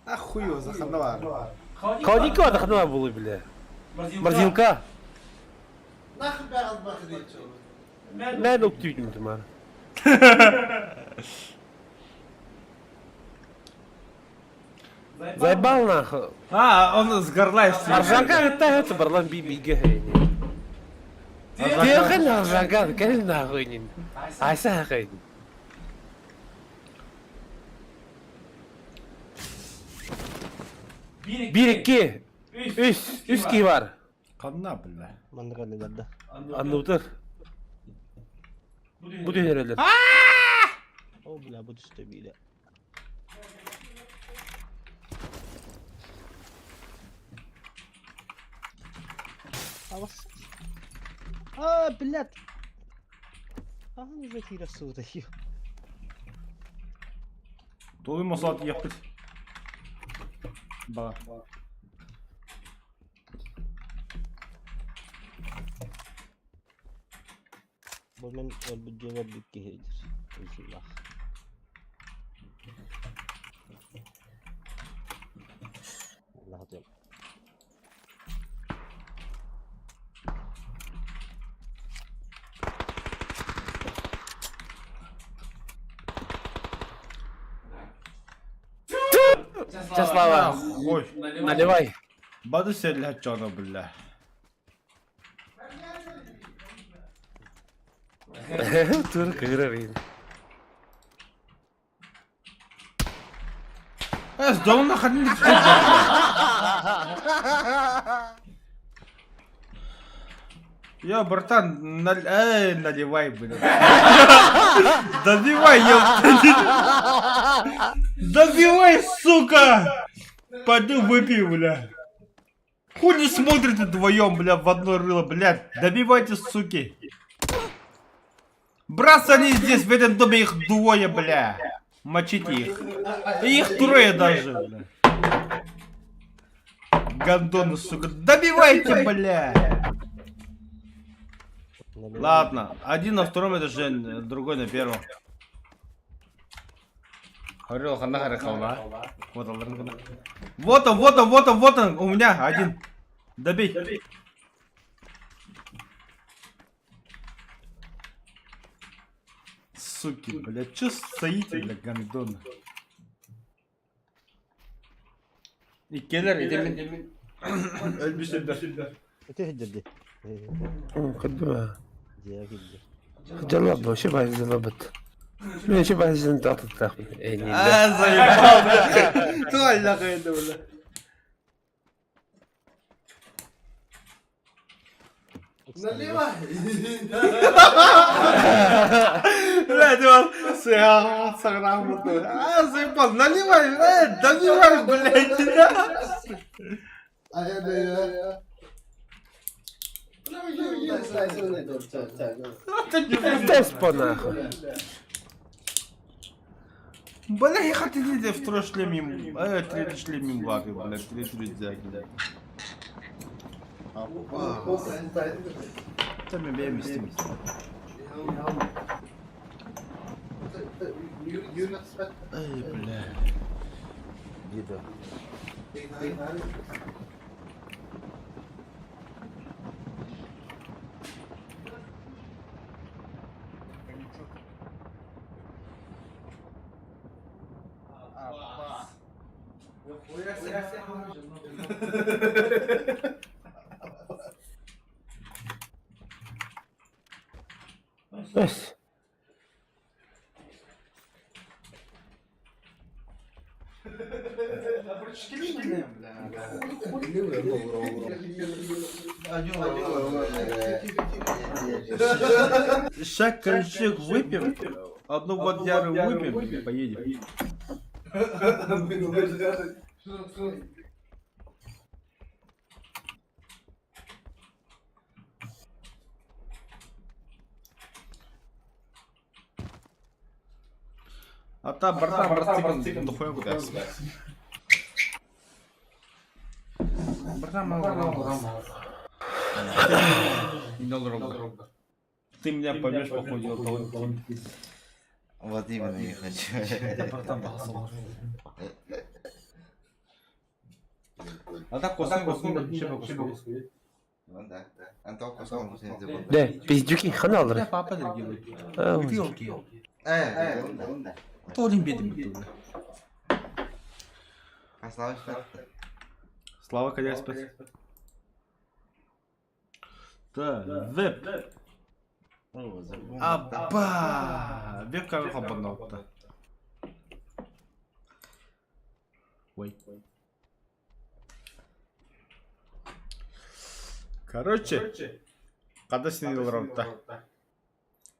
B: А хуй его заханова.
A: Холодильник отдохнула было, бля. Морзилка.
D: Нахуй бягал бахричу.
A: Мэн уктүүтүм тумар. Заебал нахуй.
B: А, он с горла
A: Аржанка это это барлан би биге. Тиэхэн аржанка кэл нахуй нин. Айса хай. Биир икки үс үс киһи бар.
B: Ханна бля.
E: Маннык эллилэр да.
A: Анныбытыр. Бу түһэрэлэр.
E: О, бля, бу түстэ биирэ. Абас. А, блядь. Хаһан уже киирэ сыбыта
B: Толуй мосат ехать. Ба.
E: Бу мин өлбүт дьиэбэр биир киһи диир. Аллах.
A: Часлава,
B: Ой.
A: наливай.
B: Бады сэллэһэ дьоно бля.
A: Тур кыырар иин.
B: Эс, домна ханны Я, братан, наль... Эй, наливай, блин. Добивай, ёпта. Добивай, сука! Пойду выпью, бля. Хуй не смотрите вдвоем, бля, в одно рыло, блядь. Добивайте, суки. Браться они здесь, в этом доме их двое, бля. Мочите их. Их трое даже, бля. Гондоны, сука. Добивайте, бля. Ладно, один на втором этаже, другой на первом. Орел, хана харахала. Вот он, вот он, вот он, вот он, вот он, у меня один. Добей. Суки, блядь, чё стоите, бля, гондоны? И келер, и демин. Өлбүсүллэр.
E: Ити сылдьар дии.
A: Кырдыма.
E: Дьиэ киирдэ.
A: Жалаб, вообще баар жалабыт. Мен вообще баар жын тартыттаахпын.
B: А, заебал, бля. Туалла кайда, бля.
D: Наливай!
B: Бля, диван, А, заебал, наливай, бля, добивай, блядь.
D: А я да я.
A: Теспо нахуй.
B: Бля, я хотел тебе второй шлем им, третий шлем им лапы, бля, третий рюкзак, бля. Там я бемистим. Эй, бля. Деда.
A: Эс.
B: Шаг кончик выпьем, одну водяру выпьем и поедем. А та братан, братан, дохуя куда? Братан, Ты меня поймешь, походу.
D: Вот именно я хочу.
B: Братан, А так косым, косым, чем косым.
D: Ну да. Антон космос
A: Да, пиздюки ханаллар.
B: Папа дергилы.
A: А,
B: Где елки?
D: Э, да.
B: Толин бедим бутылы.
D: А Слава что?
B: Слава Кадяспец. Да, веб. Апа! Веб как хабанапта. Ой. Короче, когда синил ровта.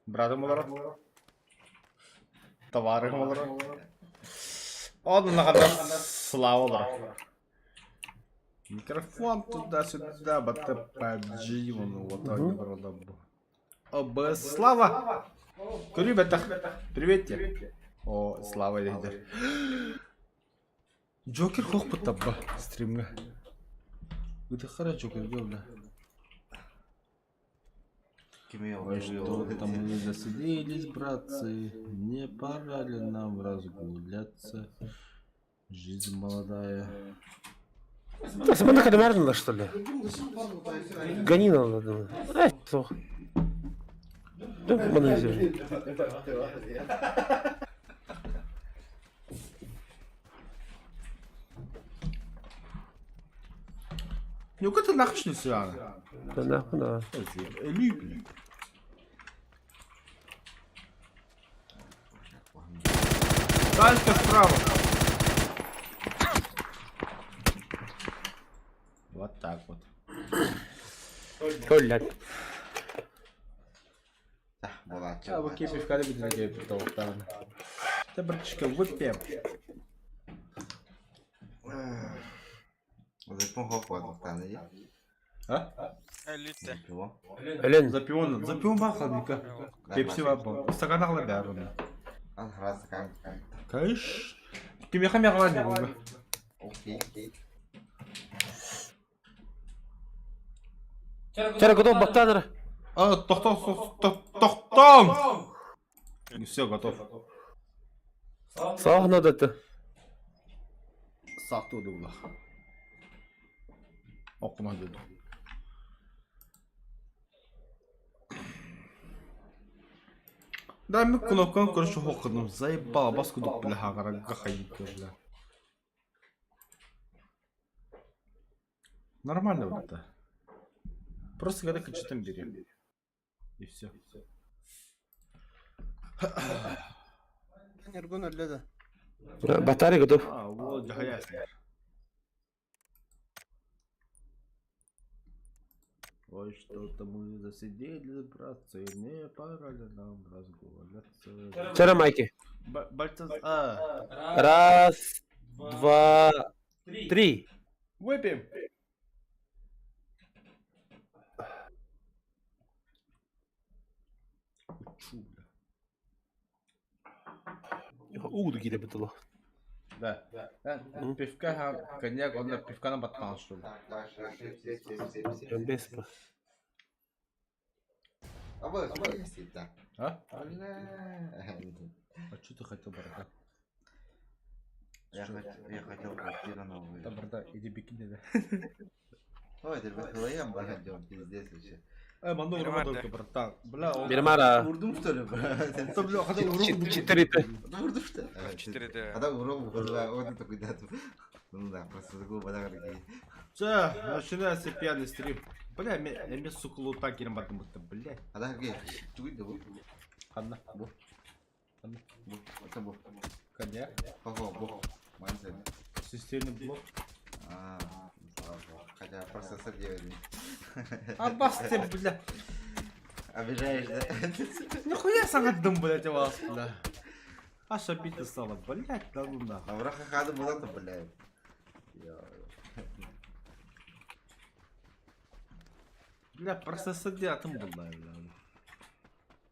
B: Братым олорор. Товарым олорор. Онно хата Слава олорор. Микрофон туда-сюда, БТПГ, вон вот так ОБС Слава! Көрүү бэтэх. Привет тебе. О, Слава лидер. Джокер хохпут табба стримҥа. Ыдыхара Джокерга бля. Ой, что там мы засиделись, братцы, не пора ли нам разгуляться? Жизнь молодая.
A: Смана кадамарнала, что ли? Гони надо. Ай, сох. Да, маны взяли.
B: Ну-ка ты нахуй сюда.
A: Да нахуй на.
B: Өлүү бля. Тачка справа. Вот так вот.
A: Блядь.
B: А вы пивка любите такие Да, братишка, выпьем. А?
H: Элите.
A: Элен.
B: За пион, за пион бахладника. Пепси вапа. Стакан ахла бәрін. Кайш. Кимеха мягла не
D: Окей.
A: Вчера готов баттанер.
B: А, тохтон, тохтон! Все, готов.
A: Сах надо это.
B: Сахты удула. Окна деди. Да, мен кнопканы короче хоқыдым. Заебала, бас кудук, бля, хагара, гахайка, бля. Нормально вот это. Просто когда качетом бери. И все.
C: Нергун өллө да.
A: Батарея готов.
B: А, вот, дьахаясың. Ой, что-то мы засидели, братцы, не пора ли нам разгуляться?
A: Вчера майки.
B: Бальца... А,
A: Раз, два, три.
B: выпьем! Чу, бля.
A: Угду кире бутыло.
B: Да. Пивка, коньяк, он на пивка на батан, что ли?
A: Без.
B: А? А что ты хотел, борода?
D: Я хотел квартиру новую.
B: Да, борода, иди бикини, да.
D: Ой, ты БХЛМ, блядь, пиздец вообще.
B: Э, манду урма только, братан. Бля, он...
A: Мирмара.
D: Урдум, что ли, брат?
B: Да, бля, когда урок...
A: 4Т.
D: Урдум, что ли?
H: 4D.
D: Когда урок, он такой, да, ну да, просто забыл, подарки.
B: Все, начинается пьяный стрим. Бля, мен, сука, лута кирим бардым будто, бля.
D: А да, где? Чугуй, да, бу.
B: Ханна, бу. Ханна.
D: Бу, это бу.
B: Коньяк.
D: Ого, бу. Манзель.
B: Системный блок.
D: А, слава богу. Хотя процессор 9.
B: А бас ты, бля.
D: Обижаешь, да?
B: Нихуя саңардым, блядь, вас, бля. Аж обидно стало, блядь, да ну нахуй.
D: А в Рахахаду была-то, блядь.
B: Бля, процессор атын была, бля.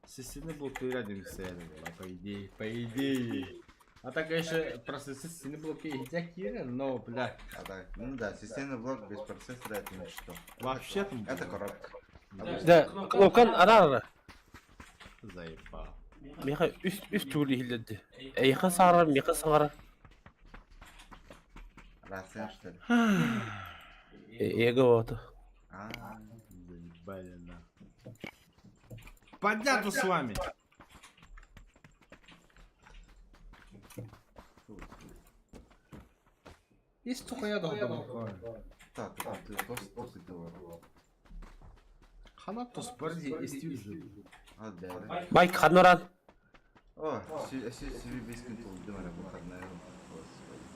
B: Системный блок рядом стояли, бля, по идее, по идее. А так, конечно, процессор системный блок и но, бля,
D: А так, ну да, системный блок без процессора это ничто.
B: вообще там...
D: Это коробка.
A: Да, кнопкан арара.
B: Заебал.
A: Миха үс үс түгүл иһиллэрди. Эйха саарар, миха саҥарар.
D: Рация, что ли?
A: Эго вот.
D: А,
B: Заебали, нахуй. Понятно с вами. Есть только я должен.
D: Так, ты просто говорил.
B: Хана тоспар истюжи.
D: А, да.
A: Майк ханнаран.
D: О, себе бескин толдым, выходная. Господи.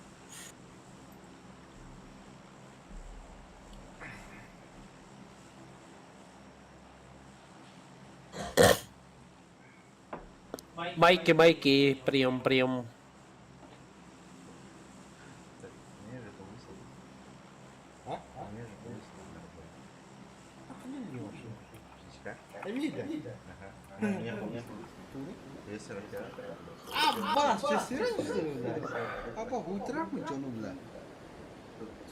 A: Майки, Майки, прием, прием.
D: Так, мне же повысил.
B: А?
D: Мне же повысил. Птичка.
B: Эмиля.
D: Ага. Мне повысил. Есть ракета.
B: Аббас, ты серьезно, что ли, бля? Аба, хуй трахнуть, он, бля.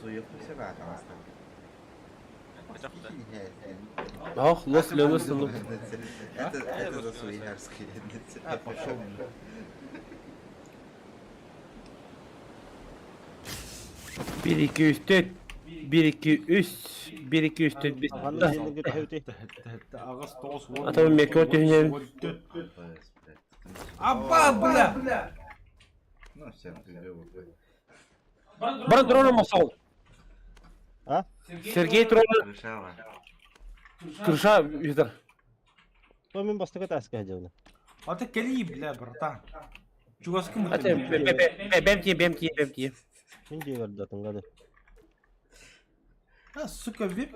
D: Суехался, а там осталось.
A: Ох, лос лөнөс ну.
D: Это за суехарский.
B: А, пошел, бля.
A: 1 2 3 4 1 2 3 1 2 3 4 5
E: Ханна сиэннэргэ төһөбүтүй?
B: Ағас тоғыз,
A: А то мен көр түһүнэбин.
B: Абба, бля!
D: Ну, все, ты
A: Баран дрона мосол.
E: А?
A: Сергей дрона
D: Крышава.
A: крыша үтер.
E: То мин бастакы тааска сылдьабын.
B: А ты кели, бля, братан. Чугаскым
A: Ате бэмти бэмти бэмти.
E: Мин дьиэбэр да тыҥгады.
B: А, сука, вип.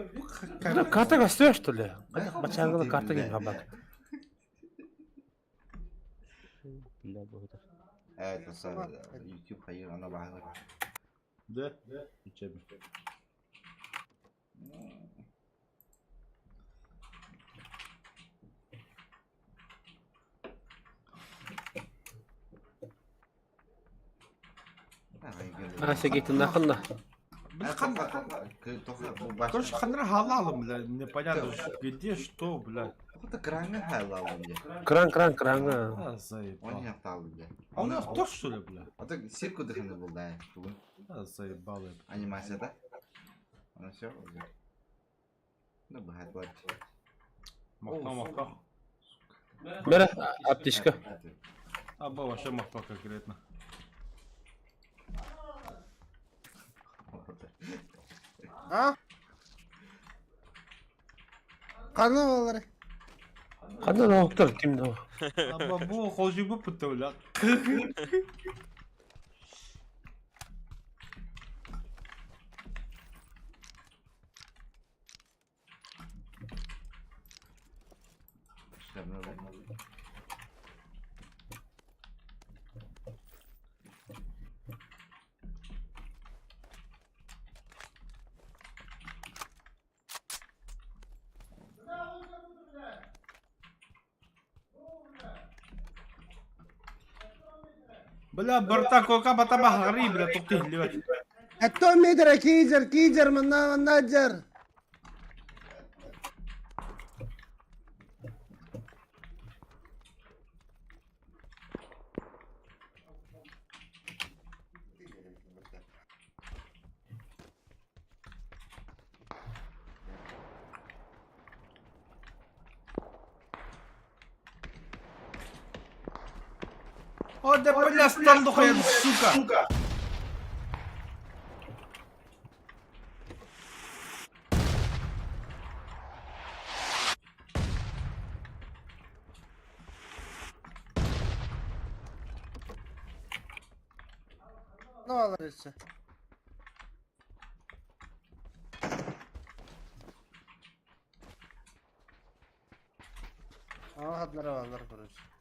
A: Да карта гостёр что ли? Бачангы карта ким хабак.
E: Бля, быһыта.
D: Это YouTube хайыр, она бағыр.
B: Да? Учебник.
A: А Сергей тыннахынна.
B: Бля, хан... Короче, ханра халалым, бля, непонятно, где, что, бля.
D: Это крanga халалым я.
A: Кран кран кран.
B: А, заебал.
D: Он не автал, бля.
B: А у нас тоже, что ли, бля?
D: А так сирку дыханы был, да, бүгін.
B: А, заебал я.
D: Анимация, да? Она все уже. Ну, бывает, ладно.
B: Махта, махта.
A: Бері аптечка.
B: Аба, вообще махта конкретно.
C: А? Ханна баллары.
A: Қандай оқтыр ким
B: Аба, бу холжу бу пытты, бля. Бля, братан, кока батаба хари, бля, тухты, блядь.
C: Әттон метр кейзер, кейзер, мына, мына жер.
B: О, да, бля, стандуха, я, сука.
C: Ne alır işte. Aa, hadlara varlar короче.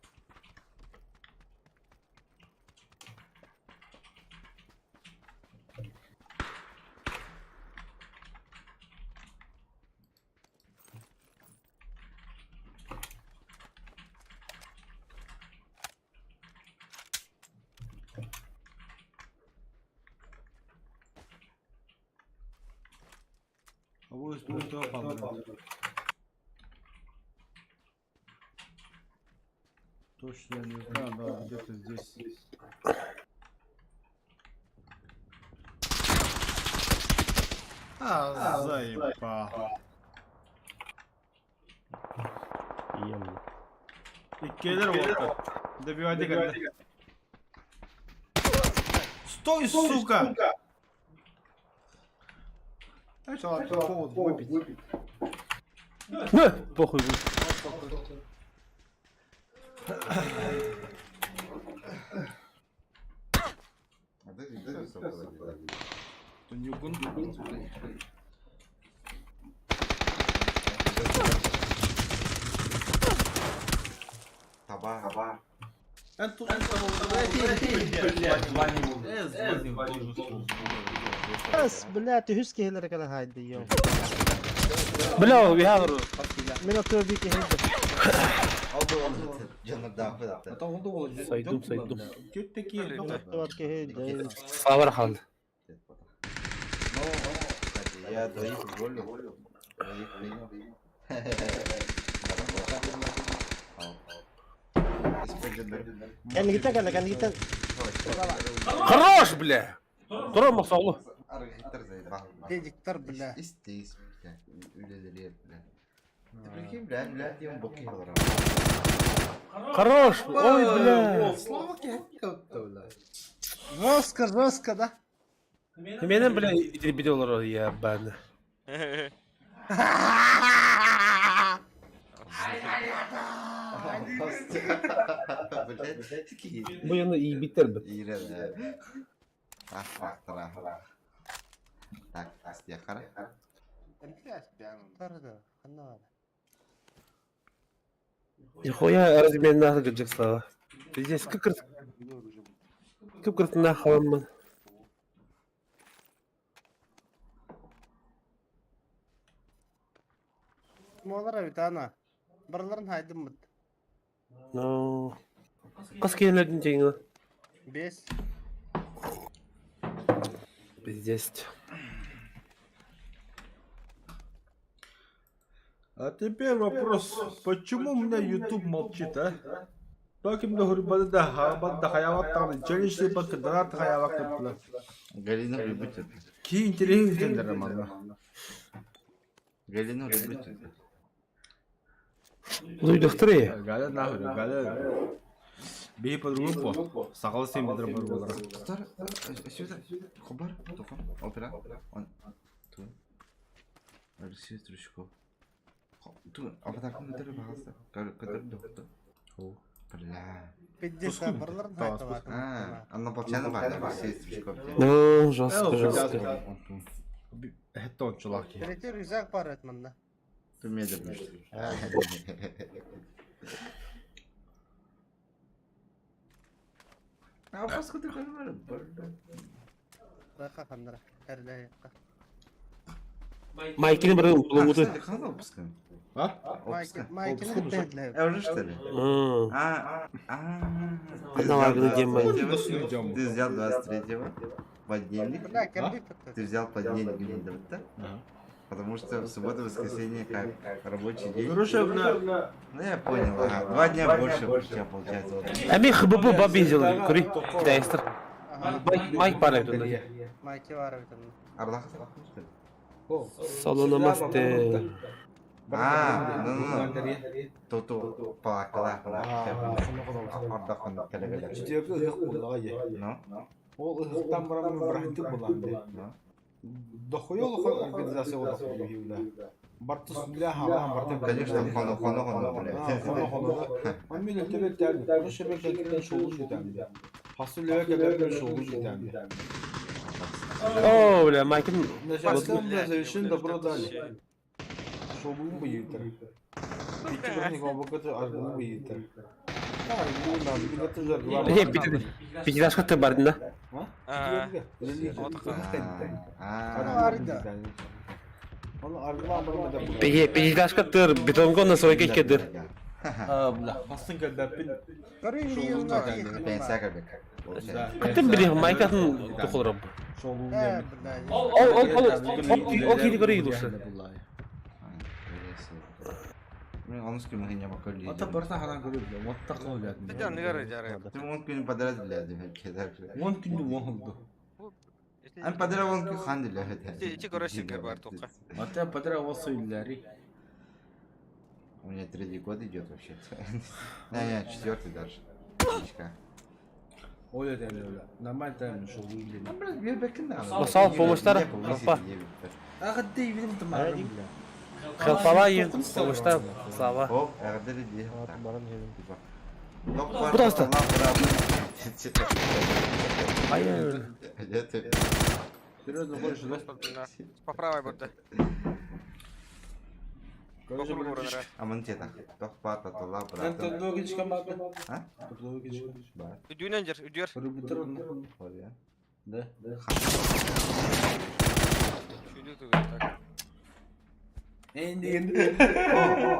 B: А вот тут то, блядь. Точно я не знаю, да, где-то здесь. А, заебал.
E: Ем.
B: Иккиэлэр уолаттар. Добивайте кэллэ. Стой, сука! Дай повод выпить.
A: На, похуй.
B: Ньугун.
D: Таба.
B: Эн тут
E: Эс, бля, түһүс киһилэрэ кэлэн хаайды, йо.
A: Бля, we have
E: Мин отуо би киһи.
A: Сайдым, сайдым.
E: Отуо киһи.
A: Савар хал.
D: Я двоих уволил. Двоих принял.
E: Кэннигиттэн кэллэ, кэннигиттэн.
A: Хорош, бля! Тура махсаулу.
D: Аргиттар заебал.
C: Дедиктар, бля.
D: Истейс, бля. Үлелери, бля. Ты прикинь, бля, бля, тем боки было.
A: Хорош! Ой, бля!
B: Слава как-то, бля.
C: Жестко, жестко, да?
A: Менен, бля, видеолар ебаный.
D: Блядь, такие.
A: Бу яны ийбиттер бит.
D: Ире, бля. Ах, фактора. Так, астияхара.
C: Тарда, ханна.
A: Нихуя размен нахуй гыджик слава. Пиздец, как Кып нахуй
C: Молар бит ана. Барларын хайдым бит.
A: Ну. Кас келердин жеңи.
C: Бес.
A: Пиздец.
B: А теперь вопрос, почему у меня YouTube молчит, а? Таким да хурбада да хабат да хаяват там, челлендж бак донат хаяват бля.
D: Галину любит.
B: Ки интервью роман.
D: Галину любит.
A: Уйдахтыры.
B: Галя нахуй, Галя. Бей по другому, сахал семь метров по
D: Тутар, сюда, хобар, тохон, опера, он, ту, Алексей Стручков. Ту, а потом который пожалуйста, который доктор. Бля.
C: Пиздец, барларын хайдым.
D: А, однополчанин бар, Алексей Стручков.
A: Ну, жестко, жестко.
B: Это он чулаки.
C: Третий рюкзак бар эт мында.
D: Ты меня держишь. А просто ты
C: Байка хандара. Әрле.
A: Майкини бір улугуду.
B: А?
C: Майкини бедле.
D: Я уже что ли? А, а. Ты взял 23-го понедельник.
C: Бля, кәлби
D: Ты взял понедельник, да? Потому что в субботу, воскресенье как рабочий день.
B: Короче, бля.
D: Ну я понял, ага. 2 дня больше у тебя получается.
A: Эми хбб баби сделали. Кури. Китайстер. Майк, майк бар эт.
C: Майки бар бит.
D: Арлах что ли?
A: Салонамасте.
D: А, ну ну. Тоту плакала. Ардах он келе
B: Жидерге ыһык буллаҕа
D: Ну?
B: Ол ыһыктан баран бырахтык булан ди. Дохуя улахан организация олох бля. Бартыс бля хама барты.
D: Конечно, хоно хоно хоно бля.
B: Хоно хоно. Он мен өтөбек тән. Бу шебек кеткен шоулу жетәм. Хасыл лебек келген шоулу жетәм.
A: О, бля, Майкин.
B: Начальство бля завершен добро дали. Шоулу быйтыр. Икки бір обокаты аргылы быйтыр.
A: Э, пятидашка ты бардын да?
H: А,
A: Пятидашка ты бетонго на свой кедр. Кытын били майкатын тухулрап. Ол ол ол ол киди көрөйү дусы.
D: Мен 10 күн хиня бакыр.
B: Ата барса харан көрөп, отта кыл блядь.
H: Ты не жарай.
D: Ты 10 күн подряд, блядь, кедер.
B: 10 күндү 10 oldu.
D: Ан подряд 10 күн хан дилер.
H: Ити көрөсүң бар тоққа.
B: Ата подряд 10 үйлери.
D: У меня третий год идет вообще-то. Не, не, четвертый даже. Птичка.
B: Ол этэ нормально тайм шоу выглядит.
D: А, блядь, бер бэкин да.
A: Масал помощтар, халпа.
B: Ах, ты видим там, бля.
A: Халпалай, помощтар, Слава.
D: О, эгдери ди.
E: Баран хебин.
A: Пожалуйста. Ай,
B: Серьезно, больше, да?
H: По правой борте. По кругу нара.
D: Аман тета. Тох пата тола
B: Эн
D: брат.
B: тодлогичка мапа.
D: А?
B: Тодлогичка.
D: Ба.
H: Үдүүнэн жер, үдүөр.
B: Рубитер.
D: Холя.
B: Да. Да.
H: Үдүү тугу так.
B: Эн деген.
D: О,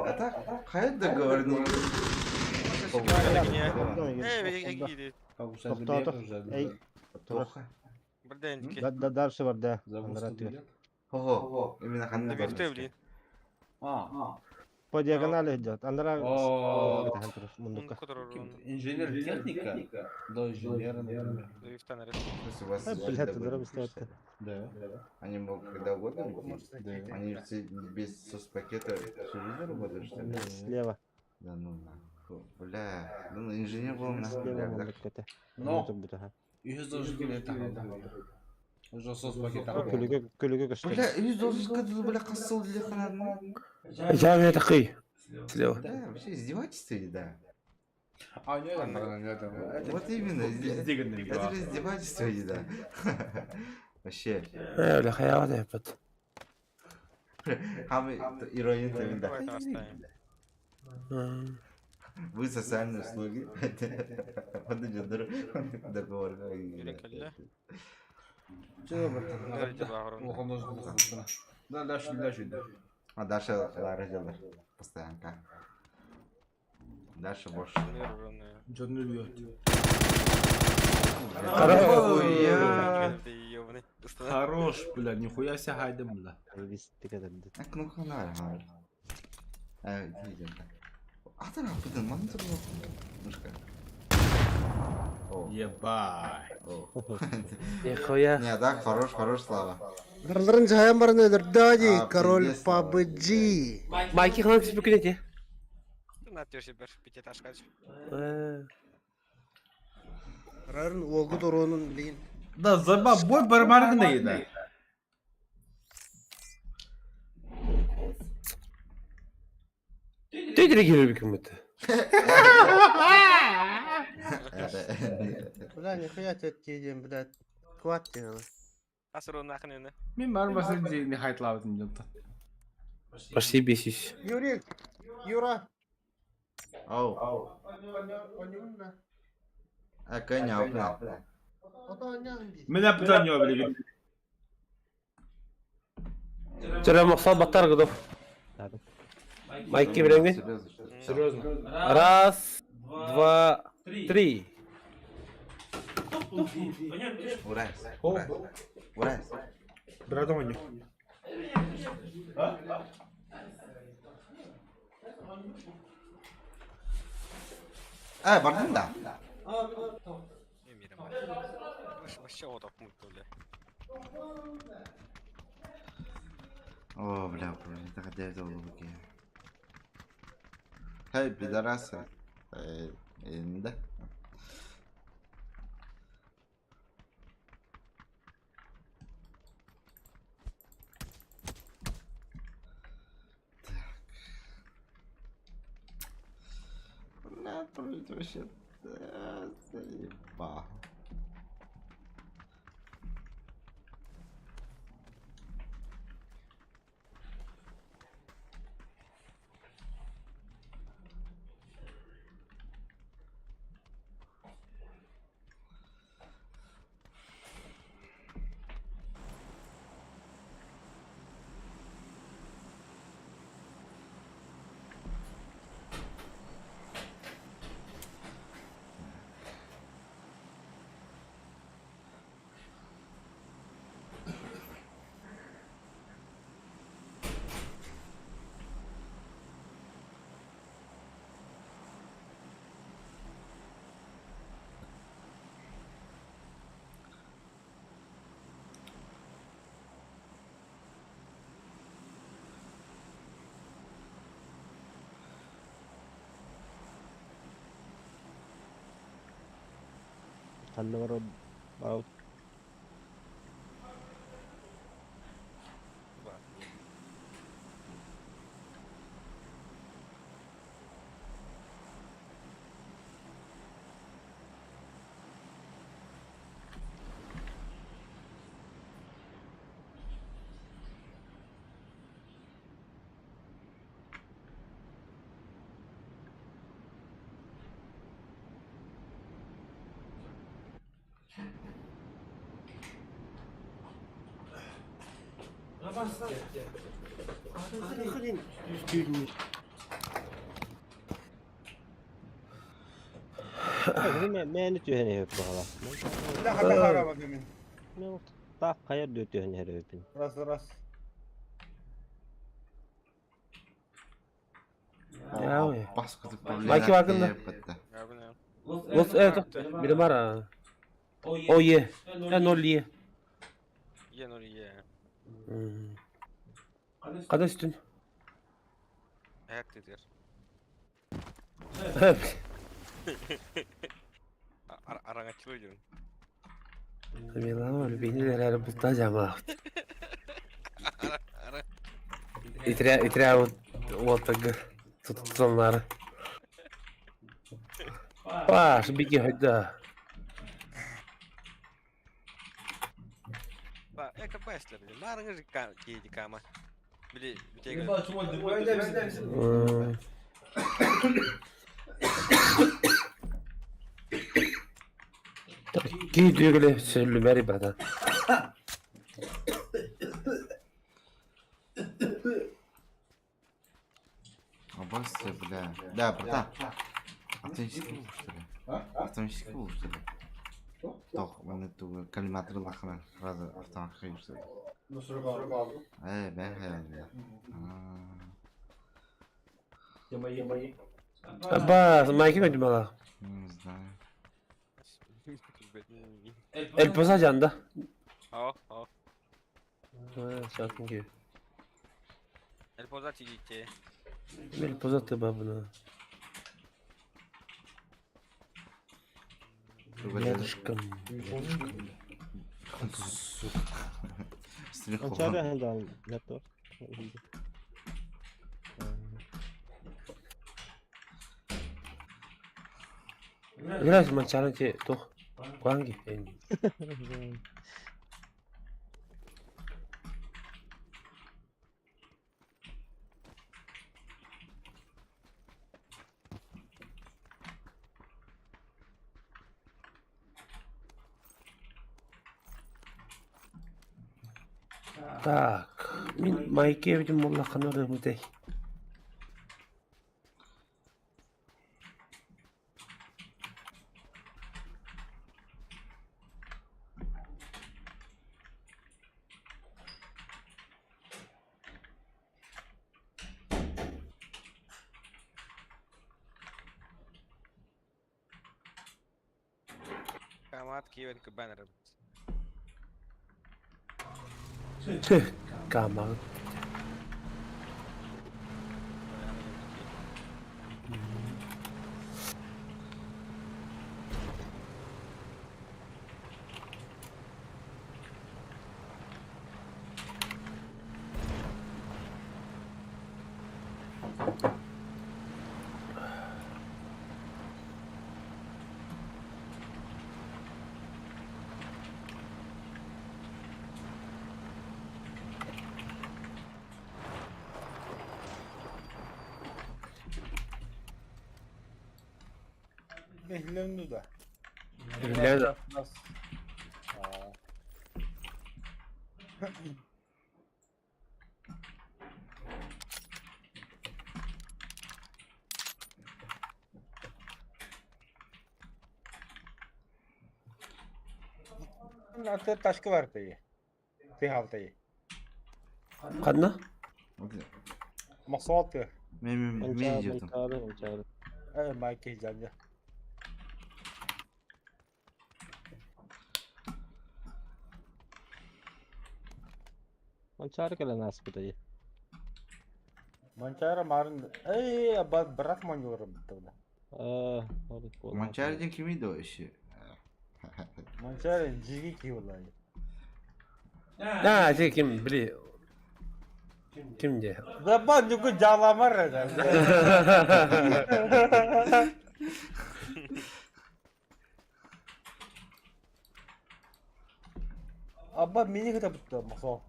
D: это хайа договорный.
H: Э,
E: Тоқтоотох. Эй,
D: Тоха.
H: Бірден
E: да да дальше бар да.
D: Хо-хо. Именно ханна.
H: Добивте, блин.
B: А.
E: По диагонали идет. Андра.
B: О.
E: Мундука.
B: Инженер техника. До инженера, например.
E: Блядь, ты дорогой стоит.
B: Да.
D: Они могут когда угодно уйти.
B: Да.
D: Они все без соцпакета всю жизнь работают, что ли?
E: Слева.
D: Да ну нахуй. Бля, ну инженер был нахуй,
E: Слева
D: бля, бля.
E: мундука.
B: Но. Үһүс должен келет Уже соцпакет.
E: Көлүгө көлүгө көстөр.
D: Бля, үс должен сказать, бля, косыл для хана.
A: Я меня такой. Слева.
D: Да, вообще издевательство, да.
B: А, нет, нет,
D: Вот именно, это же издевательство, да. Вообще.
A: Э, бля, хаява да епат.
D: Хамы ирония да. Вы социальные услуги. Вот идет договор.
B: Да, дальше, дальше.
D: А дальше Лара делает. Постоянка. Дальше больше.
B: Хорош, бля, нихуя себе хайдем, бля.
D: А кнопка на А, иди, А ты нахуй, мам, ты Мышка.
B: Ебать.
A: Нихуя.
D: Не, да, хорош, хорош, Слава.
C: Барларын жайан барын өдөрдөөди,
D: А,
C: король
D: пиздец,
C: PUBG.
A: Майки ханан түспүкүнети.
H: На терсе бір пятиэтажка.
C: Рарын уолгу доронун билин.
B: Да, заба, бой бармаргына еда.
A: Тедире кирбикүмүт.
C: Бля, нихуя тетки блядь. Кват дело.
H: Асыру нахрен.
B: Мен бармасын не хайтлабытым деп.
A: Почти бесись.
C: Юрий, Юра.
D: Ау. А, коня, бля.
B: Меня питание блин.
A: Чара мақсал баттар гыдов. Майки билеңби?
B: Серьезно?
A: Раз, два, три.
D: Урайс. Урайс.
B: Братом они.
D: А, бардым да.
H: Вообще вот так бля.
D: О, бля, это хотя это луки. Хей, пидорасы. Да. Бля, это вообще заебал.
E: Ханна барар барабыт. Мэни түһэн иһэп баҕала.
C: Бля, хата харабат мин.
E: Таах хайар дүө түһэн иһэр эбиппин.
C: Раз, раз.
A: Яа.
D: Бас кытып
A: Майки вагында. Лос это Мирамара. Ое. Э ноль е.
H: Е ноль е.
A: Када үстүн?
H: Аяк тетер. Араҥаччылыы дьон.
A: Милана бинилер булта жамаат. Итре итре уолтагы тутталлары. Паш, беги хоть.
H: Эка бэслер, нарыңыз кейди кама. Били, битеге.
A: Кии дүйгеле сөйлүмәри бата.
D: Абасте, бля. Да, братан. Автоматически был, что ли? Автоматически был, что ли? Тох, мен эту коллиматор лахана сразу автомат что ли? Э, бля, бля, бля.
A: Абба, майки көдүм ала.
D: Не знаю.
A: Эл поза жанда.
H: О, о.
A: Сатын ки.
H: Эл поза тидите.
A: Эл поза ты бабына. Рядышком.
D: Сука. Стрелков.
E: Анчары хандан готов.
A: Biraz манчарын ти тох. Куанги. Так, мин майке видим молла ханары мутей.
H: Камат киевен кыбанер.
A: Камал.
C: Mehlendu da.
A: Билер.
C: Аты ташкы бар тайы. Ты халтайы.
A: Кадна?
C: Мақсуат
D: Мен мен мен жептім.
E: Анчары, анчары.
C: Э, майки жамя.
E: Анчары кэлэн ааспытай.
C: Манчара марын. Эй, брат манюрым тогда.
E: Аа,
D: Манчары ден ким еді вообще?
B: Манчары жиги киулай.
A: Да, зи ким, били. Ким де?
B: Забан нюку жаламар это. Абба мини кыта бутта махо.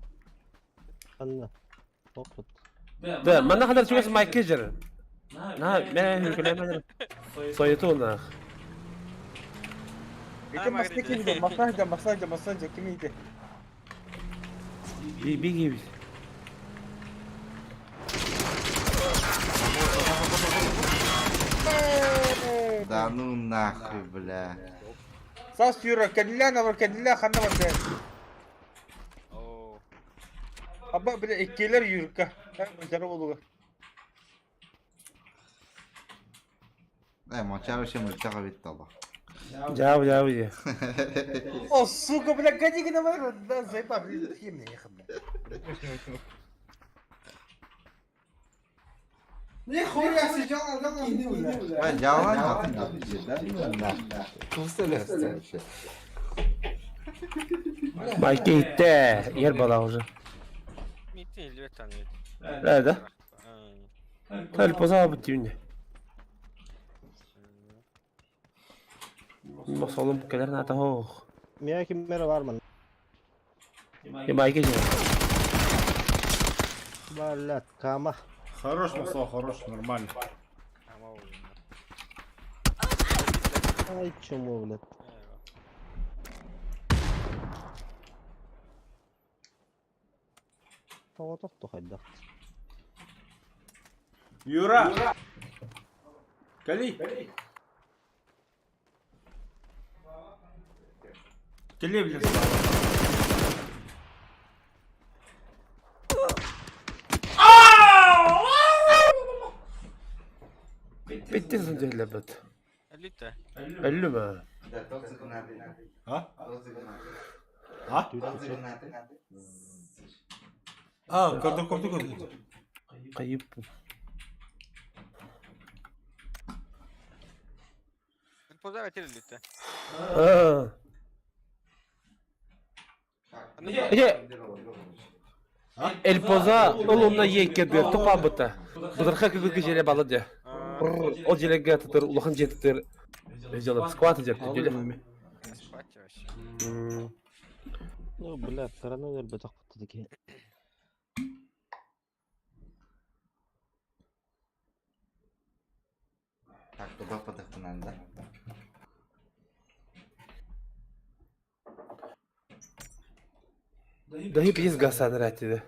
E: Ханна. Тохпут.
A: Да, манна ханар чугас майка жер. На, мен күләмән. Сойту нах.
B: Ити маска кимде? Массажа, массажа, массажа ким ити?
A: Би би би.
D: Да ну нахуй, бля.
B: Сас Юра, кэллэ бар, кэллэ ханна бар.
H: Оо.
B: Абба бile иккилер Юрка. Жара болуга.
D: Э, Манчары вообще мультяга бит алла.
A: Жабы жабы же.
B: О, сука, бля, гони гына бар. Да, заебал, блин, бля. Нихуя себе, жалам, бля.
D: Бля, жалан атын да ну нахуй. Представляешь вообще.
A: Майка итте. Ер бала уже.
H: Митин илбет аны.
A: Да, да. Тал поза бут тимне. Масалым келер ната хох.
E: Мия киммere var mı?
A: Е майка же.
E: Блядь, кама.
B: Хорош, Масо, хорош, нормально.
H: Ама
E: Ай, чмо, блядь. Тоҕотох хайдах.
B: Юра! Кали! Кали, блядь.
A: Bitti söndürle bit.
H: Элите.
A: Өллү
D: Да, тот загнатый.
B: А?
D: Тот загнатый.
B: А?
D: Тот загнатый.
B: А, көрдüm көрдüm көрдüm.
A: Кайып.
H: Поза этер элите.
A: А. Эже Эль поза ылымна екке бер топа быта. Быдырха күгү желе балы де. Ол желеге тытыр, улахан жетитир. Жалып скват жеп деле.
H: Спать вообще.
E: Ну, блядь, коронавирус бетах таки.
D: Так, туда подохнан, да?
A: Дахи пиз гасан ратиде.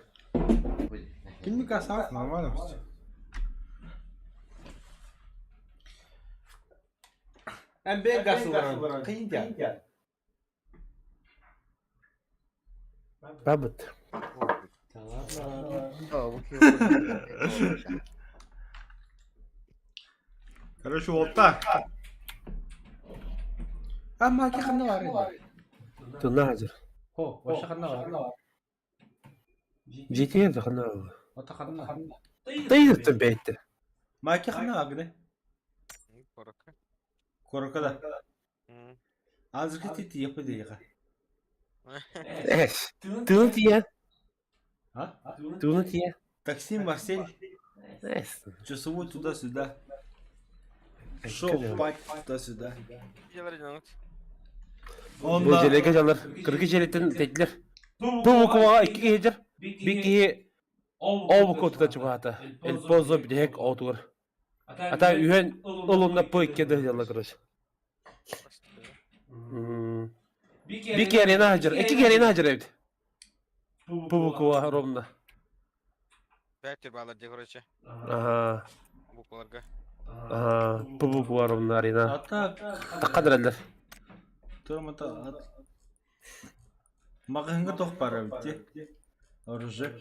B: Ким касак, нормально все. Эм бен гасылар. Кыйын дя.
A: Бабыт.
B: Короче, вот так. А маки ханна бар edi.
A: Тунна хазыр.
B: Хо, вообще ханна бар.
A: Жетер де хана.
B: Ота ханна.
A: Тыйыр бәйтті.
B: Маки ханна бар гыне.
H: Коротко.
B: Корокада. Азыркы тити yapı дейга.
A: Эш. Тыны тия.
B: А?
A: Тыны тия.
B: Такси Марсель.
A: Эш.
B: Часовой туда-сюда. Шоу пать туда-сюда.
A: Бу желеге жалар. Кыргы желеттен тедилер. Бу буквага икки киһи Бир киһи ол букватыта чугаата. Эл позо бидек отур. Ата үһен ылымна по икки дыһдалла короче. Бир киһи арена хажыр. Икки киһи арена хажыр эбит. Бу буква ровно.
H: Бәтер балар де короче.
A: Ага.
H: Букваларга.
A: Ага. Бу буква ровно арена.
B: А так,
A: Таккадыраллар.
B: Тормата ат. Мағынға тоқ бара бітті. Оружие.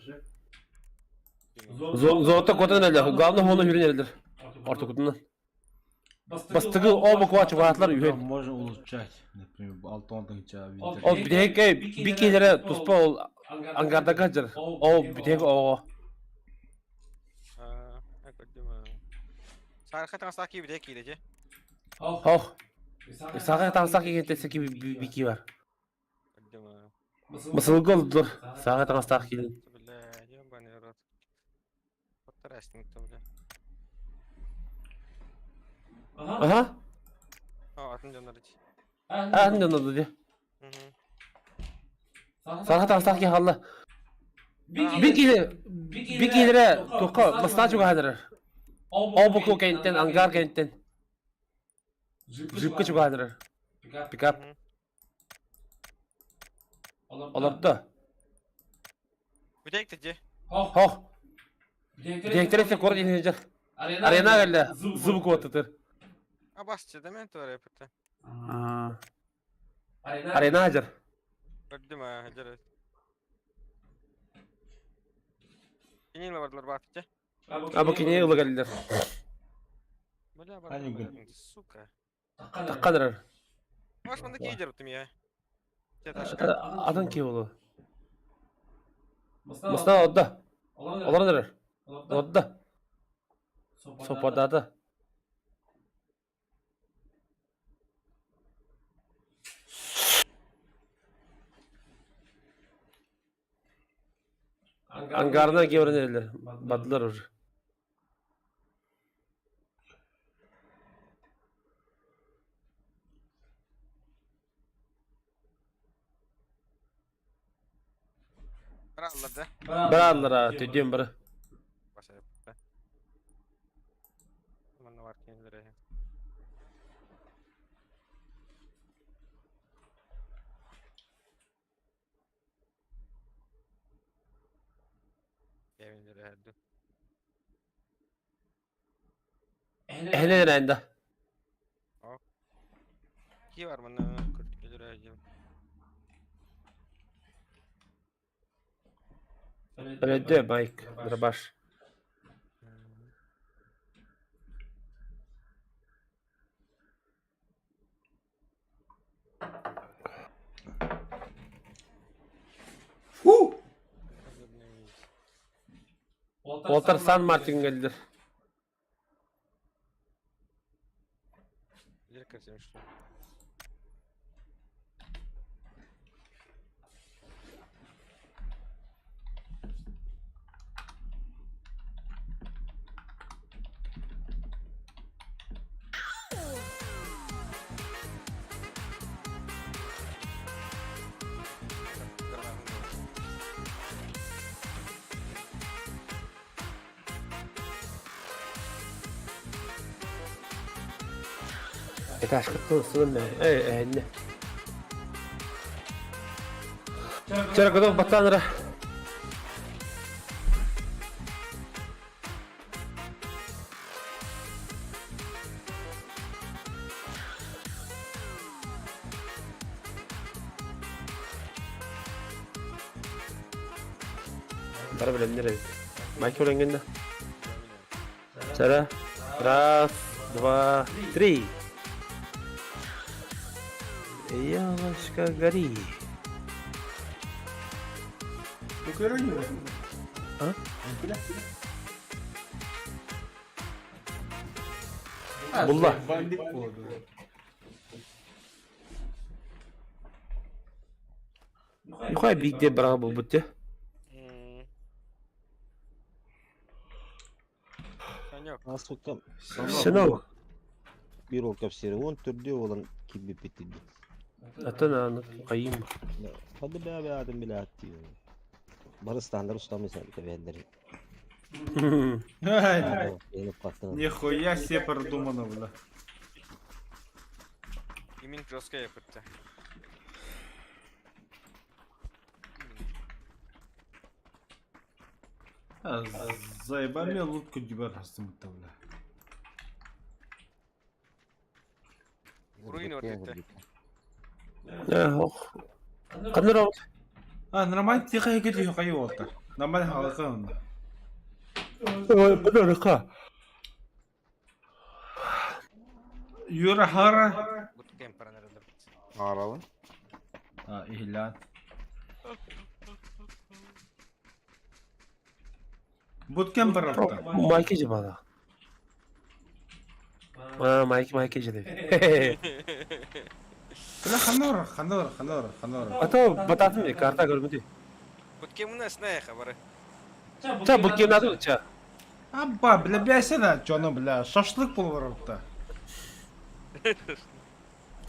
A: Золото котан эле. Главное хону хүрен элдер. Орто кутунан. Бастыгы о буква чугатлар үһен.
B: Можно улучшать, например, алтон ча
A: Ол бидек бир киһилere туспа ол ангарда жыр. Ол бидек ого.
H: Сархат аңсақ кей биде кейде же.
A: Хох. Саха таҥсах киһитэ сэки бики бар. Масылга олдур. Саха таҥастаах киһи.
H: Бля, ебаный рот. Потрясник-то, бля.
A: Аха.
H: О, атын дьоннор ити.
A: Атын дьоннор ди. Саха таҥастаах киһи хаалла. Бикини бикинere туохха бастаа чугаһанырар. Обуку кэнтэн ангар кэнтэн. Джипка чугаһанырар. Пикап. Олордо.
H: Бүтэйик дьэ.
A: Хох. Диэктэр эссе куорат иһин сылдьар. Арена кэллэ. Зуб куоттатыр.
H: Абасчы да мен туора эппитэ.
A: Арена сылдьар.
H: Көрдүм аа, сылдьар. Кинилэ бардылар баатыча.
A: А бу кини ыла кэллилэр.
H: Бля,
B: Анига.
H: сука.
A: Таххан эрэр.
H: Маш манда киидер утум я.
A: Атын киһи буолуо. Мастан олордо. Олорон эрэр. Олордо. Соппордаата. Ангарынан киирэн эрэллэр. Бардылар уже.
H: Брааллар да.
A: Брааллар төдүөн бары.
H: Манна бар кинилер
A: Эһэнэн эрэн да.
H: Ки бар манна көрдүлэр
A: Өлөдө байк дробаш.
B: Фу!
A: Уолтар Сан Мартин кэллилэр. Этажкыттан устунан эһэннэ. Чара готов баттаан Бары билэннэр эбит. Майки үлэҥҥин да. Сара. Раз, два, три. Елочка, гори. А? Булла.
B: Бандит буолду.
A: Нихуя биирдэ быраҕа буолбут дии.
H: Санек.
E: Ааспыкка
A: Сынок.
E: биир уол кэпсиирэ уон төрдүө буолан киирбиппит диир.
A: Атын ааны хайыым.
E: Хады бээ бээтин билээт дии. Бары ыстааннар устаммын сен кэбиһэллэр.
B: Нихуя себе продумано, бля.
H: Имин жесткая пытта.
B: Заебами лутку дебар хастымытта, бля.
H: Руин ордетте.
A: Ох. Ханна робот?
B: А, нормально тихо тихо хайы болта. Нормально халака онда.
A: Бу
B: Юра хара.
H: Буткемп паранарылар.
D: Аралы.
B: А, иһилан. Буткемп барапта.
A: Майки жабала. А, Майки Майки дьиэни.
B: Бля, ханор, ханор, ханор, ханор.
A: А то бататын карта көрбүтүй.
H: Буткемна снаеха бары.
A: Ча бу кемнатын ча.
B: Абба, бля, бясена, чону, бля, шашлык болар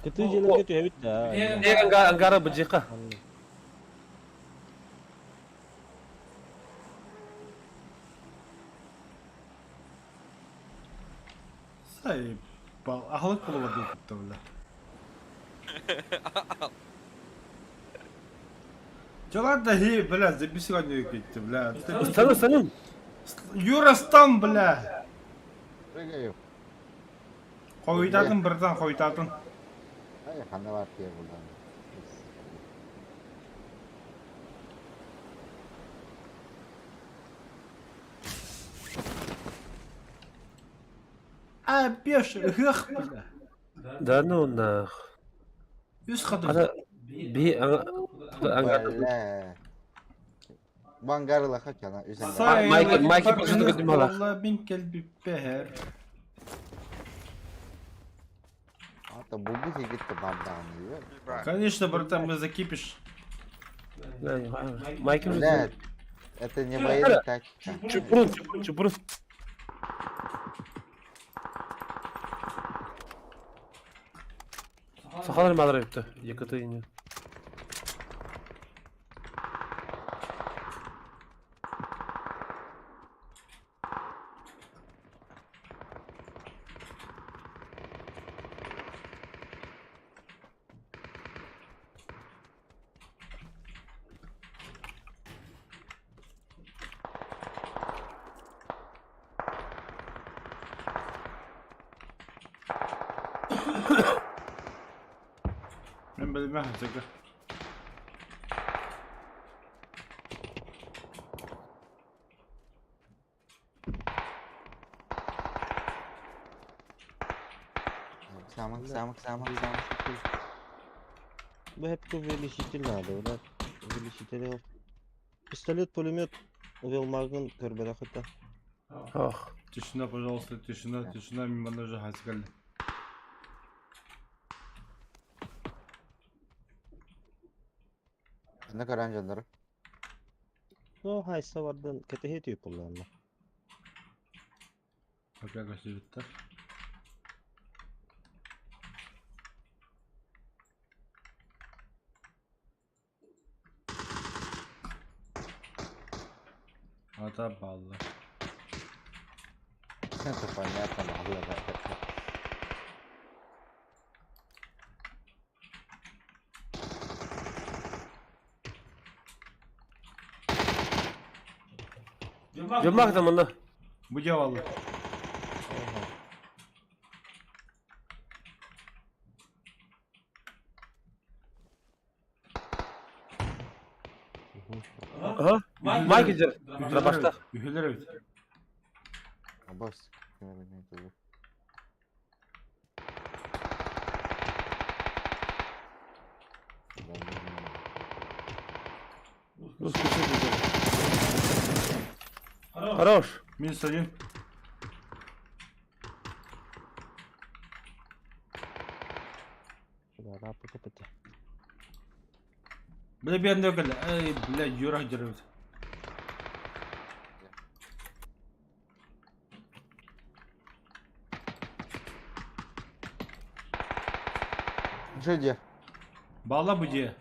E: Кытыы дьиэлэргэ түһэбит да.
A: Эг ангара быдьыка.
B: Сайбал, ахлык болар деп бля. Чё ладно, хи, бля, записывай кетти, бля.
A: Стану, стану.
B: Юра, стан, бля.
D: Прыгаю.
B: Қойдадың бірден қойдадың.
D: Ай, хана бар тие булдан.
B: А, беш, эх, бля.
A: Да ну нах.
B: Үс қадым.
A: Ата би ангара.
D: Бля. Бангарла хачана үс ангар.
B: Сай,
A: Майки- Майки пошёл к Димала.
B: Валла, мин келби бэхэр.
D: Ата бубу хигитте бардан.
B: Конечно, братан, мы закипишь.
A: Майки
D: Бля, это не военная тактика.
A: Чупрун, чупрун, чупрун. Сахалар малар өттө. Якыты ини.
B: Мен білмей хазыгы.
D: Самых, самых, самых, самых.
E: Бу hep увеличитель надо, да? Увеличитель. Пистолет, пулемет, велмагын көрбөрө хыта.
A: Ох.
B: Тишина, пожалуйста, тишина, тишина, мимо ножа хазгали.
D: Ne karan canları?
E: Ну, хайса бардан кэтеһи түйүп буллаанна.
B: Пока көсүбүттэр. Ата балла.
D: Это понятно, балла.
A: Жумак да мында.
B: Бу жабалы.
A: Ага. Майки жер. Дробашта.
B: Үхүлөр эбит.
D: Абас.
A: Хорош.
B: Минус один. Бля, бедный кэллэ. Эй, бля, Юра деревит.
D: Жиде.
B: Балла бу дие.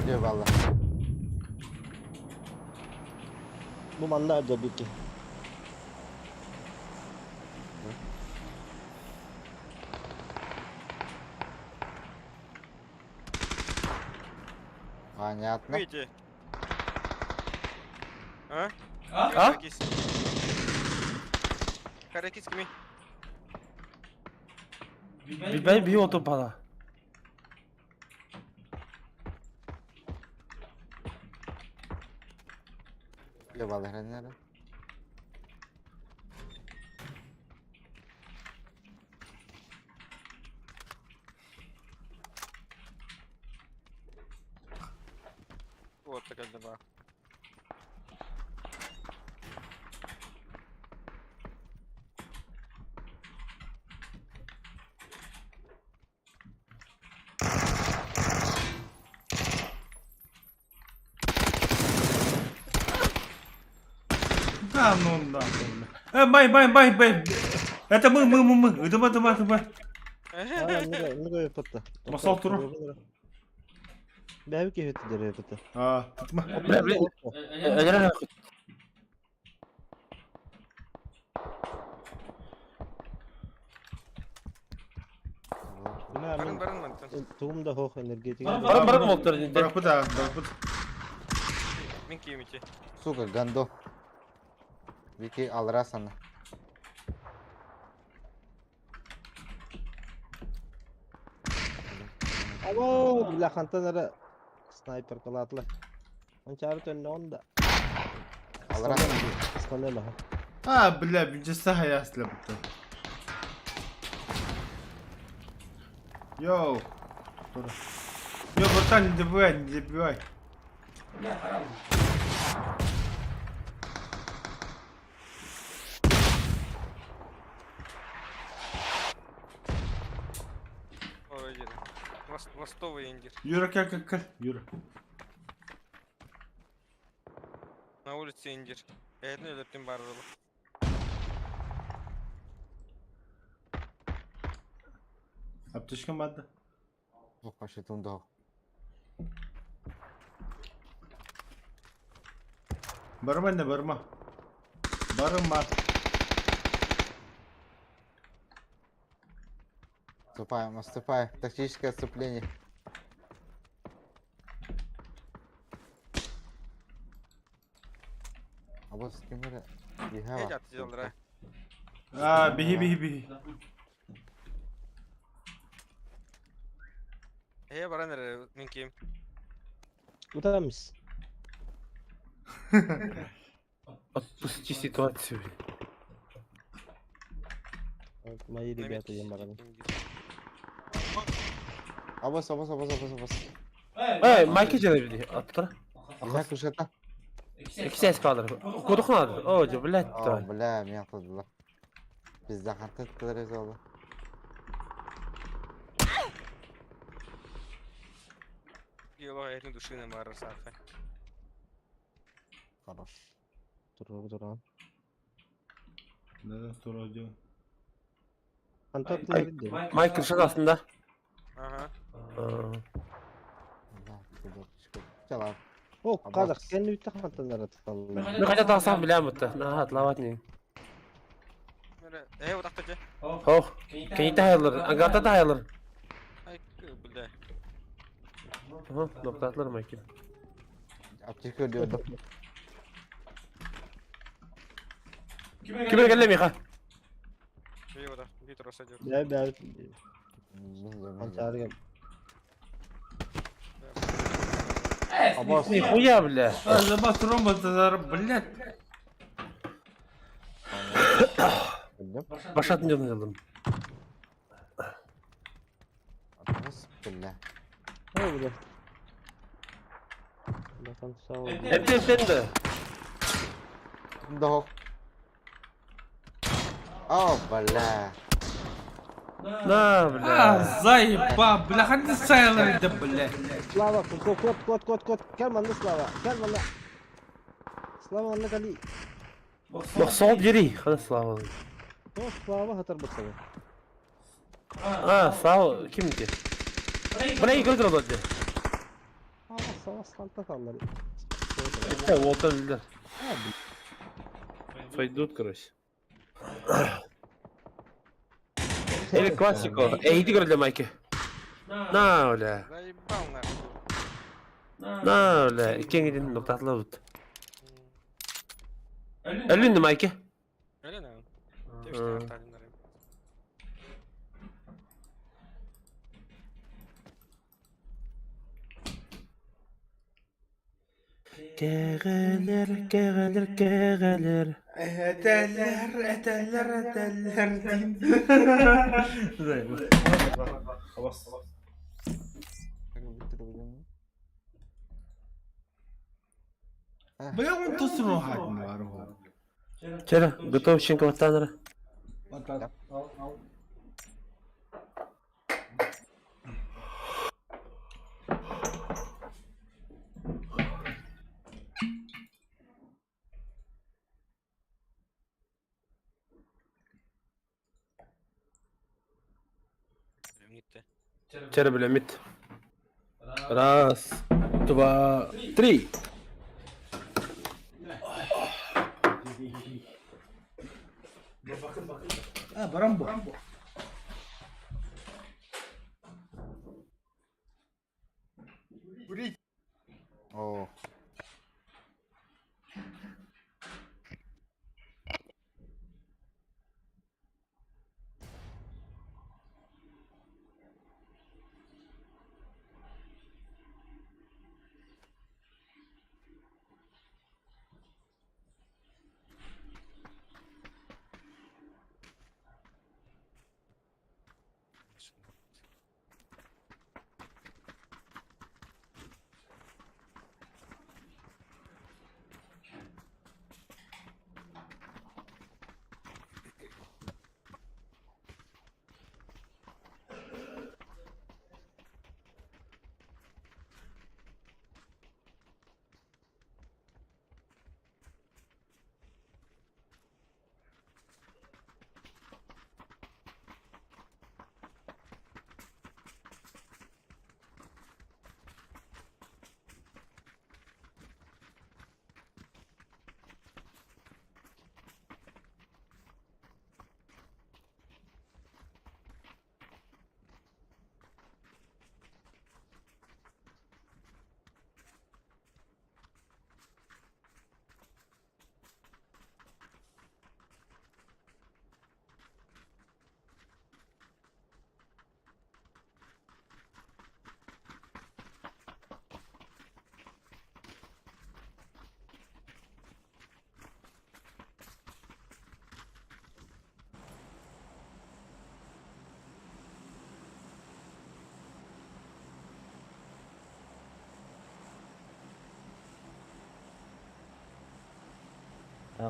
D: Diyor valla.
E: Бу манна жабики.
D: Понятно.
H: Видите? А?
A: А?
H: Каракис. Каракис кими?
A: Билбейм би оту бала.
D: Diyor valla. Nerede?
H: кытта кэллэ баа.
B: Да ну нахуй, бля. Бай, бай, бай, бай. Это мы, мы, мы, мы. Ыдыма, ыдыма, ыдыма. Масал туру.
E: Бэби киһи деревята.
B: А, тытма.
A: Бля, бля. Өлөрө
H: Барын барын мантан.
E: Тугум да хох энергетика.
A: Баран баран болтор дии.
B: Барапыт, а, барапыт.
H: Мин киим ити.
D: Сука, гандо. Вики алрасана.
E: Алло, бля, хантан эрэ снайперкалаатылар. Манчаары төннөҕүн да.
D: Алрасана.
E: Ыстаныа
B: А, бля, винчеста хаясла бутта. Йоу. Йоу, братан, не добивай, не добивай.
H: Ой, Ластовый индир.
B: Юра, как, как, как? Юра.
H: На улице индир. Эһэтин өлөртүн баар буолла.
B: Аптечкам баада.
D: Ох, вообще тундоо.
B: Барыма инне, барыма. Барыма.
D: Отступаем, отступаем. Тактическое отступление. А вот с кем это?
H: Эй, аттылар.
B: А, биһи, биһи, биһи.
H: Эһэ баран эрэ мин киим.
E: Утамс.
A: Отпусти ситуацию.
E: Мои ребята диэн баран.
D: Абас, абас, абас, абас, абас.
A: Эй, Майки дьэ аттара.
D: Иһэ кушата.
A: Иксээс каадыр. Кудухнаад. Оо, дьэ, блядь.
D: О, бля, меня тудла. Пизда хантат кыларыз олу.
H: Ело эһэтин душина баар саата.
D: Хорош.
E: Туру туран.
B: Да, тура дело.
E: Хантан аттылар дии.
A: Майкл шын астында.
H: Ага.
D: Да, кудурчку. Чалар.
E: О, казах, кэнни бүтэ хантан эрэ туталлар.
A: Мен қайда тақсам білемін бұтты. Наха, атлават не.
H: Эһэ утахта дьэ.
A: Хох. Кенейті хайылыр. Ангарта да хайылыр.
H: Ай, бля.
A: Ага, ноктатлар Майкл.
D: Аптечка өлүөдүм.
A: Ким келле миха?
H: Бии утах, бии тура садыр.
E: Бээ бээ. Манчаары
D: Абас.
A: Нихуя, бля.
B: А, забас рома, блядь.
A: Башатын жолын жылдым.
D: Абас, бля.
E: О, бля. До конца.
A: Эптен эптен
D: Да. О, бля.
A: На, бля.
B: А, заеба, бля, ханды сайлар да, бля.
E: Слава, кот, кот, кот, кот, кот. Кел манна Слава, кел манна. Слава манна кали.
A: Мақсал жери. Хана Слава.
E: О, Слава хатар бутсага.
A: А, Слава, ким де? Бля, игры дроды.
E: А, Слава сланта таллар.
A: Это вот он, Пойдут, короче. Или классику. Эй, иди, говорю, для Майки. На, бля.
H: Заебал нахуй.
A: На, бля. Иккиэн ноктатлар бут. Өлүн Майки.
H: Өлүн аа. Тэвштэй артаалынар.
A: Кэҕэлэр, кэҕэлэр, кэҕэлэр.
B: Этэлэр, этэлэр, этэлэр. Абас. Бля, он то срогать барго.
A: Чера, готов щенка
B: Вот
A: Чэ билэммит. Раз, два, три.
B: А, барамбо.
D: Оо.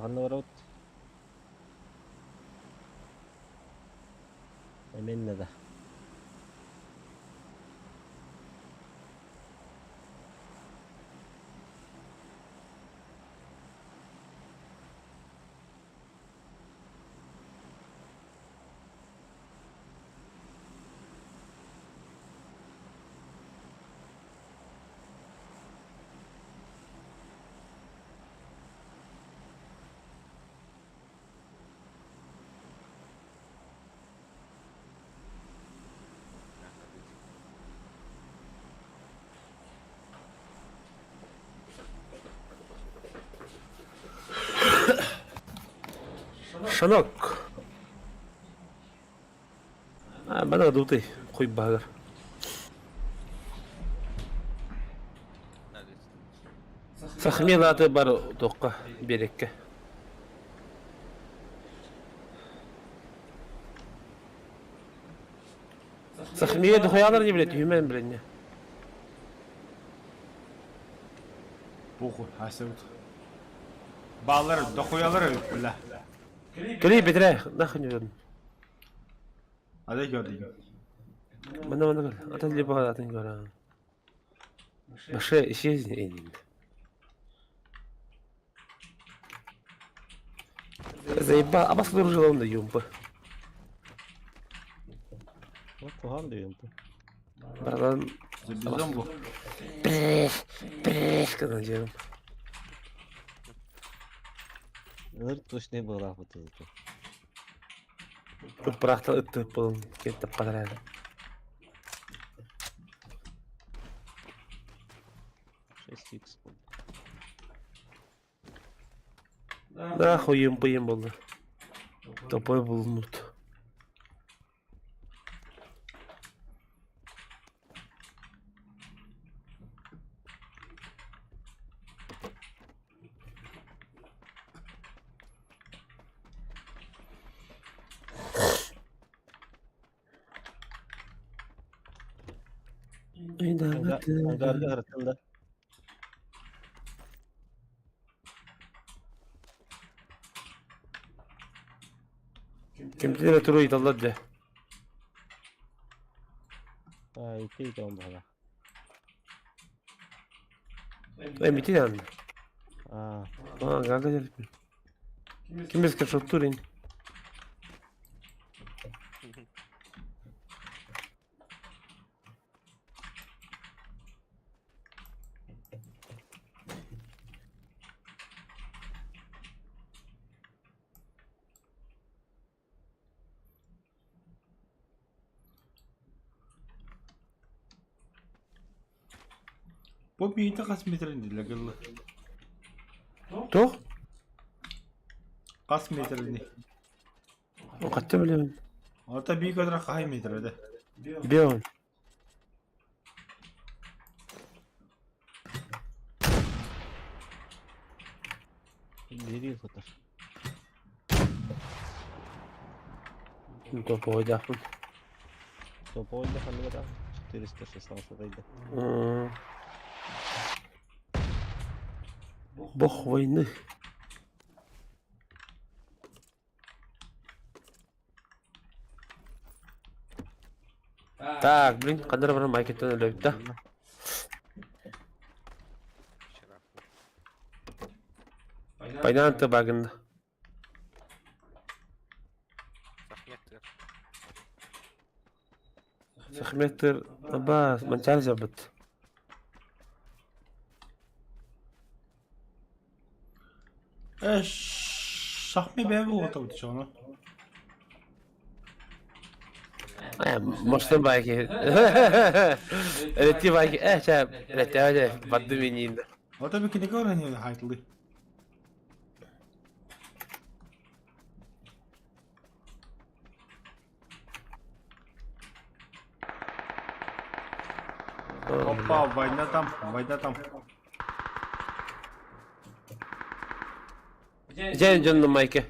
E: Ханна барабыт? Эмиэ да.
A: Шанок. А, бана дутый, хуй багар. Сахмин аты бар тоққа, берекке. Сахмия духуялар не билет, юмен билет.
B: Похуй, асют. Баллар, дохуялар, бля.
A: Кели бетре, нахуй не верну.
B: А дай көрдүм.
A: Мана мана кел. Атын либо атын көрө. Башы исчезни эйнин. Заеба, абас дружила он да юмпа.
E: Куһаҕан да юмпа.
A: Братан,
B: Забизон бу.
A: пресс, пресс, когда делаем.
E: Ыр точный быһыылаах бу.
A: Бырахта ытты был, кетті подряд.
E: 6 х
A: Нахуй юмпа им болды. Тупой был нут.
E: Ангарга ырыттым да.
A: Кимтин эрэ туру ыйыталлар дьэ.
E: А, ити ыйтан баҕала.
A: Эмитин анна.
E: А,
A: А, гада дьэрпин. Ким бискэ шоттур ин.
B: Бу биитэ хас метрин дилэ гылла?
A: Туох?
B: Хас метрини?
A: Хатта билэбин.
B: Ото бии көтөр хаһай метр да?
A: Бион.
E: Бири сытар.
A: Топовойдаахпын.
E: Топовойда ханныга да 416 айда.
A: Бог войны. Так, блин, ханна эрэ баран майкыттан өлөбүт да.
H: Вчера.
A: Пайдаан тыбагында.
H: Сахметтер.
A: Сахметтер аба манчар жабыт.
B: Э, шахми бэби уота бут чону.
A: Мостон байки. Эти байки, э, ча, эти бадды минин.
B: Ото би кинигэ оран хайтлы. Опа, война там, война там.
A: Дьэн дьонно майке.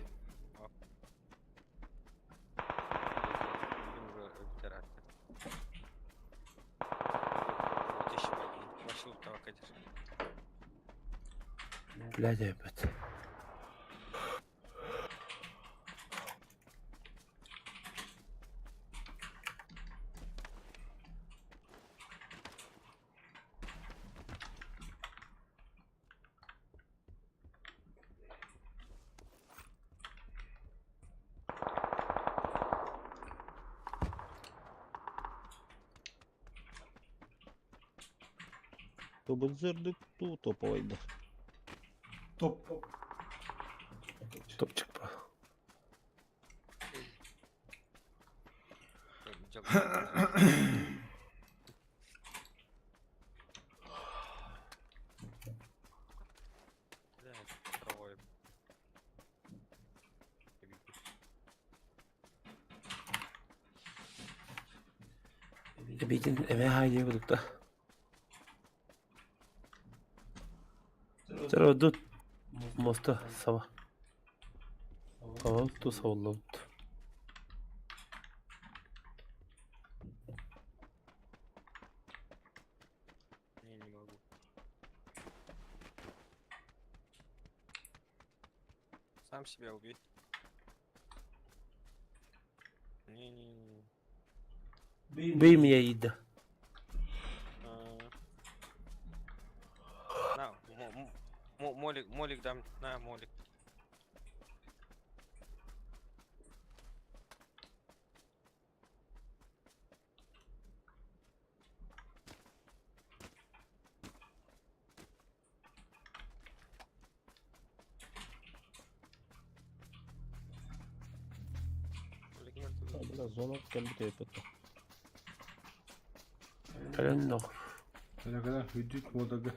A: Блядь, опять.
E: Тобудзырдык туу топовойда.
B: Топ.
A: Топчик па. Эбитин эме хайдия кудукта. Чара дут моста саба. Саба ту сабыллабыт.
H: Не, не могу. Сам себя убей. Не-не-не.
A: Бей меня, Ида.
H: На, молик, молик дам, на, молик.
E: Бля, зона кэлбит өйпөт.
A: Кэлэн нох.
B: Кэлэ кэлэ хүдүт буодага.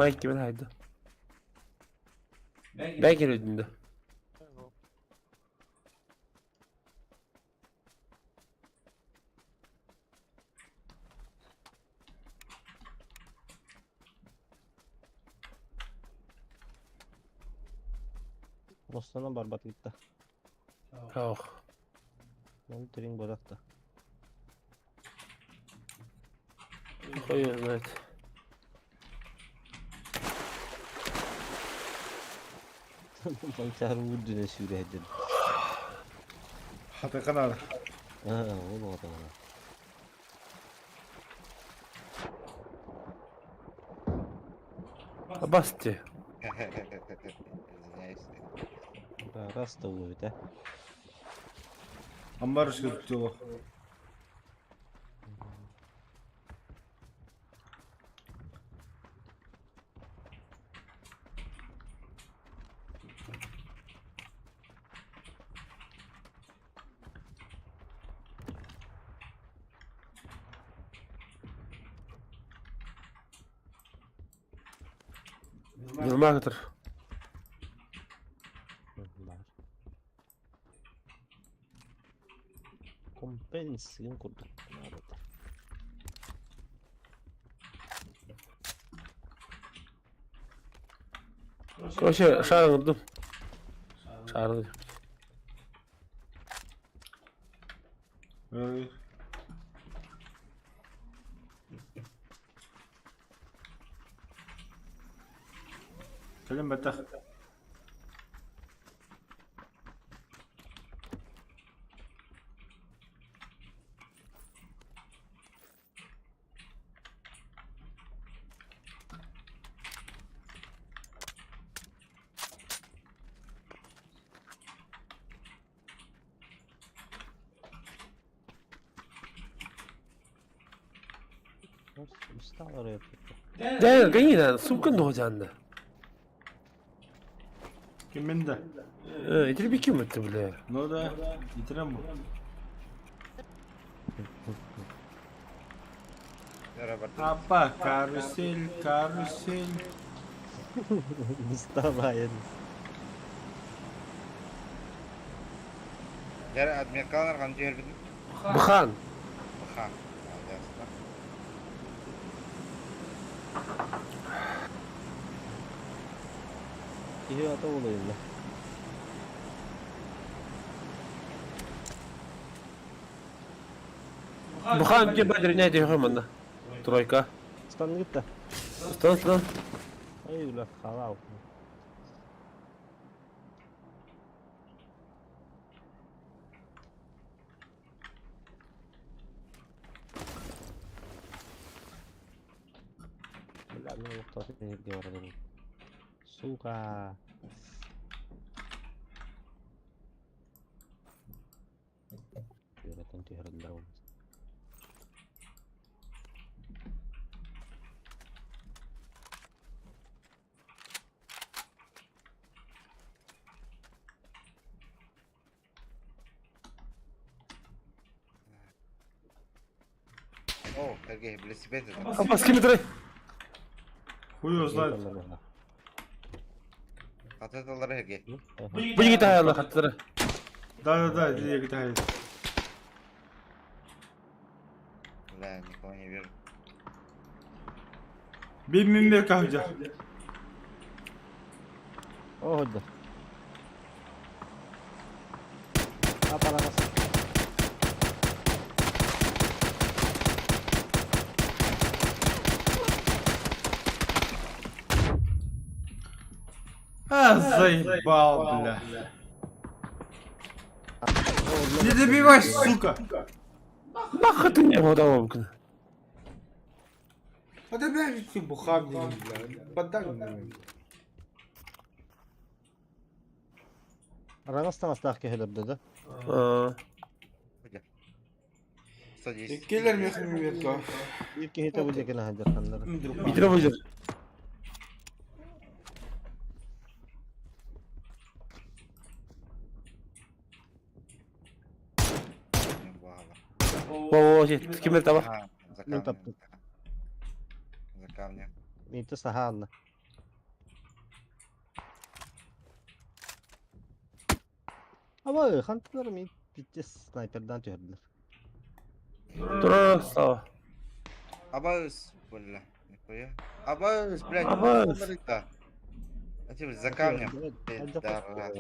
A: Майк кимин хайда? Бәкер өдүндө.
E: Мустанан барбат гитта.
A: Ох.
E: Ол тирин бодахта.
A: Хуй знает.
E: Манчары үрдүнэ сүүрээдин.
B: Хатыканар.
E: Аа, ол оҕотоҕуна.
A: Басти.
D: Извиняюсь.
E: Раз да улуйда.
B: Амбарышка түтүло.
A: Нурмагатор.
E: Баар. Компенсин курдук наадата.
A: Короче, шаарыңырдым. Шаарың.
B: Кэлин бэтэх.
E: Усталар
A: Дәл, гайна, сумкын дохожанды.
B: Кимин да?
A: Итiri bir kim etti bile.
B: Ну да, итирем бу. Апа, карусель, карусель.
E: Уставай.
D: Дәр адмиркалар ган җир бит.
A: Бахан.
D: Бахан.
E: Киһи ата улайынна.
A: Бахан где бадер не дей хоманна. Тройка.
E: Станны гитта.
A: Стан, стан.
E: Ай, бля, халау. Бля, мен оқтатып жерге бардым. Сука. Түһэрэтэн түһэрэллэр ол.
D: О, Сергей, велосипед это.
A: Аббас ким трой?
B: Хуй его знает.
D: Хататалар Сергей.
A: Bu yigit ayağına kattırı.
B: Да, да, да, я гитаре.
D: Бля, никого не вижу.
B: Бим кавдя.
E: О, да. Апарагас.
B: А, заебал, бля. Не добивай, сука!
A: Бахатын не odamım күн.
B: А да, бля, ты бухам, бля. Подай мне.
E: Арагас таҥастаах киһилэрдэ да.
D: Садись.
B: Келлер мехмеметка.
E: Биир киһитэ бу диэки наһадьарханнар.
A: Битире божыр. О, кимер таба.
D: Ага, за
E: Мен
D: камнем.
E: таптым.
D: За камнем.
E: Миитэ саһаанна. Аба хантылар мин питте снайпердан түһэрдилэр.
A: Тура сава.
D: Абас, бля, нихуя. Абас, блядь,
A: Абас.
D: Это. Типа за камнем. Да, да.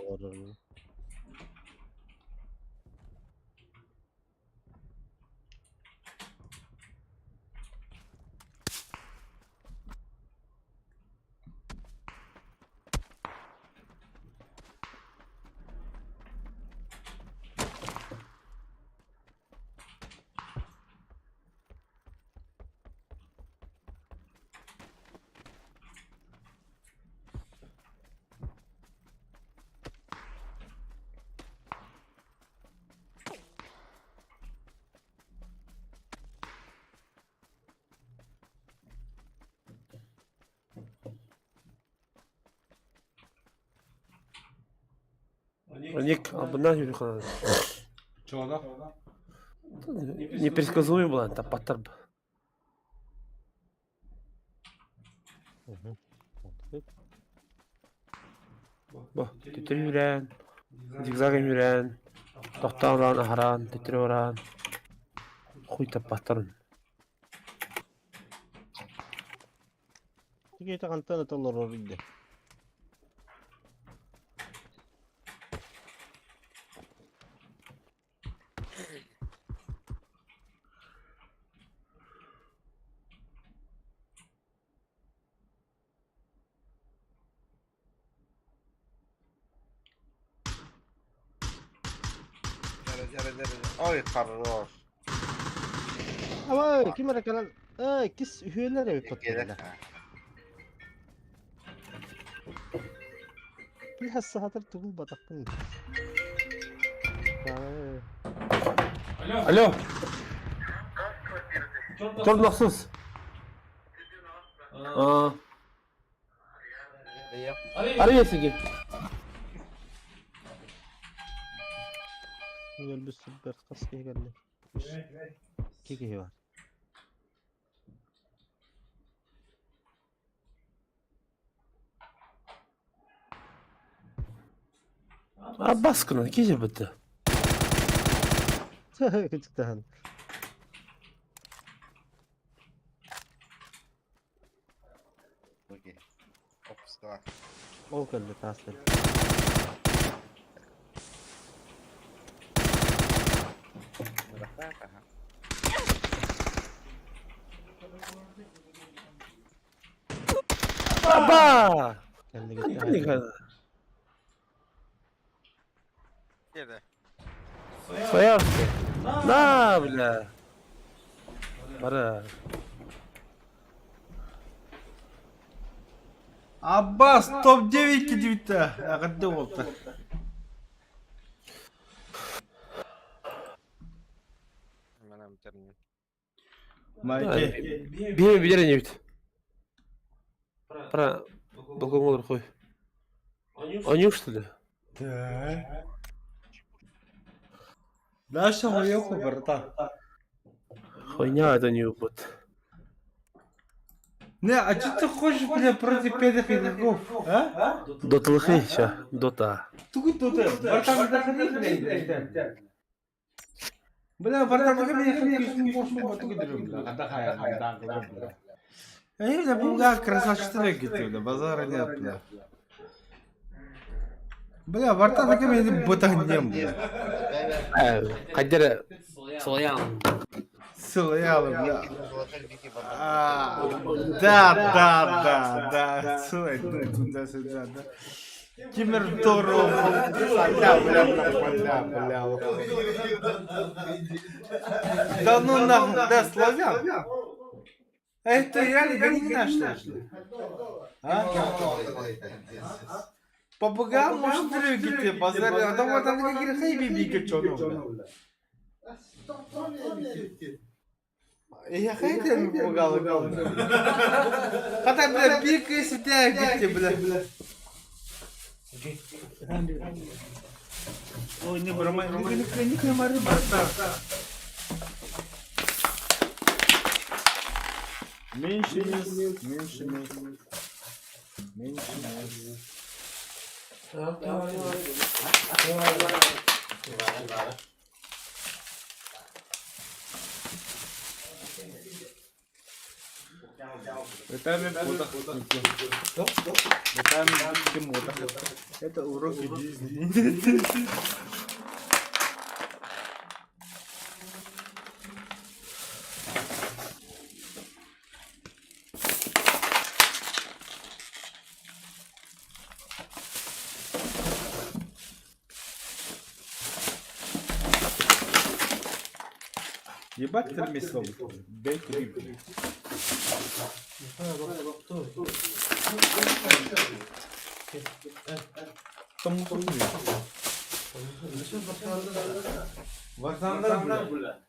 A: Ник, абынан yürü
B: Чоно.
A: Непредсказуемый была, тапаттар. Бу, түтүр үрэн, зигзаг үрэн, тохтоон аһаран, түтүр уран, хуй таппаттарын.
E: Тигете хантан ыталлар инде.
D: Ой, хорош.
E: Ама ким эрэ кэлэн ээ кис үһүөлэр эбит
D: Кэлэ.
E: Бля, саатар тугул батахпын. Аа,
A: Алло, Чор махсус. Аа, арый сиги.
E: Мен өлбүс супер хас киһи кэллэ. Икки киһи бар.
A: Аббас кына, киһи битти.
E: Кычыктахан.
D: Окей. Опска.
E: Ол кэллэ таастар.
A: Аба!
E: Кэллэ
A: Хантан
E: кэллэ.
H: Кеде.
A: Своявский. На, бля. Бара.
B: Аббас топ-9 кидибитте. Агадды болду.
H: Мен термин.
B: Майке.
A: Бир билер не бит. Про балкон олар хуй. Они что ли?
B: Да. Даша хуёку, братан.
A: Хуйня это не убыт.
B: Не, а что ты хочешь, бля, против пятых игроков, а?
A: Дота лыхы, ща, дота.
B: Тугу тут, братан, заходи, бля. Бля, братан, заходи, бля, бля. Эй, бля, буга красавчик ты, бля, базара нет, бля. Бля, братан, заходи, бля, ботахнем, бля.
A: Кадер Слоян.
B: Сылаялы, бля. А, Да, да, да, да, сылай, туда-сюда, да. Кимер Торо, бля, бля, бля, бля, Да ну нахуй, да, славян. Это реально не наш, что ли? А? Попугай может дрыгать, базар, а там вот там какие хайби бига чё бля. Я хотел попугал, Хотя, бля, пика сидя, где, бля. Ой, не бромай, не не не братан. Меньше мест, меньше мест. Меньше мест. Это Это уроки жизни. Ебать ты мислом. Дай кури. Vatandaş bula.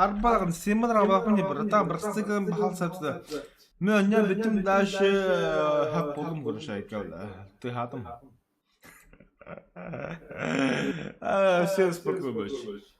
B: Арбалаҕын симмын арбалахпын не братан, бырастыы гын баһал сапса. Мен онньон бүтүм дальше хап болум короче Ты хатым. Всем спокойной ночи.